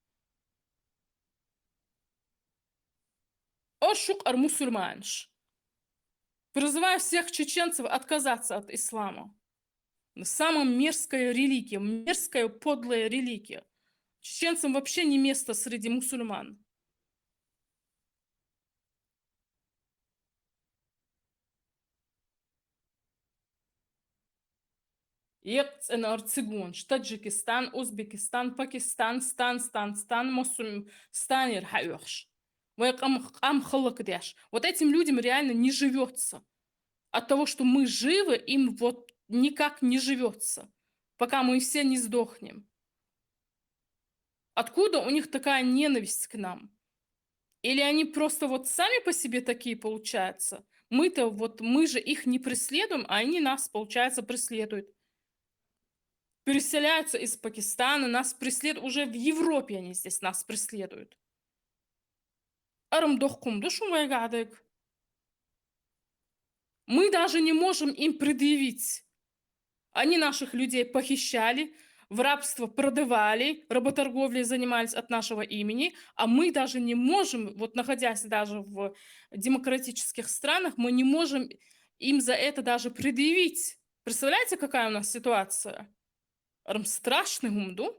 Ошук ар мусульманш. Призываю всех чеченцев отказаться от ислама. Самая мерзкая религия, мерзкая, подлая религия. Чеченцам вообще не место среди мусульман. Екъ цӀенар цигунш, Таджикистан, Узбекистан, Пакистан, Стан, Стан, Стан, Мосум, Станер хьаёхш. Вай къам, къам халак дяш. Вот этим людям реально не живётся. От того, что мы живы, им вот никак не живётся, пока мы все не сдохнем. Откуда у них такая ненависть к нам? Или они просто вот сами по себе такие получаются? Мы-то вот, мы же их не преследуем, а они нас, получается, преследуют. Переселяются из Пакистана, нас преследуют. Уже в Европе они здесь нас преследуют. Арам дохкум душу вайгадык. Мы даже не можем им предъявить. Они наших людей похищали, в рабство продавали, работорговлей занимались от нашего имени, а мы даже не можем, вот находясь даже в демократических странах, мы не можем им за это даже предъявить. Представляете, какая у нас ситуация? Арам страшный гумду.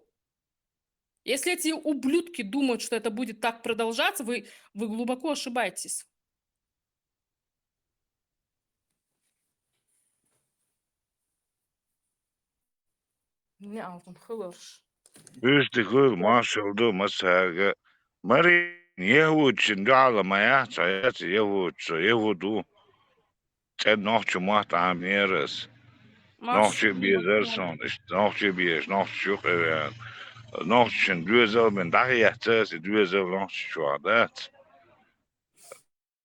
Если эти ублюдки думают, что это будет так продолжаться, вы, вы глубоко ошибаетесь. Не алкӀун хиларш. Уьш дика хуьлда, машалла ду массаьрга. Мари, яхӀудашна дуьхьал ма яц, ца яц яхӀуд, со яхӀуд ву. ЦӀена нохчийн мотт Ӏамийнера ас. Нохчий безар сон, иштта нохчий безаш, нохчий юкъе веана. Нохчашна доьзал бина дӀахецна ас, и доьзал нохчий чохь дац.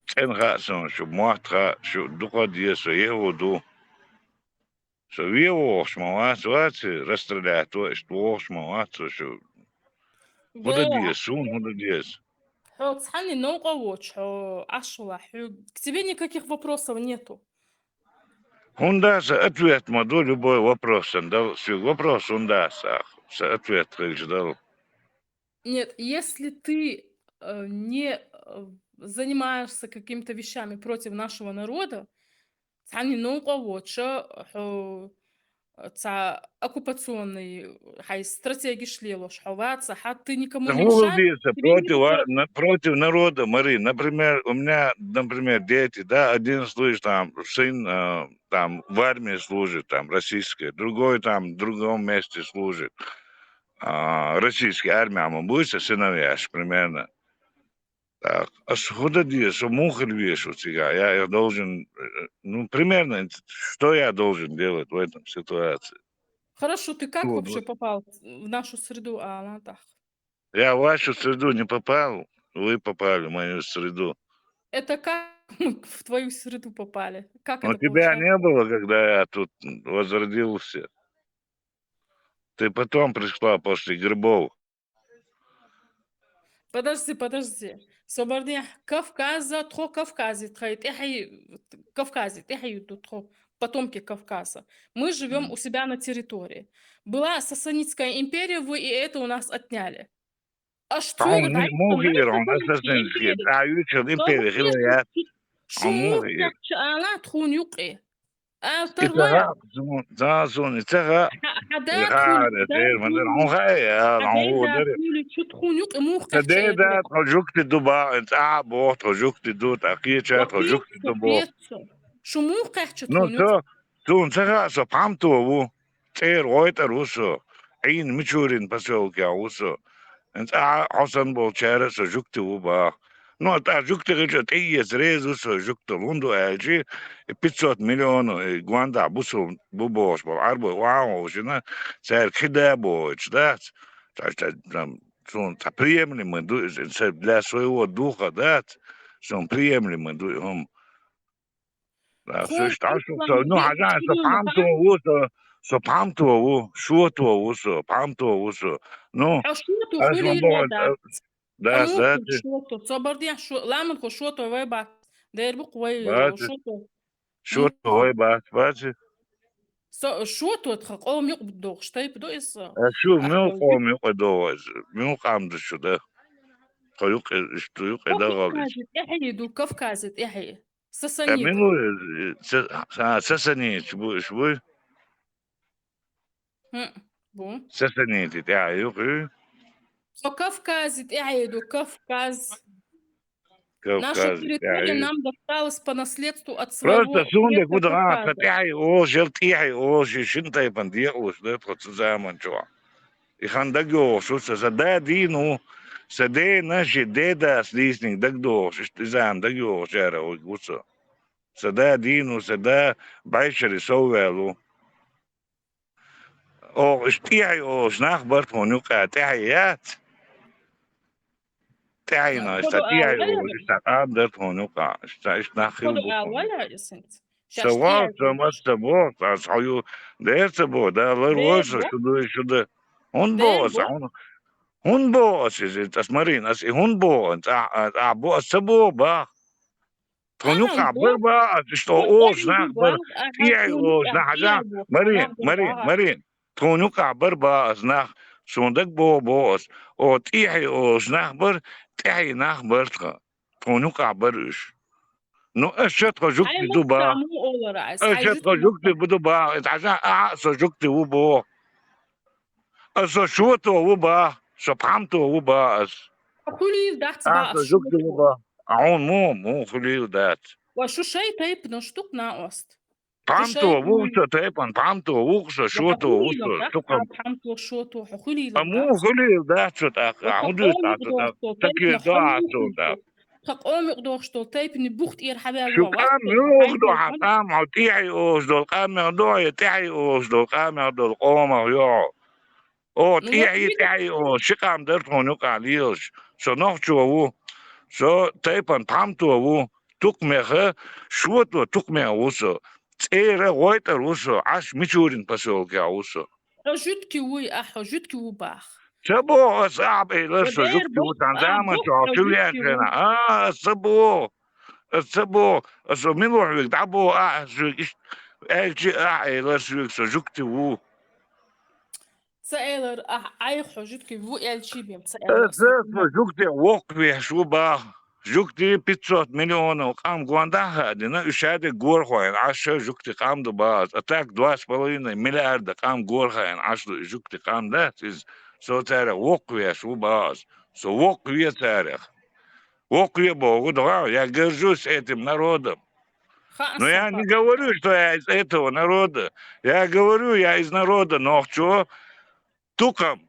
ЦӀена хаьа сон, шу мотт хаьа, шу дукха деза, со яхӀуд ву. Со вен вогӀуш ма вац, вац, расстрелять во, иштта вогӀуш ма вац со шу. ХӀун дан деза, суна хӀун дан деза? Хьо цхьанне новкъа воцуш, хьо Ӏаш валахь, хьоьга, к тебе никаких вопросов нету. ХӀунда аса ответ ма ду любой вопросан дала, соьга вопрос хӀунда аса, сан ответ хилча дала. Нет, если ты, э, не, э, занимаешься какими-то вещами против нашего народа, цхьанне новкъа воцуш, хьо, э, цхьа оккупационный, хьайн стратегиш лелош хьо вац, хьа ты никому не мешаешь, тебе не против, мешает. Против народа, Мари, например, у меня, например, дети, да, один служит, там, сын, э, там, в армии служит, там, российской, другой, там, в другом месте служит. А, российский армия, ма буй сан сыновьяш, примерно. Так, ас хӀун дан деза, со муха хила веза шу цигахь? Я их должен, э, ну, примерно, что я должен делать в этом ситуации? Хорошо, ты как вообще попал в нашу среду, а, Алан, так? Я в вашу среду не попал, вы попали в мою среду. Это как мы в твою среду попали? Как это получается? Ну, тебя не было, когда я тут возродился. Ты потом пришла после грибов. Подожди, подожди. Собардин, Кавказа, тхо Кавказе, тхо тӀаьхье, Кавказе, тӀаьхье ю тхо, потомки Кавказа. Мы живём у себя на территории. Была Сасанидская империя, вы и это у нас отняли. Аш тхуна муха ира хьуна Сасанидская империя? А, юьрчал империя хила яц. Шу муха кхаьчча ала тхуна юкъе. Ала тарло. Ца суна ца хаьа. Хьан да тхуна, хьан да тхуна юкъе муха кхаьчча тхо жугти ду бах, цӀа а боху тхо жугти ду, тӀаккха кхеча тхо жугти ду боху. Шу муха кхаьчча тхуна юкъе? Суна ца хаьа, со пхьамто ву. ЦӀера ГӀойтӀара ву со, Ӏийна Мичурин посёлкехь ву со. ЦӀа хьо санна болчара со жугти ву баха. Ну, тӀаккха жугти хилча тӀеэца реза ву со жугтал. ХӀунда аьлча, и пятьсот миллионов, и гондахь бусул бу бохуш болу Ӏарбой охьа а вовшина, цаьрга хи да бохуьйтуш дац. Ца, ца, ца, суна ца приемлемо ду иза, ца для своего духа дац. Суна приемлемо ду и хӀума. Да, со иштта Ӏаш ву со, ну, хьажахьа, со пхьамто ву, со, со пхьамто ву, шото ву со, пхьамто ву со. Ну, хьо шото хуьлийла дац. Да, да. Шото, со бардехь шо, ламанхо шото вай бац. Дер бу-кх вай шото. Шото вай бац, бац. Со шото тхан къовма юкъа догӀуш тайпа ду иза. Шу муьлха къовма юкъа догӀу иза? Муьлха къам ду шу да? Тхо юкъе, иштта юкъе дагӀал иза. Кавказе тӀаьхье ду, Кавказе тӀаьхье. Сасанит. Мила ву, э, са-, а, сасаниташ бу, уьш буй? ХӀу, бу. Сасанити тӀаьхье ю-кх уьй? Со Кавказе тӀаьхье ду, Кавказ. Наша территория нам досталась по наследству от своего предка Кавказа. Просто суна де гуда гӀан, ца тӀаьхье олуш, ял тӀехье олуш, и шина тайпана декъалуш ду тхо цу заман чохь. И хан дагайогӀуш ву со, сан да дийна ву, сан дена шен дедас дийцинарг дагадогӀуш, иштта иза-м дагайогӀучара ву со. Сан да дийна ву, сан да бӀешаре совваьлла ву. Оха иштта тӀехье олуш нах бара тхуна юкъахь, тӀехье яц? ТӀехье нах, иштта тӀехье олуш, иштта къам дара тхуна юкъахь, иштта, иштта нах хилла бу тхуна. Сан вал, сан мас ца боху, ас хьо ю, дера ца боху, Дала лар войла со, шу ду, шу ду. ХӀунда боху аса, хьуна? ХӀунда боху аса иза? Ас, Марина, ас и хӀунда боху? Ас, а, а, а, бо, ас ца боху бах. Тхуна юкъахь бара бах ас, иштта олуш нах бара. ТӀехье олуш нах хьажа. Марина, Марина, Марина. Тхуна юкъахь бара бах ас нах. Суна дага боху боху ас. О, тӀехье олуш нах бара, тӀехье нах бара тхан. Тхуна юкъахь бара уьш. Ну, аса ша тхо жугти ду бах. Аса ша тхо жугти ду бах. Иза хьажа, а, со жугти ву боху. Аса со шото ву бах, со пхьамто ву бах ас. Хуьлийла дац бах ас, со жугти ву бах. А хьуна муха, муха хуьлийла дац? Ва шу шайн тайпанаш ду-кх, накъост. Пхьамто ву со, тайпан пхьамто ву со, шото ву со, тукхам. Пхьамто, шото, хьо хуьлийла. А му хуьлийла дац со тӀаккха, а хӀун дуьйцу Ӏа со тӀаккха? Ца кхета до Ӏа со тӀаккха. Тха къомах дохуш долу тайпани бух тӀера хьаваьлла. Шу къам юха до хьан къам, хьо тӀехье олуш долу къамех до, я тӀехье олуш долу къамех долу къомах йо? О, тӀехье, тӀехье олуш, ши къам дара тхуна юкъахь лелаш. Со нохчо ву, со тайпан пхьамто ву, тукхамеха, шото тукхамех ву со. ЦӀера гӀойтӀар ву со, Ӏаш Мичурин посёлкехь ву со. Хьо жуьгти вуй, ахь хьо жуьгти ву бах. Ца боху аса ахьа элар со жуьгти ву, цхьана заман чохь хьо чу веанчу хенахь. А, аса ца боху. Аса ца боху. Аса мила ву хьоьга дӀабоху ахьа соьга иштта аьлчи а ахьа элар соьга со жуьгти ву. Ца элар, ахь Ӏайха хьо жуьгти ву аьлчи бен ца элар. Аса со жуьгти воккхавеш ву баха. Жуьгти пятьсот миллионов къам гондахьа а дина, уьш шадерг гора хьо хьайна Ӏаш жуьгти къам ду баха аса. А так два с половиной миллиарда къам гора хьайна Ӏаш ду и жуьгти къам дац иза. Со царах воккхавеш ву баха аса. Со воккхаве царах. Воккхаве боху догӀа, я горжусь этим народом. Но я не говорю, что я из этого народа. Я говорю, я из народа нохчо, тукхам.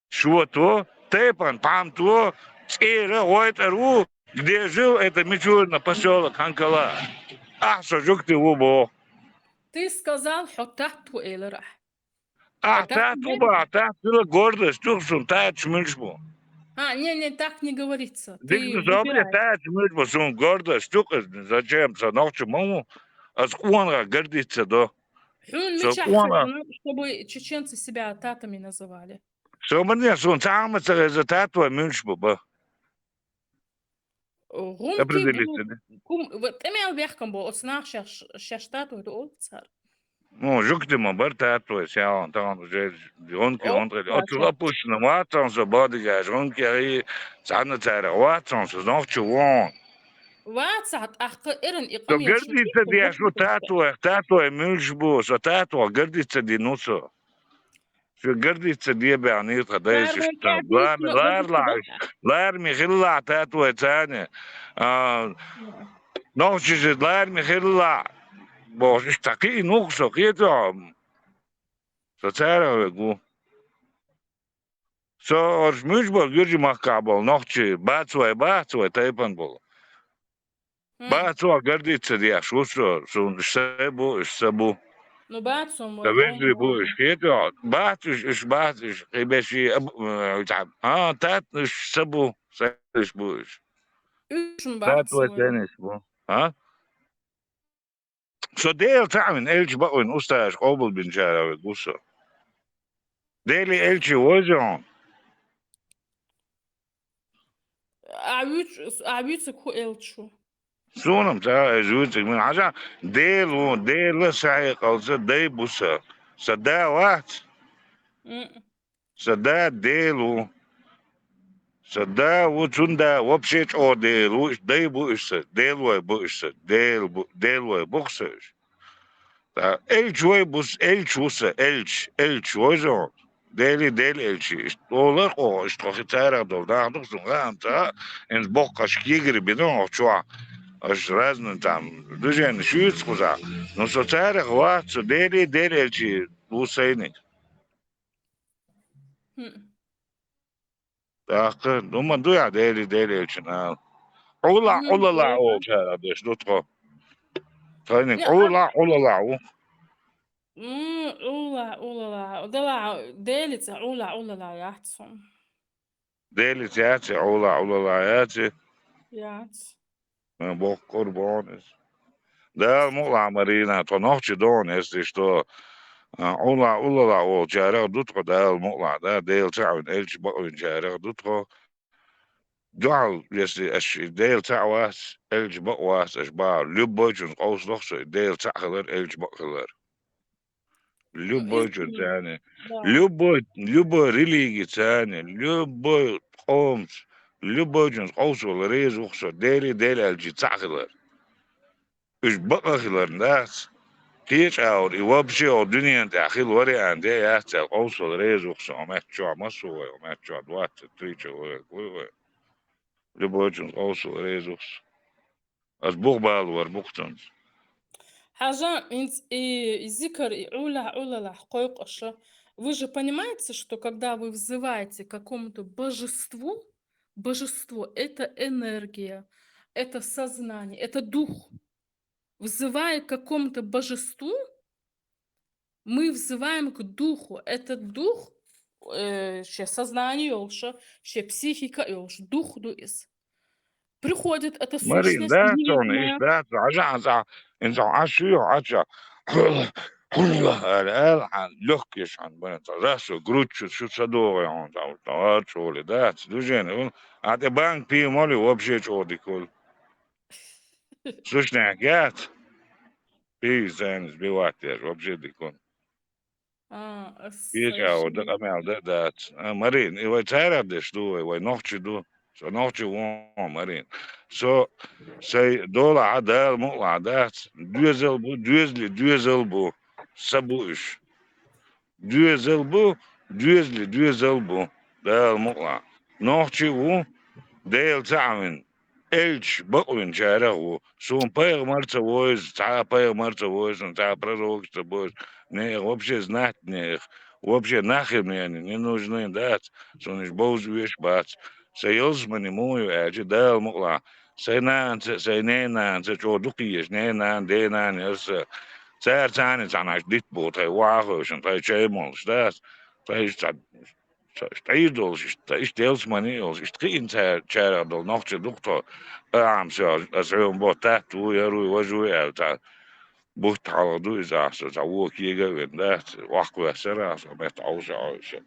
Шото, тайпан пхьамто, цӀера гӀойтӀар ву, где жил это Мичурина посёлок Ханкала. Ахьа со жуьгти ву боху. Ты сказал, хьо татто элар ахь. Ахьа татто бу, ахьа татто хила гордость ду суна, таташ муьлш бу. А, не, не, так не говорится. Дика ду, собаре, таташ муьлш бу, суна гордость ду, зачем, со нохчо ма ву, аса къонахах гордиться до. Хьуна мичахь хезна, чтобы чеченцы себя татами называли? Собарне, суна цхьа а ма ца хеза, татто муьлш бу ба. ГӀунки бу, кум-, в-, тӀемел бехкам бу, оцу нах шаьш, шаьш татто ду олу цара. Ну, жуьгти ма бара татто, сяхьон, тахана уже гӀунки, гӀунки. Оцу лапушна вацахьа со бодигаш, гӀунки, цхьанна царах вацахьа со, нохчо вон. Вацахь, тӀаккха эрна и къамел. Со гордиться деш ву татто, татто муьлш бу, со татто гордиться дина ву со. Шу гордиться де баьхнера тхан дайша иштта. Ларми, ларлахь, ларми хилла татто царна. А, нохчаша ларми хилла бохуш, иштта кхиъна ву со, кхетахь. Со царах вега ву. Со орш муьлш болу, Гуьржийн махкахь болу нохчий, бац вай, бац вай тайпана болу. Бац вай гордиться деш ву со, суна уьш сай бу, уьш са бу. Ну, бац, со вежарий бу, уьш кхетахь. Бац уьш, уьш бац уьш, кхин беший, а, тат, уьш са бу, са уьш бу уьш. Уьш бац вай, са уьш бу. А? Со Дела цхьаъ вина, элча бакъвина устазаша къобалбинчарах вега ву со. Деле элча ву иза хьуна? Ахь вуьйцу-, ахь вуьйцург хӀун элча ву? Суна-м ца хаьа иза вуьйцург мила. Хьажахь, Дела ву, Дела сан хьекъалца дай бу сан. Сан да вац? Сан да Дела ву. Сан да ву, цуьнан да вообще чӀогӀа Дела ву, дай бу уьш сан, Делой бу уьш сан, Дела бу, Делой бу-кх сан уьш. Ткъа элча вай бу сан, элча ву сан, элча, элча ву иза хьуна. Делий, Делан элчий, иштта олар оха, иштта хӀокху царах долу нах ду-кх суна хаам цхьа, хӀинца боккха аша кегари бина хӀокху чохь, аша разный там движенеш юьйцу кхузахь. Ну, со царах вац, со Делий, Делан элчий ву сайниг. ТӀаккха, ну, ма дуй ахь Делий, Делан элча ала. Ӏулахь, Ӏулалахь олучарах деш ду тхо. Тхайниг Ӏулахь, Ӏулалахь ву. М, Ӏулахь, Ӏулалахь. Делахь, Делица Ӏулахь, Ӏулалахь яц хьуна. Делица яц и Ӏулахь, Ӏулалахь яц и? Яц. Ма боккха къурбон иза. Дала мукъалахь, Марина, тхо нохчий догӀу, если что, а, Ӏулахь, Ӏулалахь олучарах ду тхо, Дала мукъалахь, да, Дела цхьаъ вина, элча бакъвинчарах ду тхо. Дуьхьал, если аша Дела цхьаъ вац, элча бакъ вац аша бахьа, любойчунца къовсадо-кх со и Дела цхьаъ хилар, элча бакъ хилар. Любойчунца, любой, любой религица, любой къомца, любойчунца къовсавала реза ву-кх со, Делий, Делан элчий цхьаъ хилар. Уьш бакъ а хиларна дац. Кхечу агӀор и вообще оха дуьненан тӀехь хила вариант а яц аьлла, къовсавала реза ву-кх со, хӀокху меттехь чохь массо а вай, хӀокху меттехь чохь двадцать три человек вуй вай. Любойчунца къовсавала реза ву-кх со. Аса бух балор бу-кх цуьнца. Хьажа, инц-, и, и зикр, и Ӏула, Ӏулалахь кхойкъуша. Вы же понимаете, что когда вы взываете к какому-то божеству, божество — это энергия, это сознание, это дух. Взывая к какому-то божеству, мы взываем к духу. Этот дух, э, шен сознание йолуш, шен психика йолуш, дух ду иза. Приходит эта Марин, сущность да, Соня, иш невидимая. Да, Соня, Соня, Соня, ин Соня, аш ю, аш ю. Хьула, хьула, ала, ала, хьан, лёгкий иш хьан, бана, ца, раз, шу, грудь, шу, шу, са догӀу, хьан, ца, ца, ца, чули, да, ца, движение, хьула. А те банк пи моли вообще чӀогӀа дика хуьлу. Слушай, яц? Пи зен сбивать еш, вообще дика хуьлу. А, ас Пи чӀа, сайшин. Да, къамел да, дац. А, Марин, и вай царах деш ду, вай, вай нохчи ду. Со нохчи вон, Марин. Со сай дола а Дала мукъла дац. Доьзал бу, доьзали доьзал бу. Са бу уьш. Доьзал бу, доьзали доьзал бу. Дала мукъла. Нохчи ву, Дела ца Ӏамин. Элча бакъвинчарах ву. Суна пайхамар ца войза, цхьа а пайхамар ца войза, суна цхьа а пророк ца бойза. Нех вообще знать нех. Вообще нахи мне они не нужны, дац. Суна иш бовза веш бац. Са ялсмани муха ю аьлча, Дала мукъла. Сайн нанца, сайн ненанца чӀогӀа дукха еза, ненан, денан яра са. Цара царна цхьаьна дитт бу, тхай ваха хевшина, тхай чай молуш дац, тхай иштта ца, ца, иштта Ӏийр долуш, иштта, иштта ялсмани а йолуш, иштта кхиъна цара, чарах долу нохча дукха тхо, а, амса, аса хьоьма бо татта ву, яр ву, важа ву аьлла, цхьа бутт хьалха ду иза ахьа со, цхьа вон кега а вина, дац, ваккхавессара ахьа со, метта Ӏовша Ӏовша.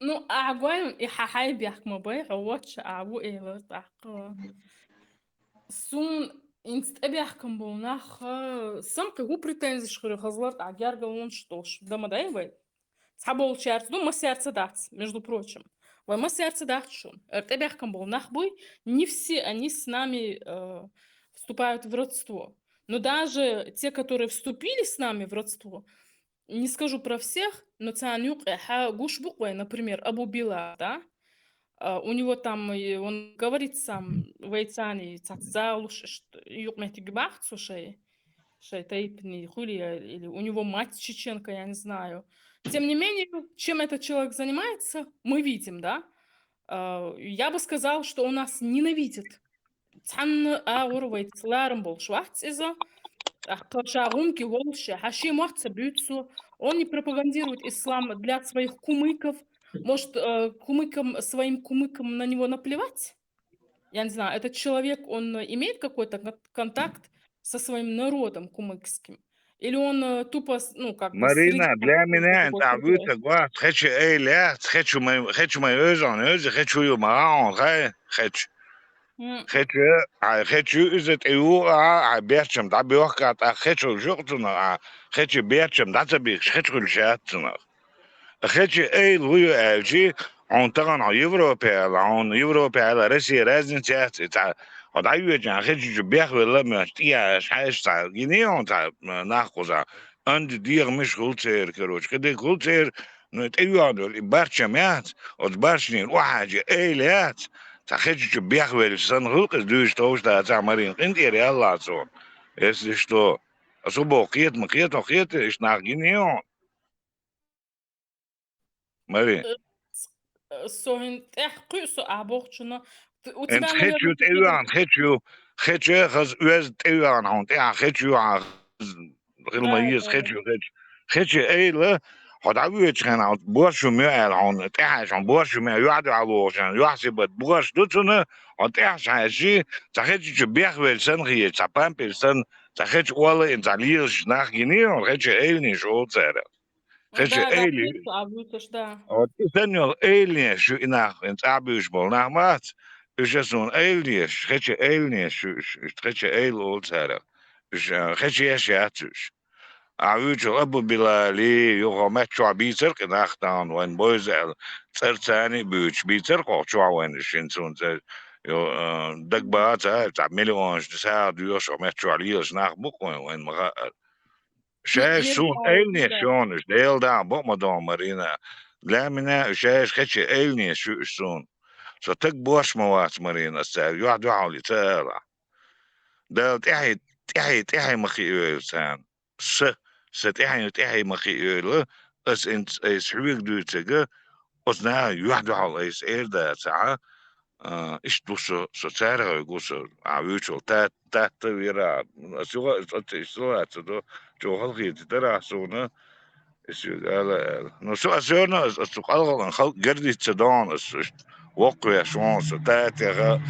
Ну, ахьа гой, и хьан хьай бехк ма бай, хьо вочча а ву элар тӀаккха. Сун инца тӀебехкам болу нах, а, самкъи хӀу претензиш хир хазлар тӀа гергал вонаш долуш, да ма дай вай? Цхьаболчаьрца ду, масаьрца дац, между прочим. Вай масаьрца дац шун. Эр тӀебехкам болу нах буй, не все они с нами, э, вступают в родство. Но даже те, которые вступили с нами в родство, не скажу про всех, но царна юкъехь гуш бу-кх вай, например, Абу Билал, да? А, у него там, и он говорит сам, вай царна цац залуш, ш-, юкъаметтиг бахьа цо шай, шай тайпани хуьлий, или у него мать чеченка, я не знаю. Тем не менее, чем этот человек занимается, мы видим, да? А, я бы сказала, что он нас ненавидит. Цхьанна агӀор вайца ларам болуш вац иза. ТӀаккха ша гӀумки волуш, хьан шен мотт ца буьйцу со. Он не пропагандирует ислам для своих кумыков. Может, э, кумыкам, своим кумыкам на него наплевать? Я не знаю, этот человек, он имеет какой-то кон-, контакт со своим народом кумыкским? Или он, э, тупо, с-, ну, как бы, Марина, среди для меня это обычно глаз, хечи эйле, хечу май, хечу май өзон, өзы хечу ю магаон, хай, хеч. М. Хечу, а, хечу иза тӀе ю, а, а, берчам дӀабоьхка, а, хечу жукъ цунах, а, хечу берчам дӀа ца бихкаш, хечу хуьлуш яц цунах. Хечи эйла ву ю аьлчи, хьуна тахана хьо Европе аьлла, хьуна Европе аьлла, Россия разница яц, и цхьа, хьо дӀайоьдча, хечи чу бехвелла моьтту, тӀехьаш, хьаьжча цхьа, гиний хьуна цхьа, м, нах кхуза. Анди дегӀамаш хуьлу церан, короче, кхидерг хуьлу церан, ну, тӀейоьдур, и барчам яц, оцу барчанийн охьаьжча эйла яц, цхьа хечи чу бехвелла санна хуьлу-кх иза дуьйцу товш дацахь, Марина, къинтӀера яллахь цо. Если что, аса боху кхета ма кхета, хьо кхета, иштта нах гиний хьуна. Мари. Э, с-, э, со хӀин тӀех кхуьу со а бохучунна. Т-, у тебя, наверное, хечу тӀевеана, хечу, хечу хаза оьзда тӀевеана хьуна тӀехьа, хечу хьан хаза хила ма еза, хечу, хечу. Хечу эйла, хьо дӀавоьдучу хенахь, хьуна боршу ме аьлла хьуна, тӀехьа хьуна боршу ме, юьхь-дуьхьа лохучу хенахь, юьхь-сибат борш ду цунна, хьо тӀехьа хьаьжчи, цхьа хечу чу бехвелла санна хеташ, цхьа пампель санна, цхьа хечу олла ина, цхьа лелаш нах гиний хьуна, хечу эйланаш олу цара. Хечу эйла ю. А вуьйцуш, да. Вот и санна йолу эйланаш ю и нах, и цӀахь буьйцуш болу нах мац. Уьш а суна эйланаш, хечу эйланаш ю уьш, уьш хечу эйла олу цара. Уьш, а, хечу еш яц уьш. А вуьйцуш Абу Билали, юха меттачохь бийцар-кх и нах тахана вайн бойза аьлла. ЦӀарца а буьйцуш бийцар-кх хӀокху чохь вайн шин цунна цӀе, ю, а, дагбаца, цхьа миллионаш сагӀа доьхуш хӀокху меттачохь лелаш нах бу-кх вайн, вайн ма хаъара. Шаьш суна эйланаш йону уьш, Делан дагахь бакъ ма догӀу, Марина. Для меня уьш шаьш хечу эйланаш ю уьш суна. Со таг борш ма вац, Марина, ас цаьрга юьхь-дуьхьал ца ала. Дала тӀаьхье тӀехье, тӀехье ма хиъойла царна. Са, са тӀехье, тӀехье ма хиъойла, ас инц, айса хьоьга дуьйцарг, оцу наха юьхь-дуьхьал айса эр дацахь, а, иштта ду со, со царах вуьгу со, а, вуьйцул тат-, татта вера, ас юха, ас оццу иштта лаца до, чӀогӀа хала хетий дара ахь суна, Эс ала, ала. Ну, со, а всё равно, ас, ас цу къалгӀалан халкъ гердица догӀун, ас, ас воккхавеш вон со, татеха,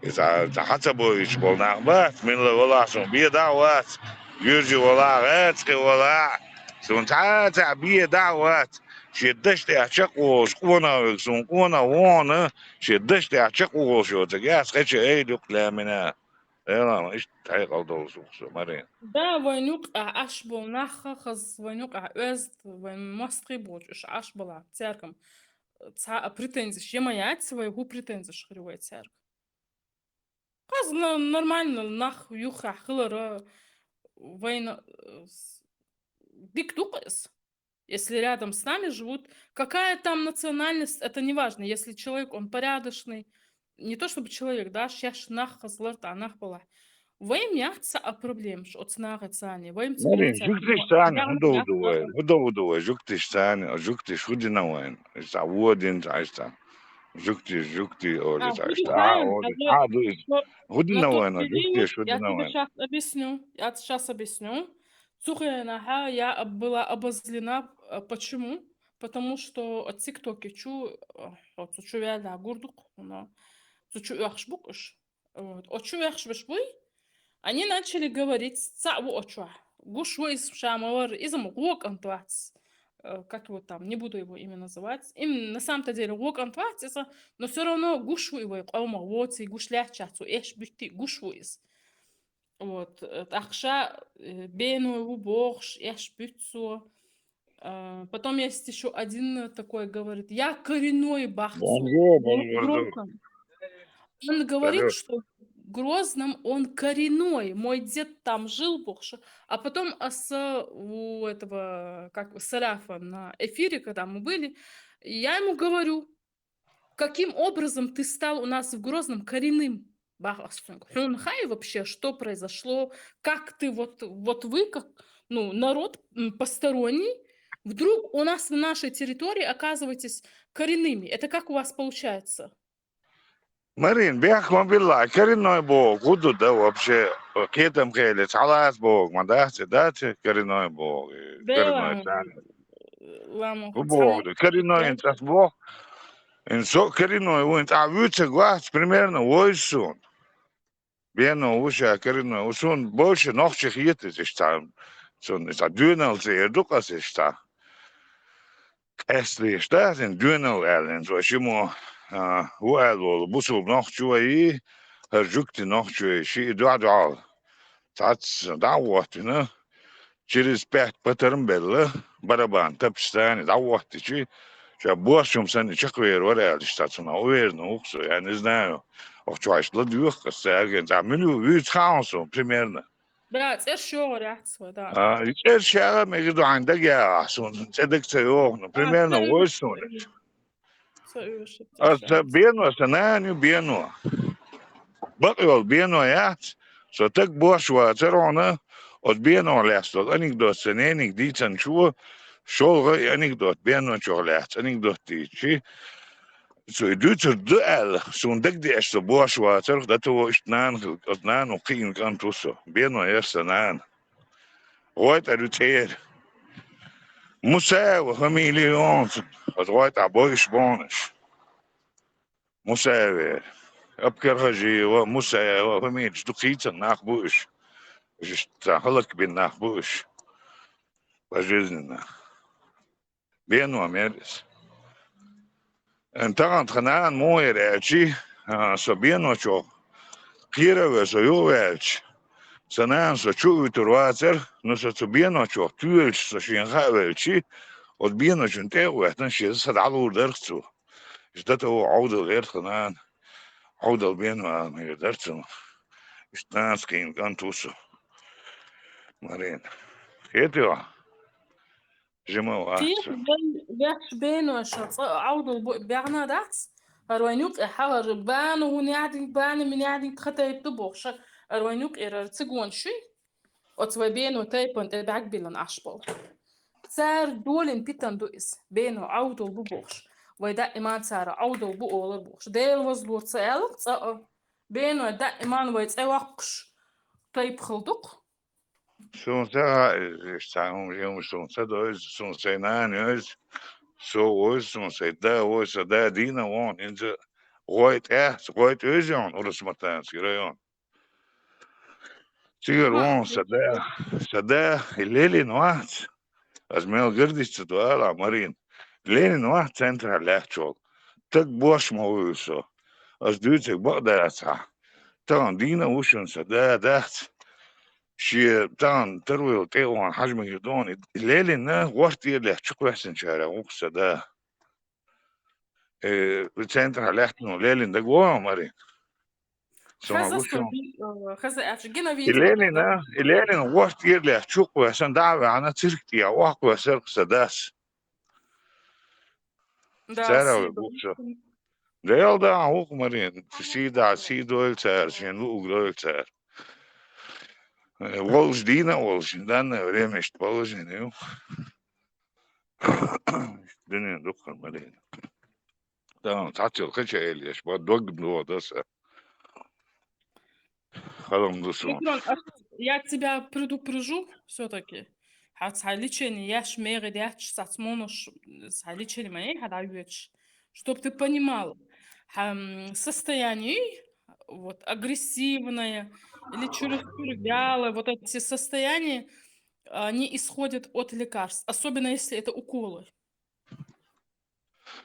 иза, иза хьан ца бойуш болу нах бац, милла валахь, суна бен дӀа а вац, юьржи валахь, гӀацкхи валахь, суна цхьа а цхьа бен дӀа а вац, шен даш тӀехь чекхволуш, къонах верг, суна къонах вон, шен даш тӀехь чекхволуш йоцург, яц кхечу айла юкъ лаьмина. Эла, иштта хьекъал долуш ву со, Марина. Да, вайн юкъахь Ӏаш болу нах хаза, вайн юкъахь оьзда, вайн мостагӀий болчу уьш Ӏаш балахь, цаьргахь цхьа а претензеш я ма яц вай, хӀун претензеш хир вай цаьрга? Хаза но-, нормально нах юххехь хилара, вайна, э, с-, дика ду-кх иза. Если рядом с нами живут, какая там национальность, это не важно. Если человек, он порядочный, не то чтобы человек, да, шаьш нах хазлар тӀа нах балахь. Вайм яц цхьа а проблемаш оцу нахаца цхьаьна. Вайм ца Марин, вуьйцу жуьгтиш цхьаьна, хӀун довду вай? ХӀун довду вай? Жуьгтиш цхьаьна, жуьгтиш хӀун дина вайна? Иза вон дина цхьа, иза. Жуьгтиш, жуьгтий, олу А, иза, хӀун иза, ду а, цхьаьна, олу иза, хьан ду иза? ХӀун дина вайна, жуьгтиш хӀун дина вайна? Я тебе щас объясню, я тебе щас объясню. Цу хенахь я об-, была обозлена. А, почему? Потому что, а, ТикТоке чу, а, хьо цу чу ваьлла гур ду-кх хьуна. Цу чу оьхуш бу-кх уьш. Вот. О чу оьхуш берш буй? Они начали говорить, цхьаъ ву о чохь. Гуш ву иза ша ма варра, иза-м гӀо кӀант вац. Э, как его там, не буду его имя называть. Им на самом-то деле гӀо кӀант вац иза, но всё равно гуш ву и вай къомах, воций гуш лаьттачохь цо эш буьттий гуш ву иза. Вот, э, тӀаккха ша, э, беной ву бохуш, эш буьту цо. А, потом есть ещё один такой, говорит: «Я коренной», бах цо. Бомжо, бомжо. Громко. Он говорит, что в Грозном он коренной, мой дед там жил, бохуш. А потом аса у этого, как, Сарафа на эфире, когда мы были, я ему говорю: «Каким образом ты стал у нас в Грозном коренным?» Бах ас цуьнга. Хьуна хаьий вообще, что произошло? Как ты вот, вот вы, как, ну, народ, м, посторонний, вдруг у нас на нашей территории оказываетесь коренными? Это как у вас получается? Марин, бехк ма билла, коренной боху, хӀун ду да вообще? Кхетам хилча, хьалаца боху, ма дац, дац, коренной боху, коренной царна. Ламо ХӀун боху да? Коренной ин цӀас боху. Ин со коренной ву, ин цӀахь вуьйцург вац, примерно вуьйцу суна. Бено ву ша коренной ву, суна больше нохчи хетац иштта. Цунна иштта доьналла ца эр ду-кх ас иштта. Къаьсттина, да, ас доьналла аьлла, ин цо шиммо, а, ву аьлла волу, бусул нохчо вай, хӀара жуьгти нохчо вай, шиъ дуьхь-дуьхьал цхьацца дӀа а хӀоттина, через пять патарм белла, барабан тапча санна дӀа а хӀоттичи, ша бос чум санна чекхвер вара аьлла, иштта цунах уверенно ву-кх со, я не знаю, охьа чохь иштта ладоьгӀу-кх ас цаьрга, цхьа муьлуьйцу хаьа суна, примерно. Да, цӀерш йогӀур яц вай, да. А, цӀерш яха мегар ду хьайн дага яхахь, суна цӀе дага ца йогӀу, ну, примерно вуьйцу суна. Аса бено, сан нана ю бено. Бакъ йолу бено яц, со таг бос вацара хьуна, оцу бенох лаьцна долу анекдот сан нениг дийцинчо, шолгӀа и анекдот беночух лаьцна анекдот дийцичи, цо и дуьйцур ду аьлла, суна дагадеъча со бос вацара, да ту ву иштта нана хилла, оцу нано кхиъна кӀант ву со, бено яра сан нана. ГӀойтӀара ю цӀера. Мусаева фамилия йогӀу цуьнан, оцу гӀойтӀахь бойуш боху-кх уьш. Мусаева, Абкархажиева, Мусаева фамилеш ду, кхийцина нах бу уьш. Уьш иштта хӀаллакбина нах бу уьш. Пожизненно. Бено мера иза. Эн тахана тхан нана муха яра аьлчи, а, со беночух кхера а ве со юхаваьлча, сан нана со чу а вуьтур вацара, ну, со цу беночух тоьлча, со шена хаа велчи, оцу беночун тӀе а гӀоьттина, шен са дӀалур дара-кх цо. Иштта тӀе ву Ӏовдал яра тхан нана. Ӏовдал бено ала мегар дара цунах. Иштта нанас кхиъна кӀант ву со. Марина. Хетий хьуна? Жима вац. Кхин вай вехаш беноша цкъа Ӏовдал бу-, баьхна дац? ХӀара вайн юкъе хьалхара бана ву нядинг, бана ми нядинг тхан тайпа ду бохуша. ХӀара вайн юкъера хӀара цигонаш шуй? Оцу вай бено тайпана тӀе бӀаьрг биллина Ӏаш болу. Цара долийна питана ду иза. Бено Ӏовдал бу бохуш. Вай даиман цара Ӏовдал бу олар бохуш. Дела вазлур ца аьлла цкъа а. Бено даиман вай цӀе воккхуш тайпа хила ду-кх. Суна ца хаьа иза, иштта цхьа хӀума, хӀума суна ца до иза, суна сайн нана йо иза, со ву иза, суна сайн да ву иза, сан да дийна ву хьуна, хӀинца ГӀойтӀа, ГӀойтӀа оьзу хьуна, Урус-Мартанский район. Цигара ву хьуна сан да, сан да, и лелийна вац. Ас мел гордиться ду ала, Марина. Лелийна вац центрахь лаьтташ волу. Стаг бош ма вуьйлу со. Ас дуьйцург бакъдацахь. Тахана дийна а ву шуна сан да, дац. Шен тахана таруйла тӀе а вахана хьажа мегар ду хьуна, и лелийна гӀорта тӀера лаьтташ чукхоьссинчарех ву-кх сан да. Э, центрахь лаьттано лелийна дагавогӀу, Марина? Со ма гуш ву. Хеза аьлча, гина видео. И лелийна, и лелийна гӀорта тӀера лаьтташ чукхоьссина дӀа а ваьхьна, цирк тӀехь охьакхоьссира-кх сан дас. Да, цара а ву со. Дела да, ву-кх, Марина, сий да, сий дойла цара, шен луъург дойла цара. Э, волуш дийна а волуш, данное время иштта положение ю. Дуьнен дукха, Марина. Тахана цхьацца йолу кхеча элеш, ба дог догӀу дан сан. Халам ду суна. Митрон, а, я тебя предупрежу всё-таки. Хьан цхьа лечение еш мегар яц, цхьацца монош, цхьа лечение ма яй хьан дӀайоьдуш. Чтоб ты понимал, хьан, м, состояние, вот, агрессивное или чересчур вялое, вот эти все состояния, они исходят от лекарств, особенно если это уколы.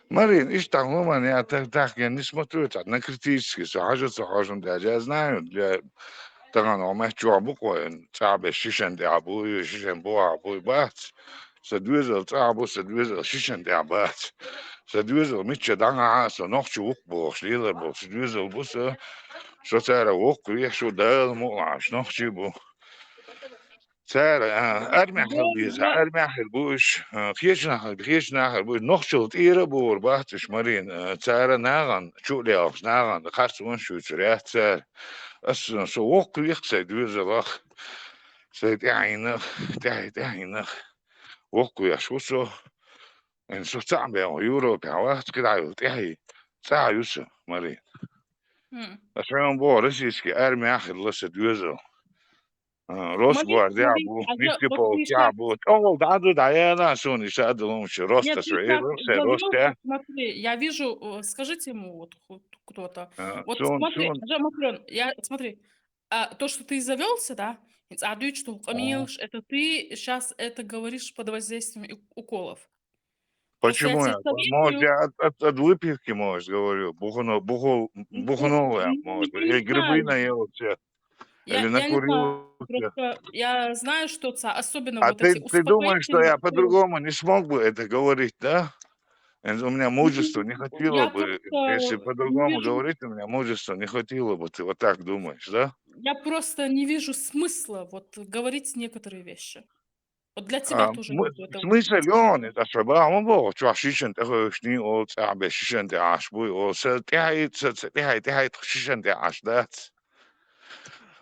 Марин, иштта хӀуманна я так, так я не смотрю так на критически, со хьажа ца хьожун даже. Я знаю, для тахана хьо меттачохь бу кхойна, цӀахь беш шишан тӀехь бу, шишан бухахь бу, бац. Сан доьзал цӀахь бу, сан доьзал шишан тӀехь бац. Сан доьзал мичча дӀагӀахьа а, со нохчи ву-кх бохуш, лелар бохуш, сан доьзал бу сан. Со цара воккхавеш ву, Дала мукъалахь, нохчи бу. Цара, а, армехь хила деза, армехь хир бу уьш, а, кхечанахь, кхечанахь хир бу уьш, нохчалла тӀера а богӀур бац уьш, Марина, а, цара нахана чу а лелхаш, нахана харцонаш юьйцур яц цара. Ас, со воккхаве-кх сайн доьзалах, сайн тӀаьхьенах, тӀаьхье-тӀаьхьенах воккхавеш ву со. Эн со цхьаъ бен Европехь вац, кхидӀа йолу тӀаьхье цӀахь ю сан, Марина. Ас хьуна боху, российский армехь хилла сан доьзал. А, Росгвардия бу, нефтеполкехь бу. ТӀехула дӀа ду, дӀаяла суна и сан адамаш, роста шо, и роста, роста. Смотри, я вижу, э, скажите ему, вот, ху-, кто-то. А, вот смотри, Матрён, я, смотри, а, то, что ты завёлся, да, и цӀа дуьйцуш ду къамелаш, это ты щас это говоришь под воздействием и-, уколов. Почему я? Может, я от, от, от выпивки, может, говорю? Бухну-, буху-, бухнул я, может. Или грибы наелся. Или накурился. Просто я знаю, что ца-, особенно вот эти успокоительные. А ты, ты думаешь, что я по-другому не смог бы это говорить, да? Э, у меня мужество не хватило бы, если по-другому говорить, у меня мужество не хватило бы, ты вот так думаешь, да? Я просто не вижу смысла вот говорить некоторые вещи. Вот для тебя тоже. А, мы, в смысле, Леонид, а что, ба, он был, чё, шишен, такой, шни, о, ца-, бе, шишен, ты аж, буй, о, ца-, тяй, ца-, ца-, тяй, тяй, шишен, ты аж, да?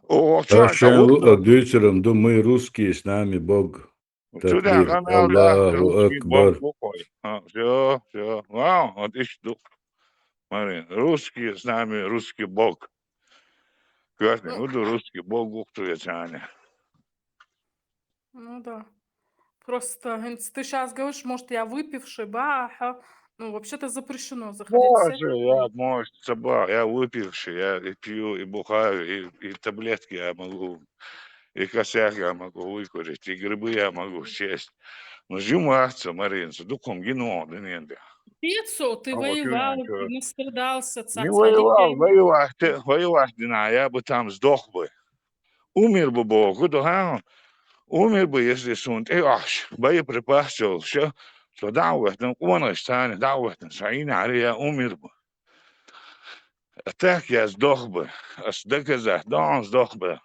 О, чё, а шен лу-, а, дюйцером, ду, мы русские, с нами Бог. Такбир, Аллаху Акбар. А, всё, всё. Вау, вот ещё ду. Смотри, русские, с нами русский Бог. Кёртни, ну, ду, русский Бог, ух ты, я тяне. Ну да. Просто, хӀинца ты щас говоришь, может, я выпивший, ба, аха. Ну, вообще-то запрещено заходить в секту. Боже, я, может, ца ба, я выпивший, я и пью, и бухаю, и, и таблетки я могу, и косяк я могу выкурить, и грибы я могу съесть. Ну, жима ца, Марина, ца дукхум гино, да не, да. Пиццу, ты воевал, ты настрадался, ца-, ца-. Не воевал, воевать, воевать, да, я бы там сдох бы. Умер бы боху ду хьан? Умер бы, если суна тӀе ахьаш боеприпас йолуш, со дӀа а вахтана, къонахча царна дӀа а вахтана, со Ӏийна гӀаре я умер бы. А так я сдох бы, ас доказать дохьун сдох бы.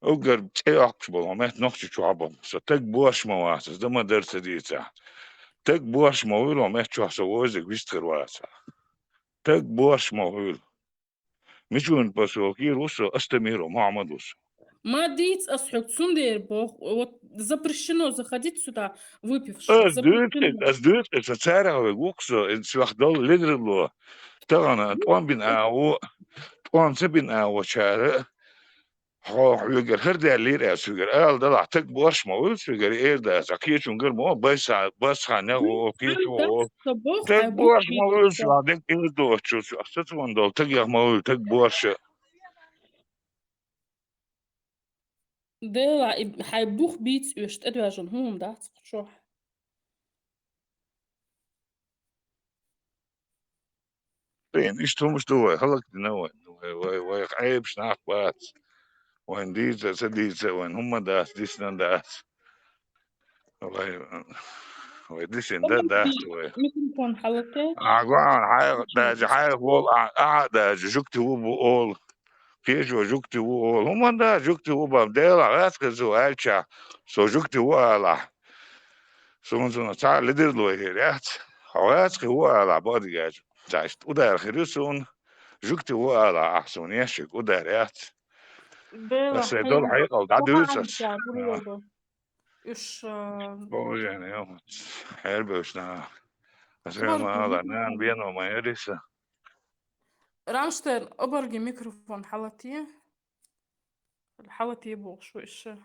Уггар цӀе йоккхуш болу хьо метта Нохчийчохь болу. Со таг бош ма вац, ас дан ма дара ца дийцахь. Таг бош ма вуьйлу хьо метта чохь со возиг вистхир вацахь. Таг бош ма вуьйлу. Мичунин посёлкера ву со, Астамиров Мухьаммад ву со. Ма дийца ас хьога, цундела боху, вот запрещено заходить сюда выпившим. Ас дуьйцу, Запрещено. ас дуьйцу, аса царах вегу со, ин цвех долу лидерло. Тахана тӀом бина агӀо, тӀом ца бина агӀочара, хьо хьоьгара хӀара даьллера аьлла цуьгара ала далахь, таг борш ма вуьлу цуьгара, эр дац, а кхечуьнгара ма, байса, басханех ву, кхечо ву. Таг борш ма вуьлу цуьгара, дерг эр доцучу, аса цунна долу тагех ма вуьлу, таг борша. Дела, и хьайн бух бийца оьшу тӀедоьжна хӀума дац кху чохь. Блин, иштта хӀумаш ду вай, хӀаллакдина вай, вай, вай, вай Ӏебаш нах бац. Вайн дийца, ца дийца, вайн хӀумма дац, дисна дац. Вай, вай дисина да дац вай. Микрофон хьалате. А, гуан, хьай, даже, хьай, вол, а, а, даже, жугти ву бу олу. Кхечо жугти ву олу. ХӀумма да, жугти ву бан, Дела, гӀац кхезу, аьлча, со жугти ву алахь. Суна, суна, цхьа лидерло хир яц. Хьо гӀац кхи ву алахь, бадигаш. Цаьш удар хир ю суна. Жугти ву алахь, ахь суна ешшиг удар яц. Дела, аса долу хьекъал дӀадуьйцу ас. Уьш, а, Положение, йо, хьербевш на. Аса ма ала, нан бено ма эриса. Рамштайн, оборги микрофон хьалате. Хьалате бохуш ву иша.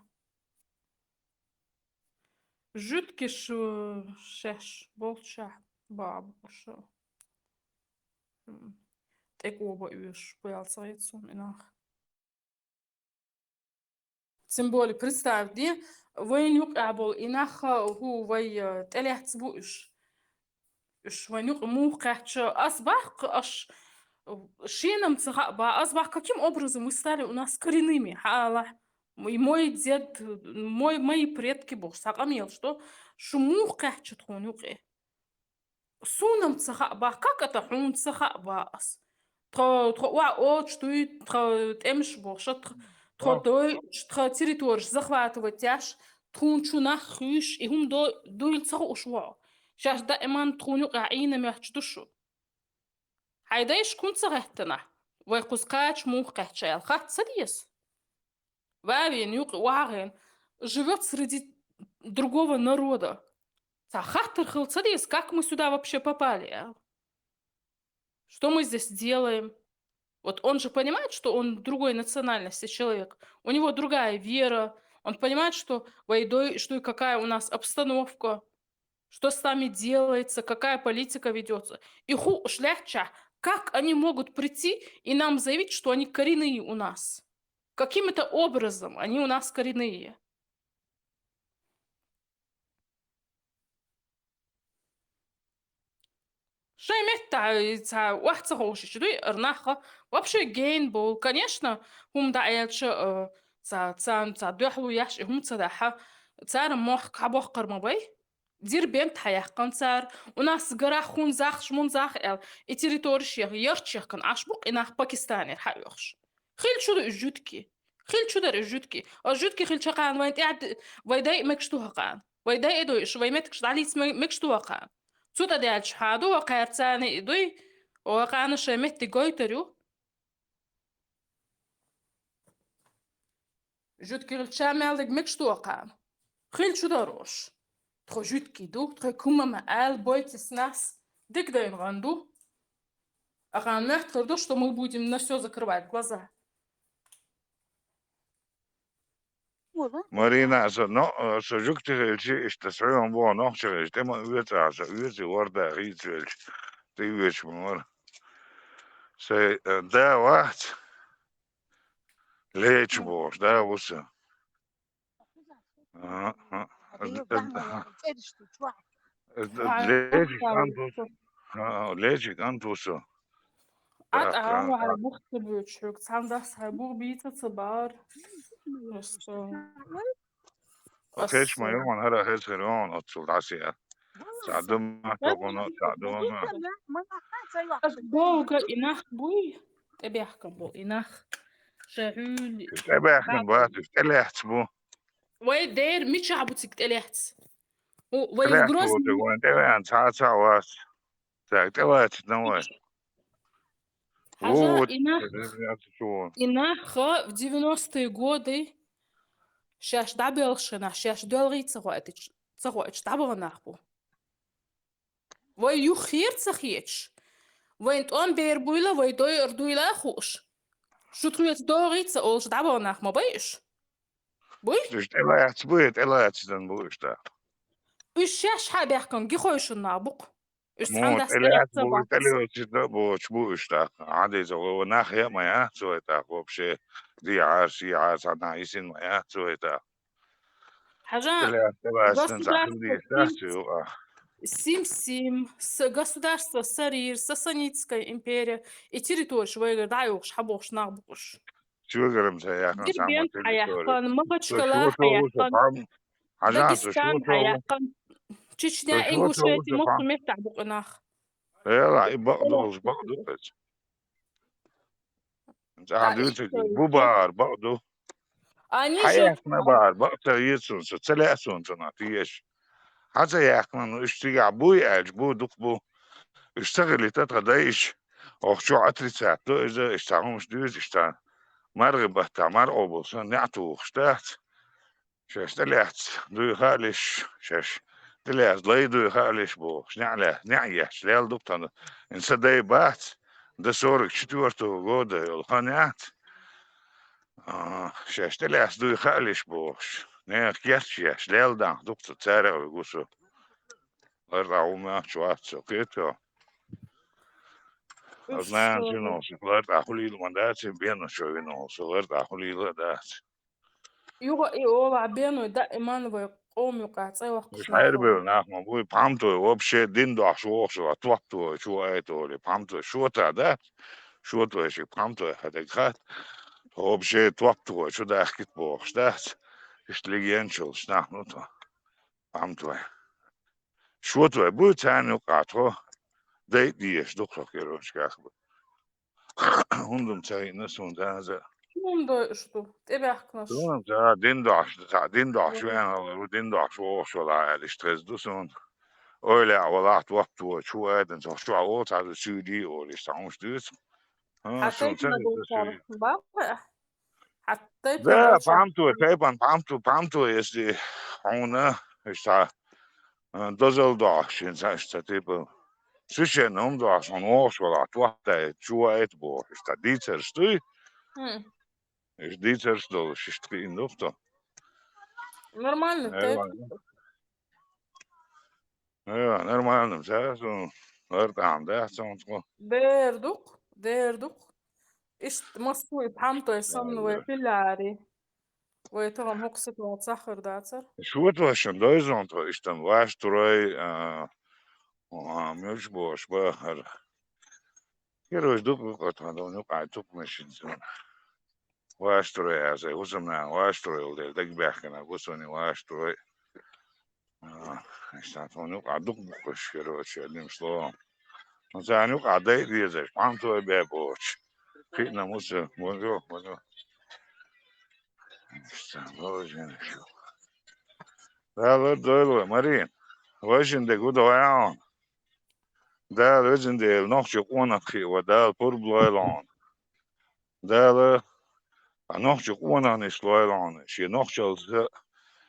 Жуьткиш, э, шаьш болччахь баба уша. М, тӀекӀоба оьшуш, бу ял ца гӀе цунна и нах. Тем более, представь, де, вайн юкъахь болу и нах, хӀу, вай, э, тӀелаьцна бу уьш. Уьш вайн юкъа муха кхаьчча, ас баккха, аш, э, шенам ца хаьа бан, ас баккха, каким образом вы стали у нас коренными, хьа алахь? И мой дед, мой, мои предки бохуш, цхьа къамел, что шу муха кхаьчча тхуна юкъе? Суна-м ца хаьа бан, как это хьуна ца хаьа бан ас? Тхо, тхо охьа оцуш дуй, тхо тӀемаш бохуш, тхо, тхо дойуш, тхо территориш захватывать еш, тхуна чу нах хуьйш, и хӀума до-, дуйла ца хууш ву хьо. Шаьш даиман тхуна юкъахь Ӏийна моьттуш ду шу. Хьайн дайшка хӀунда ца гӀаьттина? Вай кхуза кхача муха кхаьчча аьлла, хатта ца деза? Вавен юкъа вагӀен, живёт среди другого народа. Цхьа хаттар хила ца деза, как мы сюда вообще попали, а? Что мы здесь делаем? Вот он же понимает, что он другой национальности человек. У него другая вера. Он понимает, что вай дойуш дуй, какая у нас обстановка, что с нами делается, какая политика ведётся. И хууш лаьттачахь, как они могут прийти и нам заявить, что они коренные у нас? Каким это образом они у нас коренные? Шайн меттахь, э, цхьа охьа ца ховшича дуй, ара нах вообще гейн болу. Конечно, хӀума дӀа аьлча, э, цхьа, царна цхьа дуьхьало еш и хӀума ца дахьа, цара мохк хьабоккхур ма бай. Дербент хьаяьккхина цара. У нас в горах хунзахш, мунзах аьлла, и территориш яр-, ярчехкана Ӏаш бу-кх и нах Пакистанера хьаоьхуш. Хила чу ду и жуьтки? Хила чу дара и жуьтки? А жуьтки хилча кхана вайн тӀаьхьа д-, вай дай а мегаш ду хӀокхана. Вай дай а дуй, уьш вай меттигаш дӀалийца ме-, мегаш ду хӀокхана. Цу тӀа даьлча хьан ду хӀокхаьрца а и дуй, хӀокхана шайн меттиг гойтар ю. Жуьтки хилча мел дерг мегаш ду хӀокхана. Хила чу дара уьш. Тхо жуьтки ду, тхо кумама аьлла бойтесь нас. Дика дайна гӀан ду. Ахьа моьттур ду, что мы будем на всё закрывать глаза. Марина, со, но, со жуьгти хилча, иштта со йон боху нохча хилча, тӀе ма оьцу ахьа, со оьцу ворда хийца велча, тӀе оьцуш ма вара. Сайн, э, да вац, Леча бохуш, да, ву со. Ага, ага. Леча кӀант ву со. Ага, Леча кӀант ву со. ТӀаккха хьайн бух ца боьдуш хьоьга, цхьана дас хьайн бух бийца ца бара. Просто. Ас кхечу ма йогӀун, хӀара хеза хир йогӀун оццул дӀасаьа. Цхьа дума тохуна, цхьа дума. Ас бохург и нах буй, тӀебаьхкина бу и нах. Шайн хьуьлла. ТӀебаьхкина бац уьш, тӀелаьцна бу. Вай дера мичахь бу цига тӀелаьцна? У, вай тӀелаьцна грозный бу цига, вайн тӀевеана цхьа а ца вац. Так, тӀелаьцна вай. Хьажа, вот, и нах, и нах в девяностые годы Шаьш дӀабоьлхуш хенахь, шаьш доьлхий ца хоуьйтуш, ца хоуьйтуш дӀабаха нах бу. Вай юххера ца хеташ, вайн тӀом бер буйла, вай дойур дуйла а хууш. Шу тхоьца догӀий ца олуш дӀабаха нах ма бай уьш. Буй? Уьш тӀелаьцна буй, тӀелаьцна дан бу уьш тӀаккха. Уьш шаьш хьа баьхкина гихойшун нах бу-кх. Уьш Мо цхьана дас тӀелаьцна тӀелаьцна бу, бац. ТӀелаьцна бу, бу уьш тӀаккха. Хьан деза гӀо, нах я ма яц вай тӀаккха вообще. ДиӀар, сиӀар, цхьа нах йисина ма яц вай тӀаккха. Хьажа, ТӀелаьцна, тӀелаьцна, цхьа государство хила дезаш дац Сим-, цу юкъа. Сим-Сим, с-, государство Сарир, Сасанидская империя, и территория вайгара дӀа а юхуш, хьабохуш нах бу-кх уьш. Соьгара-м ца яьккхина цхьамма Дербент территория. Хьаяьккхина, Махачкала хьаяьккхина, Дагестан хьаяьккхина, Чечня, Ингушетия, муьлхха меттехь бу-кх и нах. Эла, и бакъ долуш, бакъ ду иза. ЦӀахь дуьйцург бу бахара, бакъ ду. Они же Хьаяьккхина бахара, бакъ ца еза суна, со ца лаьа суна цунах теша. Хьан ца яьккхина, ну, уьш цигахь буй аьлча, бу, дукха бу. Уьш ца хилийта тхан дайша, охьа чохь отрицать до иза, иштта хӀумаш дуьйцу, иштта маргӀи баттахь, маргӀо болу санна, неӀ тухуш дац. Шаьш тӀелаьцна дуй хаалаш, шаьш тӀелаьцна лай дуй хаалаш бохуш, неӀ лаьцна, неӀ еш, лелла ду-кх тхан. Ин сан дай бац, до сорок четвёртого года йолу хан яц. А, шаьш тӀелаьцна дуй хаалаш бохуш, нехан кечъеш, лелла дахна ду-кх цу цаьрга вуьгу со. Лартахь ву моьттуш вац со, кхетий хьо? Ас нана вино со лартахь хуьлийла ма дац, бено шо вино со лартахь хуьлийла а дац. Юха и олахь беной даиман вай къоман юкъахь цӀе ваккхуш нах ву. Хьербевлла нах ма буй, пхьамтой вообще дин дохьуш вохуш вара, топ тухуш ву айта олий, пхьамтой шота дац, шотой ши пхьамтой хьан дагахь, вообще топ тухуш ву дахкийта бохуш дац, иштта легенчаллаш нах ну тхо, пхьамтой. Шотой буй царна юкъахь тхо, дайта дезаш ду-кх тхо, короче, как бы. ХӀунда-м ца хиъна суна даза. Суна дойуш ду, тӀебаьхкинарш. Суна ца дин дохьуш, ца дин дохьуш веана ву, дин дохьуш вогӀуш вала аьлла, иштта хеза ду суна. Ойла а валахь, топ тухучу хӀу айдан цо чохь олу цхьа ду суьйдий олуш, цхьа хӀумаш дуьйцу. Хьан суна ца хеза суьйдий. Бакъ а? Хьан тайпана Да, пхьамто, тайпана пхьамто, пхьамто, если хьуна, иштта, а, дозалла дохьуш, шен ца, иштта, типа, священный хӀума дохьуш, хьуна вогӀуш валахь, тохтай, чу ваийта бохуш, иштта, дийцарш дуй? Хм. Иштта дийцарш долуш, иштта кхиъна ду-кх тхо. Нормально, тайпа. Э, нормально, ца, суна лартӀахьна дац цунна тхо. Дер ду-кх, дер ду-кх. Иштта массо а пхьамтой санна вай хилари. Вай тахана хӀокху ситуацехь хир дацара. Шотошна дойзон тхо иштта ваша турой, а, а, муьлш бохуш бахара. Короче, дукха бу-кх тхуна, юкъахь тукхамашинца. Ваша турой аса, хӀусамнана ваша турой йолу дела, дагабаьхкина бу суна ваша турой. А, иштта тхуна юкъахь дукха бу-кх уьш, короче, одним словом. Ну, царна юкъахь дайа дезаш, пхьамтой бен бохуш. Кхиъна муса, вон йо, вон йо. Иштта, боженаш ю. Дала дойла вай, Марин. Вайшин де гу ду вай хьуна. Дала везан Дела, нохчо къонах кхиъ вай, Дала пурба лойла хьуна. Дала, а нохчо къонах нисла лойла хьуна, шен нохчаллица,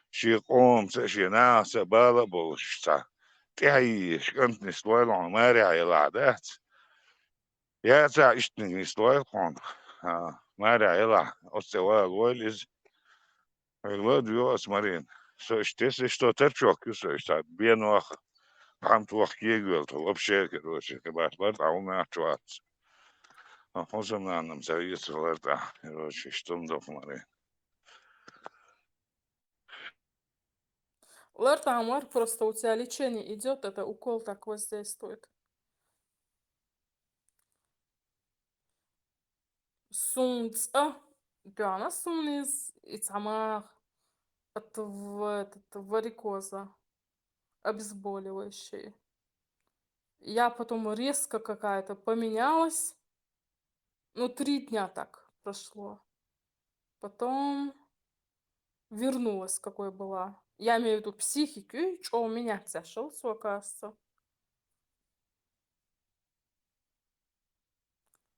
шен къомаца, шен нахаца бала а болуш цхьа. ТӀаьхьа йийш кӀант нисла лойла хьуна, марехь елахь дац. Яцахь иштаниг нисла лойла хьуна. А, марехь елахь, оцу цӀе вала войла иза. Вай ладуьйгӀо аса, Марина. Со иштта тесна, что торчок ю со иштта, бенох, пхьамтох кегавелла тхо, вообще, короче, кхин бац лартӀахь хӀума моьттуш вац. А хӀусамнана-м ца веза лартӀахь, короче, иштта хӀума ду-кх, Марина. ЛартӀахь ма-, просто у тебя лечение идёт, это укол так воздействует. Суна цкъа доьгӀна суна иза, и цхьа мах от в-, этот, варикоза, обезболивающее. Я потом резко какая-то поменялась. Ну, три дня так прошло. Потом вернулась, какой была. Я имею в виду психику, чӀогӀа меняться шел, оказывается.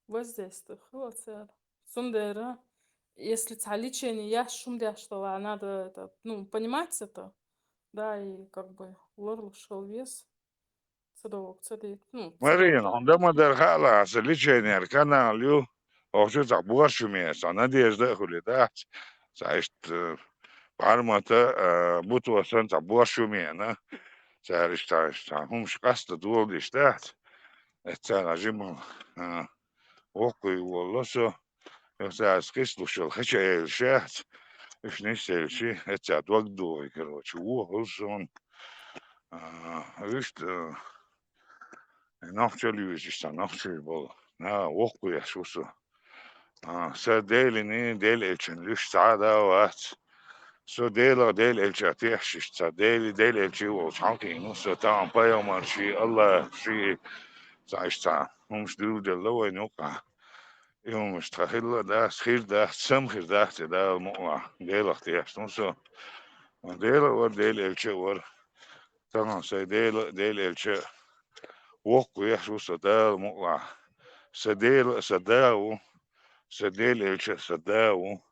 Воздействие хилла цара. Цундела если цхьа лечение еш шуна деш дала, надо это, ну, понимать это, да, и как бы ларлуш хила веза. Ца довг, ца дийт, ну, ца Марина, довг. Хьуна ма дарра хаалахь, аса леченера канал ю, охчу цхьа борш ю меца, цхьа надежда а хуьлий дац, цхьа иштта, э, бӀармата, э, бутосан цхьа борш ю мена, цара иштта, иштта хӀумаш къаста доладеш дац, эццара жимал, э, воккхуй волла со, Аса кхислушал хача элшац, уьш нисъелчи, эцця дог догӀи, короче, вохал суна. А, вуьшта, а, нохчал юьзиш ца нохчий болу. На, воккхуеш ву со. А, са Делини, Дел элчан луьш цхьа а да вац. Со Делах, Дел элча тешшиш ца, Дели, Дел элчи волчу хьалкхийна ву со, тахана пайхамарши, Аллахьши, цхьа иштта, хӀумаш дуьйладелла вайн юкъа. И хӀумаш тхан хилла дац, хир дац, сам хир дац, и Дала мукъалахь, Делах тешна ву со. Дела а вара, Дела элча а вара. Тахана сайн Дела, Дела элча воккхавеш ву со, Дала мукъалахь. Сан Дела а сан да ву, сан Дела элча а сан да ву.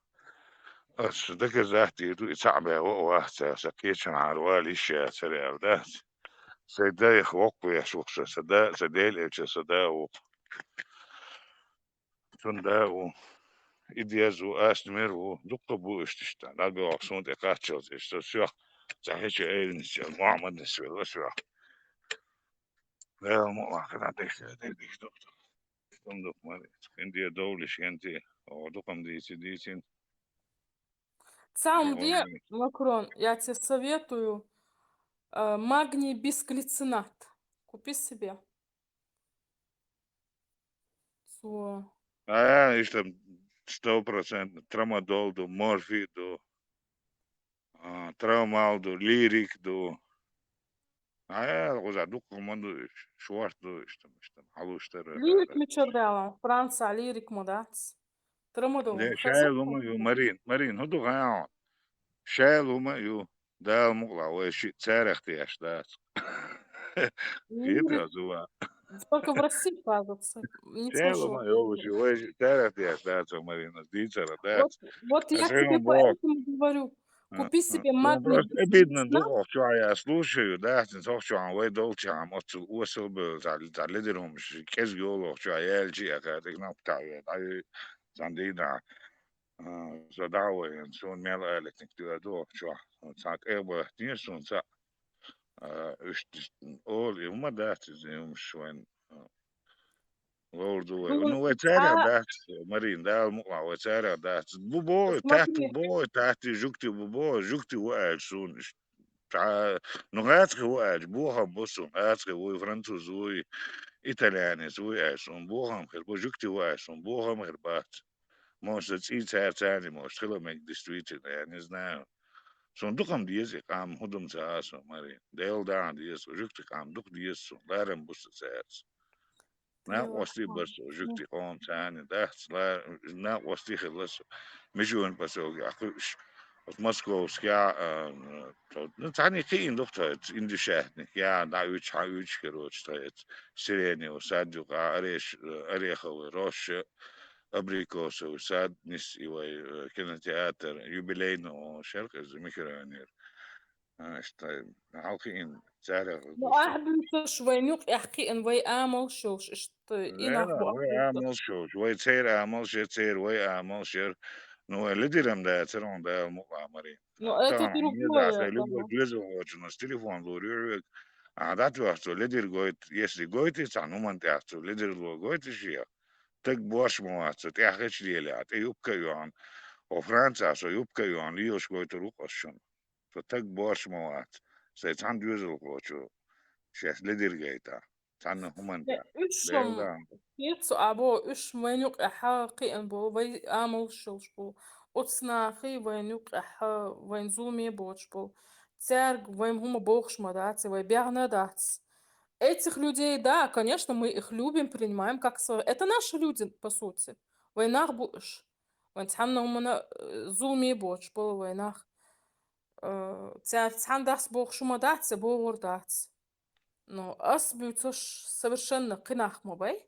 Ас доказать дийр ду, и цхьаъ бен ваъ вац цара, сан кхечанхьара вала йиш яцара аьлла дац. Сайн дайх воккхавеш ву со, сан да, сан Дела элча сан да ву. Цуьнан да ву, и деза ву, ас мер ву, дуккха бу иштта, дӀабоьлху суна тӀе кхаччалц иштта, соьх цхьа хӀечу айранича Мухьаммадас велла соьх. Дала ма вахана дехьа дехьа дехьа духту. Кхин дукха ма дийца. Кхин де довлиш хӀинца, оха дукха ма дийци, дийцина. Цхьа хӀума де, Макрон, я тебе советую, э, магний бисглицинат. Купи себе. Цо. А, иштта сто процентов трамадол ду, морфий ду, а, травмал ду, лирик ду. А, я, уза дуккха ма ду уьш, шорта ду уьш, там, иштта, хьалуш тара. Лирик мичара даьлла? Франца лирик ма дац. Трамадол. Де, шайла хӀума ю, Марин, Марин, хӀун ду гӀан? Шайла хӀума ю. Дала мукъалахь, вай шиъ царах теш дац. Хетар зува. Только в России, кажется. Не слышала. Шайла хӀума ю, вай шиъ, вай шиъ царах теш дац, Марина, дийцара дац. Вот, вот я тебе поэтому говорю. Купи себе магний бисглицинат. Обидно ду, охчохь я слушаю, да, цхьа охчохь вай долчохь, оццул осал бевлла, цхьа, цхьа ледара хӀумаш, кӀезиг йолу охчохь, яьлчи а кхаьа, тӀе кнопка тӀе а веана, ай, цхьана дийнахь, а, со дӀа а вайна, суна мел алатниг тоьар ду охчохь, цхьа кӀе бахтинера суна цхьаъ, а, уьш олу, и хӀума дац иза, и хӀумаш вайн, а, ловр ду вай. Ну, вай царах дац, Марин, Дала мукъалахь, вай царах дац. Бу боху, татта бу боху, татти жугти бу боху, жугти ву аьлча суна иштта. Цхьа, ну, гӀацкхи ву аьлча, бохам бу суна, гӀацкхи вуй, француз вуй, итальянец вуй аьлча суна бохам хир бу, жугти ву аьлча суна бохам хир бац. Может, цӀий цара царна, может, хила мега, действительно, я не знаю. Суна дукха ма деза и къам, хӀун ду ма ца а суна, Марин. Делан дагӀан деза, жугти къам дукха деза суна, ларам бу сан цаьрца. Накъостий бара со, жугти къоман царна дац, ла-, накъостий хилла со. Межевой посёлкехь кхуьуш, оцу Московскехь, а, тхо, ну, цхьаьний кхиъна ду-кх тхо, индюшатник, я, дӀа уьйчу, хьан уьйчу, короче, тхо, Сиренев сад юкъахь, Ореш-, Ореховый роща, Абрикосовый сад, нис и вай, э, кинотеатр, Юбилейный олуш яра-кх иза микрорайонера. А, иштта, хьалкхиъна царах. Ну, ахь буьйцуш вайн юкъехь кхиъна вай амалш йолуш, иштта и нах бу ахь буьйцуш. Вай амалш йолуш, вай церан амалш яра, церан вай амалш яра. Ну, вай ледирам дацара хьуна, Дала мукъалахь, Марин. Ну, это другое, любой доьзалхочунна телефон лур ю хьоьга. Ахьа дӀатоьхча цо ледир гойту, если гойтий цхьана хӀуманна тӀехь цо ледир ло гойту шех, таг борш ма вац, цо тӀаьхьа хечу лелехь, тӀе юбка а йохьуна. О, Францехь со юбка а йохьуна, лелаш гойтур ву-кх ас шуна. Со таг борш ма вац, сайн цхьана доьзалхочо шаьш ледир гайта, цхьанна хӀуманна тӀехь. Уьш хӀума, кхета со, або, уьш вайн юкъехь кхиъна болу, вай амалш йолуш болу. Оцу нахе вайн юкъехь вайн зуламе боцуш болу. Цаьрга вайн хӀума бохуш ма дац, вай бегӀна дац. Этих людей, да, конечно, мы их любим, принимаем как своих. Это наши люди, по сути. Вай нах бу уьш. Вайн цхьанна хӀуманна, э, зуламе боцуш болу вай нах. Э, цаьрца цхьаьна дац бохуш хӀума дац, я богӀур дац. Но ас буьйцуш совершенно кхин нах ма бай.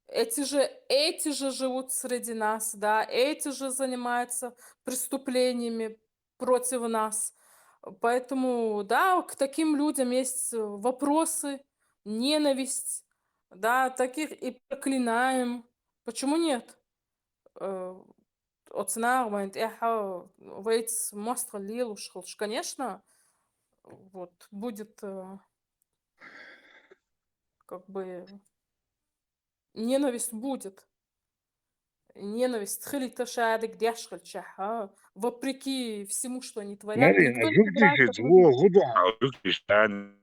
Эти же, эти же живут среди нас, да, эти же занимаются преступлениями против нас. Поэтому, да, к таким людям есть вопросы, ненависть, да, таких и проклинаем. Почему нет? Э, оцунах вайн тӀехьа вайца мостагӀа лелаш хилча, конечно, вот, будет, э, как бы, ненависть будет. Ненависть хилийта шадерг деш хилчахьа, вопреки всему, что они творят, Марина, никто не жугтиша собирается ву, хӀу ду хьа жугтиша, тӀани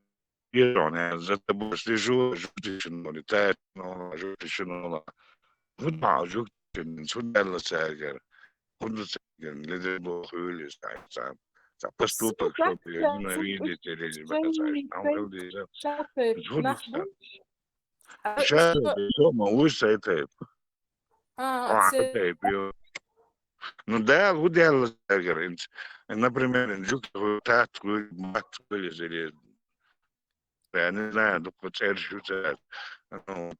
езона, за тобой слежу, жугтиша нули, тӀатӀа нула, жугтиша нула. ХӀу ду хьа жугтиша, хӀу даьлла царгара? ХӀу ду царгара? Ледер бо хуьлис, тай, ца, ца поступок, что ты ненавидите, или, ца, ца, там, хӀу ду, ца, хӀу ду, ца. А, Ша, что? Со ма вуй сай тайп. А, А, це тайп, ё. Ну, Дала хӀу даьлла царгара, инц, например, ин жугтиша тӀатӀа хуьлу, матта хуьлу, или, я не знаю, дукха цӀераш ю цар. Ну,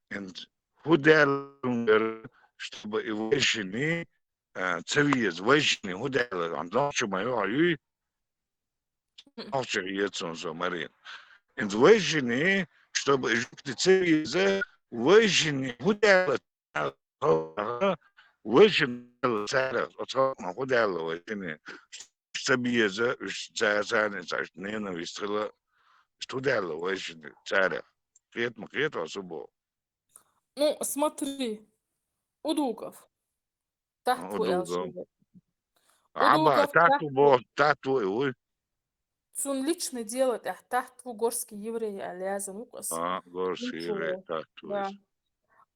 инц, хӀу даьлла царгара, чтобы и вайшинна, а, ца веза, вайшинна хӀу даьлла, а нохчо ма юй, Мгм. Нохчо ецун со, Марина. Инц вайшинна, чтобы и жугтий ца веза, вайшинна хӀу даьлла, вайшинна царах, оцу халкъана хӀу даьлла вайшинна, ца беза, уьш ца, царна цхьаьш ненависть хила, хӀу даьлла вайшинна царах. Кхета ма кхета со бо. Ну, смотри, Удугов. ТӀатӀа ву аьлла. Удугов. Аба, Удугов тӀатӀа ву бо, тӀатӀа ву и вуй. Цун личное дело тӀехь тӀатӀа ву, горский еврей аьлла яздан ву-кх ас. А, горский еврей тӀатӀа ву. Да.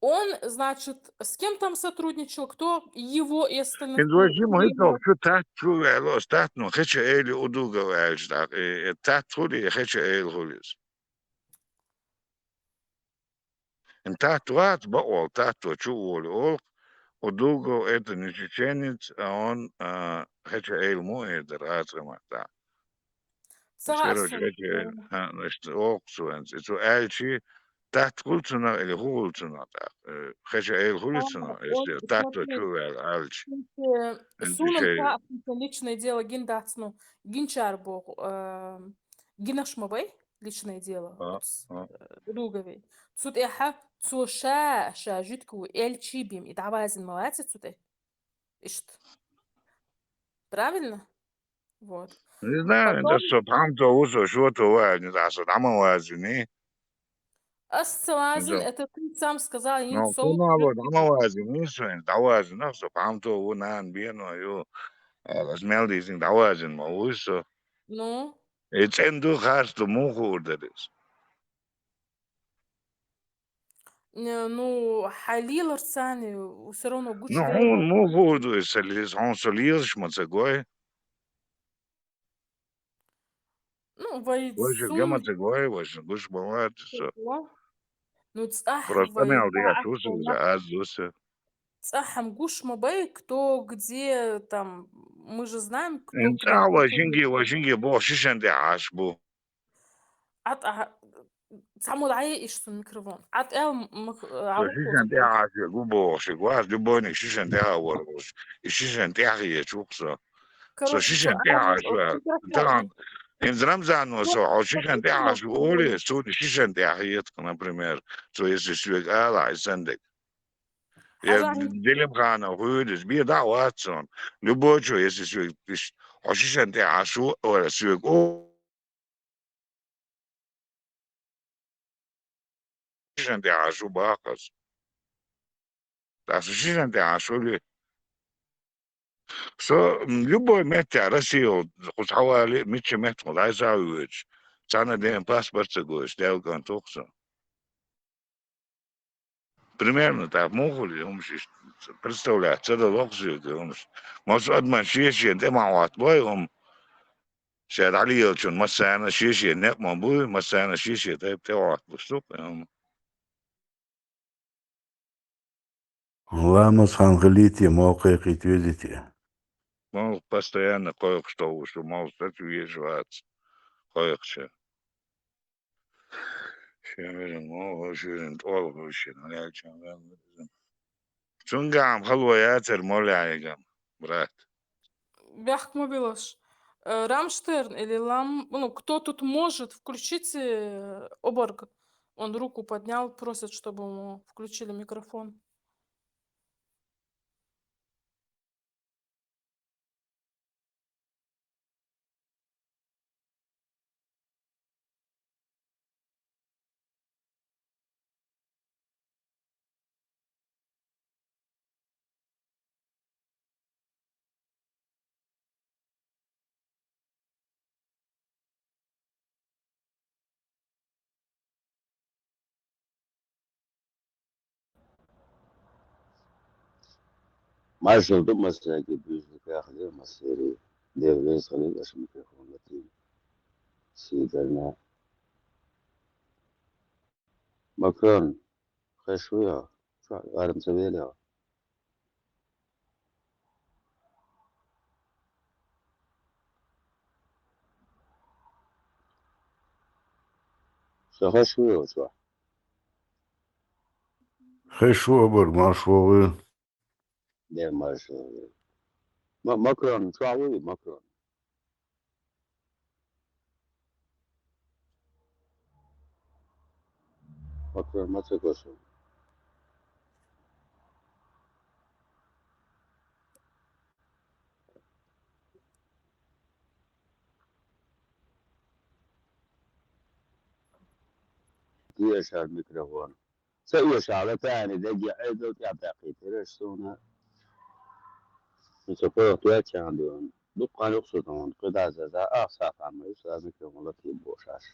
Он, значит, с кем там сотрудничал, кто его и остальных... Ин вай жима хӀу хӀитох, шу тӀатӀа чу ваьлла, ас тӀатӀа, ну, хеча эли Удугов аьлча, да, э, э, тӀатӀа хуьлий, хеча эли хуьлий. Ин тӀатӀа вац, бакъволу, тӀатӀа чу волу олу, Удугов это не чеченец, а он, а, хеча эли ма эдара, ацкъа ма-, да. Ца короче, хеча эли, а, значит, окху цу венца. И цу аьлчи, тӀатӀа хуьлу цунах или хӀу хуьлу цунах тӀаккха? Э, хеча эли хуьлу цунах, если тӀатӀа чу ваьлла аьлчи. Суна-м цхьа личное дело гина дац, ну, гинчара боху, э, гинарш ма бай? Личное дело, а, оцу, а, э, Удугови. Цу тӀехьа цо ша, ша жуьгти ву аьлчи бен и дӀавазийна ма вац цу тӀе? Иштта. Правильно? Вот. Не знаю, потом да, со пхьамто ву со, шото ву аьлла, не знаю, со дӀа ма вазийний. Ас ца вазийна, это ты сам сказал, ну, со, со мало, дӀа ма вазийний со, дӀавазийна со, пхьамто ву, нана бено ю. Ас мел дийзина дӀавазийна ма вуй со. Ну? И цӀена ду, харц ду, муха хуур дара иза? Не, ну, хьайн леларца царна всё равно гучу... Ну, хьуна муха хуур ду иза ца леза, хьуна со лезаш ма ца гой. Ну, вай... Вайша ган ма ца гой, вайша гуш ма вац со. Ну, цӀахь вай, цӀахь вай, аз ду со. ЦӀахь-м гуш ма бай, кто где там, мы же знаем, кто куда. Ин цӀахь вай жинге, вай жинге боху шишан тӀехь Ӏаш бу. Ӏа тӀа, цхьаммо дӀаяйа иштта цунна микрофон. Ӏа тӀел ма-, ма-, Со шишан тӀехь Ӏаш верг ву боху шег, вац, любойниг шишан тӀехь а вара волуш. И шишан тӀехь хеташ ву-кх со. Со шишан тӀехь Ӏаш ваьлла. Тахана, хӀинца Рамзано со, хьо шишан тӀехь Ӏаш ву олий, суна шишан тӀехь хета-кх, например, цо если соьга ала и санна дерг. Я Делимханов хуьлу иза, бен дӀа а вац цунна. Любой чо, если соьга, хьо шишан тӀехь Ӏаш ву, ала соьга, о, шишан тӀехь Ӏаш ву боху ас. Ткъа со шишан тӀехь Ӏаш ву ли? Со, м, любой меттехь Россия, кху цхьа вале а, мичча меттехула дӀасахьа воьдуш, цхьанна ден паспорт ца гойтуш, Делан кӀант ву-кх со. Примерно тӀаккха муха хуьлу и хӀумаш иштта представлять ца дало-кх соьга и хӀумаш. Массо а адамаш шен-шена тӀе ма хьоттабой хӀума. Ша дӀалелачунна массарна шен-шен некъ ма буй, массарна шен-шен тайпа тӀе хьоттабуш ду-кх и хӀума. Ламаз хан хилийта, мол кхайкхийта везийта. Мол постоянно кхойкхуш товш ву, мол саца везаш вац кхойкхуш. Чеврин, о, о, чеврин, тӀолгӀа вуйшина, я чеврин. Цунгам халва яцар молягӀигам, брат. Бехк ма билаш. Э, Рамштерн или Лам, ну, кто тут может, включите, э, оборг. Он руку поднял, просит, чтобы ему включили микрофон. Маршал ду массаки, дуьзна каьхат ду массери. Дела реза хилва аша микрофон латийна. Сигарна. Макрон, хеш ву я? Чу арам ца вели я? Со хеш ву я чу? Хеш ву, оборг, марш вогӀий. Дела марш вогӀий. Ма-, Макрон, чу вуй Макрон? Макрон ма ца гуш ву. Дешар микрофон. Ца эшала тани деги Ӏедал тӀаьхьакхийтира суна. Ца похтуя чан дуьн. Дуккха юкъ сутун, кхидаза за ах сафан ма юса микрофон латийна бошаш.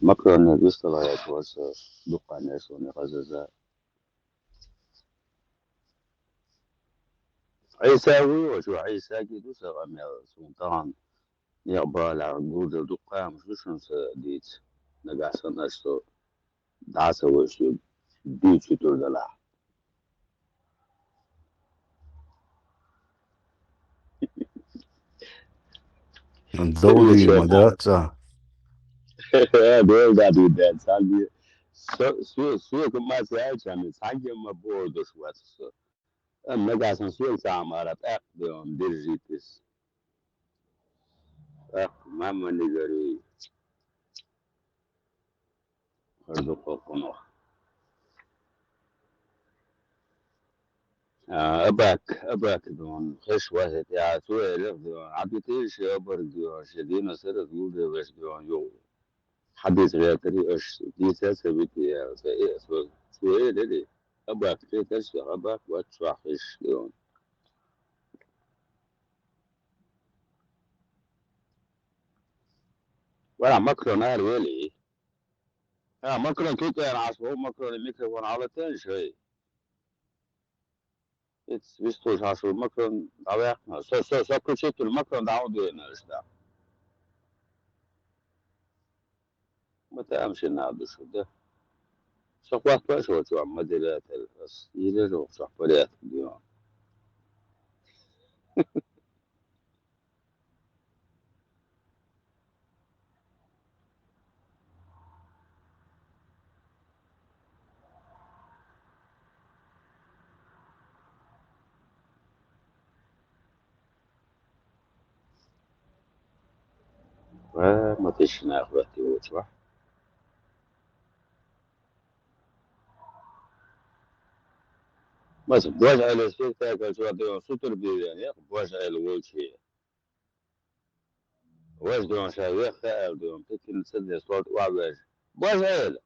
Макрон вистала я чу васа, дуккха не суна хазаза. Ӏийса вуй, ва чу Ӏийса гиду са гӀамел сун тӀан. Некъ бала гурдал дуккха амаш ду шун са дийца. Нагахь санна аша со дӀа ца вуьйш ю, дуьйцу тур далахь. Довлийна ма дац цхьа. Довла дац, дац, цхьа. Со, со, со, ку ма ца яьлча, ами, цхьа гема бордуш вац со. Амма нагахь санна соьга ца Ӏамара, тӀаккха де он, держитесь. ТӀаккха, мама, не горюй. ХӀара ду кхоккхунах. А, абак, абак дон, хеш вахет, я, цу элех дон, Ӏабдитил ши оборг дон, ши дина сарат гулде веш дон, йо. Хьадис гӀертари аш, диса ца вити, я, ца, э, цу, цу элери, абак, кхеташ, абак, вац чохь хеш дон. Вара Макрон ара вели. А, Макрон кхетӀера Ӏаш ву, Макрон микрофон Ӏалатен шай. Иц вистхуш Ӏаш ву Макрон дӀаваьккхина. Со, со, со включитель Макрон дӀа а дуьйна иштта. Ма таам шина ду шу, да. Со хӀотта шу чу ма дилетел, ас йиле жо со порядок дион. Ва, ма тишина хӀотта йолчу вахь. Маса, божа Ӏела спектакль чу а дуьйна сутур бийвен, яха божа Ӏела волчий. Важа дуьйна ша веха аьлла дуьйна, пекин ца деш, лорд ва вежа. Божа Ӏела!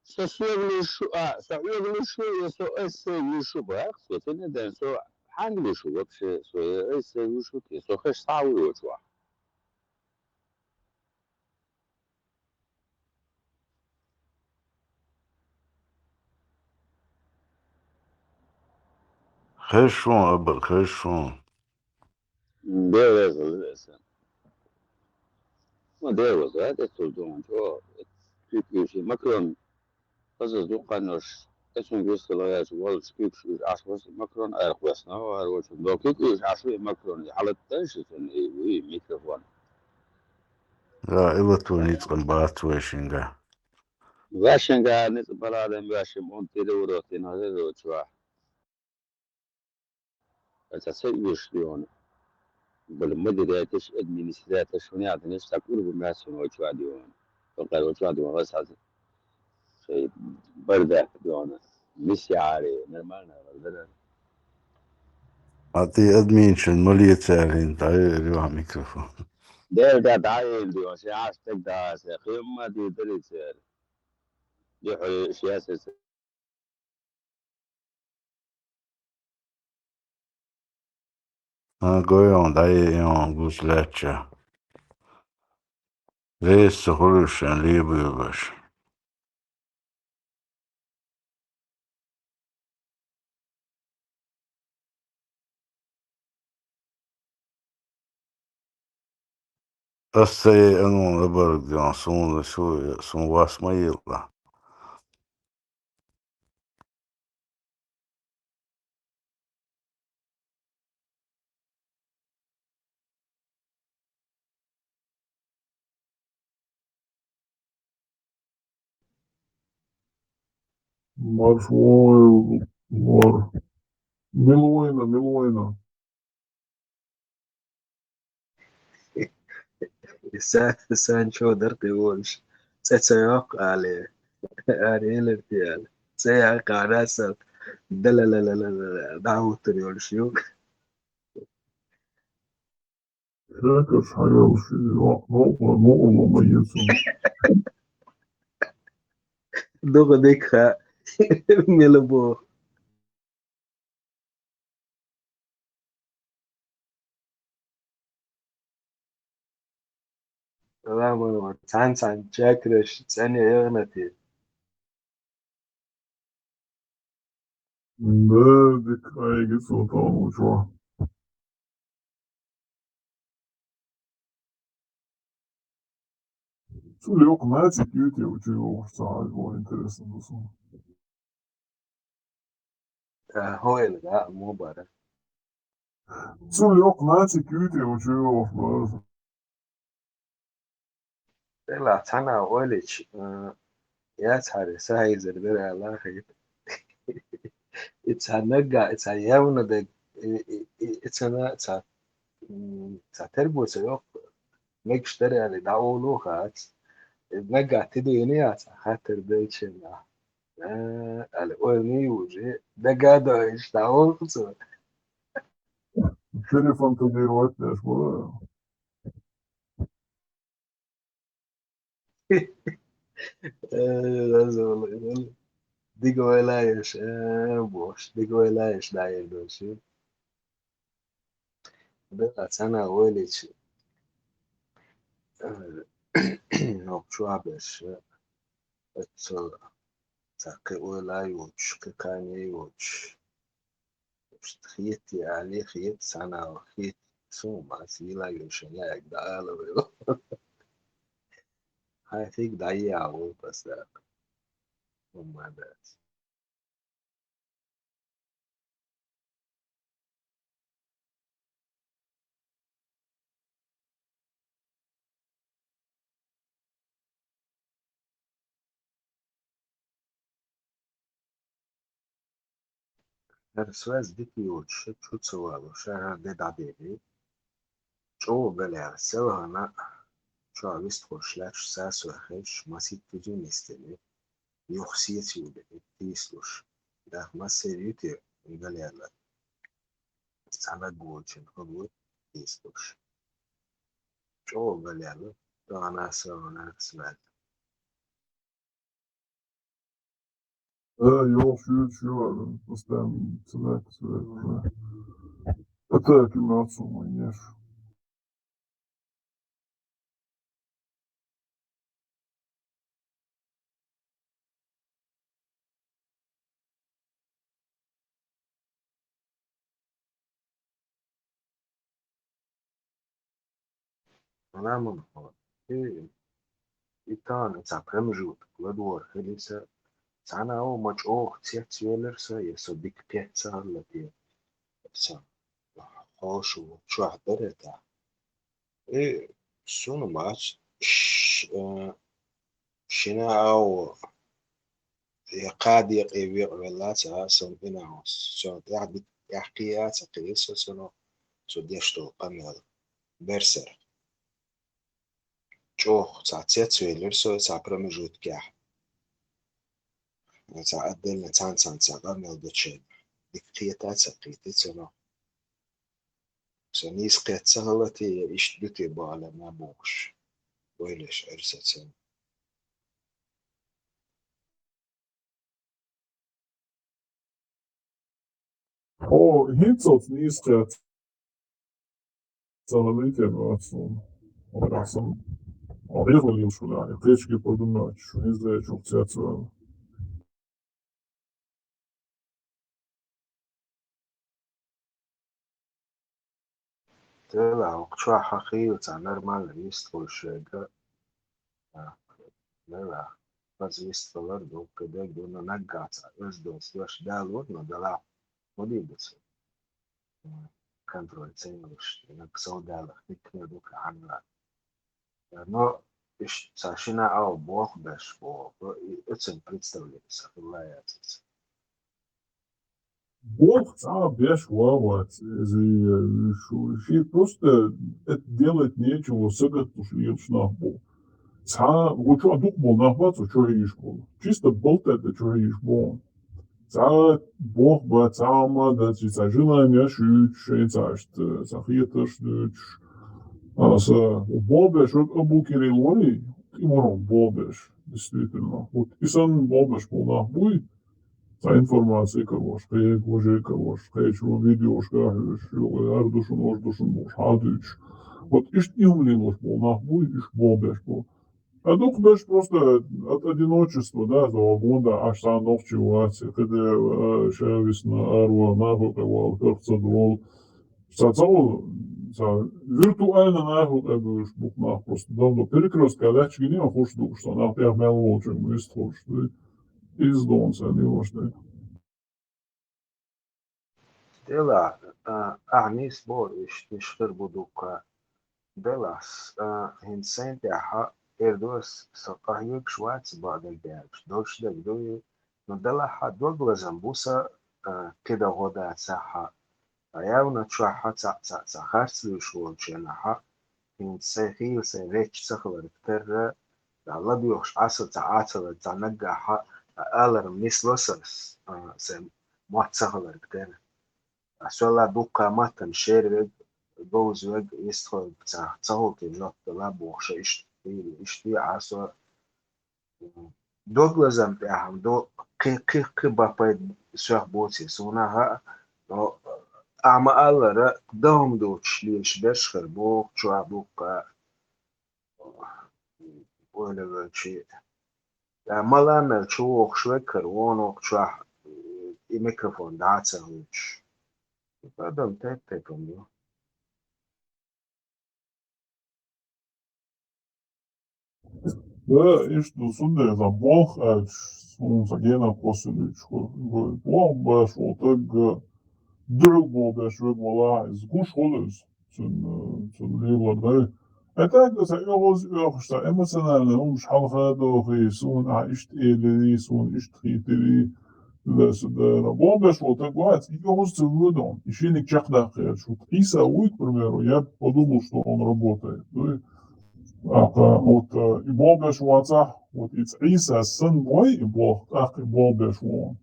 Со соьга луш шу а, со хьоьга луш шу, я со ас сайга луш шу бах, со тӀе не дан, со хьанга луш шу вообще, со я ас сайга луш шу, те со хеш схьа а вуй йолчу вахь. Хеш вон, абар, хеш вон. Дела веза, веза. Ма дела веза, а, тӀе тур ду хьуна, чӀо, куьйкуьйсий Макрон, хаза дуккханош, эцун гуьстала гӀерташ волчу куьйкаш уьш Ӏаш васа Макрон, арахь весна, хӀара вочун до куьйкуьйш Ӏаш ву и Макрон, и хьалатта ши цунна и вуй микрофон. Ва, илатур ницкъан бац вай шинга. Вай шинга ницкъ баладам вай шим он тире уротина рочва. Аса се уьш дион. Бал мадираташ, администратор шуни атанаш так урбу мясо очва дион. Факар очва дион, аса Шей бардак диона. Мисси ари, нормально, бардак. А ты админчин, молиться, Алин, дай рюа микрофон. Дер да дай дион, шей аш так да, шей химма ди дерицер. Ди хули шиясес. А, гой он, дай он гусляча. Рейс хули шен либу югаш. Ас сай анун абарг диан сун, су-, сун вас ма йилла. Марш вон, мар. Милуйна, милуйна. Са-, сан чо дар киволш. Ца ца ёк али. Али элер ти али. Ца я караса. Да ла ла ла ла ла. Да утр ёлш юк. Хакас хьаялши, ва-, ва-, ва-, ва-, ва-, ва-, ва-, Дуга дикха. Мила бо. Ва мана, цан-цан чакраш, цан ягънати. Да, дик айги султан учва. Цул ёкъ нацик ютев учу, ца альбо интересно дусун. Э, хойл, да, мубара. Цул ёкъ нацик ютев учу, мубара. Эла цана ойлич, э, я цари сахизер бер ала хит. Ица нагга, ица явна дег, и, и, и, ица на, ца, м, ца тербуца ёкъ, мегштер али да улу хац. Нагга тидуйни я ца хатер дечена. Э, али ойни уже. Дагадоиш да улу. Телефон тонировать наш было. Э, раза валла, валла. Дигвайлаеш, э, бош, дигвайлаеш, даер доши. Да, цана ойлич. Э, нокчу абеш, э, цо, цакы ойлай уч, кыкане уч. Хиет али, хиет сана, хиет сума, сила юшен, я, да, ала, вево. Хай, хик, да, я, о, паса. Умадас. Хер связь дики йолча, чу ца валуша, хьар де дӀадели. ЧӀогӀа галъяьлла, селхана, чу вистхуш лаьтташ сасо хеш, масийтта зун нисдели, юха сеца юдели, тийслуш. Дах массер ю те галъяьлла. Цхьана гочун хӀама тийслуш. ЧӀогӀа галъяьлла, тахана селхана связь. Э, йолчу, чу, постоянно цвет, цвет уже. Это кимнатсу, конечно. Ана ман хьо. Э, и тана ца промежуток ладор хилиса, цана о ма чӀогӀа цец велар са, я со дика пец ца хилла те. Са хьошу чохь берета. Э, суна мац, ш-, э, шина ау, я кхади я кхи векъ велла ца сон ина ос. Сон тӀехь ди-, тӀехь кхия ца кхия со, соно, со деш тол къамел. Берсер. ЧӀох ца цец веллер со, ца промежуткехь. Ца отдельно цан-цан ца къамел дечен. Дик кхета ца кхити соно. Со нийса кхет ца хилати, я ишт дути бала ма бохуш. Ойлаш, эрсацан. Хьо хӀинцалц нийса кхет ца хилати, вац вон. Ва рахсан. Ва рехла лил шуна, я кхечки подумать, шу хӀинзле чух цец вала. Дела, укх чохь хьахийла ца нормально йистхуьлуш шайга. А, дела, хаза йистхилар ду, кхидерг ду, но наггахь ца оьзда доцу дош далур, но дела, хӀун дийр ду ца? Контроль ца йолуш, наг сов далах, дикне ду ка хьанна. Но иштта ца шина а болх беш боху, и оцун представление сан хилла яц иза. Болх цхьа а беш ван вац, иза ю шу. Ши просто это делать нечего, сагатлуш лелаш нах бу. Цхьа гу чохь дукха болу нах бац, чохь йиш болу. Чисто болтар де чохь йиш бу. Цхьа болх бац, цхьа а ма дац, цхьа желание шуьйцуш, шайн цхьа иштта, цхьа хетарш дуьйцуш. Аса, болх беш верг Абу Кирилл варий, тӀе вара болх беш, действительно. Вот и санна болх беш болу нах буй, цхьа информация карош, кхин важа карош, кхечу видеошка хьоьжуш, юкъа ар ду шуна, вож ду шуна бохуш, хьадуьйцуш. Вот иштта и хӀума лелош болу нах буй, уьш болх беш бу. А дукха берш просто от одиночества, да, за гонда, аш цхьа нохчи вац, кхидӀа, а, ша висна, аро, нахуй кхевала, хӀорх ца долу. Ца ца волу, ца виртуально нахуй кхебуьйлуш бу нах просто. Давно перекрестка лаьтташ гине а хуш дууш, ца нах тӀех мел волчуьнга вист хуш, да. Иза дона ца лелаш, да. Дела, а, ахь нийса боху, иштта иштта хир бу дуккха. Делахь, а, хӀинца сайн тӀехь а, эр ду ас, со къахьоьгуш вац бакъдерг баьргаш, долуш дерг ду и, но делахь а дог лазам бу сан, а, кхидӀа гӀо дацахь а. Ткъа явна чохь а цхьаъ-цхьаъ цхьа харц луьйш волчу хенахь а, хӀинца сайн хийла сайн ветташ ца хиларг терра, ткъа ладоьгӀуш Ӏа со цхьа Ӏацалар цхьа наггахь а, ткъа аларан нисло сан, а, сайн мотт ца хиларг терра. Ас валла дуккха маттана шер верг, говза верг, йистхуьлург ца, ца хӀултина жоп дала бохуш, иштта, иштта а со дог лазам тӀехь ду, кхин, кхин, кхин бан пайда соьх боций суна хаьа, но ахьа ма-аллара, дан хӀума доцуш лелаш берш хир бу, чохь дуккха ойла велчи. Ткъа ма-аллара чу вогӀуш верг хир вон вокху чохь, и микрофон дӀа а ца хӀуьттуш. Адам тайп-тайпана ду. Да, иштта ду, цундела сан болх аьлча, суна сан генара кхоссалуьйтуш хӀу-, хӀу-, болх беш волу таг, дуьхьал болх беш верг валахь, иза гуш хуьлу иза, цуьнан, цуьнан лелор дай. ХӀетта а сан оьгӀаз оьхуш, сан эмоциональный хӀумаш хьалха а дохий, суна ахьа иштта элирий, суна иштта хийтирий, Лесу дара. Болх беш волу таг вац, и оьгӀаз ца воьду, и шиниг чекхдаккха гӀерташ. Вот Ӏийса вуй, к примеру, я подумал, что он работает. Ну, и, а, а, вот, э, и болх беш вацахь, вот и Ӏийса санна вай, и болх, тӀаккха и болх беш вон.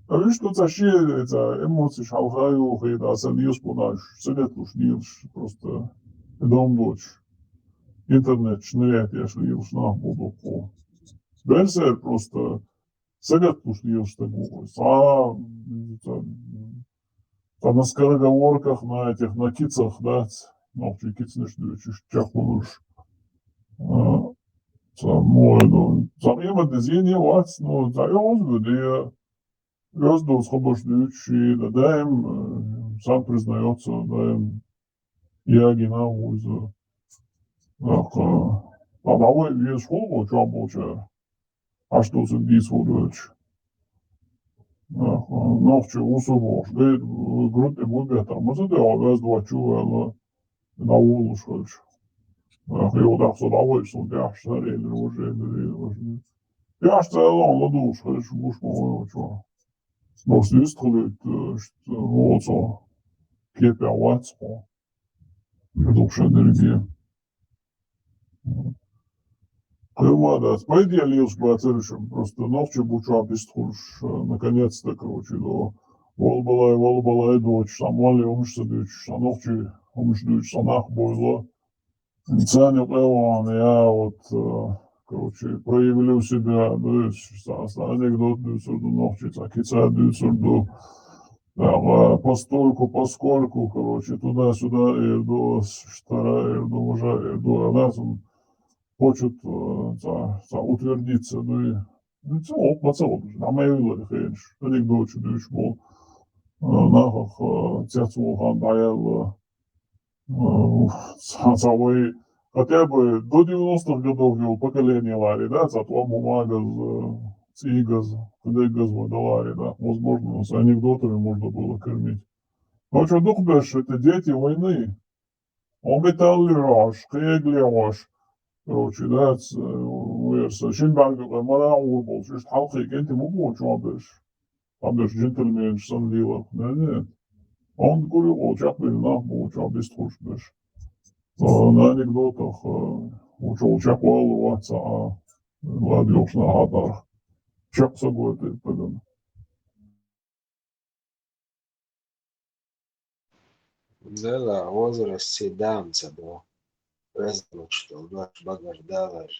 А вуьш ду ца ши, ца эмоциш хьалха йохий, да, сан йос бу наш, сагатлуш лелаш, просто дом доцуш. Интернет, шнеет еш лелаш нах бу дуккху. Берсер просто сагатлуш лелаш стаг ву. Цхьа, м, ца, ца на скороговорках, на этих, на кицах, да, ц-, нохчий кицнаш дуьйцуш, чекхвалуш. А, ца, мой, ну, ца, къемат дезене вац, ну, ца, я озбу, де, оьзда доцу хабарш дуьйцуш, и, да, даим, э, сам признаётся, даим Ягина ву иза. Нах, а, а, дӀавай везаш хӀун ву чохь болчара? Аш доцург дийца хӀун доьлча? Нах, а, нохчо ву со бохуш. Гай, группе бу бетта. Ма ца тӀе ван веза доцчу ваьлла. ДӀаволуш хилча. Ах, йо, дахь со дӀавайша, со тӀехьа шареллера, вожеллера, вожеллера. ТӀехьа цӀа аьлла, ладугӀуш хезаш гуш ма вай вачо. Просто вистхилуьйту, э, ш-, воцо кепехь вац хьо. Духша дерриге. Кхин ма дац, пайде лелаш бацара шуна. Просто нохчий бу чохь бист хуьлуш, э, наконец-то, короче, до. Вала балай, вала балай доцуш, сан молли хӀумаш ца дуьйцуш, сан нохчий хӀумаш дуьйцуш, сан нах бойла. Царна юкъе вахана, я вот, э, короче, проявлю себя, то есть, сан, сан анекдот дуьйцур ду нохчий, сан кица дуьйцур ду. Ага, постольку, поскольку, короче, туда-сюда эр ду, штара эр ду, важа эр ду, а нас он хочет, э, ца, ца утвердиться, ну и, ну, ца, оп, ма ца вот, а ма и вилла хенш, анекдот чу дуьйш бу, э, нахах, э, цец волхан даяла, э, ца, ца вай, хотя бы до девяностых годов йолу поколение лари, да, ца тхо ма магаз, э, цигаз, кудегаз вай далари, да, возможно, с анекдотами можно было кормить. Но что, дух беш, это дети войны. Он металли рош, кегли рош. Короче, да, ц-, верса, шин бангу мара ур болчу, ишт халкъе кенти му бу чу беш. Там беш джентльменш сан лила. Не, не. Он гури о чакли нах бу чу бистхуш беш. А, на анекдотах, а, учу чаквал ваца, а, ладёшна хатар. Чак саготы, паган. Дела возраст седам ца до. Разночтал, дош багар далар.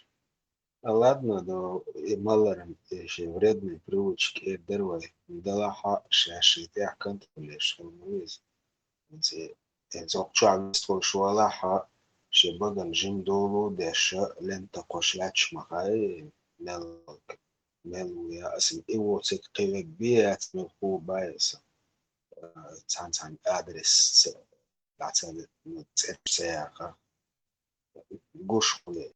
А ладно, до и маларам, и ши вредные привычки, и дарвай. Далаха шаши тях контролеш, хамуиз. Эцо, эцо чуа вистхуш валаха, ши баган жим долу деша, лента кхош лач махай, мелк. Мел ву я асан и воцик кхевек биац мел ху баеса. Цан-цан адрес ца, цӀерч ца яха. Гуш хули.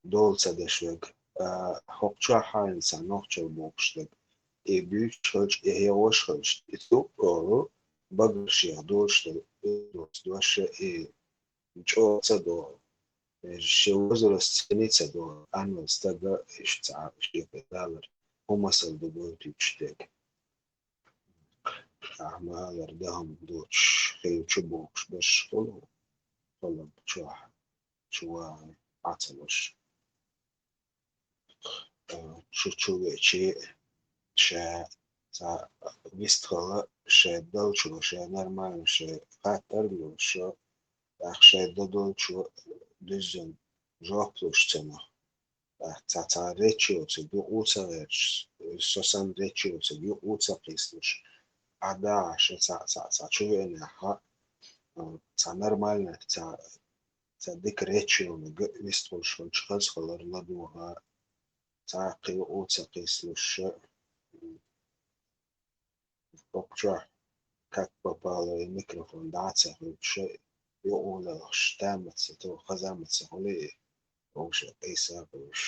Дол ца деш век. Хокча хайн сан нохчал бокуш дек. И бюч хилч, и хеваш хилч. И цу ору багршия дош дек. И дош доша и чӀо ца до. Ши возраст цени ца до, анвал стага иш ца ши педалар, хӀумасал дугур тучтек. Ахмалар дахам доч, хев чу бокуш беш холу, холам чуа, чуа ацалаш. Э, чу-, чу вечи ша ца вистхала, ша далчу, ша нормально, ша хаттар лу, ша ахшай дадолчу диззун жоп луш цена. Ца, ца речиоца юкъу ца гӀерташ, со сан речиоца юкъу ца кхийслуш. Ада ша ца, ца, ца чу веънехьа, ца нормально, ца, ца дика речиона г-, вистхуш хилча хаза хилар ладугӀа, ца кхин юкъу ца кхийслуш. Боккъачохь как попало и микрофон дӀа а ца хуьлуш, юкъа лелхаш тамаца тӀе хазамаца хуьлий, вовшах Ӏийса а хуьлуш.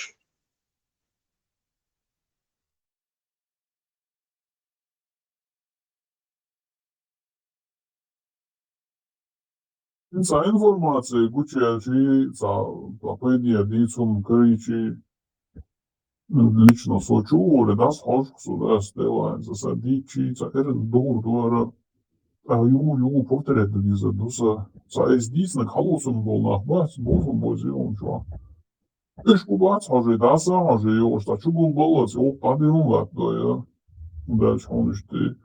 Цхьа информация гучуяьлчи, цхьа, цхьа пайде дийцум карийчи, лично со чу а воле, дас хьожух со, дас делаьн, ца са дийчи, ца эрна дугӀур ду ара, тӀаккха югу, югу портрет дан дезар ду са. Ца эс дийцинарг хьалусун болу нах бац, бозун бозий хӀун чохь. Уьш бу бац хьожий, дас а хьожий, йолуш, ца чу гул баллац, йолу дӀадина латтадо, я. Дальше хьуна иштта.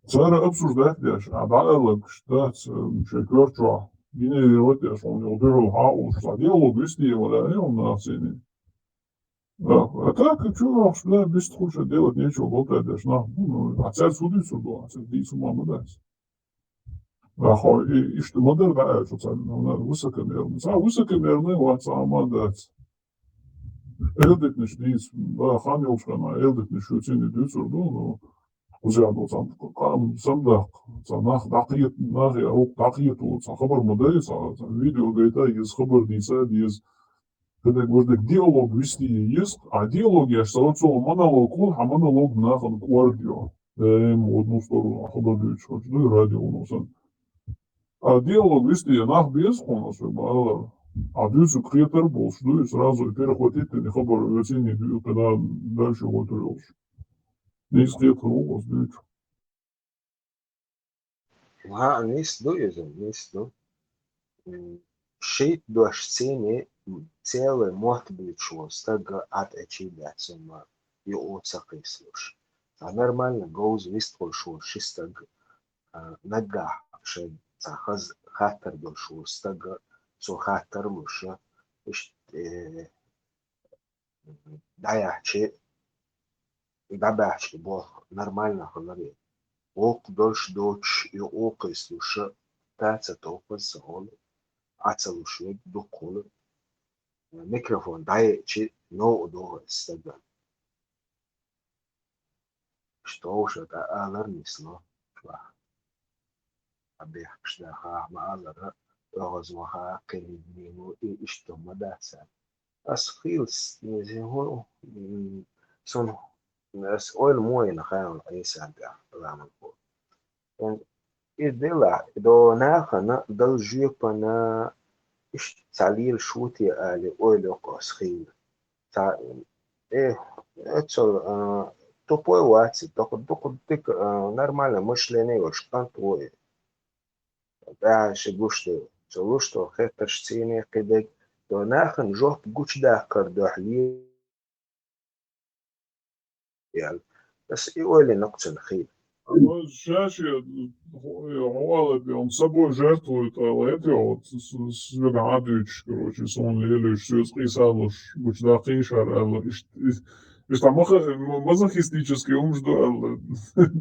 Цара обсуждать деш, а дӀа а лагаш, дац, шайн коьрта чохь, генерировать деш, хьуна йолу дуьхьал хьан а улуш, ца диалог висте, валя, я, хьуна нах цийний. Да, а так, чу вахаш, да, бист хуша делать нечего, болтать деш, нах, ну, а цаьрца хӀун дуьйцур ду, а цаьрца дийцу ма ма дац. Да, хо, и, иштта ма дара, да, аьлча, цхьа, ну, надо высокомерный. Цхьа высокомерный вац, цхьа ма дац. Элдитнаш дийца, да, хан йолчу хана, элдитнаш шу цийний дуьйцур ду, ну, кхузахь ду, цхьа, къам, самдаккха, цхьа, нах дӀакхета, нах, я, рук дӀакхета, цхьа хабар ма дай, цхьа, цхьа видео гайта, еза хабар дийца, еза. Кхидерг важдерг диалог висте еза, а диалог еш ца вацо монолог хул, хьан монолог нахана кӀордайо. Эм, в одну сторону, а хабар дуьйцуш хӀорш дуй радио, ну, сан. А диалог висте нах беза хьуна, аса бала. А дуьйцург кхетар болуш дуй, сразу перехватить дина хабар оьцийний дуьйна дальше гӀойтур йолуш. Нийса кхетар ву оцу дуьйцу. ХӀаъ, нийса ду иза, нийса ду. М, шийтта дош цӀийне, м, целый мотт буьйцуш волу стаг а тӀе чийдац, амма юкъа ца кхийсалуш. Цхьа нормально говза вистхуьлуш волу ши стаг, а, наггахь шайн цхьа хаза хаттар долуш волу стаг а, цо хаттар луш а, иштта, э, дӀаяьхьчи, дӀабаьхьчи болх нормально хиларе. Воккха долуш доцуш, юкъа кхийсалуш а, та ца товхаза ца хуьлу, Ӏа ца луш верг дукха хуьлу. Микрофон дӀаеъчи, новкъа догӀу иза стагана. Иштта вовшашка алар нисло чохь. Ткъа бехкаш даха, ма алара, оьгӀаз ваха, кхин дийна ву, и иштта ма дац аьлла. Ас хийла с-, м, суна, ас ойла мо йина хаьлла Ӏийсан тӀехь, ламан бу. И делахь, до нахана дала жоьпана иштта ца лелаш ву те али ойла йоккху ас хийла. Ца, э, эцал, а, тупой вац, дукха, дукха дика, а, нормально мышление йолуш кӀант ву и. ТӀаьхьа ши гуш ду, цо луш ду, хеттарш цӀийне кхидерг, до нахана жоп гучудаккхар дуьхьа ле-, ял. Ас и ойла йина кху цунна хийла. Ша шен, хьо, хьо алар, он собой жертвует, аьлла, это вот, с-, с-, соьга хьан дуьйцуш, короче, суна лелош, соьца къийсалуш, гучудаккхийша аьлла, ишт-, иш-, иштта мазохи-, мазохистический хӀумаш ду аьлла,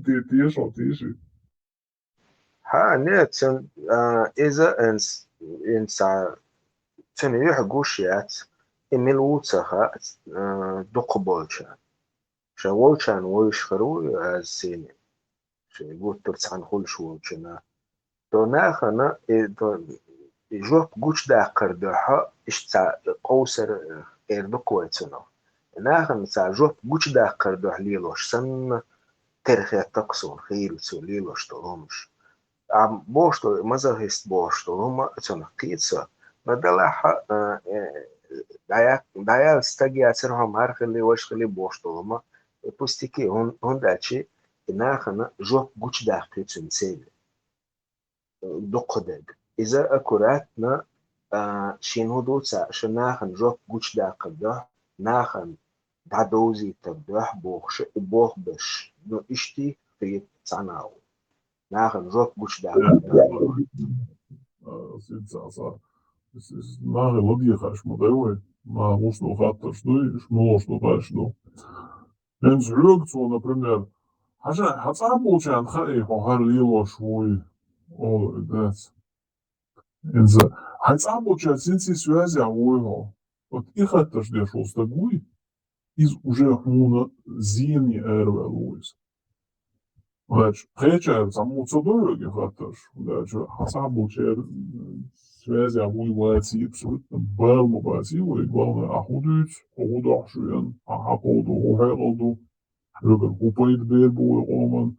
те-, тешал, теши. ХӀа, нет, цун, а, иза инс-, инса, цуьнан юьхь гуш яц, и мила ву ца хаьа, а, дукхахболчарна. Ша волчарна вуьйш хир ву, аз сийна. Шайн гуттар цхьаьна хуьлуш волчунна. До нахана, и, до, и жоп гучудаккхар дуьхьа, иштта цхьа къовсар, э, эр ду-кх вай цунах. Нахана цхьа жоп гучудаккхар дуьхьа лелош санна, тера хетта-кх суна хийла цо лелош долу хӀумаш. Амма бохуш долу, мазохист бохуш долу хӀума цунах кхета со. Но делахь а, э, дӀая-, дӀаяла стаг яцара хьо, хӀара хили, важа хили бохуш долу хӀума, э, пустяки, хӀун-, хӀунда аьлча и нахана жоп гучудаккхи цуьнан цели. Дукхахдерг. Иза аккуратно, а, шена хӀун ду ца, ша нахана жоп гучудаккхар дуьхьа, нахана дӀадовзийтар дуьхьа бохуш, и болх беш. Ну, иштта хета цхьана а ву. Нахана жоп гучудаккхар дуьхьа. А, син ца, ца. С-, с-, нахе ладийхаш ма дай вай. Наха луш ду хаттарш дуй, уьш муьлш ду хаттарш ду. ХӀинца хьоьга цо, например, хьажа, хьан цӀахь болчарна хаьий хьо хӀара лелош вуй, олу и дац. ХӀинца хьан цӀахь болчаьрца синций связь вуй хьо. Вот и хаттарш деш волу стаг вуй, иза уже хьуна зене араваьлла ву иза. Ваьш, кхечара цхьаммо ца до хьоьга и хаттарш, ваьш, хьан цӀахь болчаьрца связь вуй, ваций, абсолютно бала ма баций вай, главное, ахь хӀун дуьйцу, хьо хӀун дохьуш веана, ахь хьан кховду, хӀун хьекъал ду, хьоьгара хӀун пайда бер бу вай къоман.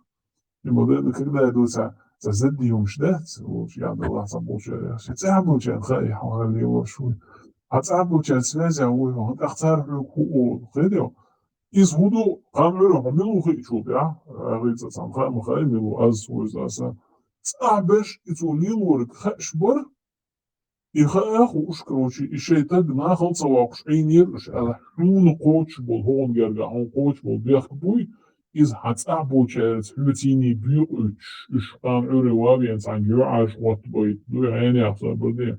И ма дайна, когда я ду ца, ца заддий хӀумаш дац, лучу ян далахь цхьаболчаьрца, шен цӀахь болчарна хаьий хьо хӀара лелош вуй. Хьан цӀахь болчаьрца связь вуй хьо, хӀан тӀаккха цара хьоьга хӀун олу, кхетий хьо? Иза хӀун ду, кхана Ӏуьйранна хьо мила ву хиъчул тӀаьхьа, агӀий ца цхьамма хаьа ма хаьа, мила ву, аз вуьйза аса. ЦӀахь беш и цо лелориг хаьаш бара, и хаа хууш, короче, и шайн таг нахала ца воккхуш Ӏийнера уьш аьлла, хьуна кхочуш болу, хӀокхуьнан гергахь хьуна кхочуш болу бехк буй, иза хьан цӀахь болчаьрца хьоьца йиний буьйкъуьйтуш, уьш кхана Ӏуьйре ван веана цхьаьнга йоӀаш хӀоттабайта дуй, хьенех ца баде,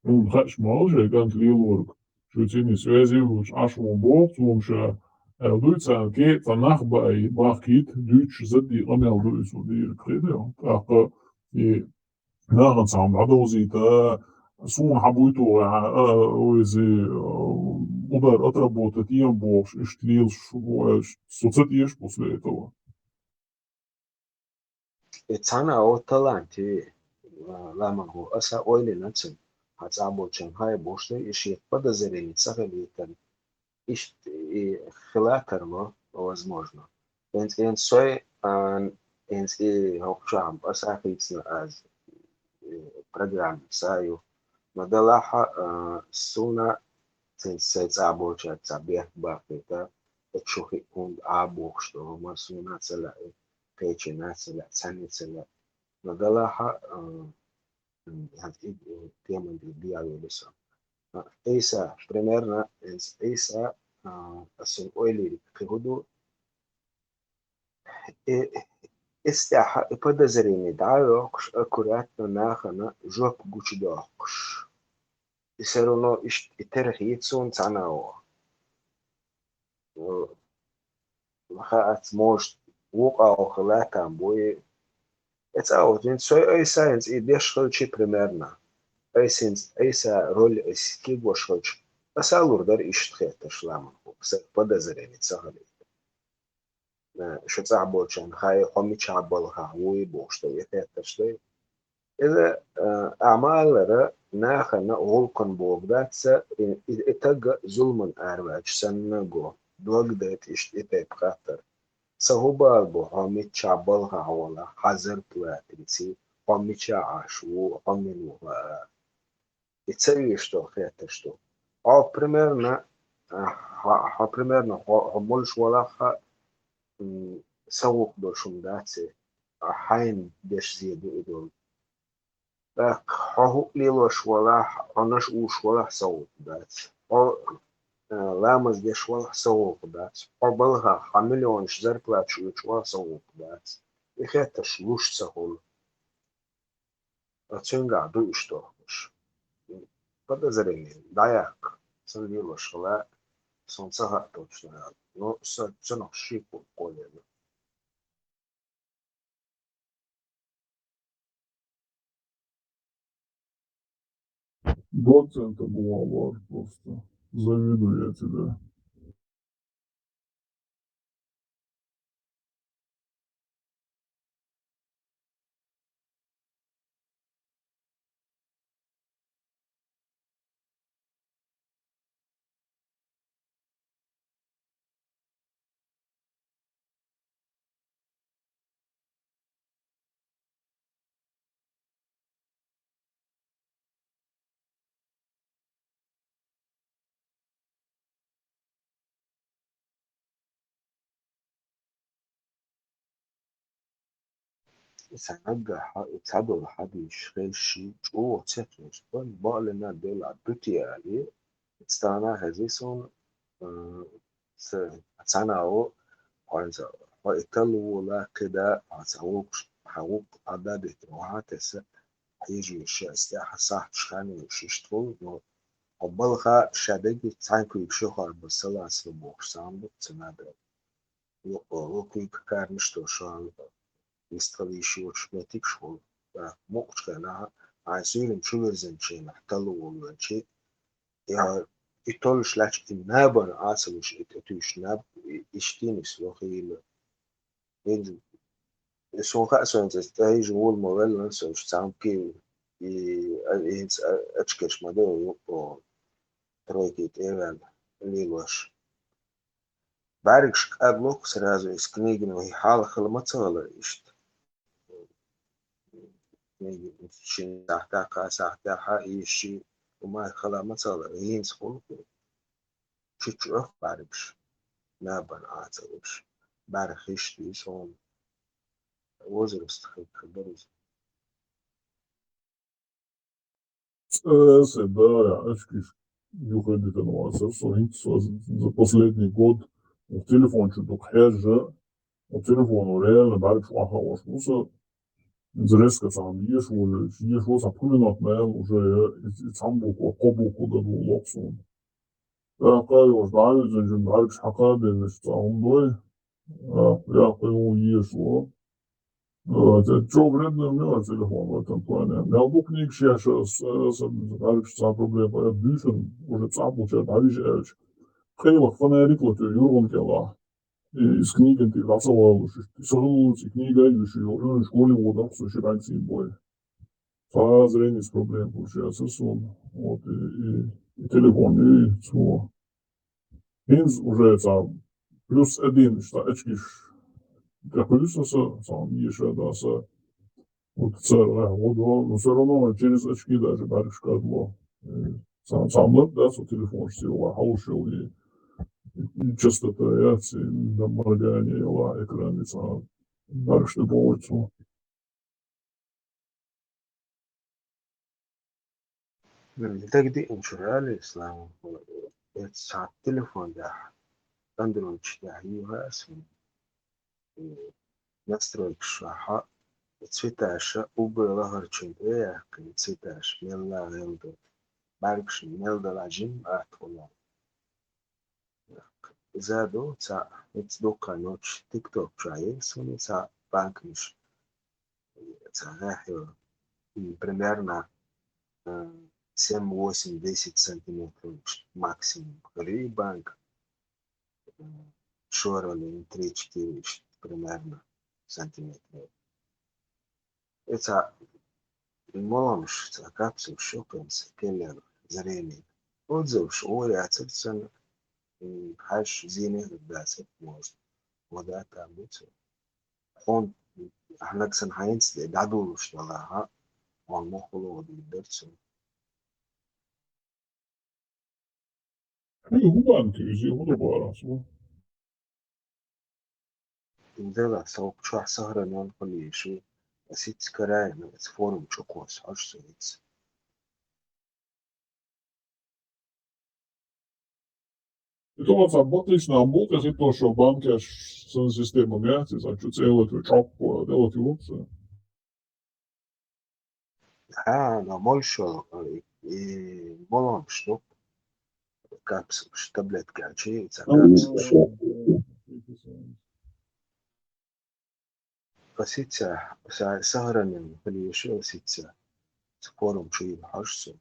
хьуна хаьаш ма ву шайн кӀант лелориг. Шуьца йиний связи а хуьлуш, Ӏаш ву боху цо ша, аьлла дуй царна, кхин а цхьа нах баий, бахкийта, дуьйцуш заддий къамел ду иза дийриг, кхетий хьо? ТӀаккха и нахана цхьа хӀума дӀадовзийта, суна хьан буй тухуш, а, а, иза, а, удар отработать ен бохуш, иштта лелаш ву аьлча, со ца тешаш бу после этого. И цхьана а вот талант и, а, ламан хӀу, аса ойла йина цуьнан, хьан цӀахь болчарна хаьий бохуш ду, и шеца подозрение ца хилийтарна, иштта и хила тарло, возможно. ХӀинца, хӀинца сой, а, хӀинца и хӀокху чохь аса хийцина аз, э, программа са ю, Ма делахь а, суна цуьнца сайн цӀахь болчаьрца бехк баккхийта, оцу шух хӀума Ӏа бохуш долу хӀума суна а ца лаьа, кхечина а ца лаьа, цхьанна а ца лаьа. Ма делахь а, м, хӀинца и, и тема тӀе дӀавелла со. А, Ӏийса, примерно, хӀинца Ӏийса, а, ас шуна ойла йира кхин хӀун ду, И, и стаьхьа и подозрение дӀа а йоккхуш, аккуратно нахана жоп гучудоккхуш. И всё равно иштта и тера хета суна цхьана а вон. Э, хаац, может, вукъа а хила там бу и. Эца а вот, хӀинца сой Ӏийса хӀинца и деш хилчи примерно. Ӏийса хӀинца, Ӏийса роль ас кегош хилча, аса а лур дара иштта хеттарш ламан хӀума, сан подозрение ца хилийта. Э, шу цӀахь болчарна хаьа, хьо мичахь балхахь вуй бохуш дай, и хеттарш дай. Иза, э, ахьа ма-аллара, нахана гӀуллакхана боху дац ца, и, и, и таг зуламан араваьлча санна го, дог дайта иштта и тайпа хаттар. Сан хӀун бала бу, хьо миччахь балхахь валахь, хьан зарплата йиций, хьо мичахь Ӏаш ву, хьо мила ву хаа? И ца везаш долу хеттарш ду. Хьо примерно, а, хьо, хьо примерно хьо, хьо молуш валахь а, м, сан гӀуллакх долуш хӀума дац и, а, хьайна деш зен ду и долу. ТӀаккха хьо хӀуъа лелош валахь, хьо наш уьш валахь, сан гӀуллакх дац. Хьо, а, ламаз деш валахь, сан гӀуллакх дац. Хьо балхахь, хьан миллионаш зарплаташ оьцуш валахь, сан гӀуллакх дац. И хеттарш луш ца хуьлу. А цуьнгахь ду иштта хӀумаш. Подозрение дӀаяккха, сан лелош хила, сан ца хаьа точно. Но сан цунах шико кхоллаелла. Доцента бу ван лор просто. Завидую я тебе. Сан наггахь и цхьадолу хьадисаш хезча, чӀогӀа ца хеза, вайн бакъ лина делахь ду те алий, цхьана хезий суна, э, сан цхьана а ву, хьо и талла вола, кхидӀа, хьо цхьа вукху, хьан вукху Ӏадда а беттина, хьан тесса, хьежа веза ша, ас тӀехь сахьташ хан йолуш иштта хуьлу, но хьо балха ша дерг цхьаьна куьйгаш йохор бу, салаца бу бохуш, цхьаьна бу ца надо. Юкъа, вукхуьйга карнаш тосуш, вистхила йиш йоцуш меттигаш хуьлу. ТӀаккха мукъачу хенахь, хьайн суьйранна чу вирзинчу хенахь, талла волавелчи, я и толлуш лаьтташ, и набана Ӏа ца луш, и тӀетуьйсуш наб, и, иштта нисло хийла. ХӀинца, и суна хаьа, со хӀинца тӀехьажа вола ма велла, со уьш цхьаьнакхетта, и, а, и хӀинца, а, очкеш ма ду, юкъа, тройки тӀе а ваьлла, лелош. БӀаьргаш кӀадло-кх сразу, иза книгано и хьалха хила ма ца хилла иштта. Книга шина сахьтехь, кхаа сахьтехь а, и ши хӀума хила ма ца хилла, хӀинца хуьлу-кх. Чу-чу ах бӀаьргаш, набана Ӏа ца луш. БӀаьргаш хиш дуьйцу хьуна. Возраст хир бара иза. Цкъа а сан дара очкиш юхадитина вацара со, хӀинца со за последний год, ну, телефон чу дукха хьежжа, ну, телефоно реально бӀаьргаш охьахаош ву со, резко цхьаьна еша волуьйтуш, еша волу цхьа пхи минот мел уже я, и, и цхьана буква, кхо буква дан ву лоху суна. ТӀаккха йолуш дӀа а вирзинчун бӀаьргаш хьакха а бевллачу цхьа хӀума дой, а, яккхий ву еша ву. А, те, чё вредно у меня телефон в этом плане? Мел бу книгаш еш ас, ас, ас, бӀаьргаш цхьа проблема, я буьйсанна, уже цхьа а бу чара дӀавижа аьлча. Къайлаха фонарик ло тӀе юргӀан кӀелахь. И, иза книган тӀе дӀа ца валуш, иштта. И со хӀаллалц и книга а йуьйш, йо, уьш школе водар со ши бӀаьрг сийна бой. Цхьа а зренис проблема получается суна. Вот, и, и, и телефон, и цо. ХӀинца уже цхьа плюс один, что очкиш тӀекхуьйсу со, цхьа еша да со. Вот цара гӀо до, но всё равно через очки даже бӀаьргаш кӀадло. Э, сам, сам лар да со телефонаш цӀе йола хьалуш йола и, и частота яц, и моргание йола экран, и цхьа бӀаргаш тӀе богӀуьйту. М, дагадеанчура аьле, Ислам, э, цхьа телефон тӀехь, Android тӀехь юха ас, м, настройкаш чохь цветаш уббе лахарчун тӀе яьккхина, цветаш мелла гӀелла ду, бӀаргашна мел далахь жимма атта хӀума. Иза ду цхьа, хӀинца дуккха ночь TikTok чохь яра суна цхьа банкаш. Цхьа гӀехь йо, м, примерно, э, семь, восемь, десять сантиметров максимум хир и банка. М, шоралла ин три-четыре примерно сантиметров. И цхьа моломаш, цхьа капсулаш ю кхин кхеллера зрение. Отзываш гӀора яцара цун, м, хьаьжча зене хир дацара, может. Вода там бу цу. Хьуна, хьанаг санна хьайнца де дӀадолуш далахьа, хьуна мохула гӀо дийр дара цунна. Хьуна хӀун банка иза, хӀун ду бара цо? Дела, со чохь сохранён хуьлийша, ас хӀинца карайна, ас форум чу кхосса, хьожа со хӀинца. И тхо цхьа баккхийчу нахана бу тӀе хӀитто шо банкеш санна система яц иза, чу цӀе латайо, чӀоккхо, делат ювца. Хьа, но молшо, и моломаш ду. Капсулаш, таблеткаш, цхьа капсулаш. Аса хӀинца, са-, сохранён хуьлийша аса хӀинца. Цу форум чу йина хьожа со.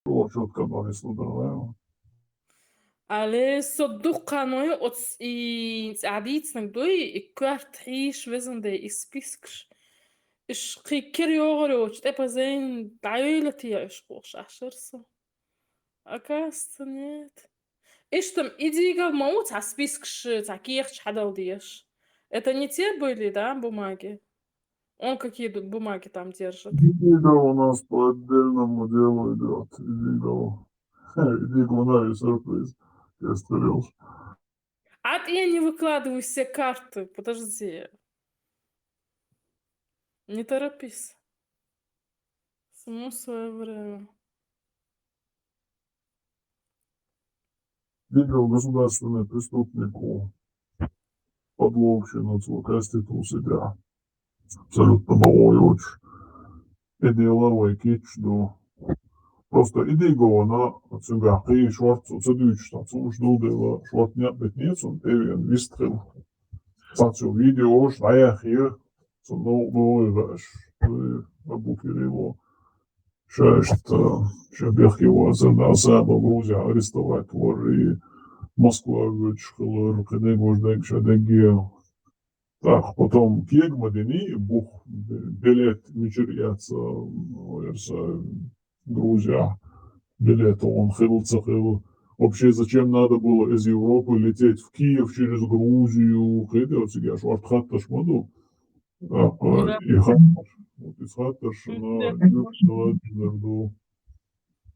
Чуьра чуткан ван ислу дара вай. Але, со дуккха ной оц и цӀа дийцинарг дуй, и коьрта хьийша везан де и спискаш. Иш кхин кира йогӀур йоцу тӀе пазайн дӀайойла те иш кхуш ашар со. Оказывается, нет. Иштта и дигал ма ву цхьа спискаш, цхьа кехаташ хьадала дезаш. Это не те были, да, бумаги? Он какие ду-, бумаги там держит? Дига у нас по отдельному делу идёт. И дига, и дига у нас сюрприз. Я старался. А ты не выкладывай все карты. Подожди. Не торопись. Всему свое время. Дигал государственный преступник ву. Подлогчина цо Конституци тӀехь. Абсолютно ма ву йоцуш. И дела вай кийча ду. Просто и дигал вана, цуьнгахь кхин шортта цо ца дуьйцуш, цхьа цунаш дул дела, шортта некъ битинера цунна, тӀевеана вистхила. Цхьа цу видеош дӀаяхьа, цунна новкъа догӀий ваьаш. Ой, Абу Кирилло. Ша иштта, ша бехке вацара, да, Саба Грузия арестовать вара, и Москва воьдуш хилар, кхидерг важа дерг ша дегге. Так, потом кега ма дини, бух, билет мичара эца, верса, Грузия, билет он хилла, ца хилла. Вообще, зачем надо было из Европы лететь в Киев через Грузию? Кхидерг цига шортта хаттарш ма ду. ТӀаккха и хаттарш, вот и хаттарш, но юкъа ладжинарг ду.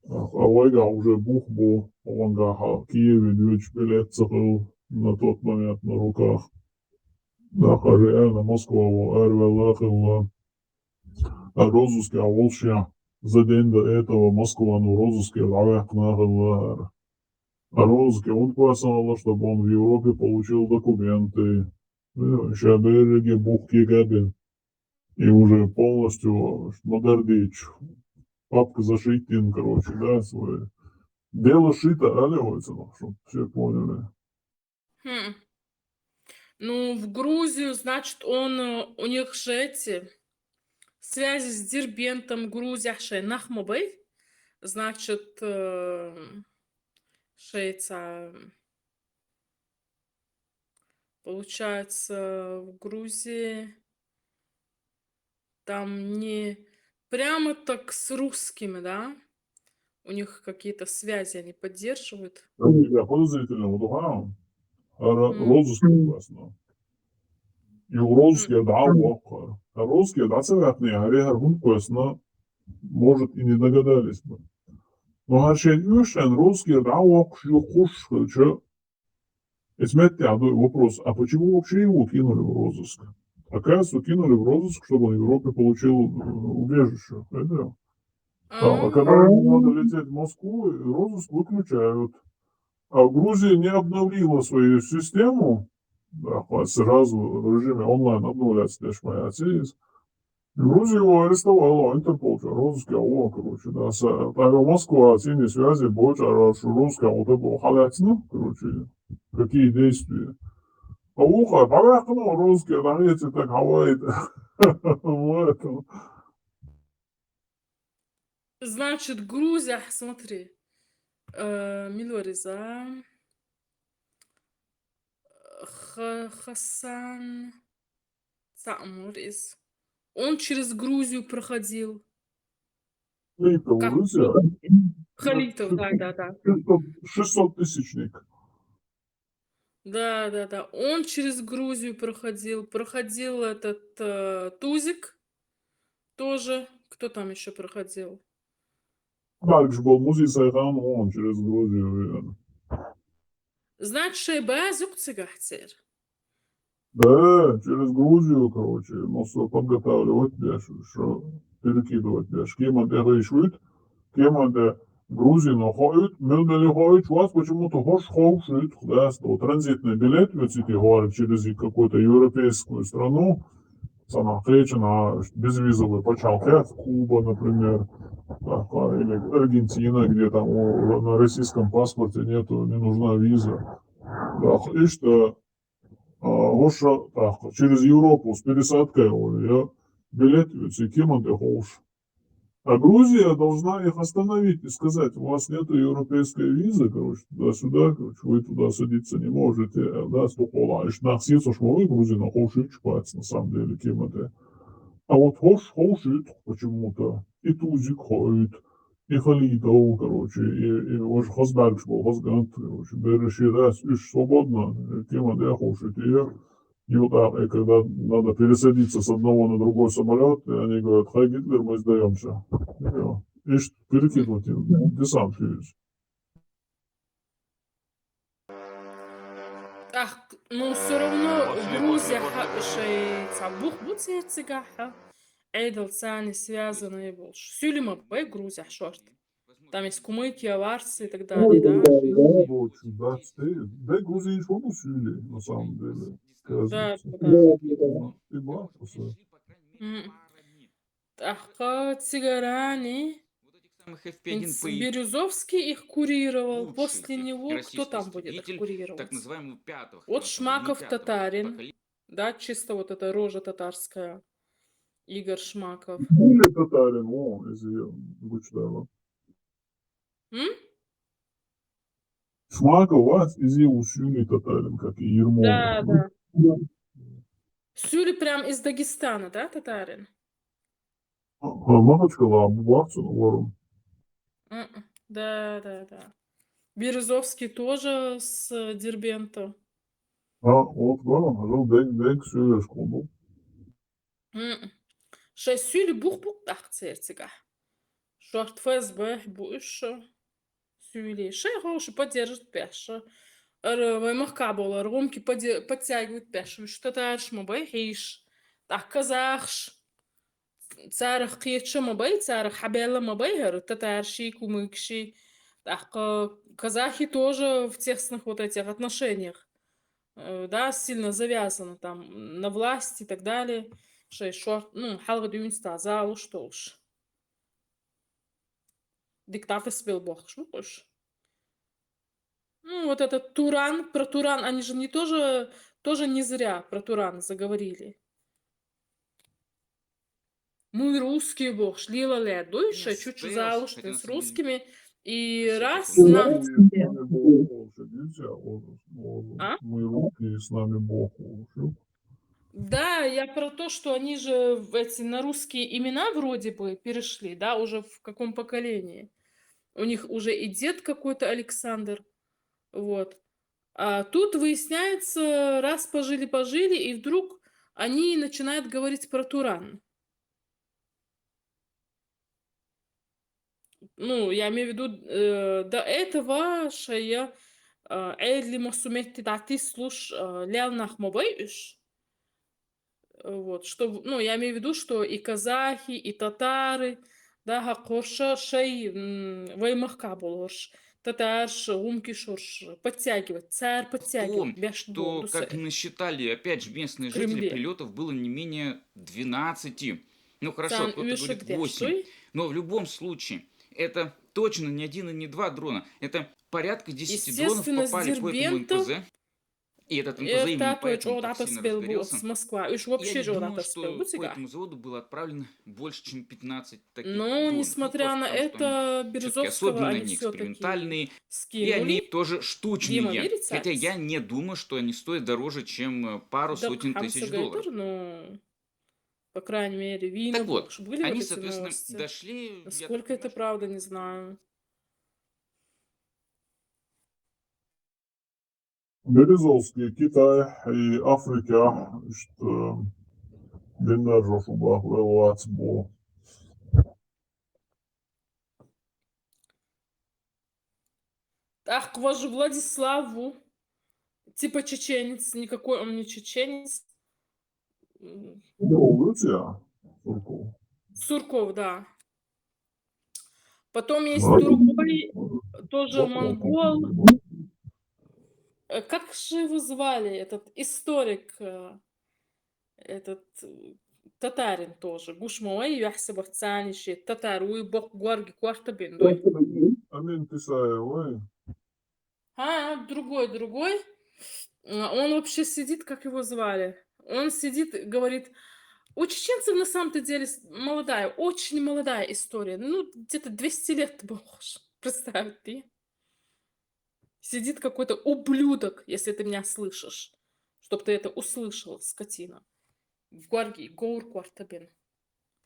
А вайгахь уже бух бу, вангахь Киеве доьдуш билет ца хилла на тот момент на руках. ТӀаккха реально Москва ву араваьлла хилла. А розыскехь волуш яхь за день до этого Москва ну розыске дӀаваьккхина хилла хӀара. А розыске хӀунда кхоьссина хилла, чтобы он в Европе получил документы. Ну, ша берриге бух кега бина. И уже полностью ма-дарра дийцича, папка зашийтина, короче, да, свой. Дело шито, аьлла вай цунах, чтоб все поняли. Хм. Ну, в Грузию, значит, он, э, у них же эти связи с Дербентом, Грузия, шайн нах ма бай. Значит, э, шайца, получается, в Грузии там не прямо так с русскими, да? У них какие-то связи они поддерживают. Ну, я подозрительно, вот, ага. Ара М. розыск кхоьссина. И розыске дӀа а воккхара. А розыске дӀа ца ваьккхина, хӀара хӀара хӀунда кхоьссина, может, и не догадались бы. Но хӀара шен уьш шен русские дӀавоккхуш юххуш хилча, эцу метте а дуй вопрос, а почему вообще его кинули в розыск? Оказывается, кинули в розыск, чтобы он в Европе получил э, убежище. Понимаете? А, а когда ему надо лететь в Москву, розыск выключают. А Грузия не обновила свою систему, да, сразу в режиме онлайн обновляться дальше моя есть. Грузия его арестовала, Интерпол, что розыск, а он, короче, да, с, там Москва, с ними связи, больше, а что розыск, а вот это было халятно, короче, какие действия. А ухо, барахно, розыск, а там эти так хавает. Вот. Значит, Грузия, смотри. Э, Милориза. Ха- Хасан Саамурис. Он через Грузию проходил. Халитов, Как? Грузия. Халитов, да, да, да. Шестьсот, шестьсот тысячник. Да, да, да. Он через Грузию проходил. Проходил этот э, Тузик тоже. Кто там еще проходил? Баргш был музей Сайхан, он через Грузию, наверное. Значит, шей базук цигахцер. Да, через Грузию, короче, ну, всё подготавливать дальше, что перекидывать дальше. Кема де гайшвит, кема де Грузия, но хоит, мелмели хоит, вас почему-то хош хоушит, да, что транзитный билет, вот эти горы через какую-то европейскую страну, сама встреча на безвизовый почалке, Куба, например, так, а, или Аргентина, где там у- на российском паспорте нету, не нужна виза. Да, и что а, Гоша, так, через Европу с пересадкой, говорю, я билет, вот, и кем он ты хочешь? А Грузия должна их остановить и сказать, у вас нет европейской визы, короче, туда-сюда, короче, вы туда садиться не можете, да, спокойно. И что нас есть, что мы Грузия, но хочешь чупаться, на самом деле, кем это. А вот хош, хошит почему-то, и Тузик хоит, и Халитов, короче, и, и уже хозбаргш был, хозгант, короче, береши раз, уж свободно, кем это хошит, и я, и вот, а, и когда надо пересадиться с одного на другой самолет, и они говорят, хай Гитлер, мы сдаемся. И всё. И ш- перекидывать им десант есть. Ах, ну все равно Грузия ха- шей цабух буцерцигаха. Эйдл цани связанные больше. Сюлима бай Грузия шорт. Там есть Кумыкия, Варсы и так далее, да? Да, Грузия ничего не сюли, на самом деле. Да, Оказывается. да. И Барса. М. Тахка цигарани. Березовский их курировал. После него кто там будет их курировать? Вот Шмаков татарин. Да, чисто вот эта рожа татарская. Игорь Шмаков. Или татарин, о, если я вычитала. М? Шмаков вас из Сюли татарин, как и Ермолов. Да, да. Сюли прям из Дагестана, да, татарин? А, Махачкала, Бубахцу, Ворон. М, Да, да, да. Березовский тоже с Дербента. А, вот, Ворон, а, Дэнг, Дэнг, Сюли, школу. М. Шей сюли бух-бух дахцерцига. Шорт ФСБ буш сюли. Шей хоуши поддержит пяша. Ар ваймах каболар гумки подтягивает пяша. Виш татарш ма бай хиш. Так казахш. Царах кеча ма бай, царах хабела ма бай, ар татарши, кумыкши. Так казахи тоже в тесных вот этих отношениях. Э, да, сильно завязаны там на власть и так далее. Шей шорт, ну, халга дюнста залу что уж. Диктатор спел бохш, ну, уж. Ну, вот этот Туран, про Туран, они же не тоже, тоже не зря про Туран заговорили. Мы русские бохш, лила ле дойша, чуть залу что с русскими, и раз на... А? Мы русские, с нами Бог. Да, я про то, что они же в эти на русские имена вроде бы перешли, да, уже в каком поколении. У них уже и дед какой-то Александр. Вот. А тут выясняется, раз пожили-пожили, и вдруг они начинают говорить про Туран. Ну, я имею в виду, э, до этого шоай, э, Ӏедале массо метте дӀатеслуш, э, лел нах ма бий уж. Э, вот, что в-, ну, я имею в виду, что и казахи, и татары, да, хӀа, хӀорш шоай, м, вай мехкахь болу хӀорш, татараш, гӀумкаш хӀорш подтягивать, цар подтягивать, беш болу сайра. Что, как насчитали, опять же, местные жители, прилётов было не менее двенадцати. Ну, хорошо, кто-то говорит восемь. Но в любом случае, это точно не один и не два дрона. Это порядка десяти дронов попали по этому Н П З. И этот Н П З именно поэтому так сильно разгорелся. Москва. Уж вообще чӀогӀа тӀатасбелла бу цигахь. Я думаю, что по этому заводу было отправлено больше, чем пятнадцать таких дронов. Ну, несмотря на это, Березовского они всё-таки скинули. Дима, верится? Они тоже штучные. Хотя я не думаю, что они стоят дороже, чем, э, пару сотен тысяч долларов. Так, Хамза Гайдар, ну, по крайней мере, вина больше были вот эти новости. Так вот, они, соответственно, дошли, я так понимаю, что... Насколько это правда, не знаю. Березовский, Китай и Африка, иштта, диннаржо шу бахвел вац бу. ТӀаккха важа Владислав ву, типа чеченец, никакой он не чеченец. М. Ну, вроде, а, Сурков. Сурков, да. Потом есть другой, тоже монгол. Э, как же его звали, этот историк, э, этот, э, татарин тоже? Гуш ма вий, юьхьсибат царна ши татар вуй, боккха горга корта бина дуй. Амин Тисаев вуй. А, другой, другой. М, он вообще сидит, как его звали? Он сидит, говорит, у чеченцев на самом-то деле с-, молодая, очень молодая история. Ну, где-то двести лет было уж. Представь ты. Сидит какой-то ублюдок, если ты меня слышишь, чтоб ты это услышал, скотина. В горги, гаур корта бина.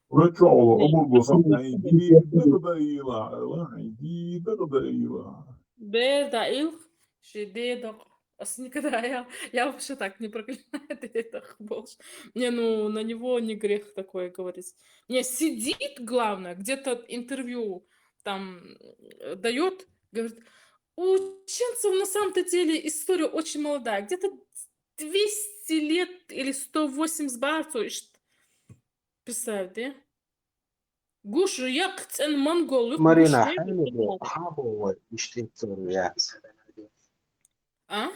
Вай чӀоагӀа обургдо сан, хӀай, дийда дӀаила, хӀай, дийда дӀаила. Бер дӀаилха, ши дийда. Ас никогда, я, я вообще так не проклинаю дедах больше. Не, ну, на него не грех такое говорить. Не, сидит, главное, где-то интервью там, э, даёт, говорит, у чеченцев на самом-то деле история очень молодая, где-то двести лет или сто восемьдесят барцо, ишт-, представь, да? Гуш яккха цӀена монгол ву, Марина, гуш хьан бу, хьан бу вай иштта истори яц? А?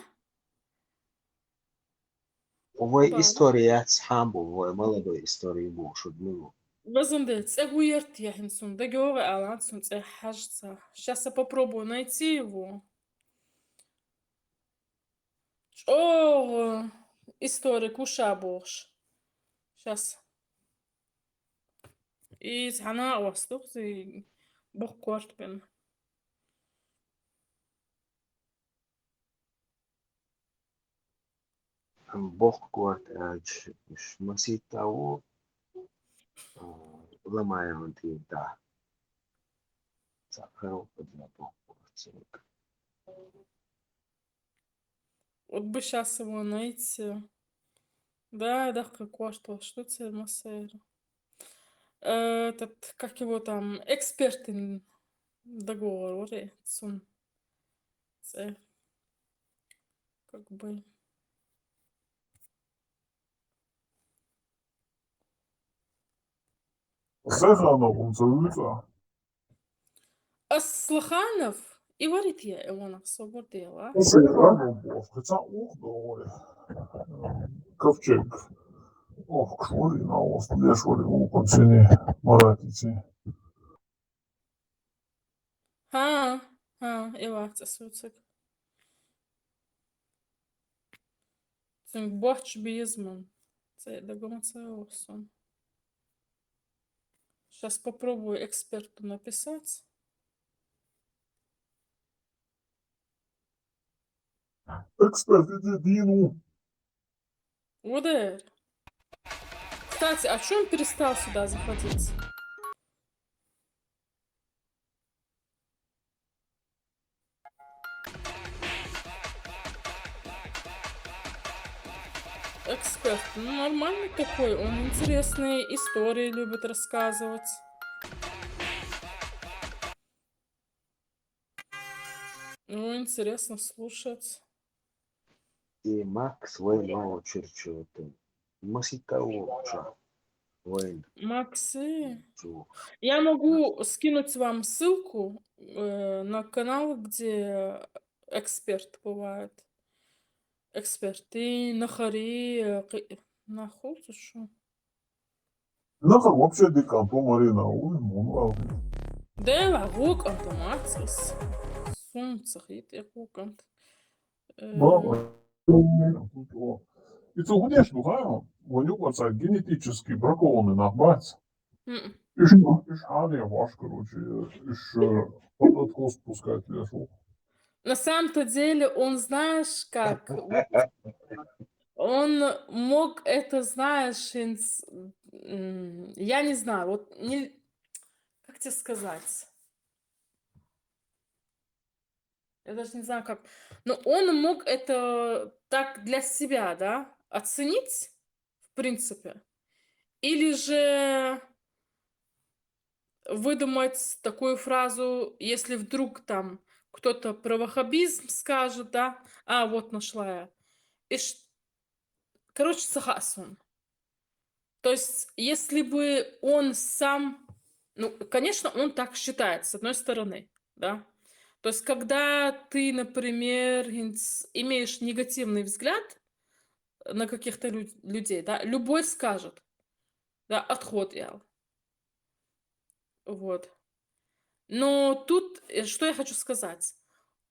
Вай истори яц, хьан бу, вай молодой истори бу, шуд ма бу. Вазан де, цӀе гуерт я хӀинца сона, дагайогӀий ала цун цӀе хьажа ца. Щас я попробую найти его. ЧӀогӀа историк ву ша бохуш. Щас. Иза хьанна а вац дукха, боккха корта бина. Боккха корта аьлча, уьш масийтта ву, а, ламаьнан тӀера. Цхьа каро подъя боккха корта цунга. Вот бы щас его найти. Да, даккха корта волуш ду церан массеран. Э, этот, как его там, экспертный договор, вот и цун цӀе. Как бы. Саханов, он ца вуьйцу? Аслаханов, и варит я, и он особо дела. Саханов боху, кхин цхьа ух догӀу. Ковчег. Ох, кхуьли на ост, леш вари улкъан сини, Маратици. ХӀа, хӀа, и вац ас вуьйцург. Цуьнга боч беза ман. ЦӀе дага ма ца йогӀу суна. Щас попробую эксперту написать. Эксперт, иди дину. Вот это. Кстати, а чё он перестал сюда заходить? Эксперт, ну, нормальный такой, он интересные истории любит рассказывать. Ну, интересно слушать. И Макс вайн мало черчивати. Маситао ча вайн. Максы. Я могу скинуть вам ссылку э, на канал, где эксперт бывает. Эксперты, нахари, э, кы- нахуй, ты что? Нахар вообще дикан по Марина, уй, мунвал. Да, лагук автоматсис. Сум цахит, я кукант. Браво. И цу, конечно, ха, ванюк ваца генетически бракованный нахбац. М. Иш, иш хали ваш, короче, иш э, под откос пускать лешу. На самом-то деле, он, знаешь, как, вот, он мог это, знаешь, инс- м, я не знаю, вот не, как тебе сказать? Я даже не знаю, как. Но он мог это так для себя, да, оценить, в принципе. Или же выдумать такую фразу, если вдруг там кто-то про ваххабизм скажет, да, а вот нашла я. И ш- Короче, сахасун. То есть, если бы он сам, ну, конечно, он так считает, с одной стороны, да. То есть, когда ты, например, инс- имеешь негативный взгляд на каких-то лю- людей, да, любой скажет, да, отход я. Вот. Но тут, э, что я хочу сказать?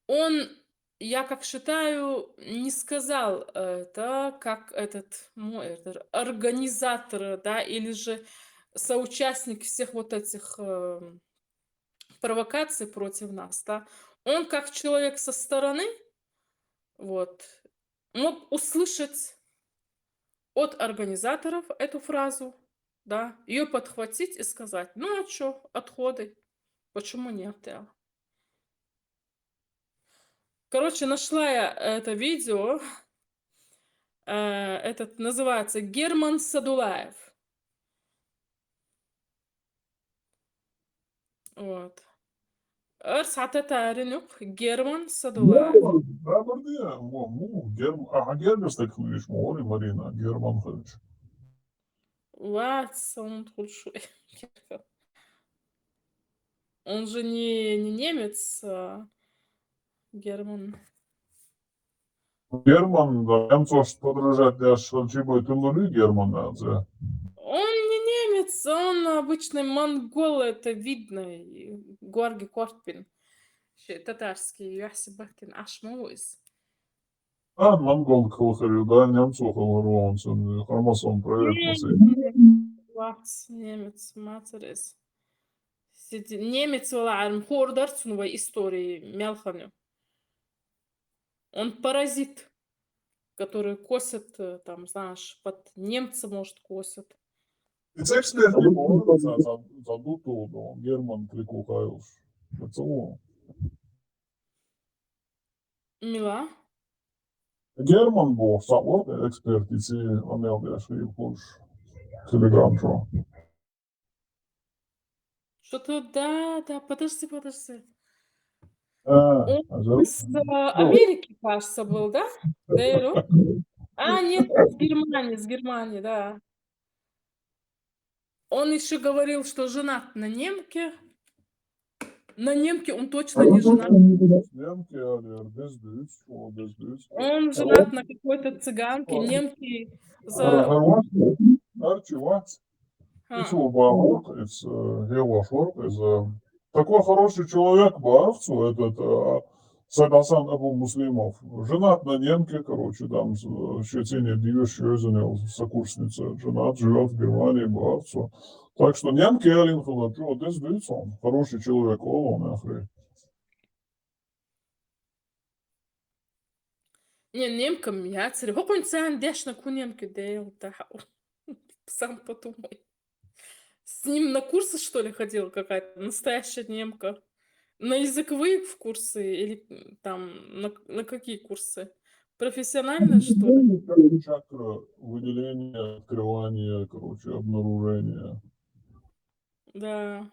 Он, я как считаю, не сказал это, как этот, ну, это организатор, да, или же соучастник всех вот этих э, провокаций против нас, да. Он как человек со стороны, вот, мог услышать от организаторов эту фразу, да, ее подхватить и сказать, ну а что, отходы, почему нет? Я? Короче, нашла я это видео, э, этот называется Герман Садулаев. Вот. Эр сатата аринук Герман Садулаев. Бабарди, му, му, Герм, а, Гермес так хвилиш, мори Марина, Герман хвилиш. Вац, он хулшу. Он же не, не немец, а Герман. Герман, да, немцош подражать дяш, чибой тулури Герман, да. Он не немец, он обычный монгол, это видно. И Георгий Корпин. Ещё татарский, Юхси Бахтин, Ашмуис. А, монгол кылхырю, да, немцу кылхыру, он сын, хромосом проект. Вац, немец, материс. Сиди- Немец вала арм хордар цун ва истории мялханю. Он паразит, который косит, э, там, знаешь, под немца, может, косит. It's expert, за, за, за дуту, да, Герман Крикухайлш. Это Мила? Герман был, сам вот эксперт, и си амел дяш, и хуш. Телеграм шо. Что-то, да, да, подожди, подожди. А, Он а за- из э, Америки, кажется, был, да? Дейру? А, нет, с Германии, с Германии, да. Он еще говорил, что женат на немке. На немке он точно не женат. Немки, а, дез дюц, о, дез дюц. Он женат на какой-то цыганке, немки за... Арчи, вац. А, Ицу бахук, из Гевашор, из такой хороший человек, бахцу, этот э, Садасан Абу Муслимов. Женат на немке, короче, там с- э, в течение двух лет занял сокурсница. Женат, живет в Германии, бахцу. Так что немки Алин Халачу, вот здесь дается он. Хороший человек, он ахрей. Не, немка мятери. Хокунь цан дешна ку немки дейл, да. Сам подумай. С ним на курсы, что ли, ходила какая-то настоящая немка? На языковые в курсы или м, там на, на какие курсы? Профессиональные, что ли? Чакра, выделение, открывание, короче, обнаружение. Да.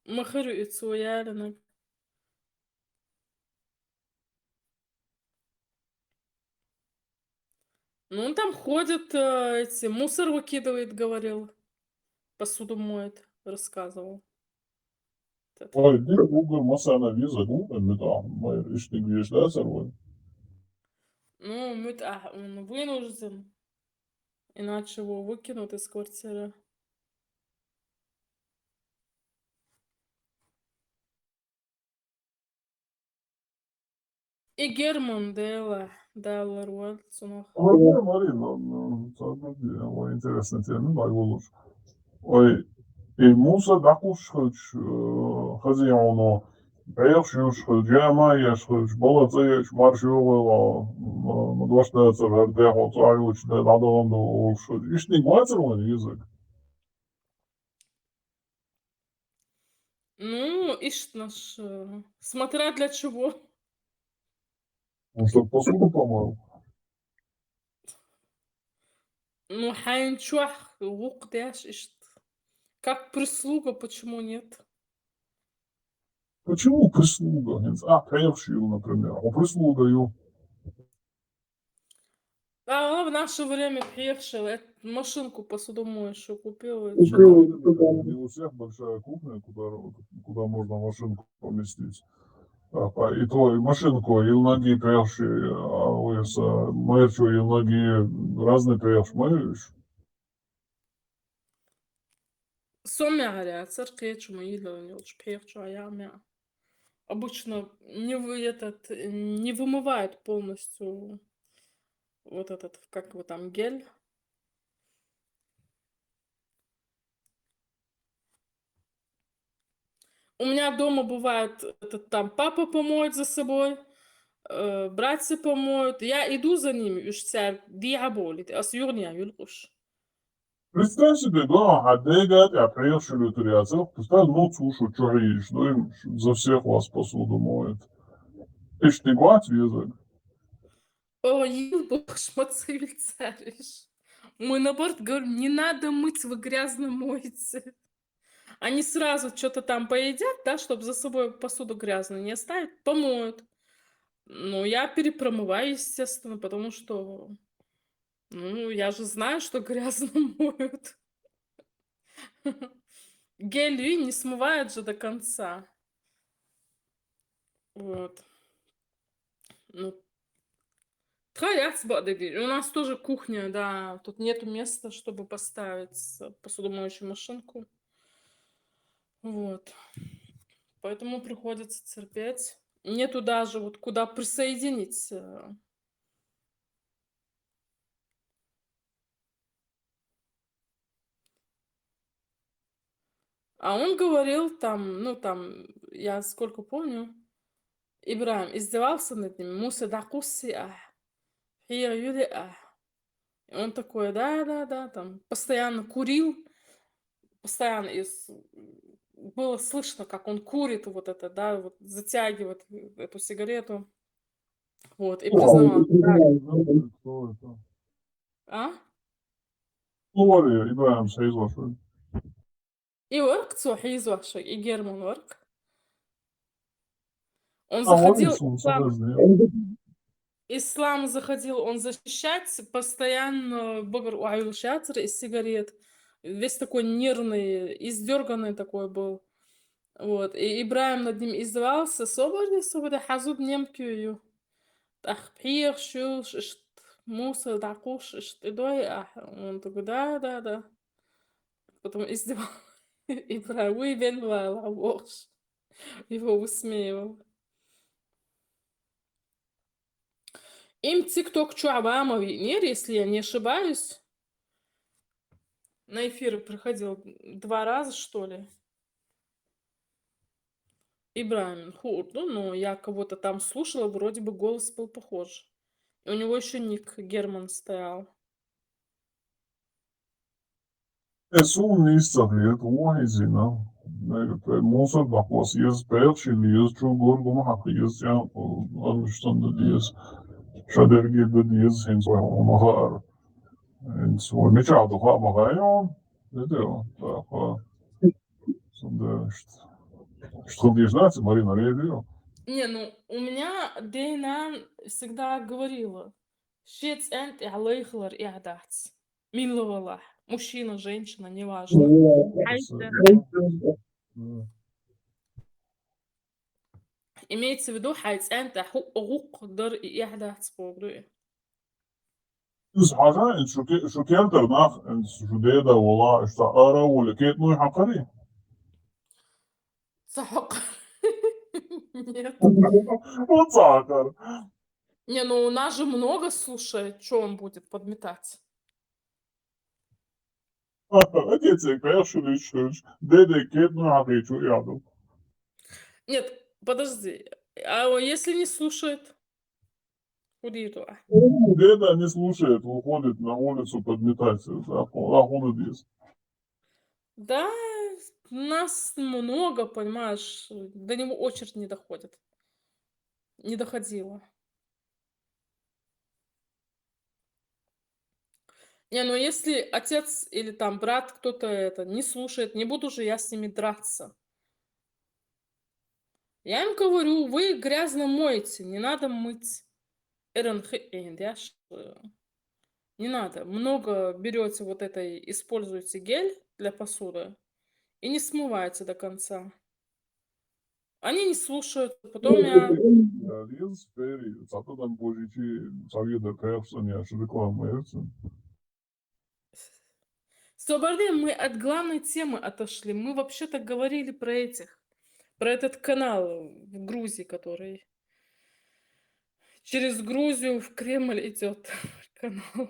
Махару и цо яланаг. Ну, он там ходит, э, эти, мусор выкидывает, говорил. Посуду моет, рассказывал. Этот. Ой, дир угар масана виза гу, мета, май иштинг веш да сарвай. Ну, мет, а, он вынужден. Иначе его выкинут из квартиры. И Герман Дела, Дела Руэль, цунах. Ой, Марина, ну, сабади, ой, интересная тема, дай волуш. Ой, и Муса дакуш хыч, э, хази оно, бэйх шуш хыч, яма яш хыч, бала цаяч, марш ёгъа, ма, ма, двашта цар, дэ, хо, цай уч, дэ, ладалан да, олш хыч. Иштни гуацар ван язык. Ну, ишт наш, э, смотря для чего. Ну, чтоб посуду помыл. Ну, хайн чух, гук дяш ишт. Как прислуга, почему нет? Почему прислуга? А, пхьехшил, например. А прислуга ю. А, в наше время пхьехшил. Эту машинку посудомоющую купил, и чё там? Не у всех большая кухня, куда, куда можно машинку поместить. А, па-, и твой машинку, и ноги пхьехши, а, уйса, мэрчу, и ноги разные пхьехши, мэриш? Со мягря, царкъечу ма илла нёлч пхьехчу, а я мя. Обычно не вы-, этот, не вымывают полностью вот этот, как его там, гель. У меня дома бывает, этот, там, папа помоет за собой, э, братья помоют. Я иду за ними, уж царь диаболит, а с юрния юлкуш. Представь себе, да, а дегать, а приехали туриацев, представь, ну, слушай, что видишь, ну, им за всех вас посуду моет. Ишти гуац везаг. О, ебошь, ма цивиль царишь. Мы наоборот говорим: «Не надо мыть, вы грязно моете». Они сразу что-то там поедят, да, чтобы за собой посуду грязную не оставить, помоют. Ну, я перепромываю, естественно, потому что, ну, я же знаю, что грязно моют. Гель и не смывает же до конца. Вот. Ну, тха яц бадыги. У нас тоже кухня, да, тут нету места, чтобы поставить с-, посудомоющую машинку. Вот. Поэтому приходится терпеть. Нету даже вот куда присоединить, э, А он говорил там, ну, там, я сколько помню, Ибрахим издевался над ним, Муса дакуси, а, хия юли, а. И он такой: «Да, да, да», там, постоянно курил, постоянно из-, было слышно, как он курит вот это, да, вот затягивает эту сигарету. Вот, и признавал, да. Кто это? А? Ну, Варя, Ибрахим, сей злашой. И Варк цо хиз вахшек, и Герман Варк. Он заходил, Ислам, Ислам заходил, он защищать, постоянно багр уаюлшатр из сигарет. Весь такой нервный, издёрганный такой был. Вот. И Ибрахим над ним издевался: «Собари, собари, хазуд немкюю». Тах пьех, шуш, ишт, мусор, дакуш, ишт, идой, а, он такой: «Да, да, да». Потом издевал. Ибрахим, уй, бен вала, вохш. Его высмеивал. Им тикток чуабама винер, если я не ошибаюсь. На эфир приходил два раза, что ли. Ибрахим хурду, но я кого-то там слушала, вроде бы голос был похож. И у него ещё ник Герман стоял. Эсу нисцахет, уа изина. Мусор бахвас ез, пехшил ез, чугур гума хак ез, я, ануштан да диез. Шадерги да диез, хинс ва умахар. Хинс ва мича духа махайон. Дедео, да, ха. Сандершт. Что ты знаешь, Марина, ревел? Не, ну, у меня Дейна всегда говорила, шен цӀен тӀехь лайхалар эхь дац. Милла валахь. Мужчина, женщина, неважно. Хьайца. Имеется в виду, хьай цӀен тӀехь хӀу-, гӀуккха дар и эхь дац боху ду и. Из хьажа, ин шу ке-, шу кертар нах, ин шу деда вола, иш ца ара вола, кет ну хьакари? Ца хьакар. Нет. Вот ца хьакар. Не, ну у нас же много слушает, что он будет подметать? Отец, я, конечно, лично. Деда кет ну хьакичу яду. Нет, подожди. А если не слушает? Куда это? Деда не слушает, выходит на улицу подметать. Заходит здесь. Да, нас много, понимаешь, до него очередь не доходит. Не доходила. Не, ну если отец или там брат, кто-то это не слушает, не буду же я с ними драться. Я им говорю, вы грязно моете, не надо мыть. Эрен хи-, э, я ш-, э, не надо. Много берете вот этой, используете гель для посуды и не смываете до конца. Они не слушают, потом я Лиз Ферри, сатадан божичи, савьеда кайфсоня, реклама, это. Собарди, мы от главной темы отошли. Мы вообще-то говорили про этих, про этот канал в Грузии, который через Грузию в Кремль идет канал.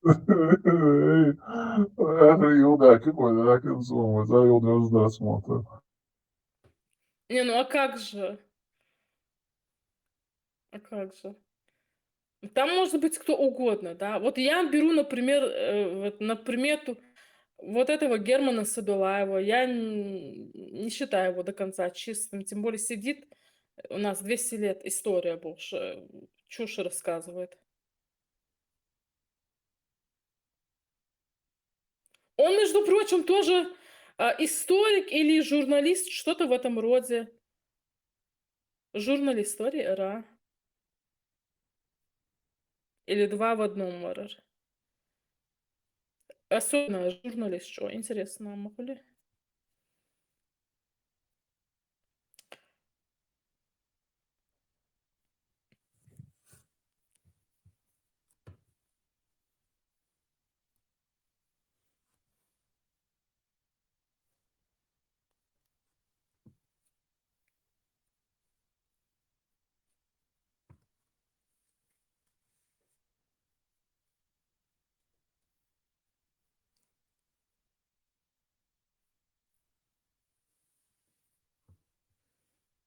Эй, эх, Юда, какой, да, как он, да, Юда, Юда, смотрит. Не, ну а как же? А как же? Там может быть кто угодно, да. Вот я беру, например, э, вот на примету вот этого Германа Садулаева. Я н-, не считаю его до конца чистым. Тем более сидит, у нас двести лет история больше, чушь рассказывает. Он, между прочим, тоже, а, историк или журналист, что-то в этом роде. Журналист, историк, ра. Или два в одном варар. Особенно журналист, что интересно, могу ли?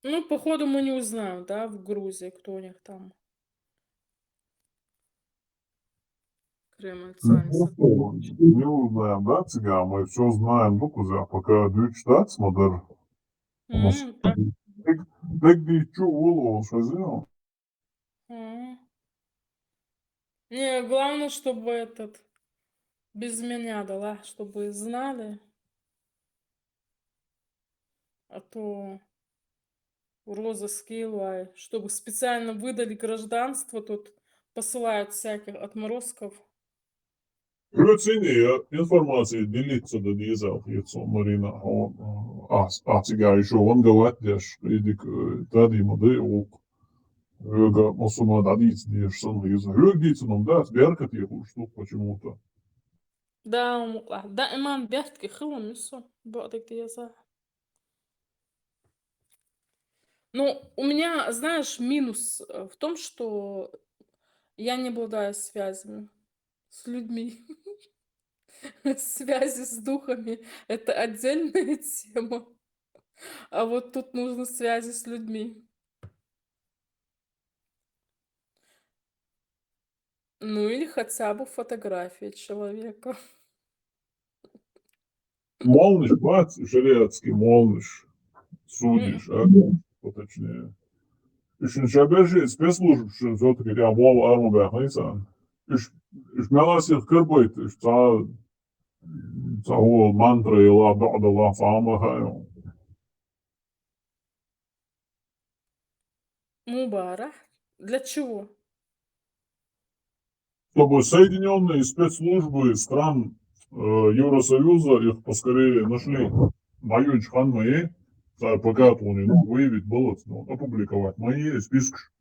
Ну, походу, мы не узнаем, да, в Грузии, кто у них там. Кремль Ну, просто не узнаем, да, цыган, мы все знаем, ну, кузя, пока дуть ждать, смотр. М, так. Так, так, да и чё, уло, что сделал? М. Не, главное, чтобы этот, без меня дала, чтобы знали. А то в розыске луай, чтобы специально выдали гражданство, тут посылают всяких отморозков. Рыцыни информация делиться да дизал, яцо Марина, он, а, а цыган ещё он говорит, деш, идик, э, тади моды, ок. Рыга, мусума да диц, деш, сон, из, рыг диц, но да, сберкат их уж тут почему-то. Да, умукла. Да, иман бертки хылым, юсу, бадык деза. Ну, у меня, знаешь, минус, э, в том, что я не обладаю связями с людьми. Связи с духами — это отдельная тема. А вот тут нужны связи с людьми. Ну, или хотя бы фотография человека. Молниш, бац, шариатский молниш. Судиш, а? Поточнее. Ишин шабежи спецслужб, шин всё-таки я мол арму бяхнайсан. Иш, иш мяласих кырбайт, иш ца Цхьа мантраяла, дуӀаяла цхьа хӀама хай. Мубарак. Для чего? Чтобы соединённые спецслужбы стран, э, Евросоюза их поскорее нашли. Моё чханмы, цар пока тхона, ну, выявить было, ну, опубликовать. Мои список.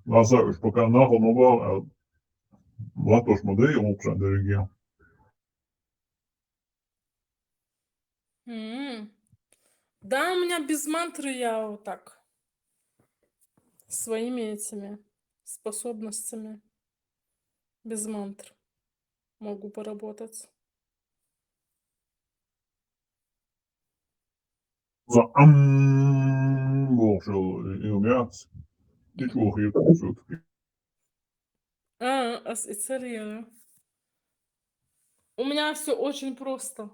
Ласа уж пока нахал, ну, ба, а, ва тош ма дай, олхша дерге. М. Да, у меня без мантры я вот так, своими этими способностями, без мантр могу поработать. За ам, волшеб, и у меня ничего хлеб всё-таки. А, ас ицалио. У меня всё очень просто.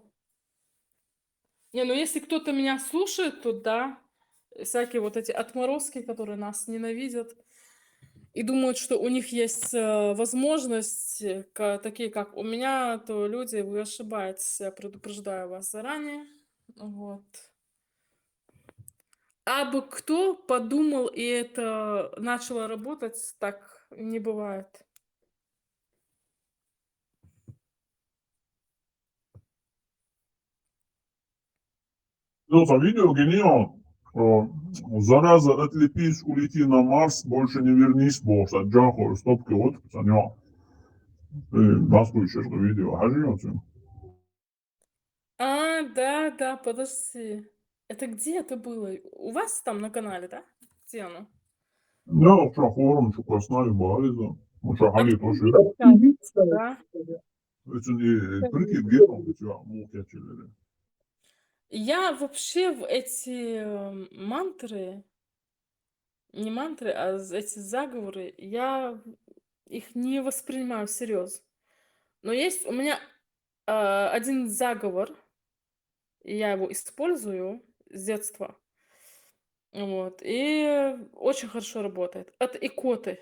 Не, ну если кто-то меня слушает, то да. Всякие вот эти отморозки, которые нас ненавидят и думают, что у них есть, э, возможность, э, ка-, такие, как у меня, то люди, вы ошибаетесь, я предупреждаю вас заранее. Вот. Абы кто подумал и это начало работать, так не бывает. Ну, цхьа видео гинийо, э, «Зараза, отлепись, улети на Марс, больше не вернись», бохуш, цхьа джанхо, стопка вот, цхьа нё. Э, Москве ещё видео, хьажи оцу. А, да, да, подожди. Это где это было? У вас там на канале, да? Где оно? Да, вот что, форум, что Красная База. Вот что, Али тоже. Да. Очень и, и прикид гетом, ведь я мог я челлери. Я вообще в эти, э, мантры, не мантры, а з-, эти заговоры, я их не воспринимаю всерьёз. Но есть у меня, э, один заговор, и я его использую с детства. Вот. И очень хорошо работает. Это икоты.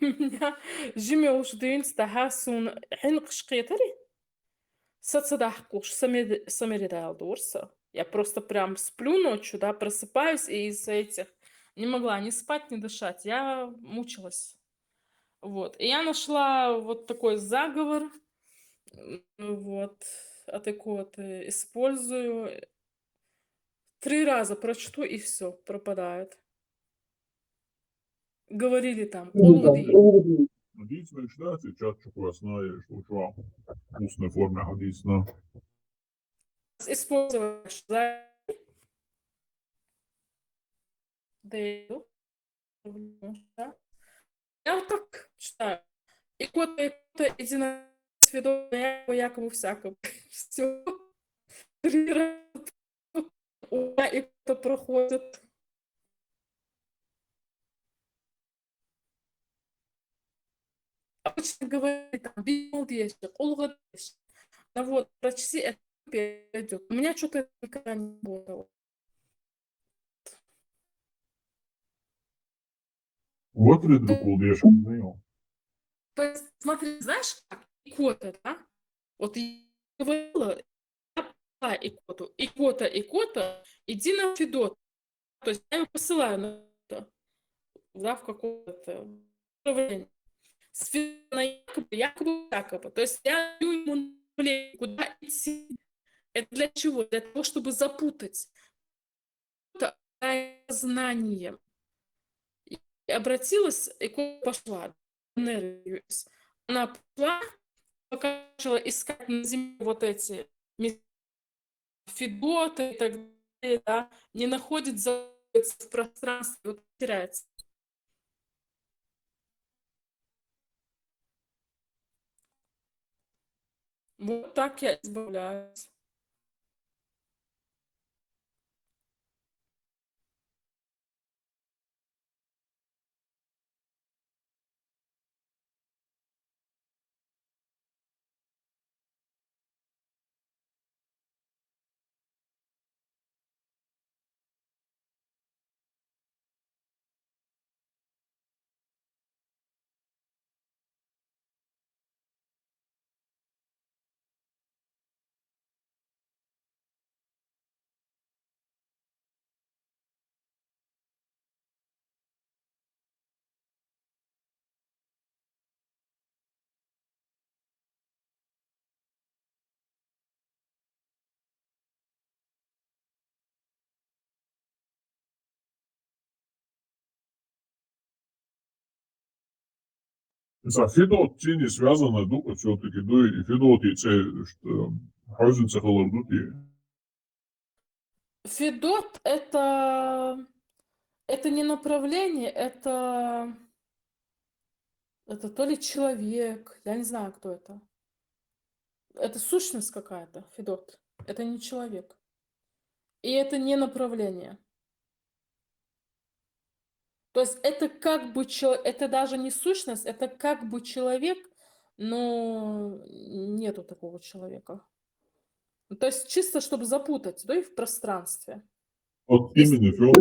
У меня жима уж дюйнц тахасун хин кышкетери. Саца дахкуш, самед-, самередал дурса. Я просто прям сплю ночью, да, просыпаюсь и из-за этих не могла ни спать, ни дышать. Я мучилась. Вот. И я нашла вот такой заговор. М, вот. От икоты использую. Три раза прочту, и всё, пропадает. Говорили там, ну, да, улгуди. Надеюсь, вы читаете чат, что классная, что, что в устной форме хадисна. Использовать, да. Я вот так считаю. Икота, икота, иди на свидание, якобы, якобы всякого. Всё. Три раза у меня икота проходит. Обычно говорят, там, бил деши, кулга деши. Ну вот, прочти, это пройдёт. У меня чё-то это никогда не работало. Вот ведь прикол, я ж не знаю. То есть, смотри, знаешь, как икота, да? Вот я говорила, я пошла икоту. Икота, икота, иди на Федот. То есть я её посылаю на это, да, в какое-то направление. С Федота якобы, якобы, якобы. То есть я даю ему направление, куда идти. Это для чего? Для того, чтобы запутать. Это знанием. И обратилась, и ко-, пошла. Энергию. Она пошла, пока начала искать на земле вот эти места, Федоты и так далее, да, не находит, запутывается в пространстве, вот теряется. Вот так я избавляюсь. Ца Федот цӀийни связанный ду, всё-таки ду, и Федот и цӀе, что хозин цӀе хилар ду и. Федот — это, это не направление, это, это то ли человек, я не знаю, кто это. Это сущность какая-то, Федот. Это не человек. И это не направление. То есть это как бы чел-, это даже не сущность, это как бы человек, но нету такого человека. Ну, то есть чисто чтобы запутать, да, и в пространстве. Вот именно Федор,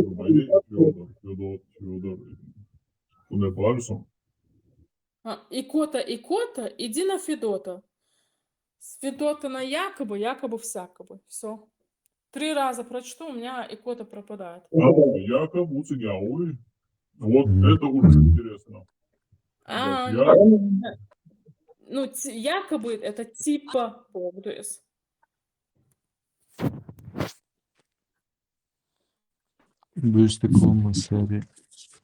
Федор, Федор, Федор. Куда барсом? А, икота, икота, иди на Федота. С Федота на якобы, якобы всякобы. Все. Три раза прочту, у меня икота пропадает. А, якобы у тебя, ой. Вот это уже интересно. А, Я- ну, т- якобы это типа Богдуис. Бюстиком серии.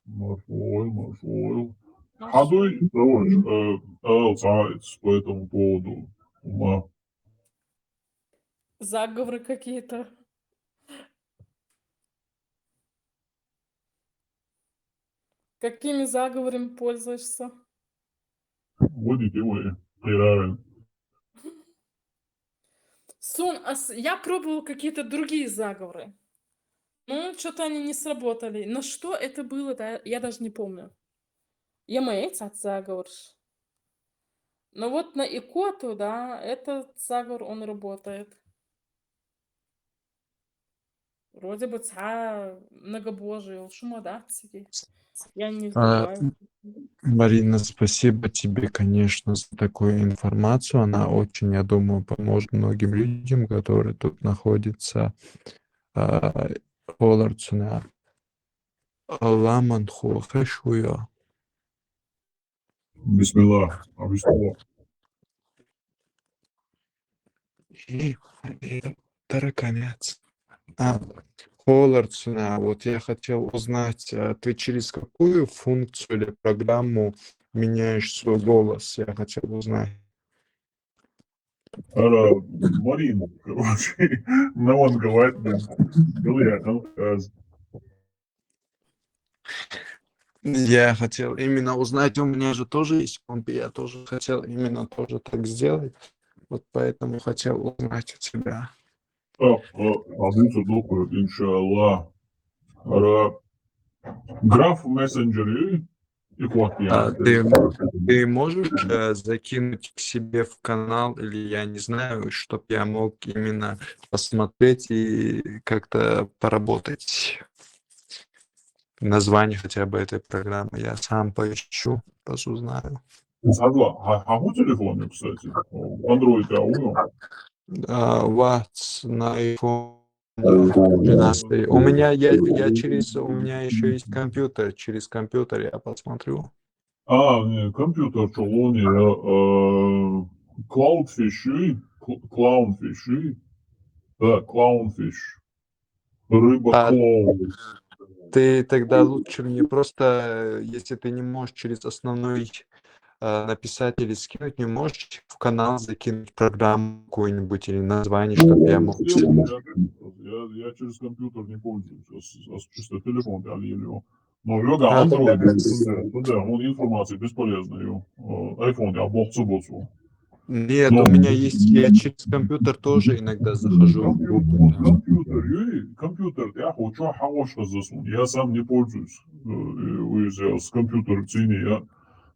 Маршойл, маршойл. А дуй, давай, э, э, по этому поводу. Ума. Заговоры какие-то. Какими заговорами пользуешься? Водите вы, Пирарин. Сун, а с- я пробовала какие-то другие заговоры. Ну, что-то они не сработали. Но что это было, да, я даже не помню. Я моец от заговор. Но вот на икоту, да, этот заговор, он работает. Вроде бы ца многобожие, шума, да, цики. Я не А, знаю. Марина, спасибо тебе, конечно, за такую информацию. Она очень, я думаю, поможет многим людям, которые тут находятся. А, Холлард цӀена Ламан ху хешуя. Бисмилла, а бисмилла. И, и тараканец. А, Холлард цӀена, вот я хотел узнать, а ты через какую функцию или программу меняешь свой голос? Я хотел узнать. Ара, Марин, короче, no one говорит, блин. Был я, ну, э, Я хотел именно узнать, у меня же тоже есть комп, я тоже хотел именно тоже так сделать. Вот поэтому хотел узнать у тебя. а, а, а, буса дохуй, иншалла. Ара, Граф мессенджер, и вот А я. ты, ты можешь э, закинуть к себе в канал, или я не знаю, чтоб я мог именно посмотреть и как-то поработать? Название хотя бы этой программы я сам поищу, разузнаю. Садла, а, а у телефоне, кстати? Android, а у А, What's на iPhone двенадцать. У меня, я, я через, у меня еще есть компьютер, через компьютер я посмотрю. А, не, компьютер, что он, э, Cloudfish, и Cl- Clownfish, и- да, Clownfish. Рыба А, клоун. Ты тогда лучше мне просто, э, если ты не можешь через основной э, написать или скинуть, не можешь в канал закинуть программу какую-нибудь или название, чтобы я мог... Я, я, я через компьютер не пользуюсь, а с- а с- чисто телефон я лелю. Но лёга А, Android, тогда- да, да, да, он информация бесполезная. Э, iPhone, я бог цубоцу. Нет, Ну, у меня есть, я через компьютер тоже иногда захожу в группу. Компьютер, юй, компьютер, я хочу хорошо засунуть. Я сам не пользуюсь. Э, э, с компьютер цени, я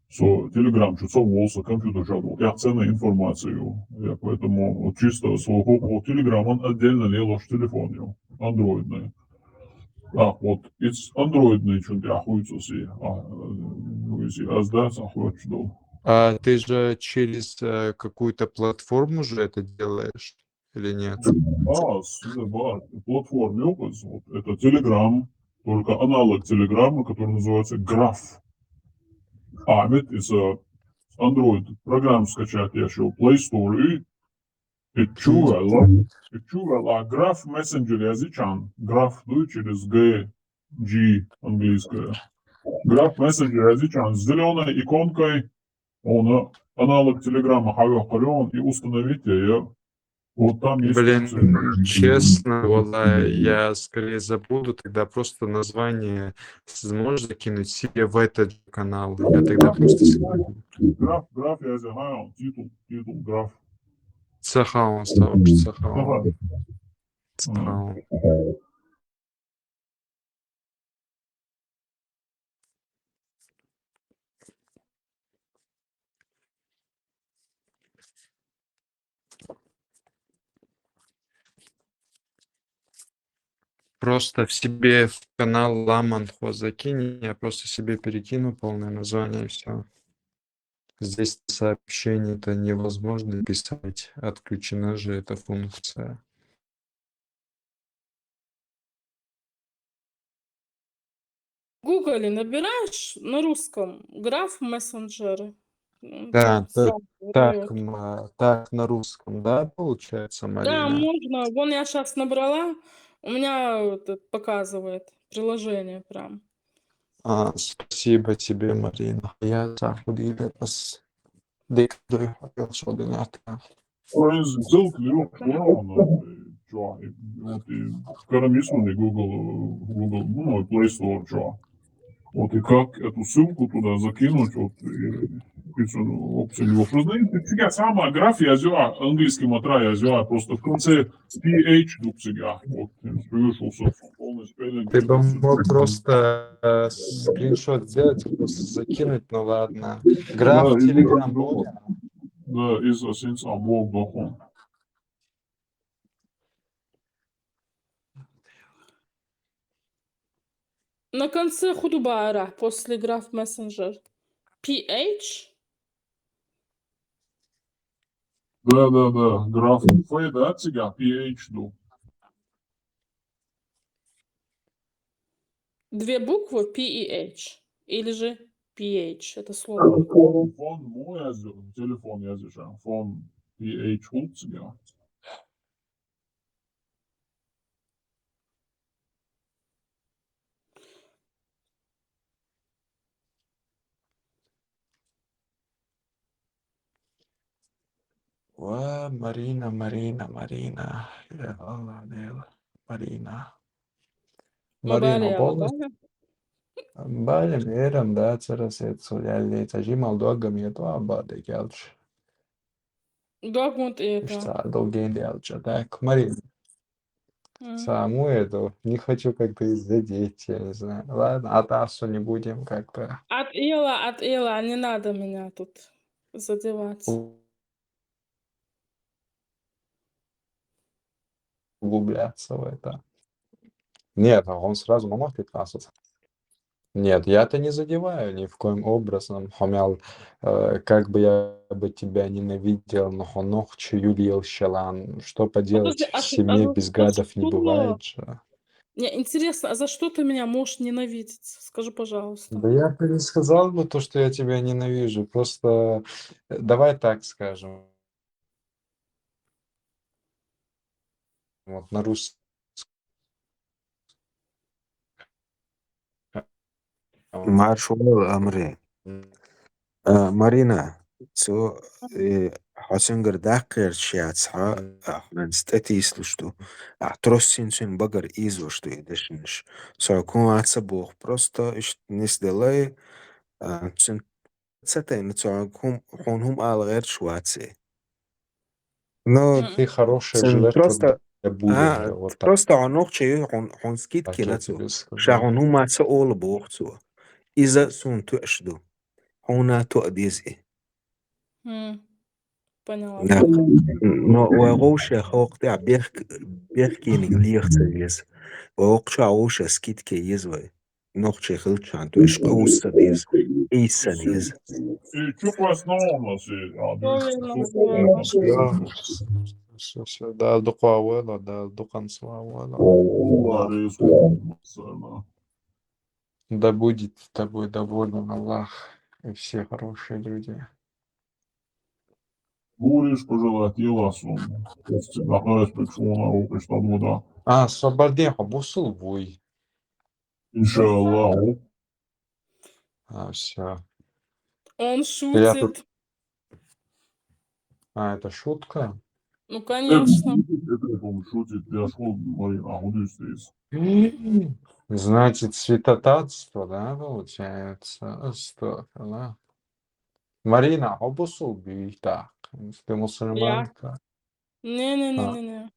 со Telegram, что со волса, компьютер жадал. Я ценную информацию. Я поэтому вот чисто свой Telegram, он отдельно лело телефон, андроидный. А, вот, it's андроидный, что я хуйцу си. А, э, а сдаться хочу. А ты же через э, какую-то платформу же это делаешь, или нет? Баз, да, баз. Платформа, вот, это Telegram, только аналог Телеграма, который называется Graph. А, это Android программу скачать я еще Play Store и Чугала, чугала, Graph Messenger язычан. Graph, ну, через G, G английская. Graph Messenger язычан. Зеленой иконкой Он аналог Телеграма хьавехкар он, и установить я. Вот там есть Блин, функция. Честно, валлахи, я скорее забуду, тогда просто название сможешь закинуть себе в этот же канал. Я тогда просто с- Граф, граф, я знаю, титул, титул, граф. Цахаун, Савуч, Цахаун. Давай. Цахаун. Просто в себе в канал Ламан хо закинь, я просто себе перекину полное название и все. Здесь сообщение-то невозможно писать, отключена же эта функция. В Гугле набираешь на русском граф мессенджеры. М, Да, там так, сразу так, выдаёт. м, а, так на русском, да, получается, Да, Марина? Можно. Вон я сейчас набрала, у меня этот показывает приложение прям. А, спасибо тебе, Марина. Я так удивилась. Дикдой хотел что-то. Ой, ссылка, Лёх, вон она, э, чё, и вот и карамису не Google, Google, ну, Play Store, чё. Вот и как эту ссылку туда закинуть, вот, и, и всё, ну, опция не вопрос. Да, и ты, ты самая граф я взяла, английский матра я взяла, просто в конце P H дуб сега. Вот, я слышался, полный спеллинг. Ты бы мог просто э, скриншот сделать и просто закинуть, ну ладно. Граф Да, и Телеграм вот, был? Да, из Асинца Бог доху. На конце худубара после граф мессенджер. P H? Да, да, да. Граф Ф, да, цига, P H, ну. Две буквы P E H. Или же P H, это слово. Фон, фон му язю, телефон язю, фон P H хул цига. Ва, Марина, Марина, Марина. Я Аллах, Дела. Марина. Мабали, Марина, я полностью. Мабали. Бале мерам, да, церасет суляли, тажимал догам я то абада гялч. Догмут это. Что долгий дялча. Так, Марина, М. саму эту не хочу как-то задеть, я не знаю. Ладно, а тасу не будем как-то. От Ила, от Ила, не надо меня тут задевать. Углубляться в это. Нет, а он сразу мамах пятнадцать. Нет, я-то не задеваю ни в коем образом. Хомял, э, как бы я бы тебя ненавидел, но хонох чуюлил шалан. Что поделать, Подожди, а в что- семье а без что- гадов не что? Бывает же. Мне интересно, а за что ты меня можешь ненавидеть? Скажи, пожалуйста. Да я бы не сказал бы то, что я тебя ненавижу. Просто э, давай так скажем. Вот на русском. Марш вала, Амри. А, Марина, цо, э, хьо цунгара даккхерча яц хьо, а, хьан статья слушать ду. А, трос син цун багара ийзош ду и дешнаш. Цо кун ваца бох, просто иштта нисделай, а, цун ца тайна цо хьун, хьун хӀум ала гӀерташ вац. Ну, Мгм. Ты хорошая цун жертва просто, для буллинга, а, вот так. Просто хьо нохча ю, хьун, хьун скидка Так я на цо. тебе скажу. Ша хьун хӀума ца ола бох цо. Иза сун туаш ду. Хьуна то а деза и. М, Поняла. Да. Но вай гӀовше хокх тӀа бехк-, бехкениг леха ца веза. Вай вокхача гӀовше скидка еза вай. Нохчий хилчан, то есть къовса деза, ийса деза. И чу квас на у нас, и, а, Правильно, десять. правильно. Да. Всё, всё, да, дукха вела, да, дукхан сва вела. Аллах реза, сама. Да будет тобой доволен Аллах и все хорошие люди. Гуриш пожелать еласу. Нахарас пекшуна у каштан вода. А, Сабардин, хо бусул вуй. Иншаллах. А, все. Он Я шутит. тут, А, это шутка? Ну, конечно. Это, по-моему, шутит. Я шел, Марина, а куда здесь? Значит, святотатство, да, получается? Астагфируллах. Марина, а бусулба бийтахъ? Ты мусульманка? Не-не-не-не-не. Аха.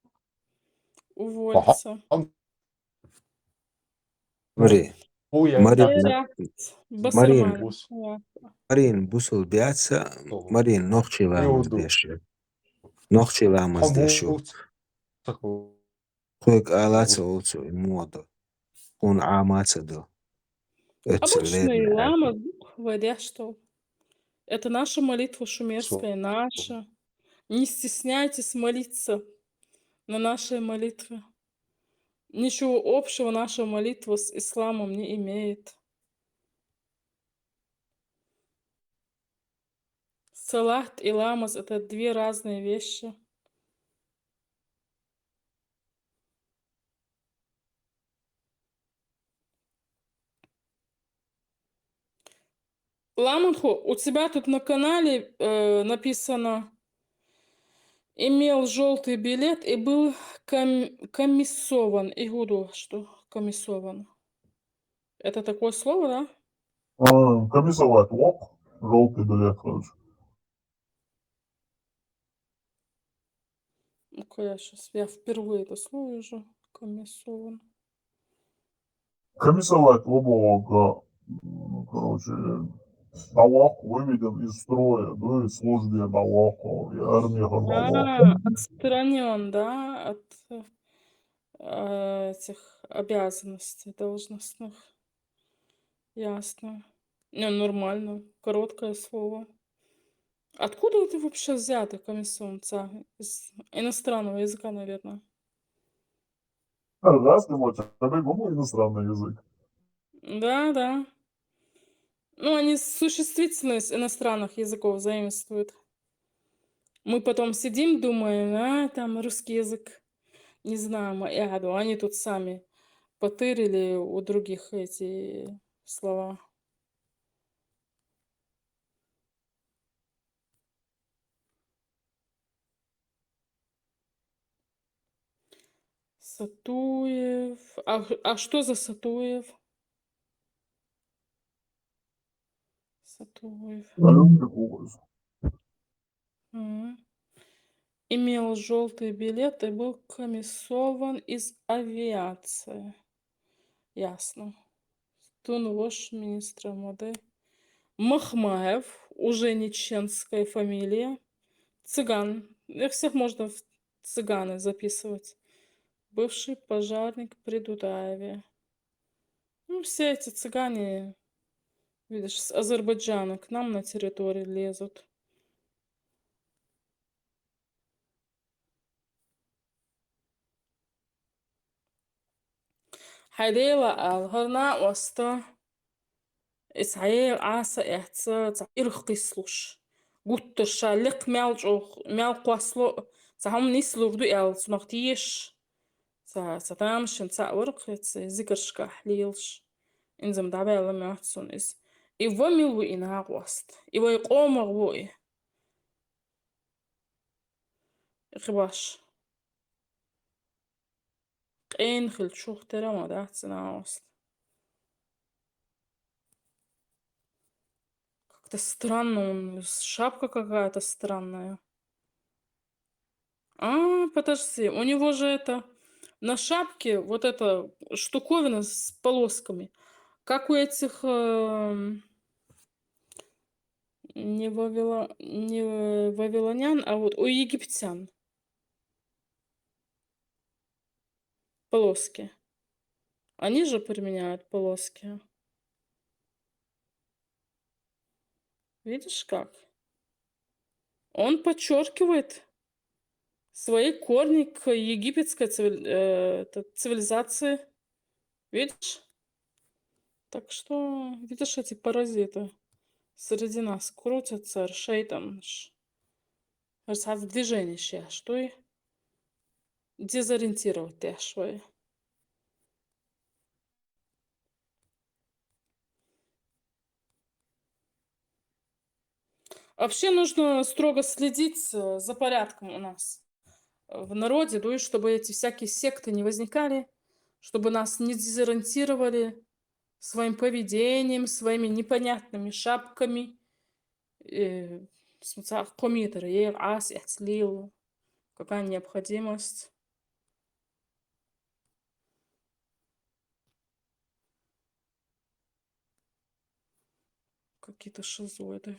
Уволиться. Ам, Мари, Уя, Мари, так, Теракт. Марин, Басарман. бус. Марин, бусулба бийтахъ, Ого. Марин, нохчий ламаз Иуду. деш я. Нохчий ламаз деш я. Хабуц. Хьоьга алаца олцу и мода. Хьуна Ӏамаца ду. Эццал Обычный лерина. ламаз, вадяшто. Это наша молитва шумерская, наша. Не стесняйтесь молиться на нашей молитве. Ничего общего наша молитва с исламом не имеет. Салат и ламаз — это две разные вещи. Ламанху, у тебя тут на канале э, написано: имел желтый билет и был ком- комиссован. И гуду, что комиссован. Это такое слово, да? А, комиссовать лох, желтый билет, короче. Ну-ка, я сейчас, я впервые это слово вижу. Комиссован. Комиссовать лобога, м, короче, налог выведен из строя, ну, из службы налог, и армия налог. А, отстранен, да, от э, этих обязанностей должностных. Ясно. Не, нормально. Короткое слово. Откуда это вообще взято, комиссионца? Из иностранного языка, наверное. Раз ты можешь, а по-моему, иностранный язык. Да, да. Ну, они существительные с иностранных языков заимствуют. Мы потом сидим, думаем, а, там русский язык. Не знаю, мы, я говорю, они тут сами потырили у других эти слова. Сатуев. А, а что за Сатуев? Сатуев. Алёнка Кугус. М. Имел желтый билет и был комиссован из авиации. Ясно. Тунвош министра моды. Махмаев, уже не чеченская фамилия. Цыган. Их всех можно в цыганы записывать. Бывший пожарник при Дудаеве. Ну, все эти цыгане, видишь, с Азербайджана к нам на территорию лезут. Хьайдела ал, хӀара накъост, иза хьаел Ӏаса эцца, цхьа ирх кхийсалуш. Гуттар ша лекх мел чӀогӀа, мел кхоссало, цхьа хӀума нислур ду аьлла, цунах тешаш. Ца, ца тамашийна цхьаъ вара кхы, ца зигаршкахь лелаш. Инзам дӀабаьлла моьтту суна иза. И ва мила ву и накъост? И вай къомах ву и? Хи баш. Къен хила чух тера ма дац и накъост. Как-то странно он, шапка какая-то странная. А, подожди, у него же это на шапке вот эта штуковина с полосками, как у этих эм, не, вавило... не вавилонян, а вот у египтян. Полоски. Они же применяют полоски. Видишь как? Он подчеркивает свои корни к египетской цивиль- э, это, цивилизации. Видишь? Так что, видишь, эти паразиты среди нас крутятся, шайтан наш. Расхаз движение сейчас, что и дезориентировать деш вай. Вообще нужно строго следить э, за порядком у нас э, в народе, ну и чтобы эти всякие секты не возникали, чтобы нас не дезориентировали своим поведением, своими непонятными шапками. Э, с муца-, комитер, э, ас, эцлил, какая необходимость. Какие-то шизоиды.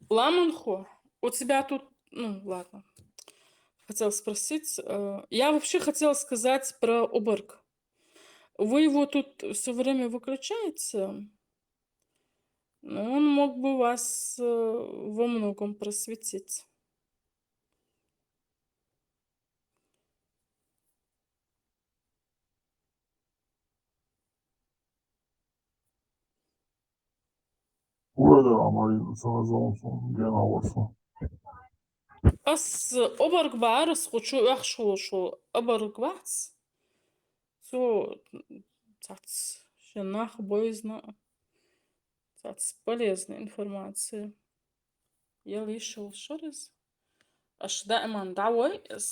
Ламанхо, у тебя тут, ну, ладно. Хотела спросить, э, я вообще хотела сказать про обморок. Вы его тут все время выключаете, но он мог бы вас э, во многом просветить. Ура, да, Марина, сразу он сон, где она вошла? Ас обморок баарас, хочу ях шул, шул обморок бац. цо, м, цац шен нах бовзна, цац полезная информация. Яла йиш йолаш яр из. Аш даиман дӀавой из.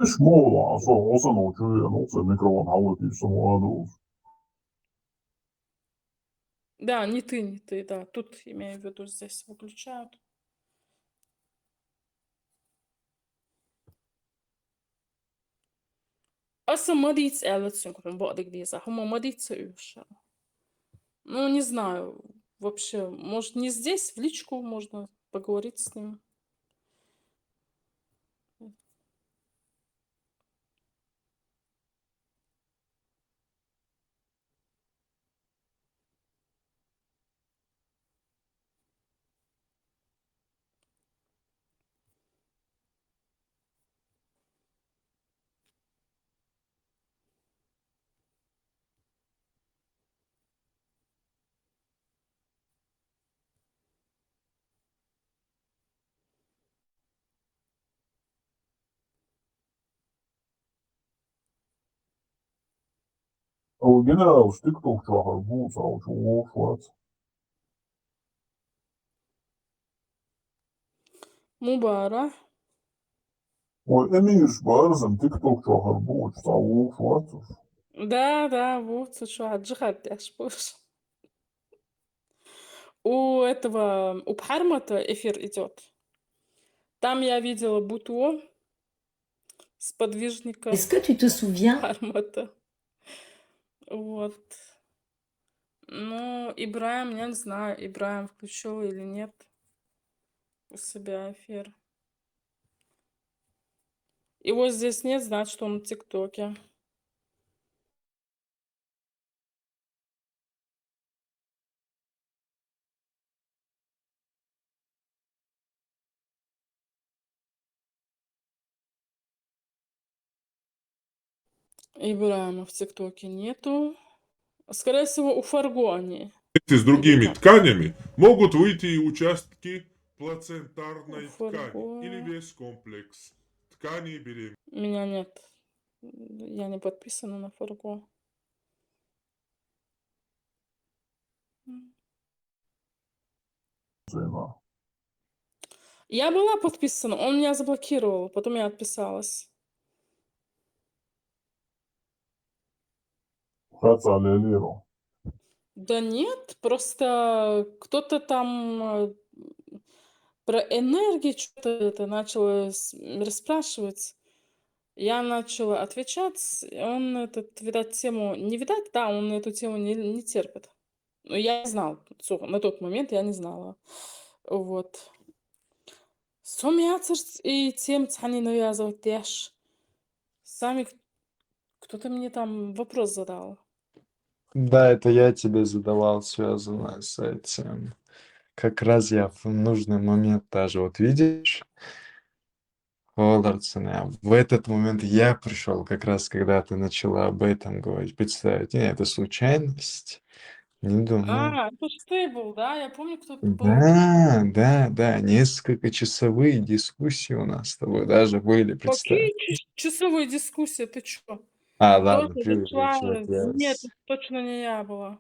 Иш мо ва, со, со ночу я, ну, со микрофон хьалвитийса ма ала. Да, не ты, не ты, да. Тут, имею в виду, здесь выключают. Аса ма дийца аьлар цунга, хьона бакъдерг деза, хӀама ма дийца уьш. Ну, не знаю, вообще, может, не здесь, в личку можно поговорить с ним. Укх генералаш тикток чохь бу, цхьа чу вогӀуш вац. Мубарак. Ой, эмираш барзан тикток чохь бу, цхьа вогӀуш вац уж. Да, да, ву, цу чохь джихад деш бу уж. У этого, у Пхьармата эфир идёт. Там я видела Бутуо, сподвижника. Est-ce que tu te souviens? Пхьармата. Вот. Ну, Ибраим, я не знаю, Ибраим включил или нет у себя эфир. Его здесь нет, значит, он в ТикТоке. Ибраима в ТикТоке нету. Скорее всего, у Фарго они. С другими тканями могут выйти и участки плацентарной ткани или весь комплекс тканей беременности. Меня нет. Я не подписана на Фарго. Я была подписана, он меня заблокировал, потом я отписалась. Хаца лелиро. Да нет, просто кто-то там, э, про энергию что-то это начал, э, с-, расспрашивать. Я начала отвечать, он этот, видать, тему, не видать, да, он эту тему не, не терпит. Ну, я не знала, цо-, на тот момент я не знала. Вот. Со меца и тем цхьанне навязывать деш. Сами к-, кто-то мне там вопрос задал. Да, это я тебе задавал, связанное с этим. Как раз я в нужный момент даже, вот видишь, Оларцина. В этот момент я пришёл, как раз когда ты начала об этом говорить. Представить, не, это случайность? Не думаю. А, это ж ты был, да? Я помню, кто ты был. Да, да, да. Несколько часовые дискуссии у нас с тобой даже были, представь. Какие ч-, часовые дискуссии? Ты чё? А, ладно, ты, ты пришла, человек, я нет, с- точно не я была.